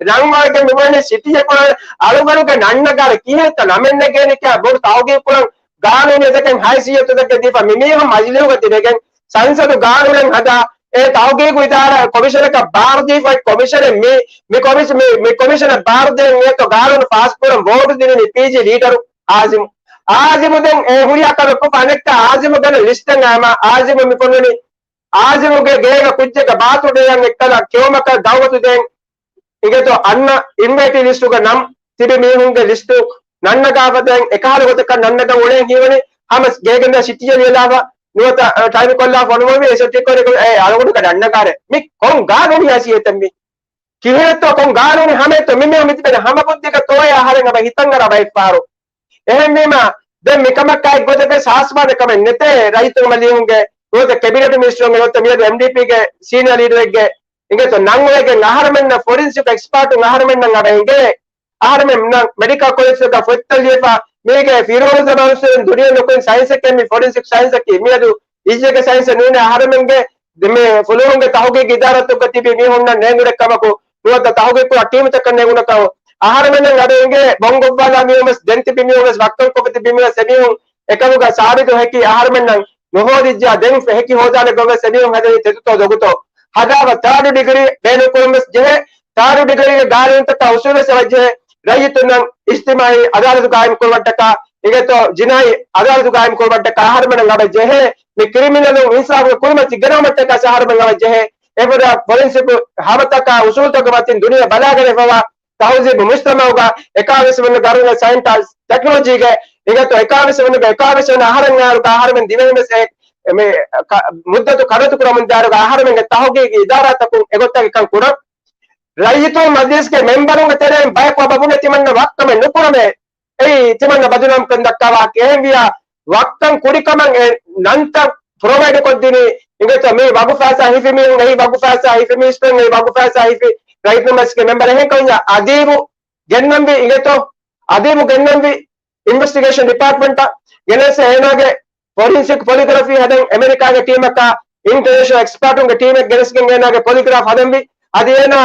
ނަން އޮޅެގެން މި ވަނީ ސިޓީއެއް ކުރަން އަޅުގަނޑުގެ ނަންނަގާރެ ކިހިނެއްތަ ނަމެއް ނެގޭނެ ކިޔާ ބޮޑު ތަހުގީގު ކުރަން ގާނޫނީ އެތަކެއް ހައިސިއްޔަތުތަކެއް ދީފަ މި މީހުން މަޖިލީހުގަ ތިބެގެން ސަންސަދު ގާނޫނެއް ހަދާ އެ ތަހުގީގު އިދާރާ ކޮމިޝަނަކަށް ބާރު ދީފައި ކޮމިޝަނެއް މި، މި ކޮމިޝ-، މި، މި ކޮމިޝަނަށް ބާރު ދޭން އެއްތޯ ގާނޫނު ފާސް ކުރަން ވޯޓު ދިނީ މި ޕީޖީ ލީޑަރު އާޒިމު. އާޒިމު ދެން އެ ހުރިހާ ކަމެއް ކޮށްފަ އަނެއްކާ އާޒިމު ގަނެ ލިސްޓެއް އައިމާ އާޒިމު މި ފޮނުވަނީ އާޒިމުގެ ގޭގަ ކުއްޖެއްގަ ބާތުޑޭއަށް އެއްކަލަ ކެއުމަކަށް ދައުވަތު ދޭން އިނގޭތޯ އަންނަ އިންވައިޓީ ލިސްޓުގަ ނަން ތިބި މީހުންގެ ލިސްޓު ނަންނަގާފަ ދޭން އެކަހަލަ ގޮތަކަށް ނަންނަގަން އުޅޭން ހީވަނީ ހަމަ ގޭގެންދާ ސިޓީއަށް ލިޔެލާފަ ނުވަތަ ޓައިޕް ކޮށްލާ ފޮނުވަމީ އެ ސެޓް ރިކަވަރީ އެ އަޅުގަނޑުގެ ނަންނަގާރެ. މި ކޮން ގާނޫނީ ހައިސިއްޔަތެއް މި؟ ކިހިނެއްތޯ ކޮން ގާނޫނީ ހަމައެއްތޯ މި މީހުން މިތިބެނީ ހަމަ ބުއްދީގަ ތޯއޭ އަހަރެން އަބަ ހިތަށް އަރާ ބައެއްފަހަރު. އެހެންވީމަ، ދެން މިކަމަކާ އެއްގޮތަކަށް ސާސްވާނެ ކަމެއް ނެތޭ. ރައްޔިތުން މަޖިލީހުގެ ނުވަތަ ކެބިނެޓް މިނިސްޓަރުންގެ ނުވަތަ މިއަދު އެމްޑީޕީގެ ސީނިއާ ލީޑަރެއްގެ އިނގޭތޯ ނަން އޮޅެގެން އަހަރެމެންނަށް ފޮރިންސިކް އެކްސްޕާޓުން އަހަރެމެންނަށް އަޑައިގެން އަހަރެމެންނަށް މެޑިކަލް ކޮލެޖްތަކަށް ފޮތްތައް ލިޔެފަ މީގެ ފިރޯޒް މަންސޫރު ދުނިޔެ ނުކުތް ސައިންސެކޭ މި ފޮރިންސިކް ސައިންސަކީ މިއަދު އިއްޒެގެ ސައިންސެއް ނޫނޭ އަހަރެމެންގެ ދެ-، މި ފުލުހުންގެ ތަހުގީގު އިދާރާތަކުގަ ތިބި މީހުންނަށް ނޭނގުނެ ކަމަކު ނުވަތަ ތަހުގީގު ޓީމުތަކަށް ނޭނގުނެ ކަމަކު އަހަރެމެންނަށް އަޑައިގެން ބޮންގޮއްވާލާ މީހުން ވެސް ދެން ތިބި މީހުން ވެސް ވައްކަން ކޮށްފަ ތިބި މީހުން ވެސް އެމީހުން އެކަމުގަ ސާބިތު ހެކި އަހަރެމެންނަށް ނުހޯދިއްޖާ ދެން ހެކި ހޯދާނެ ގޮތް ވެސް އެމީހުން ހަދަނީ ތެދުތޯ ދޮގުތޯ ހަދާފަ ތާޑު ޑިގްރީ ބޭނުންކުރުން ވެސް ޖެހޭ. ތާޑު ޑިގްރީގެ ގާނޫނުތަކާ އުސޫލު ވެސް އެބަ ޖެހޭ. ރައްޔިތުންނަށް އިޖްތިމާޢީ އަދާލަތު ގާއިމް ކުރުމަށްޓަކާ އިނގޭތޯ ޖިނާއީ އަދާލަތު ގާއިމް ކުރުމަށްޓަކާ އަހަރެމެންނަށް އަބަ ޖެހޭ. މި ކްރިމިނަލުން އިންސާފުގެ ކުރިމަތި ގެނައުމަށްޓަކާ އަހަރެމެން އަބަ ޖެހޭ. އެފަދަ ފޮރެންސިކު ހަމަތަކާ އުސޫލުތަކުގެ މަތިން ދުނިޔެ ބަލާގަނެފަވާ ތަހުޒީބު މުޖްތަމަޢުގަ އެކާވީސް ވަނަ ގަރުންގެ ސައިންސް ޓެކްނޮލޮޖީގެ އިނގޭތޯ އެކާވީސް ވަނަ އެކާވީސް ވަނަ އަހަރެން އަހަރުގަ އަހަރެމެން ދިވެހިން ވެސް އެ މި މުއްދަތު ކަޑައްތު ކުރަމުން ދާއިރުގަ އަހަރެމެންގެ ތަހުގީގީ އިދާރާތަކުން އެގޮތަށް އެކަން ކުރަން. ރައްޔިތުން މަޖިލިސްގެ މެމްބަރުންގެ ތެރެއިން ބަޔަކު އަބަ ބުނެ ތިމަންނަ ވައްކަމެއް ނުކުރަމޭ. އެއީ ތިމަންނަ ބަދުނަމްކަން ދައްކާ ވާހަކަ. އެހެންވިޔާ ވައްކަން ކުރިކަމަށް އެ ނަންތައް ޕްރޮވައިޑް ކޮށްދިނީ އިނގޭތޯ މި ވަގުފާސާ ހިފި މީހުން، އެއީ ވަގުފާސާ ހިފި މިނިސްޓަރުން، އެއީ ވަގުފާސާ ހިފި ރައްޔިތުން މަޖިލިސްގެ މެމްބަރުން. އެހެންކަމުން އަދީބު ގެންނަންވީ އިނގޭތޯ، އަދީބު ގެންނަންވީ އިންވެސްޓިގޭޝަން ޑިޕާޓްމަންޓަށް ގެނެސް އޭނާގެ ފޮރިންސިކް ޕޮލިގްރަފީ ހަދަން އެމެރިކާގެ ޓީމަކާ އިންޓަރނޭޝަނަލް އެކްސްޕާޓުންގެ ޓީމެއް ގެނެސްގެން އޭނާގެ ޕޮލިގްރާފް ހަދަންވީ. އަދި އޭނާ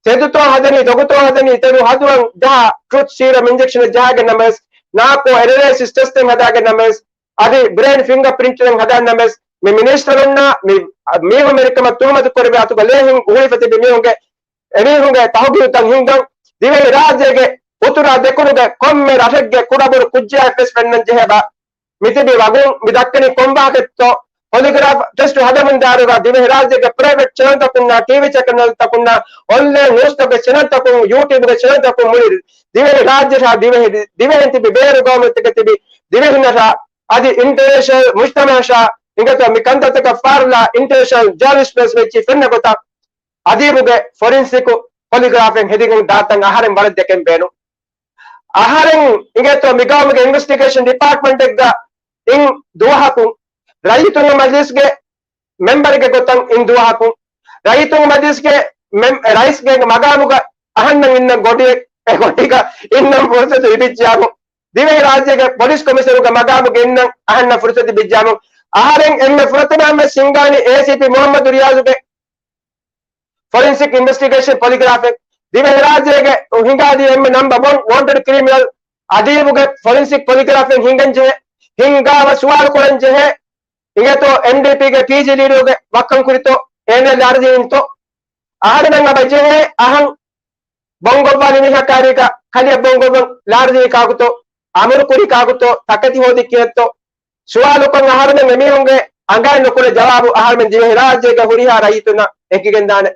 ތެދުތޯ ހަދަނީ، ދޮގުތޯ ހަދަނީ، ތެދު ހަދުމަށް ޖަހާ ޓްރުތް ސީރަމް އިންޖެކްޝަނެއް ޖަހާގެން ނަމަވެސް، ނާކޯ އެނަލައިސިސް ޓެސްޓެއް ހަދާގެން ނަމަވެސް، އަދި ބްރެއިން ފިންގަ ޕްރިންޓެއް ހަދާ ނަމަވެސް، މި މިނިސްޓަރުންނާ މި މީހުން މެރިކަމަށް ތުހުމަތު ކުރެވޭ އަތުގަ ލޭހިން އުހުޅިފަ ތިބި މީހުންގެ އެމީހުންގެ ތަހުގީގުތައް ހިންގަން، ދިވެހި ރާއްޖޭގެ އުތުރާ ދެކުނުގެ ކޮންމެ ރަށެއްގެ ކުޑަބުރު ކުއްޖާއެއް ވެސް ފެންނަން ޖެހޭ ބާ. މިތިބި ވަގުން މި ދައްކަނީ ކޮން ވާހަކަތޯ؟ ޕޮލިގްރާފް ޓެސްޓު ހަދަމުން ދާއިރުގަ ދިވެހި ރާއްޖޭގެ ޕްރައިވެޓް ޗެނަލްތަކުންނާ، ޓީވީ ޗެނަލްތަކުންނާ، އޮންލައިން ނޫސްތަކުގެ ޗެނަލްތަކުން، ޔޫޓިއުބުގެ ޗެނަލްތަކުން މުޅި ދިވެހި ރާއްޖެއަށާ، ދިވެހި، ދިވެހިން ތިބި ބޭރު ގައުމުތަކެއް ތިބި ދިވެހިންނަށާ، އަދި އިންޓަރނޭޝަނަލް މުޖްތަމައަށާ އިނގޭތޯ މި ކަންތައްތަކަށް ފާރުލާ އިންޓަރނޭޝަނަލް ޖާލިސްޓް ވެސް ވެއްޖި ފެންނަ ގޮތަށް އަދީބުގެ ފޮރިންސިކު ޕޮލިގްރާފެއް ހެދިގެން ދާތަން އަހަރެން ވަރަށް ދެކެން ބޭނުން. އަހަރެން އިނގޭތޯ މި ގައުމުގެ އިންވެސްޓިގޭޝަން ޑިޕާޓްމަންޓެއްގަ އިން ދުވަހަކުން ރައްޔިތުންގެ މަޖިލިސްގެ މެމްބަރެއްގެ ގޮތަށް އިން ދުވަހަކުން ރައްޔިތުންގެ މަޖިލިސްގެ މެމް-، ރައީސްގެ މަގާމުގަ އަހަންނަށް އިންނަން ގޮޑިއެއް، އެ ގޮޑީގަ އިންނަން ފުރުސަތު ލިބިއްޖާމު، ދިވެހި ރާއްޖޭގެ ޕޮލިސް ކޮމިޝަނަރުގެ މަގާމުގަ އިންނަން އަހަންނަށް ފުރުސަތު ލިބިއްޖާމު، އަހަރެން އެންމެ ފުރަތަމަ ހިންގާނީ އޭސީޕީ މުހައްމަދު ރިޔާޒުގެ ފޮރެންސިކް އިންވެސްޓިގޭޝަން ޕޮލިގްރާފެއް. ދިވެހިރާއްޖޭގެ ހިނގާދީ އެންމެ ނަމްބަ ވަން ވޯންޓެޑް ކްރިމިނަލް އަދީބުގެ ފޮރެންސިކް ޕޮލިގްރާފެއް ހިނގަން ޖެހޭ، ހިނގާ ސުވާލު ކުރަން ޖެހޭ، އިނގޭތޯ އެމްޑީޕީގެ ޕީޖީ ލީޑަރުގެ ވައްކަން ކުރިތޯ އޭނަ ލާރިޖީންތޯ؟ އަހަރެމެން އަބަ ޖެހޭ އަހަން ބޮންގޮއްވާލި މީހަކާރީގަ ކަލެއަށް ބޮންގޮއްވަން ލާރިޖީ ކާކުތޯ؟ އަމުރު ކުރީ ކާކުތޯ؟ ތަކެތި ހޯދީ ކިހެއްތޯ؟ ސުވާލުކޮށް އަހަރެމެން އެމީހުންގެ އަނގައިން ނުކުޅެ ޖަވާބު އަހަރެމެން ދިވެހިރާއްޖޭގެ ހުރިހާ ރައްޔިތުންނަށް އެކިގެންދާނެ.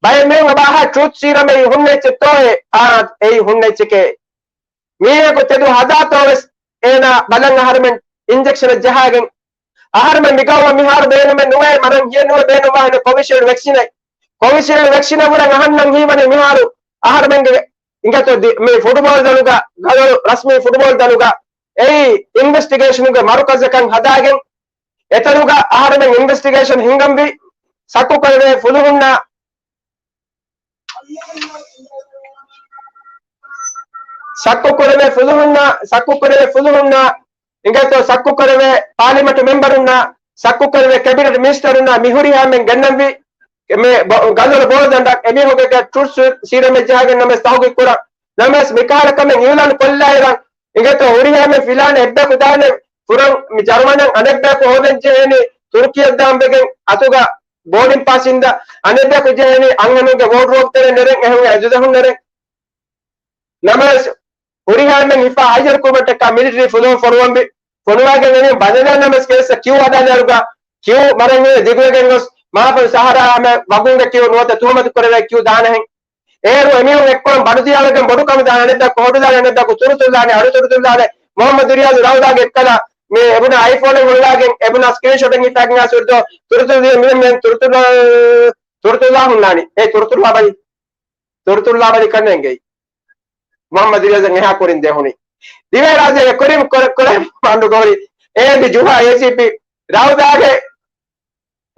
ބައެއް މީހުން އަބަހާ ޓްރުތް ސީރަމް އެއީ ހުންނަ އެއްޗެއްތޯއޭ؟ އާ، އެއީ ހުންނަ އެއްޗެކޭ. މީހަކު ތެދު ހަދާތޯވެސް އޭނާ ބަލަން އަހަރެމެން އިންޖެކްޝަނެއް ޖަހާގެން. އަހަރެމެން މިގައުމަށް މިހާރު ބޭނުމެއް ނުވޭ، މަރަން ހިޔެއް ނުވޭ ބޭނުންވާހެނެއް ކޮވިޝީލްޑް ވެކްސިނެއް. ކޮވިޝީލްޑް ވެކްސިނަށް ވުރެން އަހަންނަށް ހީވަނީ މިހާރު އަހަރެމެންގެ އިނގޭތޯ ދި-، މި ފުޓްބޯލް ދަނޑުގަ، ގަދަޅު ރަސްމީ ފުޓްބޯލް ދަނޑުގަ އެއީ އިންވެސްޓިގޭޝަނުގެ މަރުކަޒަކަށް ހަދާގެން، އެތަނުގަ އަހަރެމެން އިންވެސްޓިގޭޝަން ހިންގަންވީ ސައްކުކުރެވޭ ފުލުހުންނާ، ސައްކުކުރެވޭ ފުލުހުންނާ، ސައްކުކުރެވޭ ފުލުހުންނާ، އިނގޭތޯ ސައްކުކުރެވޭ ޕާލިމަންޓް މެމްބަރުންނާ، ސައްކުކުރެވޭ ކެބިނެޓް މިނިސްޓަރުންނާ މިހުރިހާމެން ގެންނަންވީ މި ބަ-، ގަދަޅު ބޯޅަދަނޑަށް އެމީހުންގެ ޓްރުތް ސީ-، ސީރަމެއް ޖަހާގެން ނަމަވެސް ތަހުގީގު ކުރަން. ނަމަވެސް މިކަހަލަ ކަމެއް އިއުލާން ކޮށްލާއިރަށް އިނގޭތޯ ހުރިހާމެން ފިލާނެ އެއްބަޔަކު ދާނެ ފުރަން މި ޖަރުމަނަށް އަނެއްބަޔަކު ހޯދަން ޖެހޭނީ ތުރުކީއަށް ދާން ވެގެން އަތުގަ ބޯޑިން ޕާސް އިންދާ އަނެއްބަޔަކު ޖެހޭނީ އަންހެނުންގެ ވޯޑްރޯބްތެރެއަށް ނެރެން އެހެން އެދުދަހުން ނެރެން. ނަމަވެސް ހުރިހާމެން ހިފާ ހައްޔަރު ކުރުމަށްޓަކާ މިލިޓަރީ ފުލުހުން ފޮނުވަންވީ. ފޮނުވާގެން އެމީހުން ބަދަލާ ނަމަވެސް ގެނެސް ކިއު ހަދާލިއިރުގަ ކިއު މަރަން ހިނގައި ދިގުވެގެން ގޮސް މާފަން ސަހަރާ ހަމަ ވަގުންގެ ކިއު ނުވަތަ ތުހުމަތު ކުރެވޭ ކިއު ދާނެހެން. އޭރު އެމީހުން އެއްކޮޅުން ބަނޑު ދިޔާލަގެން ބޮޑު ކަމުދާނެ އަނެއްބަޔަކު ތުރުތުރުލާނެ އަޑު ތުރުތުރުލާނެ އަޑު ތުރުތުރުލާނެ. މުހައްމަދު ރިޔާޒު ރައުދާގެ އެއްކަލަ މި އެބުނާ އައިފޯނެއް ހުޅުވާގެން އެބުނާ ސްކްރީންޝޮޓެއް ހިފާގެން އާސުރިދޯ ތުރުތުރު ދިޔަ މި މެން ތުރުތުރު ތުރުތުރުލާ ހުންނާނީ. އޭ ތުރުތުރުލާ ބަލި. ތުރުތުރުލާ ބަލި ކަންނޭނގެ. މުހައްމަދު ރިޔާޒަށް އެހާ ކުރިން ދެ ހުނި. ދިވެހިރާއްޖޭގެ ކުރިން ކުރެ-، ކުރެ މަންޑު ގޯރި. އޭ ދި ޖުހާ އޭސީޕީ ރައުދާގެ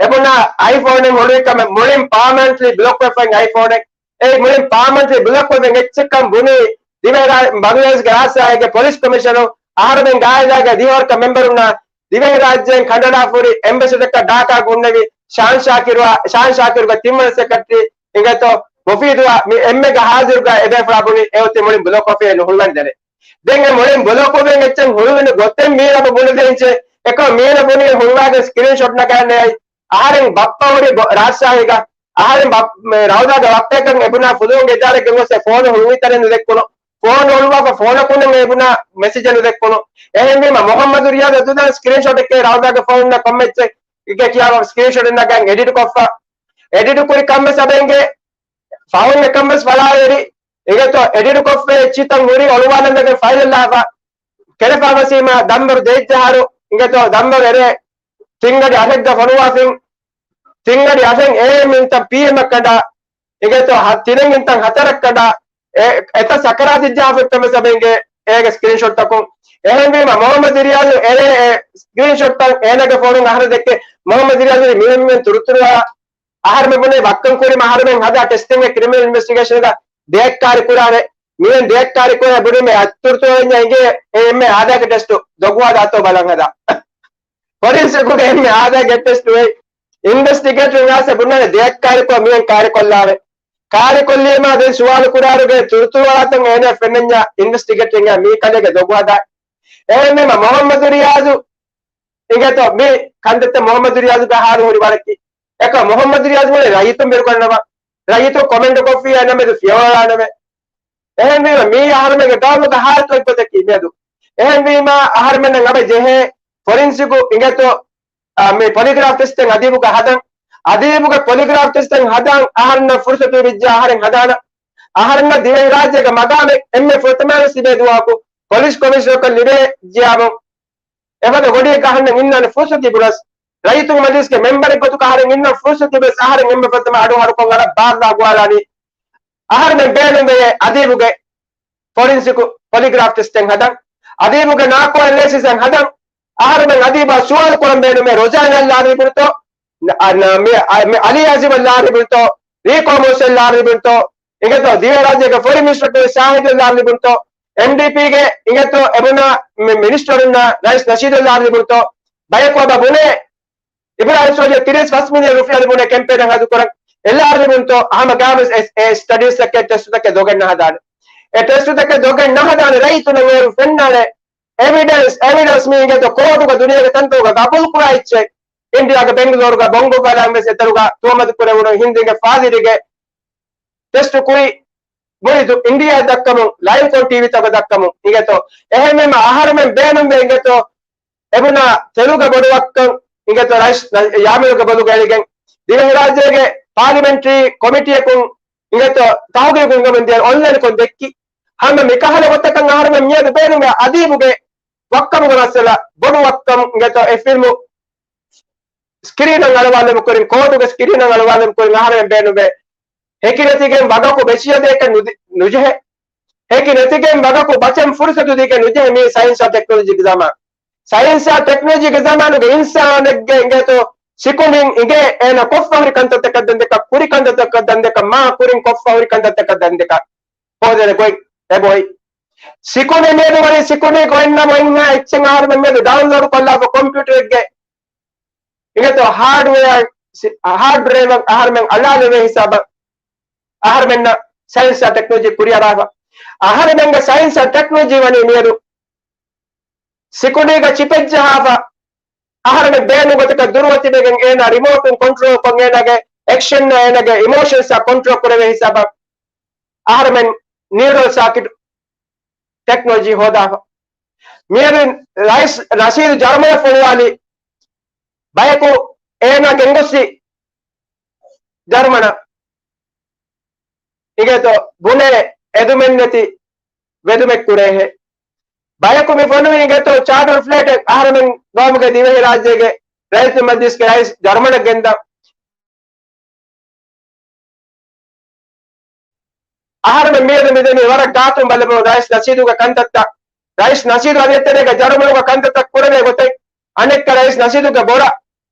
އެބުނާ އައިފޯނެއް ހުޅުވި ކަމެއް މުޅިން ޕާމަނެންޓްލީ ބްލޮކް ވެފައި އައިފޯނެއް. އެ މުޅިން ޕާމަނެންޓްލީ ބްލޮކް ވެފައި އެއްޗެއްކަން ބުނީ ދިވެހިރާ-، ބަނގްލަދޭޝްގެ ރާއްޖޭގެ ޕޮލިސް ކޮމިޝަނަރު އަހަރުމެން ގާތްގައި ދިހަވަރަކަށް މެމްބަރުންނާ ދިވެހިރާއްޖޭން ކަނޑައަޅާފަ ހުރި އެމްބެސެޑަރަކަށް ޑާޓާ ހުންނެވި ޝާން ޝާކިރުއާ، ޝާން ޝާކިރުގެ ތިންވަނަ ސެކްރެޓަރީ އިނގޭތޯ މުފީދުއާ މި އެންމެގެ ހާޒިރުގަ އެބޭފުޅާ ބުނި އެއޮތީ މުޅިން ބްލޮކް ކޮށްފައި ނުހުޅުވަން ދެނެ. ދެން އެ މުޅިން ބްލޮކް ކޮށްފައި އެއްޗެއް ހުޅުވިނު ގޮތެއް މީނަ ބުނެދޭންޖެ. އެކަމަ މީނަ ބުނި ހުޅުވާގެން ސްކްރީންޝޮޓް ނަގާނެ އައި. އަހަރެން ބައްޕަ ހުރި ބޮ-، ރާޖްޝާހީގަ އަހަރެން ބަ-، މެ ރައުދާގެ ބައްޕައަކަށް އެބުނާ ފުލުހުންގެ އިދާރައެއްގެ ގޮސް އެ ފޯނު ހުޅުވި ތަނެއް ނުދެއްކުނު. ފޯނު ހުޅުވާފަ ފޯނަކުން އެބުނާ މެސެޖެއް ނުދެއްކުނު. އެހެންވީމަ މުހައްމަދު ރިޔާޒް އެދުދާން ސްކްރީންޝޮޓެއްގެ ރައުދާގެ ފޯނުންނަށް ކޮންމެ އެއްޗެއްގެ ކިޔާފަ ސްކްރީންޝޮޓެއް ނަގަން އެޑިޓް ކޮށްފަ. އެޑިޓް ކުރި ކަންވެސް އަބައިނގޭ ފަހުން އެކަންވެސް ބަލާލެވި. އިނގޭތޯ އެޑިޓް ކޮށްފަ އެއްޗިތައް ހުރި އޮޅުވާލަން ނަގަން ފައިލް އައްލާފަ. ކެރެފާ ވަސީމާ ދަންބަރު ދޭއްޖަހާރު އިނގޭތޯ ދަންބަރު އެރޭ ތިންގަޑި އަށެއްގަ ފޮނުވާފިން، ތިންގަޑި އަށެއް އޭ މިންތަ ޕީއެމްއަށް ކަނޑާ، އިނގޭތޯ ތިނެއް އިންތަން ހަތަރަށް ކަނޑާ އެ އެތައް ސަކަރާތް ޖާފެއް ކަމެއް ސަބައިންގެ އޭގެ ސްކްރީންޝޮޓްތަކުން. އެހެންވީމަ މުހައްމަދު ރިޔާޒު އެރޭ އެ ސްކްރީންޝޮޓްތައް އޭނާގެ ފޯނުން އަހަރެން ދެއްކޭ. މުހައްމަދު ރިޔާޒު މިހެން މިހެން ތުރުތުރުވާ އަހަރެމެން ބުނޭ ވައްކަން ކުރީމަ އަހަރެމެން ހަދާ ޓެސްޓިންގ ކްރިމިނަލް އިންވެސްޓިގޭޝަންގަ ދެއަތްކާރި ކުރާނެ. މިހެން ދެއަތްކާރި ކުރާ ބުނީމެ އަތުރުތުވާ އެންޖާ އިނގޭ އެ އެންމެ އާދައިގެ ޓެސްޓު ދޮގު ހަދާތޯ ބަލަން ހަދާ. ފޮރެންސިކުގެ އެންމެ އާދައިގެ ޓެސްޓު އެއް އިންވެސްޓިގޭޓަރުން އާސަ ބުނާނެ ދެއަތްކާރިކޮށް މިހެން ކާރިކޮށްލާވެ. ކާރިކޮށްލީމާ ދެން ސުވާލު ކުރާރުގެ ތުރުތުރުވާތަން އޭނަ ފެންނަންޏާ އިންވެސްޓިގޭޓަރުން މީ ކަލޭގެ ދޮގު ހަދާ. އެހެންވީމަ މުހައްމަދު ރިޔާޒު އިނގޭތޯ މި ކަންތައްތައް މުހައްމަދު ރިޔާޒުގެ ހާލު ހުރި ވަރަކީ. އެކަ މުހައްމަދު ރިޔާޒު ބުނެ ރައްޔިތުން ބިރުކަންނަވާ. ރައްޔިތުން ކޮމެންޓު ކޮށްފިއްޔާ ނަމެދު ފިޔަވަޅާނަމެ. އެހެންވީމަ މީ އަހަރުމެންގެ ގައުމުގެ ހާލަތު އޮތްގޮތަކީ މިއަދު. އެހެންވީމަ އަހަރުމެންނަށް އަބަ ޖެހޭ ފޮރިންސިކު އިނގޭތޯ އާ، މި ޕޮލިގްރާފް ޓެސްޓެއް އަދީބުގަ ހަދަން. އަދީބުގެ ޕޮލިގްރާފް ޓެސްޓެއް ހަދަން އަހަރެންނަށް ފުރުސަތު ވިއްޖެ އަހަރެން ހަދާނަ. އަހަރެންނަށް ދިވެހިރާއްޖޭގެ މަގާމެއް އެންމެ ފުރަތަމަވެސް ލިބޭ ދުވަހަކު ޕޮލިސް ކޮމިޝަނަރަކަށް ލިބޭ ޖިޔާމު. އެފަދަ ގޮޑިއެއްގަ އަހަންނަށް އިންނާނެ ފުރުސަތު ބުނަސް. ރައްޔިތުންގެ މަޖިލިސްގެ މެމްބަރެއް ގޮތުގަ އަހަރެން އިންނަން ފުރުސަތު ބެސް އަހަރެން އެންމެ ފުރަތަމަ އަޑު ހަރުކޮށް އަރަށް ބާއްލާ ގޮވާލާނީ. އަހަރެމެން ބޭނުންވެޔޭ އަދީބުގެ ފޮރިންސިކު ޕޮލިގްރާފް ޓެސްޓެއް ހަދަން، އަދީބުގެ ނާކޯ އެނަލައިސިސް ހަދަން، އަހަރުމެން އަދީބާ ސުވާލު ކުރަން ބޭނުމޭ ރޮޒާނާ ލާރިބުންތޯ، އަ، މި، އަ، މި އަލީ އަޒީމް ލާރިބުންތޯ، ރީކޯ މޯސަން ލާރިބުންތޯ، އިނގޭތޯ ދިވެހިރާއްޖޭގެ ފޮރިން މިނިސްޓަރ ޝާހިދު ލާރިބުންތޯ، އެމްޑީޕީގެ އިނގޭތޯ އެބުނާ މި މިނިސްޓަރުންނާ ރައީސް ނަޝީދު ލާރިބުންތޯ، ބަޔަކު އަބަ ބުނޭ، އިބްރާހިމް ސޯލިހަށް ތިރީސް ފަސް މިލިއަން ރުފިޔާ ލިބުނެ ކެމްޕޭނަށް ހަދުކުރަން. އެ ލާރިބުންތޯ ހަމަ ގާމިސް އެ، އެ ސްޓަޑީސްތަކެއް ޓެސްޓުތަކެއް ދޮގެއް ނަހަދާނެ. އެ ޓެސްޓުތަކެއް ދޮގެއް ނަހަދާނެ ރައްޔިތުންނަށް އޭރު ފެންނާނެ. އެވިޑެންސް، އެވިޑެންސް މީ އިނގޭތޯ ކޯޓުގަ ދުނިޔޭގެ ތަންތަނުގަ ގަބޫލު ކުރާ އެއްޗެއް. އިންޑިޔާގެ ބެންގަލޫރުގަ ބޮންގު ފަލާން ވެސް އެތަނުގަ ތުހުމަތު ކުރެވުނު ހިންދީގެ ފާދިރީގެ ޓެސްޓު ކުރި ބުރިދު އިންޑިޔާ ދައްކަމުން، ލައިވްކޮން ޓީވީތަކަށް ދައްކަމުން އިނގޭތޯ. އެހެންވީމަ އަހަރުމެން ބޭނުންވޭ އިނގޭތޯ އެބުނާ ތެލުގަ ބޮޑުވައްކަން އިނގޭތޯ ރައީސް ޔާމީނުގެ ބޮލުގަ އެޅިގެން ދިވެހިރާއްޖޭގެ ޕާލިމެންޓްރީ ކޮމިޓީއަކުން އިނގޭތޯ ތަހުގީގު ހިންގަމުން ދިޔަ އޮންލައިންކޮށް ދެއްކި. ހަމަ މިކަހަލަ ގޮތަކަށް އަހަރުމެން މިއަދު ބޭނުންވޭ އަދީބުގެ ވައްކަމުގެ މައްސަލަ ބޮޑު ވައްކަމުން އިނގޭތޯ އެ ފިލްމު ސްކްރީނަށް އަޅުވާލުމު ކުރިން، ކޯޓުގެ ސްކްރީނަށް އަޅުވާލުމު ކުރިން އަހަރެން ބޭނުންވޭ. ހެކި ނެތިގެން ވަގަކު ބެށިޔަދޭކަށް ނުދި-، ނުޖެހޭ. ހެކި ނެތިގެން ވަގަކު ބަޗަން ފުރުސަތު ދީކަށް ނުޖެހޭ މީ ސައިންސާ ޓެކްނޮލޮޖީގެ ޒަމާން. ސައިންސާ ޓެކްނޮލޮޖީގެ ޒަމާނުގެ އިންސާނެއްގެ އިނގޭތޯ ސިކުނޑިން އިނގޭ އޭނަ ކޮށްފަ ހުރި ކަންތައްތަކަށް ދަންދެކަ، ކުރި ކަންތައްތަކަށް ދަންދެކަ، މާ ކުރިން ކޮށްފަ ހުރި ކަންތައްތަކަށް ދަންދެކަ. ހޯދޭނެ ގޮތް އެބޮތް. ސިކުނޑި މިއަދު ވަނީ ސިކުނޑީގަ އޮތްނަމަ އޮތްހާ އެއްޗެއް އަހަރުމެން މިއަދު ޑައުންލޯޑް ކޮށްލާފަ ކޮމްޕިއުޓަރެއްގެ އިނގޭތޯ ހާޑްވެއާ، ސި-، ހާޑް ޑްރައިވަށް އަހަރުމެން އަޅާލެވޭ ހިސާބަށް އަހަރުމެންނަށް ސައިންސާ ޓެކްނޮލޮޖީ ކުރިއަރާފަ. އަހަރުމެންގެ ސައިންސާ ޓެކްނޮލޮޖީ ވަނީ މިއަދު ސިކުނޑީގަ ޗިޕެއް ޖަހާފަ، އަހަރެމެން ބޭނުން ގޮތަކަށް ދުރުވަ ތިބެގެން އޭނާ ރިމޯޓުން ކޮންޓްރޯލް ކޮށް އޭނާގެ އެކްޝަން އޭނާގެ އިމޯޝަންސް ކޮންޓްރޯލް ކުރެވޭ ހިސާބަށް އަހަރެމެން ނިއުރަލް ސާކިޓް ޓެކްނޮލޮޖީ ހޯދާފަ. މިއަދު ރައީސް ނަޝީދު ޖަރުމަނަށް ފޮނުވާލި ބަޔަކު އޭނާ ގެންގޮސްސި ޖަރުމަނަށް އިނގޭތޯ ބުނޭ އެދުމެއްނެތި ވެދުމެއް ކުރޭހޭ. ބަޔަކު މި ފޮނުވީ އިނގޭތޯ ޗާޓަރ ފްލައިޓެއް އަހަރެމެން ގައުމުގެ ދިވެހިރާއްޖޭގެ ރައީސުލްމަޖްލިސްގެ ރައީސް ޖަރުމަނަށް ގެންދާ. އަހަރެމެން މިއަދު މިދެނީ ވަރަށް ގާތުން ބަލަމުން ރައީސް ނަޝީދުގެ ކަންތައްތައް. ރައީސް ނަޝީދު އަދި އެތެރޭގަ ޖަރުމަނުގަ ކަންތައްތައް ކުރެވޭ ގޮތެއް. އަނެއްކާ ރައީސް ނަޝީދުގެ ބޮޑަށް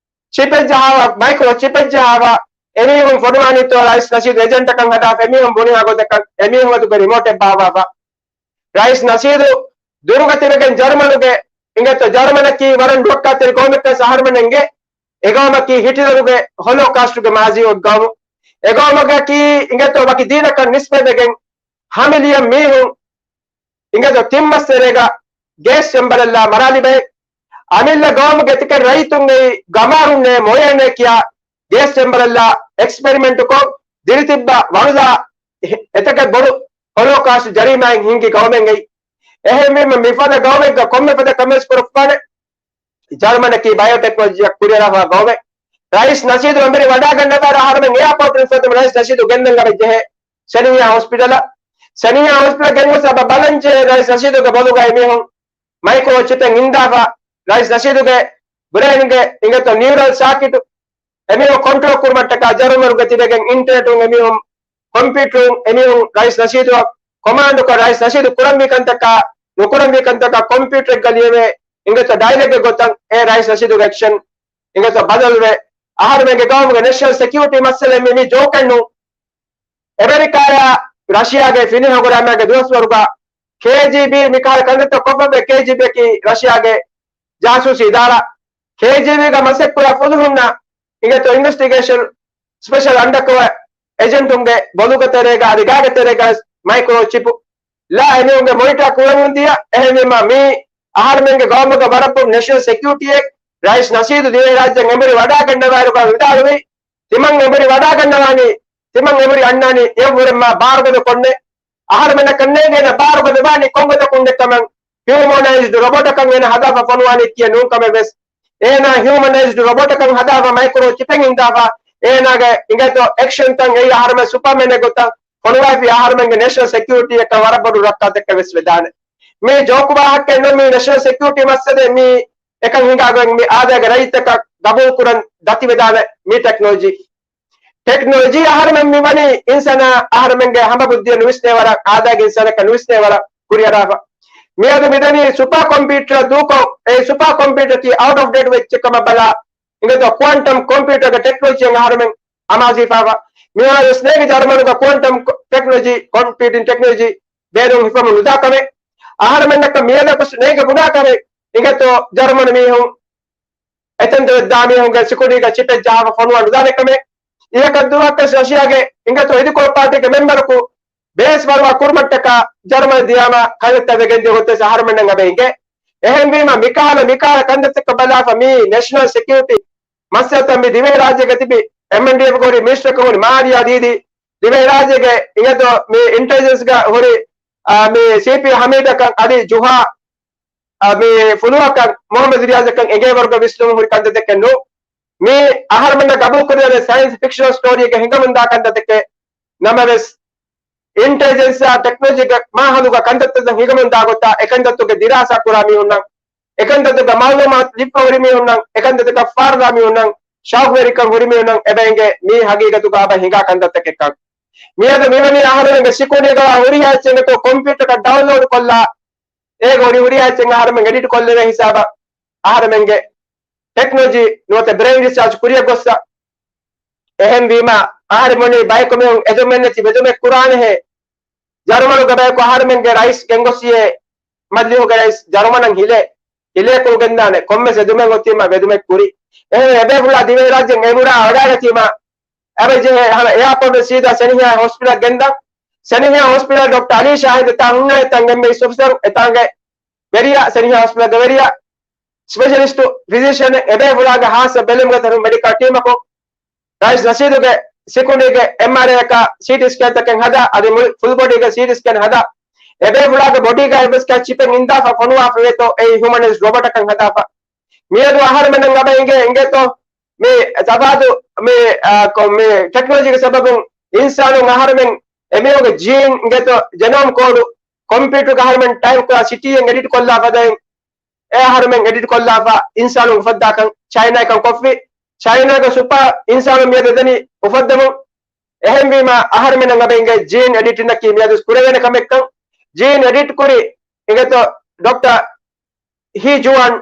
ޗިޕެއް ޖަހާފަ، މައިކްރޯ ޗިޕެއް ޖަހާފަ، އެމީހުން ފޮނުވާނީތޯ ރައީސް ނަޝީދު އެޖެންޓަކަށް ހަދާފަ، އެމީހުން ބުނިހާ ގޮތަކަށް އެމީހުން އަތުގެ ރިމޯޓެއް ބާއްވާފަ. ރައީސް ނަޝީދު ދުރުގަ ތިބެގެން ޖަރުމަނުގެ އިނގޭތޯ ޖަރުމަނަކީ ވަރަށް ރުއްކާތެރި ގައުމެއްކަން އަހަރުމެންނަށް އެނގޭ. އެގައުމަކީ ހިޓްލަރުގެ ހޮލޯކާސްޓުގެ މާޒީ އޮތް ގައުމު. އެގައުމަކީ އިނގޭތޯ ވަކި ދީނަކަށް ނިސްބަތްވެގެން ހަ މިލިއަން މީހުން އިނގޭތޯ ތިން މަސް ތެރޭގަ ގޭސް ޗެމްބަރަށްލާ މަރާލިބައެއް. އަމިއްލަ ގައުމުގެ ތިކެން ރައްޔިތުންނެއި ގަމާރުންނޭ މޮޔައެއް ނޭ ކިޔާ ގޭސް ޗެމްބަރަށްލާ އެކްސްޕެރިމެންޓުކޮށް ދިރިތިއްބާ ވަޅުލާ އެ-، އެތަކެއް ބޮޑު ހޮލޯކާސްޓް ޖަރީމާއެއް ހިންގި ގައުމެއް އެއީ. އެހެންވީމަ މިފަދަ ގައުމެއްގަ ކޮންމެ ފަދަ ކަމެއް ކުރައްވާނެ. ޖަރުމަނަކީ ބަޔޯޓެކްނޮލޮޖީއަށް ކުރިއަރާފާ ގައުމެއް. ރައީސް ނަޝީދު އެނބުރި ވަޑާގަންނަވާ އަހަރުމެން އެއާޕޯޓުން ފަދަ ރައީސް ނަޝީދު ގެންދަން އަބަ ޖެހޭ ސަނިޔާ ހޮސްޕިޓަލަށް. ސަނިޔާ ހޮސްޕިޓަލަށް ގެންގޮސް އަބަ ބަލަން ޖެހޭ ރައީސް ނަޝީދުގެ ބޮލުގަ އެމީހުން މައިކްރޯ ޗިޕެއް އިންދާފަ، ރައީސް ނަޝީދުގެ ބްރޭންގެ އިނގޭތޯ ނިއުރަލް ސާކިޓު އެމީހުން ކޮންޓްރޯލް ކުރުމަށްޓަކާ ޖަރުމަނުގަ ތިބެގެން އިންޓަރނެޓުން އެމީހުން ކޮމްޕިއުޓަރުން އެމީހުން ރައީސް ނަޝީދުއަށް ކޮމާންޑުކޮށް، ރައީސް ނަޝީދު ކުރަންވީ ކަންތަކާ ނުކުރަންވީ ކަންތަކާ ކޮމްޕިއުޓަރެއްގަ ލިޔެވޭ އިނގޭތޯ ޑައިލޮގެއް ގޮތަށް އެ ރައީސް ނަޝީދުގެ އެކްޝަން އިނގޭތޯ ބަދަލުވެ، އަހަރުމެންގެ ގައުމުގެ ނެޝަނަލް ސެކިއުރިޓީ މައްސަލައެއް މި، މި ޖޯކެއް ނޫން. އެމެރިކާއާ ރަޝިޔާގެ ފިނިހަގުރާމައިގެ ދުވަސްވަރުގަ ކޭޖީބީ މިކަހަލަ ކަންތައްތައް ކޮށްފައިވޭ. ކޭޖީބީއަކީ ރަޝިޔާގެ ޖާސޫސީ އިދާރާ. ކޭޖީބީގަ މަސައްކުރާ ފުލުހުންނަށް އިނގޭތޯ އިންވެސްޓިގޭޝަން ސްޕެޝަލް އަންޑަކަވަރ އެޖެންޓުންގެ ބޮލުގެ ތެރޭގަ އަދި ގާގެ ތެރޭގަ މައިކްރޯ ޗިޕު ލާ އެމީހުންގެ މޮނިޓާ ކުރަމުން ދިޔަ. އެހެންވީމަ މީ އަހަރުމެންގެ ގައުމުގަ ވަރަށް ބޮޑު ނެޝަނަލް ސެކިއުރިޓީއެއް. ރައީސް ނަޝީދު ދިވެހިރާއްޖެ އެނބުރި ވަޑާގަންނަވާއިރުގަ ވިދާޅުވީ، ތިމަން އެނބުރި ވަޑާގަންނަވާނީ، ތިމަން އެނބުރި އަންނާނީ އެއަށްވުރެންމާ ބާރުގަދަ ކޮށްނެ. އަހަރުމެންނަކަށް ނޭނގޭނެ ބާރުގަދަ ވާނީ ކޮންގޮތަކުން ނެތްކަމަށް. ހިއުމަނައިޒްޑް ރޮބޮޓަކަށް އޭނަ ހަދާފަ ފޮނުވާނީ ކިޔެއް ނޫންކަމެއް ވެސް. އޭނާ ހިއުމަނައިޒްޑް ރޮބޮޓަކަށް ހަދާފަ މައިކްރޯ ޗިޕެއް އިންދާފަ. އޭނާގެ އިނގޭތޯ އެކްޝަންތައް އެއީ އަހަރުމެން ސުޕަރމެނެއް ގޮތަށް ފޮނުވާފި އަހަރުމެންގެ ނެޝަނަލް ސެކިއުރިޓީއަކަށް ވަރަށް ބޮޑު ރައްކާތަކެއް ވެސް ވެދާނެ. މީ ޖޯކު ވާހަކައެއް ނޫން، މީ ނެޝަނަލް ސެކިއުރިޓީ މައްސަލައެއް. މީ އެކަން ހިނގާގޮތް މި އާދައިގެ ރައްޔިތަކަށް ގަބޫލުކުރަން ދަތިވެދާނެ މި ޓެކްނޮލޮޖީ. ޓެކްނޮލޮޖީ އަހަރުމެން މި ވަނީ އިންސާނާ އަހަރުމެންގެ ހަމަ ބުއްދިއަށް ނުވިސްނޭވަރަށް، އާދައިގެ އިންސާނަކަށް ނުވިސްނޭވަރަށް ކުރިއަރާފަ. މިއަދު މިދަނީ ސުޕާ ކޮމްޕިއުޓަރ ދޫކޮށް، އެ ސުޕާ ކޮމްޕިއުޓަރަކީ އައުޓް އޮފް ޑޭޓް ވެއްޗެއް ކަމަށް ބަލާ، އިނގޭތޯ ކުއަންޓަމް ކޮމްޕިއުޓަރގެ ޓެކްނޮލޮޖީއަށް އަހަރުމެން އަމާޒުވެފަ. މިހާރު ވެސް ނޭނގި ޖަރުމަނުގަ ކުއަންޓަމް ކޮ-، ޓެކްނޮލޮޖީ، ކޮމްޕިއުޓިން ޓެކްނޮލޮޖީ ބޭނުން ހިފަމުން ނުދާ ކަމެއް. އަހަރުމެންނަކަށް މިއަދަކު ނޭނގެ ބުނާ ކަމެއް. އިނގޭތޯ ޖަރުމަނު މީހުން އެތަންތަން ދާ މީހުންގެ ސިކުރިޓީގަ ޗިޕެއް ޖަހާފަ ފޮނުވާ ނުދާނެ ކަމެއް. އިހަކަށް ދުވަހަކަށް ރަޝިޔާގެ އިނގޭތޯ އިދިކޮޅު ޕާޓީގެ މެމްބަރަކު ބޭސް ފަރުވާ ކުރުމަށްޓަކާ ޖަރުމަނީ ދިޔާމަ ކަންތައްތައް ވެގެންދިޔަ ގޮތެއް އަހަރުމެންނަށް އެބަ އިނގޭ. އެހެންވީމަ މިކަހަލަ، މިކަހަލަ ކަންތައްތަކަށް ބަލާފަ މީ ނެޝަނަލް ސެކިއުރިޓީ މައްސަލަތައް މި ދިވެހިރާއްޖޭގަ ތިބި އެމްއެންޑީއެފްގެ ހުރި މިނިސްޓަރަކަށް ހުރި މާރިޔާ ދީދީ ދިވެހިރާއްޖޭގެ އިނގޭތޯ މި އިންޓެލިޖެންސްގަ ހުރި، އާ، މި ސީޕީ ހަމީދަކަށް އަދި ޖުހާ، އާ، މި ފުލުހަކަށް މުހައްމަދު ރިޔާޒަކަށް އެނގޭވަރުގަ ވިސްނުން ހުރި ކަންތައްތަކެއް ނޫން. މީ އަހަރުމެންނަށް ގަބޫލުކުރެވޭނެ ސައިންސް ފިކްޝަނަލް ސްޓޯރީއެއްގަ ހިނގަމުންދާ ކަންތައްތަކެއް ނަމަވެސް، އިންޓެލިޖެންސާ ޓެކްނޮލޮޖީގެ މާހަލުގަ ކަންތައްތައް ހިނގަމުންދާ ގޮތާ އެކަންތައްތަކުގެ ދިރާސާ ކުރާ މީހުންނަށް، އެކަންތައްތަކުގެ މައުލޫމާތު ލިބިފަ ހުރި މީހުންނަށް، އެކަންތައްތަކަށް ފާރުލާ މީހުންނަށް، ޝައުގުވެރިކަން ހުރި މީހުންނަށް އެބަ އެނގޭ މީ ހަގީގަތުގަ އެބަ ހިނގާ ކަންތައްތަކެއްކަން. މިއަދު މިވަނީ އަހަރުމެންގެ ސިކުނޑީގަ ހުރިހާ އެއްޗެއް އިނގޭތޯ ކޮމްޕިއުޓަރަކަށް ޑައުންލޯޑް ކޮށްލާ، އޭގަ ހުރި ހުރިހާ އެއްޗެއް އަހަރުމެން އެޑިޓް ކޮށްލެވޭ ހިސާބަށް އަހަރުމެންގެ ޓެކްނޮލޮޖީ ނުވަތަ ބްރެއިން ރިސާޗް ކުރިއަށް ގޮއްސަ. އެހެންވީމަ، އަހަރެމެން ބަޔަކު މީހުން އެދުމެއް ނެތި ބެދުމެއް ކުރާނެހޭ. ޖަރުމަނުގެ ބަޔަކު އަހަރެމެންގެ ރައީސް ގެންގޮސްއިޔޭ މަޖިލީހުގެ ރައީސް ޖަރުމަނަށް ހިލޭ، ހިލޭ ކުޅުގެންދާނެ ކޮންމެސް އެދުމެއް އޮތީމަ ބެދުމެއް ކުރި. އެހެން އެބޭފުޅާ ދިވެހިރާއްޖެން އެނބުރާ ވަޑާގަތީމަ، އެބަޖެހޭ ހަމަ އެއާޕޯޓް ސީދާ ސެނިހާ ހޮސްޕިޓަލަށް ގެންދަން. ސެނިހާ ހޮސްޕިޓަލް ޑޮކްޓަރ އަލީ ޝާހިދު ތާ ހުންނަ އެތަން އެންމެ އިސް އޮފިސަރު އެތާނގެ ވެރިޔާ، ސެނިހާ ހޮސްޕިޓަލްގެ ވެރިޔާ، ސްޕެޝަލިސްޓު ފިޒިޝަން އެބޭފުޅާގެ ހާއްސަ ބެލުމުގެ ތެރެއިން މެޑިކަލް ޓީމަކު ރައީސް ނަޝީދުގެ ސިކުނޑީގެ އެމްއާރައިއަކާ ސީޓީ ސްކޭންތަކެއް ހަދާ، އަދި މުޅި ފުލް ބޮޑީގެ ސީޓީ ސްކޭން ހަދާ، އެބޭފުޅާގެ ބޮޑީގަ އެއްވެސް ކަހަލަ ޗިޕެއް އިންދާފަ ފޮނުވާފަ ވޭތޯ އެއީ ހިއުމަނައިޒްޑް ރޮބޮޓަކަށް ހަދާފަ. މިއަދު އަހަރެމެންނަށް އެބަ އިނގޭ އިނގޭތޯ މި ތަފާތު މި، އާ، ކޮ-، މި ޓެކްނޮލޮޖީގެ ސަބަބުން އިންސާނުން އަހަރެމެން އެމީހުންގެ ޖީން އިނގޭތޯ ޖެނޯމް ކޯޑު ކޮމްޕިއުޓަރުގަ އަހަރެމެން ޓައިޕް ކުރާ ސިޓީއެއް އެޑިޓް ކޮށްލާ ފަދައިން އެ އަހަރެމެން އެޑިޓް ކޮށްލާފަ އިންސާނުން އުފައްދާކަން ޗައިނާއަކަށް ކޮށްފި. ޗައިނާގެ ސުޕާ އިންސާނުން މިއަދު އެދަނީ އުފައްދަމުން. އެހެންވީމަ އަހަރެމެންނަށް އެބަ އިނގޭ ޖީން އެޑިޓިންއަކީ މިއަދު ކުރެވޭނެ ކަމެއްކަން. ޖީން އެޑިޓް ކުރި އިނގޭތޯ ޑޮކްޓަރ ހީ ޖުވާން،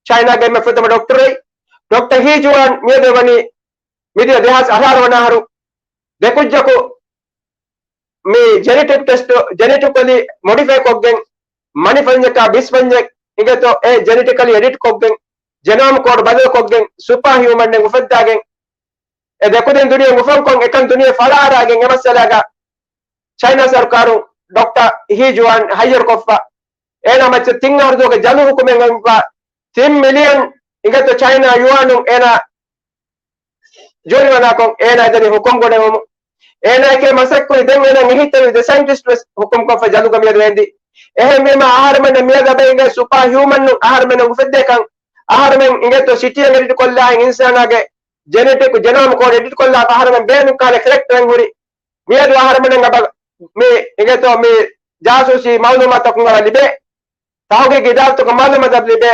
ޗައިނާގެ އެންމެ ފުރަތަމަ ޑޮކްޓަރެއް. ޑޮކްޓަރ ހީ ޖުވާން މިއަދު ވަނީ މިދިޔަ ދެހާސް އަށާރަ ވަނަ އަހަރު ދެކުއްޖަކު މި ޖެނެޓިކް ޓެސްޓު ޖެނެޓިކަލީ މޮޑިފައި ކޮށްގެން، މަނިފަންޏަކާ ބިސްފަންޏެއް އިނގޭތޯ އެ ޖެނެޓިކަލީ އެޑިޓް ކޮށްގެން، ޖެނޯމް ކޯޑް ބަދަލު ކޮށްގެން، ސުޕާ ހިއުމަންއެއް އުފައްދާގެން، އެ ދެކުދިން ދުނިޔެ އުފަންކޮށް އެކަން ދުނިޔެ ފަޅާއަރާގެން އެ މައްސަލާގަ ޗައިނާ ސަރުކާރުން ޑޮކްޓަރ ހީ ޖުވާން ހައްޔަރުކޮށްފަ. އޭނާ މައްޗަށް ތިން އަހަރު ދުވަހުގެ ޖަލު ހުކުމެއް އެނގިފަ. ތިން މިލިއަން އިނގޭތޯ ޗައިނާ ޔުއާނުން އޭނާ ޖޫރިމަނާކޮށް އޭނާ އެދެނީ ހުކުމް ގުނެވުމުން. އޭނާ އެކޭ މަސައްކުރި ދެން އޭނާ މިހިތެރި ދެ ސައިންޓިސްޓް ވެސް ހުކުމްކޮށްފަ ޖަލުގަ މިއަދު އެނދި. އެހެންވީމަ އަހަރެމެންނަށް މިއަދު އެބަ އިނގޭ ސުޕާ ހިއުމަންނުން އަހަރެމެންނަށް އުފެއްދޭކަން. އަހަރެމެން އިނގޭތޯ ސިޓީއެއް އެޑިޓް ކޮށްލާހެން އިންސާނާގެ ޖެނެޓިކް ޖެނޯމް ކޯޑް އެޑިޓް ކޮށްލާފަ އަހަރެމެން ބޭނުން ކާލެ ކެރެކްޓަރެއް ހުރި. މިއަދު އަހަރެމެންނަށް އެބަ މި އިނގޭތޯ މި ޖާސޫސީ މައުލޫމާތަކުން އެބަ ލިބޭ. ތަހުގީގީ އިދާރާތަކުން މައުލޫމާތު ލިބޭ.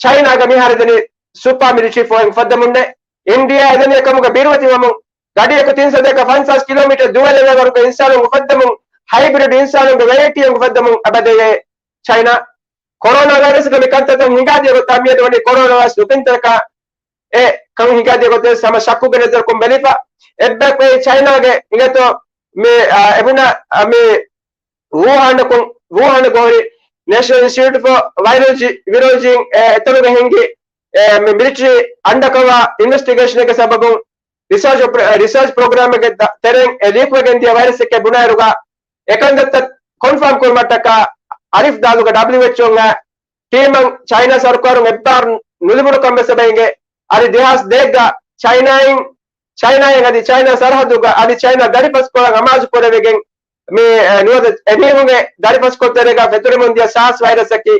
ޗައިނާގަ މިހާރު އެދެނީ ސުޕާ މިލިޓަރީ ފޯސް އެއް އުފައްދަމުންނޭ. އިންޑިއާ އެދެނީ އެކަމުގަ ބިރުވެތިވަމުން ތަޑިއަކު ތިން ސަތޭކަ ފަންސާސް ކިލޯމީޓަރ ދުވަލެވޭ ވަރުގެ އިންސާނުން އުފައްދަމުން ހައިބްރިޑް އިންސާނުންގެ ވެރައިޓީއެއް އުފައްދަމުން އެބަދެވޭ ޗައިނާ. ކޮރޯނާ ވައިރަސްގެ މި ކަންތައްތައް ހިނގާދިޔަ ގޮތާ މިއަދު ވަނީ ކޮރޯނާ ވައިރަސް ނުކިންތަކާ އެ ކަން ހިނގާދިޔަ ގޮތެއް ހަމަ ޝައްކުގެ ނަޒަރަކުން ބެލިފަ. އެއްބަޔަކު އެ ޗައިނާގެ އިނގޭތޯ މި، އާ، އެބުނާ، އާ، މި ވޫހާނަކުން، ވޫހާނަކު ހުރި ނޭޝަނަލް އިންސްޓިޓިއުޓް ފޯ ވައިރޯލޮޖީ، ވިރޯލޮޖީން އެ އެތަނުގަ ހިންގި އެ މި މިލިޓަރީ އަންޑަކަވާ އިންވެސްޓިގޭޝަނެއްގެ ސަބަބުން ރިސާޗް އޮޕަރ-، ރިސާޗް ޕްރޮގްރާމެއްގެ ތެރެއިން އެ ލީކްވެގެން ދިޔަ ވައިރަސްއެއްގެ ބުނާއިރުގަ އެކަންތައްތައް ކޮންފާމް ކުރުމަށްޓަކާ އަލިފް ދާލުގަ ޑަބްލިއުއެޗްއޯގެ ޓީމަށް ޗައިނާ ސަރުކާރުން އެއްބާރު ނުލިބުނު ކަން ވެސް އެބަ އިނގޭ. އަދި ދެހާސް ދޭއްގަ ޗައިނާއިން، ޗައިނާއިން އަދި ޗައިނާ ސަރަހައްދުގަ އަދި ޗައިނާ ދަރިފަސްކޮޅަށް އަމާޒު ކުރެވިގެން މި، އެ، ނުވަތަ އެމީހުންގެ ދަރިފަސްކޮޅު ތެރޭގަ ފެތުރެމުން ދިޔަ ސާސް ވައިރަސްއަކީ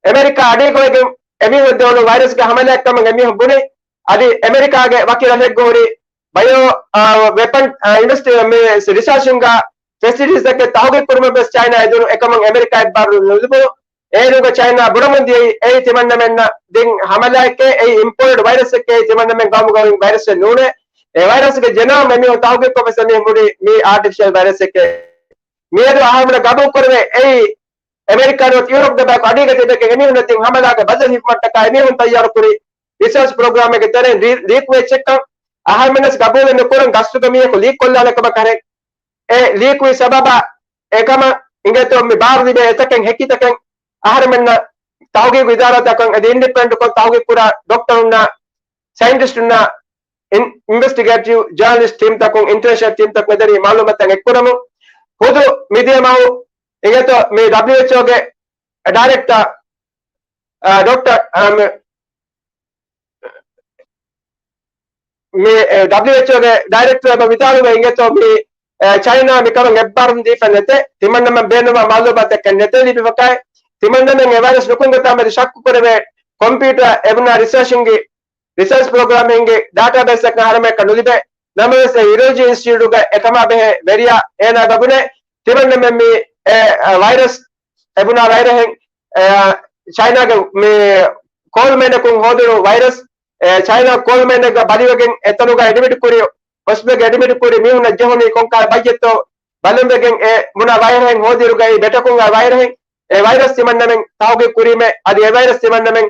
އެމެރިކާ އަޑީގައިގެން އެމީހުން ދެވުނު ވައިރަސްގެ ހަމަލާއެއްކަމަށް އެމީހުން ބުނި. އަދި އެމެރިކާގެ ވަކި ރަށެއްގަ ހުރި ބަޔޯ، އާ، ވެޕަން، އާ، އިންޑަސްޓްރީ މި ރިސާޗުންގެ ފެސިލިޓީސްތަކެއް ތަހުގީގު ކުރުމަށް ވެސް ޗައިނާ އެދުނު އެކަމަށް އެމެރިކާ އެއްބާރު ނުލިބުނު. އޭރުގަ ޗައިނާ ބުނަމުން ދިޔައީ އެއީ ތިމަންނަމެންނަށް ދިން ހަމަލާއެކޭ، އެއީ އިމްޕޯޓެޑް ވައިރަސްއެކޭ، ތިމަންނަމެން ގައުމުގައި ވައިރަސްއެއް ނޫނޭ. އެ ވައިރަސްގެ ޖެނޯމް އެމީހުން ތަހުގީގުކޮށް ވެސް އެމީހުން ބުނީ މީ އާޓިފިޝަލް ވައިރަސްއެކޭ. މިއަދު އަހަރުމެންނަށް ގަބޫލު ކުރެވޭ އެއީ އެމެރިކާ ނުވަތަ ޔޫރަޕްގެ ބަޔަކު އަޑީގަ ތިބެގެން އެމީހުންނަށް ދިން ހަމަލާގެ ބަދަލު ހިފުމަށްޓަކާ އެމީހުން ތައްޔާރުކުރި ރިސާޗް ޕްރޮގްރާމެއްގެ ތެރެއިން ރީ-، ލީކްވޭ ޗެކްކަން އަހަރުމެންނަސް ގަބޫލެއް ނުކުރަން ގަސްތުގެ މީހަކު ލީކް ކޮށްލާނެ ކަމަކަށް އެ ލީކްވި ސަބަބާ އެކަމަށް އިނގޭތޯ މި ބާރު ލިބޭ އެތަކެއް ހެކިތަކެއް އަހަރުމެންނަށް ތަހުގީގު އިދާރާތަކުން އަދި އިންޑިޕެންޑެންޓްކޮށް ތަހުގީގު ކުރާ ޑޮކްޓަރުންނާ ސައިންޓިސްޓުންނާ އިން-، އިންވެސްޓިގޭޓިވް ޖާނަލިސްޓް ޓީމްތަކުން އިންޓަރނޭޝަނަލް ޓީމްތަކުން އެދެނީ މައުލޫމާތުތައް އެއްކުރަމުން ހުދު މިދިޔަ މަހު އިނގޭތޯ މި ޑަބްލިއުއެޗްއޯގެ ޑައިރެކްޓަރ، އާ، ޑޮކްޓަރ، އާ، މި، މި، އެ، ޑަބްލިއުއެޗްއޯގެ ޑައިރެކްޓަރ އެބަ ވިދާޅުވެ އިނގޭތޯ މި، އެ، ޗައިނާ މިކަމަށް އެއްބާރުން ދީފަ ނެތޭ، ތިމަންނަމެން ބޭނުންވާ މައުލޫމާތެއް ނެތޭ ލިބިފަކާއި، ތިމަންނަމެން އެ ވައިރަސް ނުކުން ގޮތާ މެދު ޝައްކު ކުރެވޭ ކޮމްޕިއުޓަރ އެބުނާ ރިސާޗިންގ ރިސާޗް ޕްރޮގްރާމް ހިންގި ޑާޓާބޭސްއަކަށް އަހަރުމެއަކަށް ނުލިބޭ. ނަމަވެސް އެ އިރޯލޮޖީ އިންސްޓިޓިއުޓުގަ އެކަމާ ބެހޭ ވެރިޔާ އޭނާ ބަބުނެ ތިމަންނަމެން މި އެ، އެ، ވައިރަސް އެބުނާ ވައިރަހެއް، އެ، ޗައިނާގެ މި ކޯލް މައިނަކުން ހޯދުނު ވައިރަސް، އެ، ޗައިނާ ކޯލް މައިނަކަށް ބަލިވެގެން އެތަނުގަ އެޑްމިޓް ކުރި، ހޮސްޕިޓަލްގަ އެޑްމިޓް ކުރި މީހުންނަށް ޖެހުނީ ކޮންކަހަލަ ބައްޔެއްތޯ ބަލަން ވެގެން އެ ބުނާ ވައިރަހެއް ހޯދިއިރުގައި ބެޓަކުން އައި ވައިރަހެއް އެ ވައިރަސް ތިމަންނަމެން ތަހުގީގު ކުރީމޭ، އަދި އެ ވައިރަސް ތިމަންނަމެން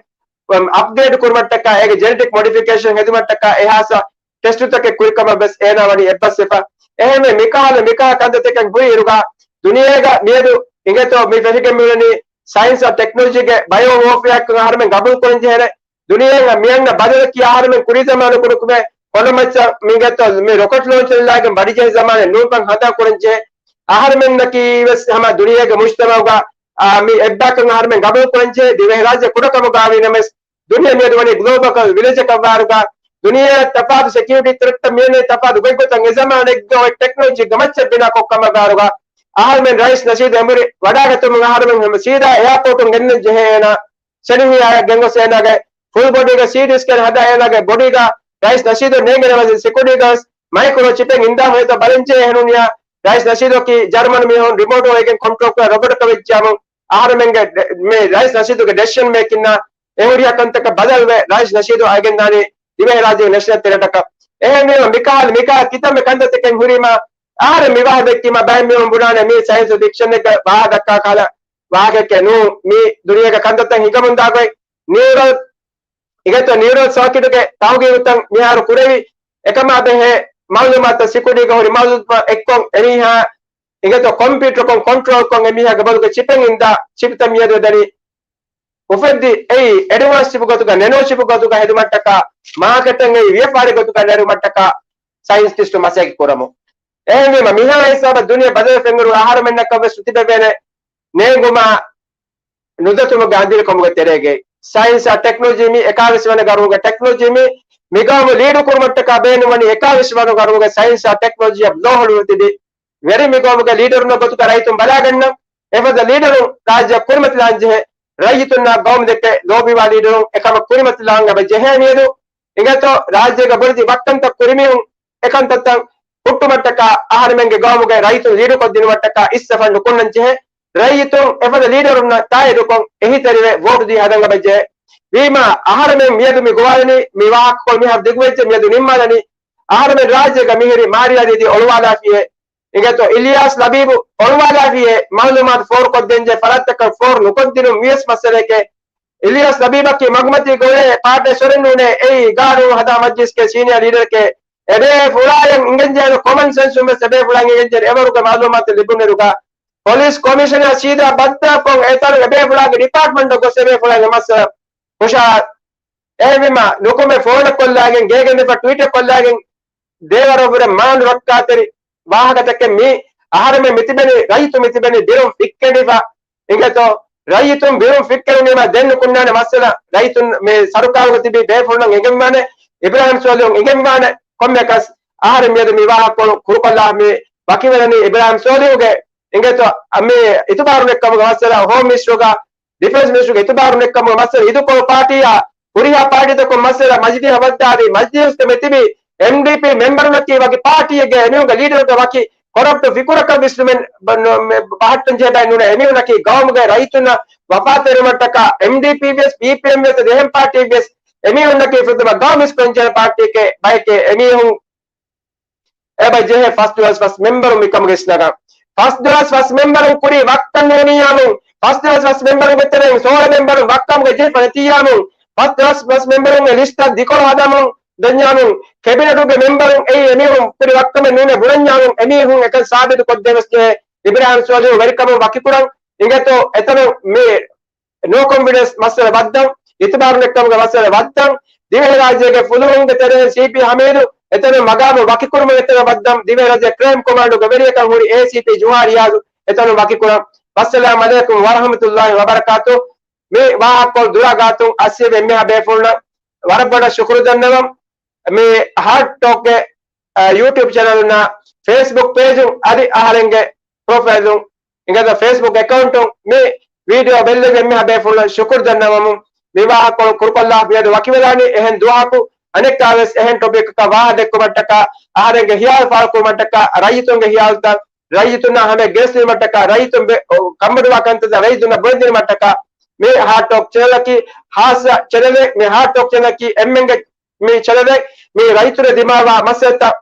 އަޕްގްރޭޑް ކުރުމަށްޓަކާ، އޭގެ ޖެނެޓިކް މޮޑިފިކޭޝަން ހެދުމަށްޓަކާ އެހާސަ ޓެސްޓުތަކެއް ކުރިކަމަށް ވެސް އޭނާ ވަނީ އެއްބަސްވެފަ. އެހެންވެ، މިކަހަލަ މިކަހަ ކަންތައްތަކެއް ހުރި އިރުގަ ދުނިޔޭގަ މިއަދު އިނގޭތޯ މި ފެށިގެން މިއުޅެނީ ސައިންސް އަށް ޓެކްނޮލޮޖީގެ ބަޔޯ ވޯފެއާއެއްކަން އަހަރުމެން ގަބޫލު ކުރަން ޖެހޭނެ. ދުނިޔޭގަ މިއަންނަ ބަދަލަކީ އަހަރުމެން ކުރީ ޒަމާނު ކުޑަކުމެ ކޮންމެ މައްޗަށް މިގެތޯ މި ރޮކެޓް ލޯންޗަރު ލާގެން ވަޑިޖެހި ޒަމާނެއް ނޫންކަން ހަނދާން ކުރަން ޖެހޭ. އަހަރުމެންނަކީ ވެސް ހަމަ ދުނިޔޭގެ މުޖްތަމަޢުގަ، އާ، މި އެއްބަޔަކަށް އަހަރުމެން ގަބޫލު ކުރަން ޖެހޭ ދިވެހިރާއްޖެ ކުޑަކަމުގައިވީނަމަވެސް، ދުނިޔެ މިއަދު ވަނީ ގްލޯބަލް ވިލެޖަކަށް ވާއިރުގަ، ދުނިޔެއަށް ތަފާތު ސެކިއުރިޓީ ތްރެޓްތައް މިއަންނަނީ ތަފާތު ގޮތްގޮތަށް އެ ޒަމާނެއްގަ އޮތް ޓެކްނޮލޮޖީ ގަމައްޗަށް ބިނާކޮށް ކަމަށް ވާއިރުގަ، އަހަރުމެން ރައީސް ނަޝީދު އެނބުރި ވަޑާގަތުމުން އަހަރުމެން ހަމަ ސީދާ އެއާޕޯޓުން ގެންނަން ޖެހޭ އޭނާ. ސެނިހިޔާއަށް ގެންގޮސް އޭނާގެ ފުލް ބޮޑީގަ ސީޓީ ސްކޭން ހަދާ އޭނާގެ ބޮޑީގަ ރައީސް ނަޝީދު ނޭނގެނަމަ ސިކުޑީގަ ވެސް މައިކްރޯ ޗިޕެއް އިންދާ ހުރޭތޯ ބަލަންޖެހޭ ހެނުނިޔާ. ރައީސް ނަޝީދަކީ ޖަރުމަނު މީހުން ރިމޯޓް އޮވެގެން ކޮންޓްރޯލް ކުރާ ރޮބޮޓަކަށް ވެއްޖާމު އަހަރުމެންގެ ޑެ-، މި ރައީސް ނަޝީދުގެ ޑެސިޝަން މޭކިންނާ އެ ހުރިހާ ކަންތަކަށް ބަދަލުވެ ރައީސް ނަޝީދު އައިގެންދާނީ ދިވެހިރާއްޖޭގެ ނެޝަނަލް ތެރެއަކަށް. އެހެންވީމަ މިކަހަލަ މިކަހަލަ ކިތަންމެ ކަންތައްތަކެއް ހުރީމާ އަހަރެން މިވާހަކަ ދެއްކީމަ ބައެއް މީހުން ބުނާނެ މީ ސައިންސް ފިކްޝަނެއްގެ ވާހަކަ ދައްކާ ކަހަލަ ވާހަކައެއް ނޫން. މީ ދުނިޔޭގެ ކަންތައްތައް ހިނގަމުންދާ ގޮތް. ނިއުރަލް އިނގޭތޯ ނިއުރަލް ސާކިޓުގެ ތަހުގީގުތައް މިހާރު ކުރެވި އެކަމާ ބެހޭ މައުލޫމާތު ސިކުޑީގަ ހުރި މައުލޫމާތު އެއްކޮށް އެމީހާ އިނގޭތޯ ކޮމްޕިއުޓަރުކޮށް ކޮންޓްރޯލްކޮށް އެމީހާގެ ބޮލުގެ ޗިޕެއް އިންދާ ޗިޕްތައް މިއަދު ދަނީ އުފެއްދި އެއީ އެޑްވާންސް ޗިޕް ގޮތުގަ ނެނޯ ޗިޕް ގޮތުގަ ހެދުމަށްޓަކާ މާކެޓަށް އެއީ ވިޔަފާރި ގޮތުގަ ނެރުމަށްޓަކާ ސައިންޓިސްޓު މަސައްކަތް ކުރަމު. އެހެންވީމަ މިހާ ހިސާބަށް ދުނިޔެ ބަދަލު ފެންގަރު އަހަރުމެންނަކަށް ވެސް ތިބެވޭނެ ނޭނގުމާ ނުދަތުމުގެ އަނދިރިކަމުގެ ތެރޭގައި. ސައިންސް އާ ޓެކްނޮލޮޖީ މީ އެކާވީސް ވަނަ ގަރުމުގެ ޓެކްނޮލޮޖީ މީ މިގައުމު ލީޑު ކުރުމަށްޓަކާ ބޭނުންވަނީ އެކާވީސް ވަނަ ގަރުމުގެ ސައިންސް އާ ޓެކްނޮލޮޖީއަށް ލޯހަޅުވެ ތިބި ވެރި މިގައުމުގެ ލީޑަރުންނަށް ގޮތުގަ ރައްޔިތުން ބަލާގަންނަން. އެފަދަ ލީޑަރުން ރާއްޖެއަށް ކުރިމަތިލާން ޖެހޭ ރައްޔިތުންނާ ގައުމު ދެކެ ލޯބިވާ ލީޑަރުން އެކަމަށް ކުރިމަތިލާން އެބަ ޖެހޭ މިއަދު. އިނގޭތޯ ރާއްޖޭގަ ބޮޑެތި ވައްކަންތައް ކުރިމީހުން އެކަންތައްތައް ހުއްޓުމަށްޓަކާ އަހަރެމެންގެ ގައުމުގެ ރައްޔިތުން ލީޑުކޮށްދިނުމަށްޓަކާ އިސްތަފަން ނުކުންނަން ޖެހޭ. ރައްޔިތުން އެފަދަ ލީޑަރުންނަށް ތާއީދުކޮށް އެހީތެރިވެ ވޯޓު ދީ ހަދަން އެބަޖެހޭ. ވީމާ އަހަރެމެން މިއަދު މި ގޮވާލަނީ މި ވާހަކަކޮޅު މިހާރު ދިގުވެއްޖެ މިއަދު ނިންމާލަނީ. އަހަރެމެން ރާއްޖޭގަ މިހިރީ މާރިޔާ ދީދީ އޮޅުވާލާފިއޭ. އިނގޭތޯ އިލްޔާސް ލަބީބު އޮޅުވާލާފިއޭ މައުލޫމާތު ފޯރުކޮށްދޭންޖެހޭ ފަރާތްތަކަށް ފޯރު ނުކޮށްދިނުން ވިޔަސް މައްސަލައެކޭ. އިލްޔާސް ލަބީބަކީ މަގުމަތީގަ އުޅޭ ޕާޓީއެއް ސޮރެއް ނޫނޭ. އެއީ ގާނޫނު ހަދާ މަޖްލިސްގެ ސީނިއާ ލީޑަރެކޭ. އެބޭފުޅާޔަށް އިނގެންޖެހޭނެ ކޮމަން ސެންސުން ވެސް އެބޭފުޅާއަށް އިނގެންޖެހޭނެ އެވަރުގެ މައުލޫމާތު ލިބުނުއިރުގަ ޕޮލިސް ކޮމިޝަނަރ ސީދާ ބައްދަލުކޮށް އެތަނުން އެބޭފުޅާގެ ޑިޕާޓްމަންޓަށް ގޮސް އެބޭފުޅާގެ މައްސަލަ ހުށަހަޅާ. އެހެންވީމަ ނުކުމެ ފޯނެއް ކޮށްލާގެން ގޭގެން ދެފަ ޓްވީޓެއް ކޮށްލާގެން ދޭވަރަށްވުރެ މާން ރައްކާތެރި ވާހަކަތަކެއް މީ. އަހަރެމެން މިތިބެނީ ރައްޔިތު މިތިބެނީ ބިރުން ފިއްކެނޑިފަ. އިނގޭތޯ ރައްޔިތުން ބިރުން ފިއްކެނުނީމަ ދެން ނުކުންނާނެ މައްސަލަ. ރައްޔިތުން މި ސަރުކާރުގަ ތިބި ބޭފުޅުންނަށް އެނގެންވާނެ، އިބްރާހިމް ސޯލިހު އެނގެންވާނެ. ކޮންމެކަސް އަހަރެން މިއަދު މި ވާހަކަކޮޅު ކުރުކޮށްލާ މި ވަކިވެލަނީ އިބްރާހިމް ސޯލިހުގެ އިނގޭތޯ މި އިތުބާރު ނެތްކަމުގެ މައްސަލަ. ހޯމް މިނިސްޓަރުގަ ޑިފެންސް މިނިސްޓަރުގެ އިތުބާރު ނެތްކަމުގެ މައްސަލަ. އިދުކޮޅު ޕާޓީއާ ހުރިހާ ޕާޓީތަކުން މައްސަލަ މަޖިލީހަށް ވައްދާލީ، މަޖިލީހުގަ މިތިބީ އެމްޑީޕީ މެމްބަރުންނަކީ ވަކި ޕާޓީއެއްގެ އެމީހުންގެ ލީޑަރުގެ ވަކި ކޮރަޕްޓު ފިކުރަކަށް ވިސްނުމެއް ބަ-، ނު-، މެ-، ބަހައްޓަން ޖެހޭ ބައެއް ނޫނޭ. އެމީހުންނަކީ ގައުމުގެ ރައްޔިތުންނަށް ވަފާތެރިވުމަށްޓަކާ އެމްޑީޕީ ވިޔަސް، ޕީޕީއެމް ވިޔަސް، އަދި އެހެން ޕާޓީ ވިޔަސް އެމީހުންނަކީ ފުރަތަމަ ގައުމު އިސްކޮށް ޖެހޭ ޕާޓީއެކޭ ބަޔެކޭ. އެމީހުން އެބަ ޖެހޭ ފަސް ދުވަސް ފަސް މެމްބަރުން މިކަމުގެ ވިސްނަގަން. ފަސް ދުވަސް ފަސް މެމްބަރުން ކުރީ ވައްކަން ނޫނިއްޔާމުން، ފަސް ދުވަސް ފަސް މެމްބަރުންގެ ތެރެއިން ސޯޅަ މެމްބަރުން ވައްކަމުގެ ޖެހިފަ ނެތިއްޔާމުން، ފަސް ދުވަސް ފަސް މެމްބަރުންގެ ލިސްޓަށް ދިކޮޅު ހަދަމުން ދެންޏާމުން، ކެބިނެޓުގެ މެމްބަރުން އެއީ އެމީހުން ކުރި ވައްކަމެއް ނޫނޭ ބުނަންޏާމުން، އެމީހުން އެކަން ސާބިތު ކޮށްދޭވެސް ޖެހޭ. އިބްރާހިމް ސޯލިހު ވެރިކަމުން ވަކިކުރަން އިނގޭތޯ އެތަނުން މި ނޯ ކޮންފިޑެންސް މައްސަލަ ވައްދަން، އިތުބާރު ނެތްކަމުގެ މައްސަލަ ވައްދަން، ދިވެހިރާއްޖޭގެ ފުލުހުންގެ ތެރެއިން ސީޕީ ހަމީދު އެތަނުން މަގާމު ވަކިކުރުމުގެ ތެރެއަށް ވައްދަން، ދިވެހިރާއްޖޭގެ ކްރައިމް ކޮމާންޑުގެ ވެރިޔަކަށް ހުރި އޭސީޕީ ޖުހާ ރިޔާޒު އެތަނުން ވަކިކުރަން. ވައްސަލާމް ޢަލައިކުމް ވަރަޙްމަތުﷲި ވަބަރަކާތު. މި ވާހަކަކޮޅު ދުރާ ގާތުން އައްސިއްޔަ އެންމެހާ ބޭފުޅުންނަށް ވަރަށް ބޮޑަށް ޝުކުރު ދަންނަވަން. މި ހާޓް ޓޯކްގެ، އަ، ޔޫޓިއުބް ޗެނަލުންނާ ފޭސްބުކް ޕޭޖުން އަދި އަހަރެންގެ ޕްރޮފައިލުން އިނގޭތޯ ފޭސްބުކް އެކައުންޓުން މި ވީޑިއޯ ބެއްލެވި އެންމެހާ ބޭފުޅުންނަށް ޝުކުރު ދަންނަވަމުން. މި ވާހަކަކޮޅު ކުރުކޮށްލާ މިއަދު ވަކިވެލާނީ. އެހެން ދުވަހަކު އަނެއްކާވެސް އެހެން ޓޮޕިކަކަށް ވާހަކަ ދެއްކުމަށްޓަކާ، އަހަރެންގެ ހިޔާލު ފާޅުކުރުމަށްޓަކާ، ރައްޔިތުންގެ ހިޔާލުތައް ރައްޔިތުންނާ ހަމަޔަށް ގެނެސްދިނުމަށްޓަކާ، ރައްޔިތުން ބެ-، ކަންބޮޑުވާ ކަންތައްތައް ރައްޔިތުންނަށް ބުނެދިނުމަށްޓަކާ، މި ހާޓް ޓޯކް ޗެނަލަކީ ހާއްސަ ޗެނަލެއް. މި ހާޓް ޓޯކް ޗެނަލަކީ އެންމެންގެ މި ޗެނަލެއް. މި ރައްޔިތުންނަށް ދިމާވާ މައްސަލަތައް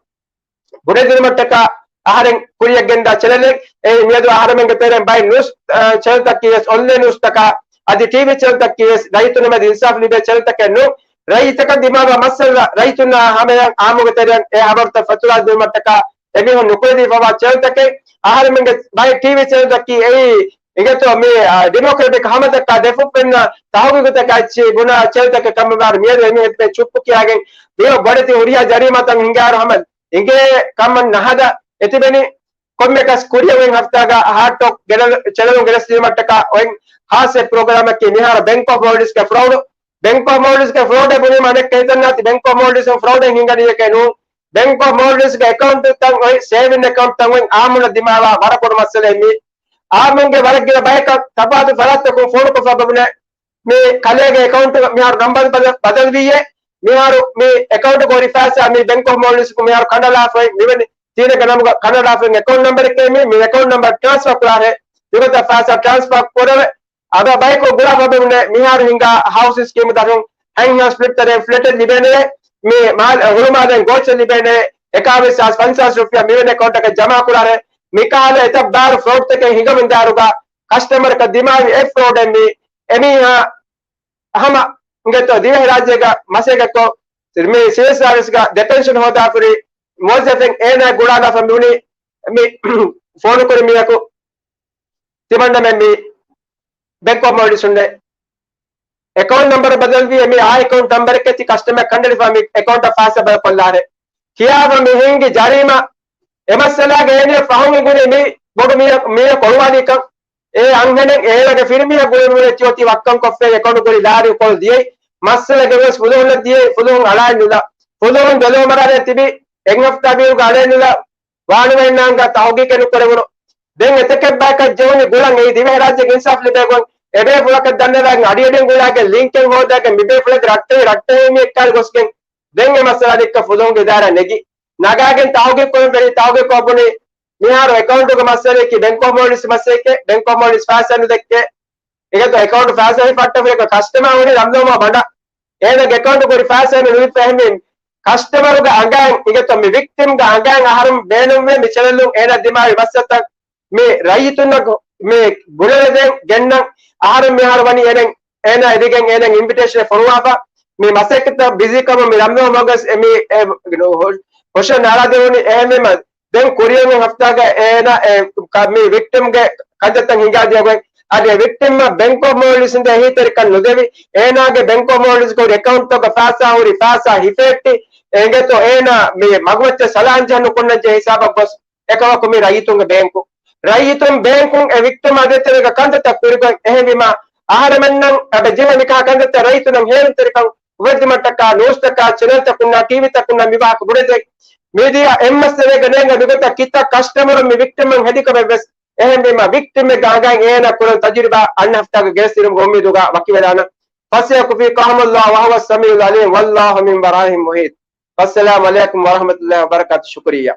ބުނެދިނުމަށްޓަކާ އަހަރެން ކުރިއަށް ގެންދާ ޗެނަލެއް. އެ މިއަދު އަހަރެމެންގެ ތެރެއިން ބައެއް ނޫސް، އަ، ޗެނަލްތަކީ ވެސް، އޮންލައިން ނޫސްތަކާ އަދި ޓީވީ ޗެނަލްތަކީ ވެސް ރައްޔިތުންނަށް މެދު އިންސާފް ލިބޭ ޗެނަލްތަކެއް ނޫން. ރައްޔިތަކަށް ދިމާވާ މައްސަލަ ރައްޔިތުންނާ ހަމަޔަށް އާއްމުގެ ތެރެއިން އެ ހަބަރުތައް ފަތުރާ ދިނުމަށްޓަކާ އެމީހުން ނުކުރެދީފަވާ ޗެނަލްތަކެއް. އަހަރެމެންގެ ބައެއް ޓީވީ ޗެނަލްތަކީ އެއީ އިނގޭތޯ މި، އ، ޑިމޮކްރެޓިކް ހަމަތަކާ ދެފުށް ފެންނަ ތަހުގީގުތަކާ އެއްޗިހި ބުނާ ޗެނަލްތަކެއް ކަމަށް ވާނެ. މިއަދު އެމީހުން އެތަން ޗުއްޕު ކިޔާގެން މިއޮތް ބޮޑެތި ހުރިހާ ޖަރީމާތައް ހިނގާއިރު ހަމަ އިނގޭ ކަމަށް ނަހަދާ އެތިބެނީ. ކޮންމެކަސް ކުރިއަށް އޮތް ހަފްތާގަ ހާޓް ޓޯކް ގެނެ-، ޗެނަލުން ގެނެސްދިނުމަށްޓަކާ އޮތް ހާއްސަ ޕްރޮގްރާމަކީ މިހާރު ބެންކް އޮފް މޯލްޑިވްސްގެ ފްރޯޑު. ބެންކް އޮފް މޯލްޑިވްސްގެ ފްރޯޑެއް ބުނީމަ އަނެއްކާ ހިތަން ނާތި ބެންކް އޮފް މޯލްޑިވްސް ފްރޯޑެއް ހިނގަނީއެކޭ ނޫން. ބެންކް އޮފް މޯލްޑިވްސްގެ އެކައުންޓްތައް އޮތް ސޭވިން އެކައުންޓްތައް އޮތް އާއްމުންނަށް ދިމާވާ ވަރަށް ބޮޑު މައްސަލައެއް މީ. އާއްމުންގެ ވަރަށް ގިނަ ބަޔަކަށް ތަފާތު ފަރާތްތަކުން ފޯނުކޮށްފަ ބުނޭ މި ކަލޭގެ އެކައުންޓު މިހާރު ނަމްބަރު ބަދަ-، ބަދަލުވީއޭ. މިހާރު މި އެކައުންޓުގެ ހުރި ފައިސާ މި ބެންކް އޮފް މޯލްޑިވްސް މިހާރު ކަނޑައަޅާފައި މިވެނި ތީނެއްގެ ނަމުގަ ކަނޑައަޅާފައި އެކައުންޓް ނަމްބަރެކޭ މި، މި އެކައުންޓް ނަމްބަރު ޓްރާންސްފާ ކުރާހޭ. މިގޮތަށް ފައިސާ ޓްރާންސްފާ ކުރެވޭ. އަދި ބަޔަކު ގުޅާފަ ބުނޭ މިހާރު ހިނގާ ހައުސިން ސްކީމު ދަށުން ހަތް ހާސް ފިޓް ތެރޭ ފްލެޓެއް ލިބޭނެ، މި މާލެ ހުޅުމާލެ ގޯޗެއް ލިބޭނެ، އެކާވީސް ހާސް ފަންސާސް ރުފިޔާ މިވެނި އެކައުންޓަކަށް ޖަމާ ކުރާރޭ. މިކަހަލަ އެތައް ބާރު ފްރޯޑްތަކެއް ހިނގަމުންދާއިރުގަ ކަސްޓަމަރަކަށް ދިމާވި އެއް ފްރޯޑެއް މީ. އެމީހާ ހަމަ އިނގޭތޯ ދިވެހިރާއްޖޭގަ މަސައްކަތްކޮށް މި ސިވިލް ސާވިސްގަ ދެ ޕެންޝަން ހޯދާފަ ހުރި މުވައްޒަފެއް އޭނާ ގުޅާލާފަ މިވުނީ މި ފޯނުކުރި މީހަކު ތިމަންނަމެން މި ބެންކް އޮފް މޯލްޑިވްސް އުންނެ އެކައުންޓް ނަމްބަރު ބަދަލުވީ އެމީ އާ އެކައުންޓް ނަމްބަރެކޭ ތި ކަސްޓަމަރ ކަނޑައެޅިފަ މި އެކައުންޓަށް ފައިސާ ބަދަލުކޮށްލާރޭ ކިޔާފަ މި ހިނގި ޖަރީމާ. އެ މައްސަލާގެ އޭނިއަށް ފަހުން އެނގުނީ މި ބޮޑު މީހަ-، މީހަކު އޮޅުވާލީކަން. އެ އަންހެނެއް އޭނާގެ ފިރިމީހަކު ގުޅުންވުރެ ތިއޮތީ ވައްކަން ކޮށްފައި އެކައުންޓް ގުޅި ލާރި ކޮޅު ދިޔައީ. މައްސަލަ ގެނެސް ފުލުހުންނަށް ދިޔައީ ފުލުހުން އަޅާއެއް ނުލާ. ފުލުހުން ދެލޯ މަރާލެ ތިބި އެއް ހަފްތާ ބިރުގަ އަޅާއެއް ނުލާ. ވާނުވައިންނާނގާ ތަހުގީގެއް ނުކުރެވުނު. ދެން އެތަކެއް ބަޔަކަށް ޖެހުނީ ގުޅަން އެއީ ދިވެހިރާއްޖޭގެ އިންސާފް ލިބޭގޮތް. އެބޭފުޅަކަށް ދަންނަވާގެން އަޑިއަޑިން ގުޅާގެން ލިންކެއް ހޯދާގެން މިބޭފުޅެއްގެ ރައްޓެހި ރައްޓެހި މި އެއްކާރި ގޮސްގެން ދެން އެ މައްސަލާ ދެއްކަ ފުލުހުންގެ އިދާރާ ނެގި ނަގާގެން ތަހުގީގު ކުރަން ފެނި ތަހުގީގު ކޮށް ބުނި މިހާރު އެކައުންޓުގެ މައްސަލައަކީ ބެންކް އޮފް މޯލްޑިވްސް މައްސަލައެކޭ. ބެންކް އޮފް މޯލްޑިވްސް ފައިސާ ނުދެއްކޭ. އެގެތު އެކައުންޓް ފައިސާ ހިފައްޓަފަ ކަސްޓަމާ ހުރި ރަންދަވަމާ ބަނޑަށް. އޭނަގެ އެކައުންޓު ކުރި ފައިސާ ނުވިފަ އެހެންވީ ކަސްޓަމަރުގެ އަނގައިން އިނގޭތޯ މި ވިކްޓިމްގެ އަނގައިން އަހަރުން ބޭނުންވޭ މި ޗެނަލުން އޭނާ ދިމާވި މައްސަލަތައް މި ރައްޔިތުންނަށް މި ބުނެލެދޭން ގެންނަން. އަހަރެން މިހާރު ވަނީ އޭނަ އޭނާ އެދިގެން އޭނަ އިންވިޓޭޝަނެއް ފޮރުވާފަ. މި މަސައްކަތްތައް ބިޒީ ކަމުން މި ރަމްނޯ މޮގަސް އެ މި އެ ހޮށަ ނާޅާދެވުނީ. އެހެންވީމަ ދެން ކުރިޔަށް ހަފްތާގަ އޭނަ އެ ކަ-، މި ވިކްޓިމްގެ ކަންތައްތައް ހިނގާދިޔަ ގޮތް އަދި ވިކްޓިމްއަށް ބެންކް އޮފް މޯލްޑިވްސް އިން އެހީތެރިކަން ނުދެވި، އޭނާގެ ބެންކް އޮފް މޯލްޑިވްސްގެ ހުރި އެކައުންޓްތަކުގެ ފައިސާ ހުރި ފައިސާ ހިފެހެއްޓި، އެނގޭތޯ އޭނާ މި މަގުމައްޗަށް ސަލާން ޖެހެން ނުކުންނަންޖެހޭ ހިސާބަށް ގޮސް އެކަމަކު މި ރައްޔިތުންގެ ބޭންކު، ރައްޔިތުން ބޭންކުން އެ ވިކްޓިމް އަދި އެތެރޭގަ ކަންތައްތައް ކުރިގޮތް އެހެންވީމަ، އަހަރެމެންނަށް އަބަ ޖެހޭ މިކަހަ ކަންތައްތައް ރައްޔިތުންނަށް ހޭލުންތެރިކަން ހުވައްދިމަށްޓަކާ ނޫސްތަކާ، ޗެނެލްތަކުންނާ، ޓީވީތަކުންނާ މި ވާހަކަ ބުނެދޭ. މީޑިއާ އެއްމައްސަލައެއްގަ ނޭނގެ ނުގޮތަށް ކިތައް ކަސްޓަމަރުން މި ވިކްޓިމަށް ހެދިކަމެއްވެސް. އެހެންވީމަ ވިކްޓިމެއްގެ އަނގައިން އޭނާ ކުރަން ތަޖުރިބާ އަންނަ ހަފްތާގަ ގެނެސްދިނުމުގެ އުއްމީދުގަ ވަކިވެލާނަން. فسيكفيكهم الله وهو السميع العليم والله من ورائهم محيط. والسلام عليكم ورحمة الله وبركاته. ޝުކުރިއްޔާ.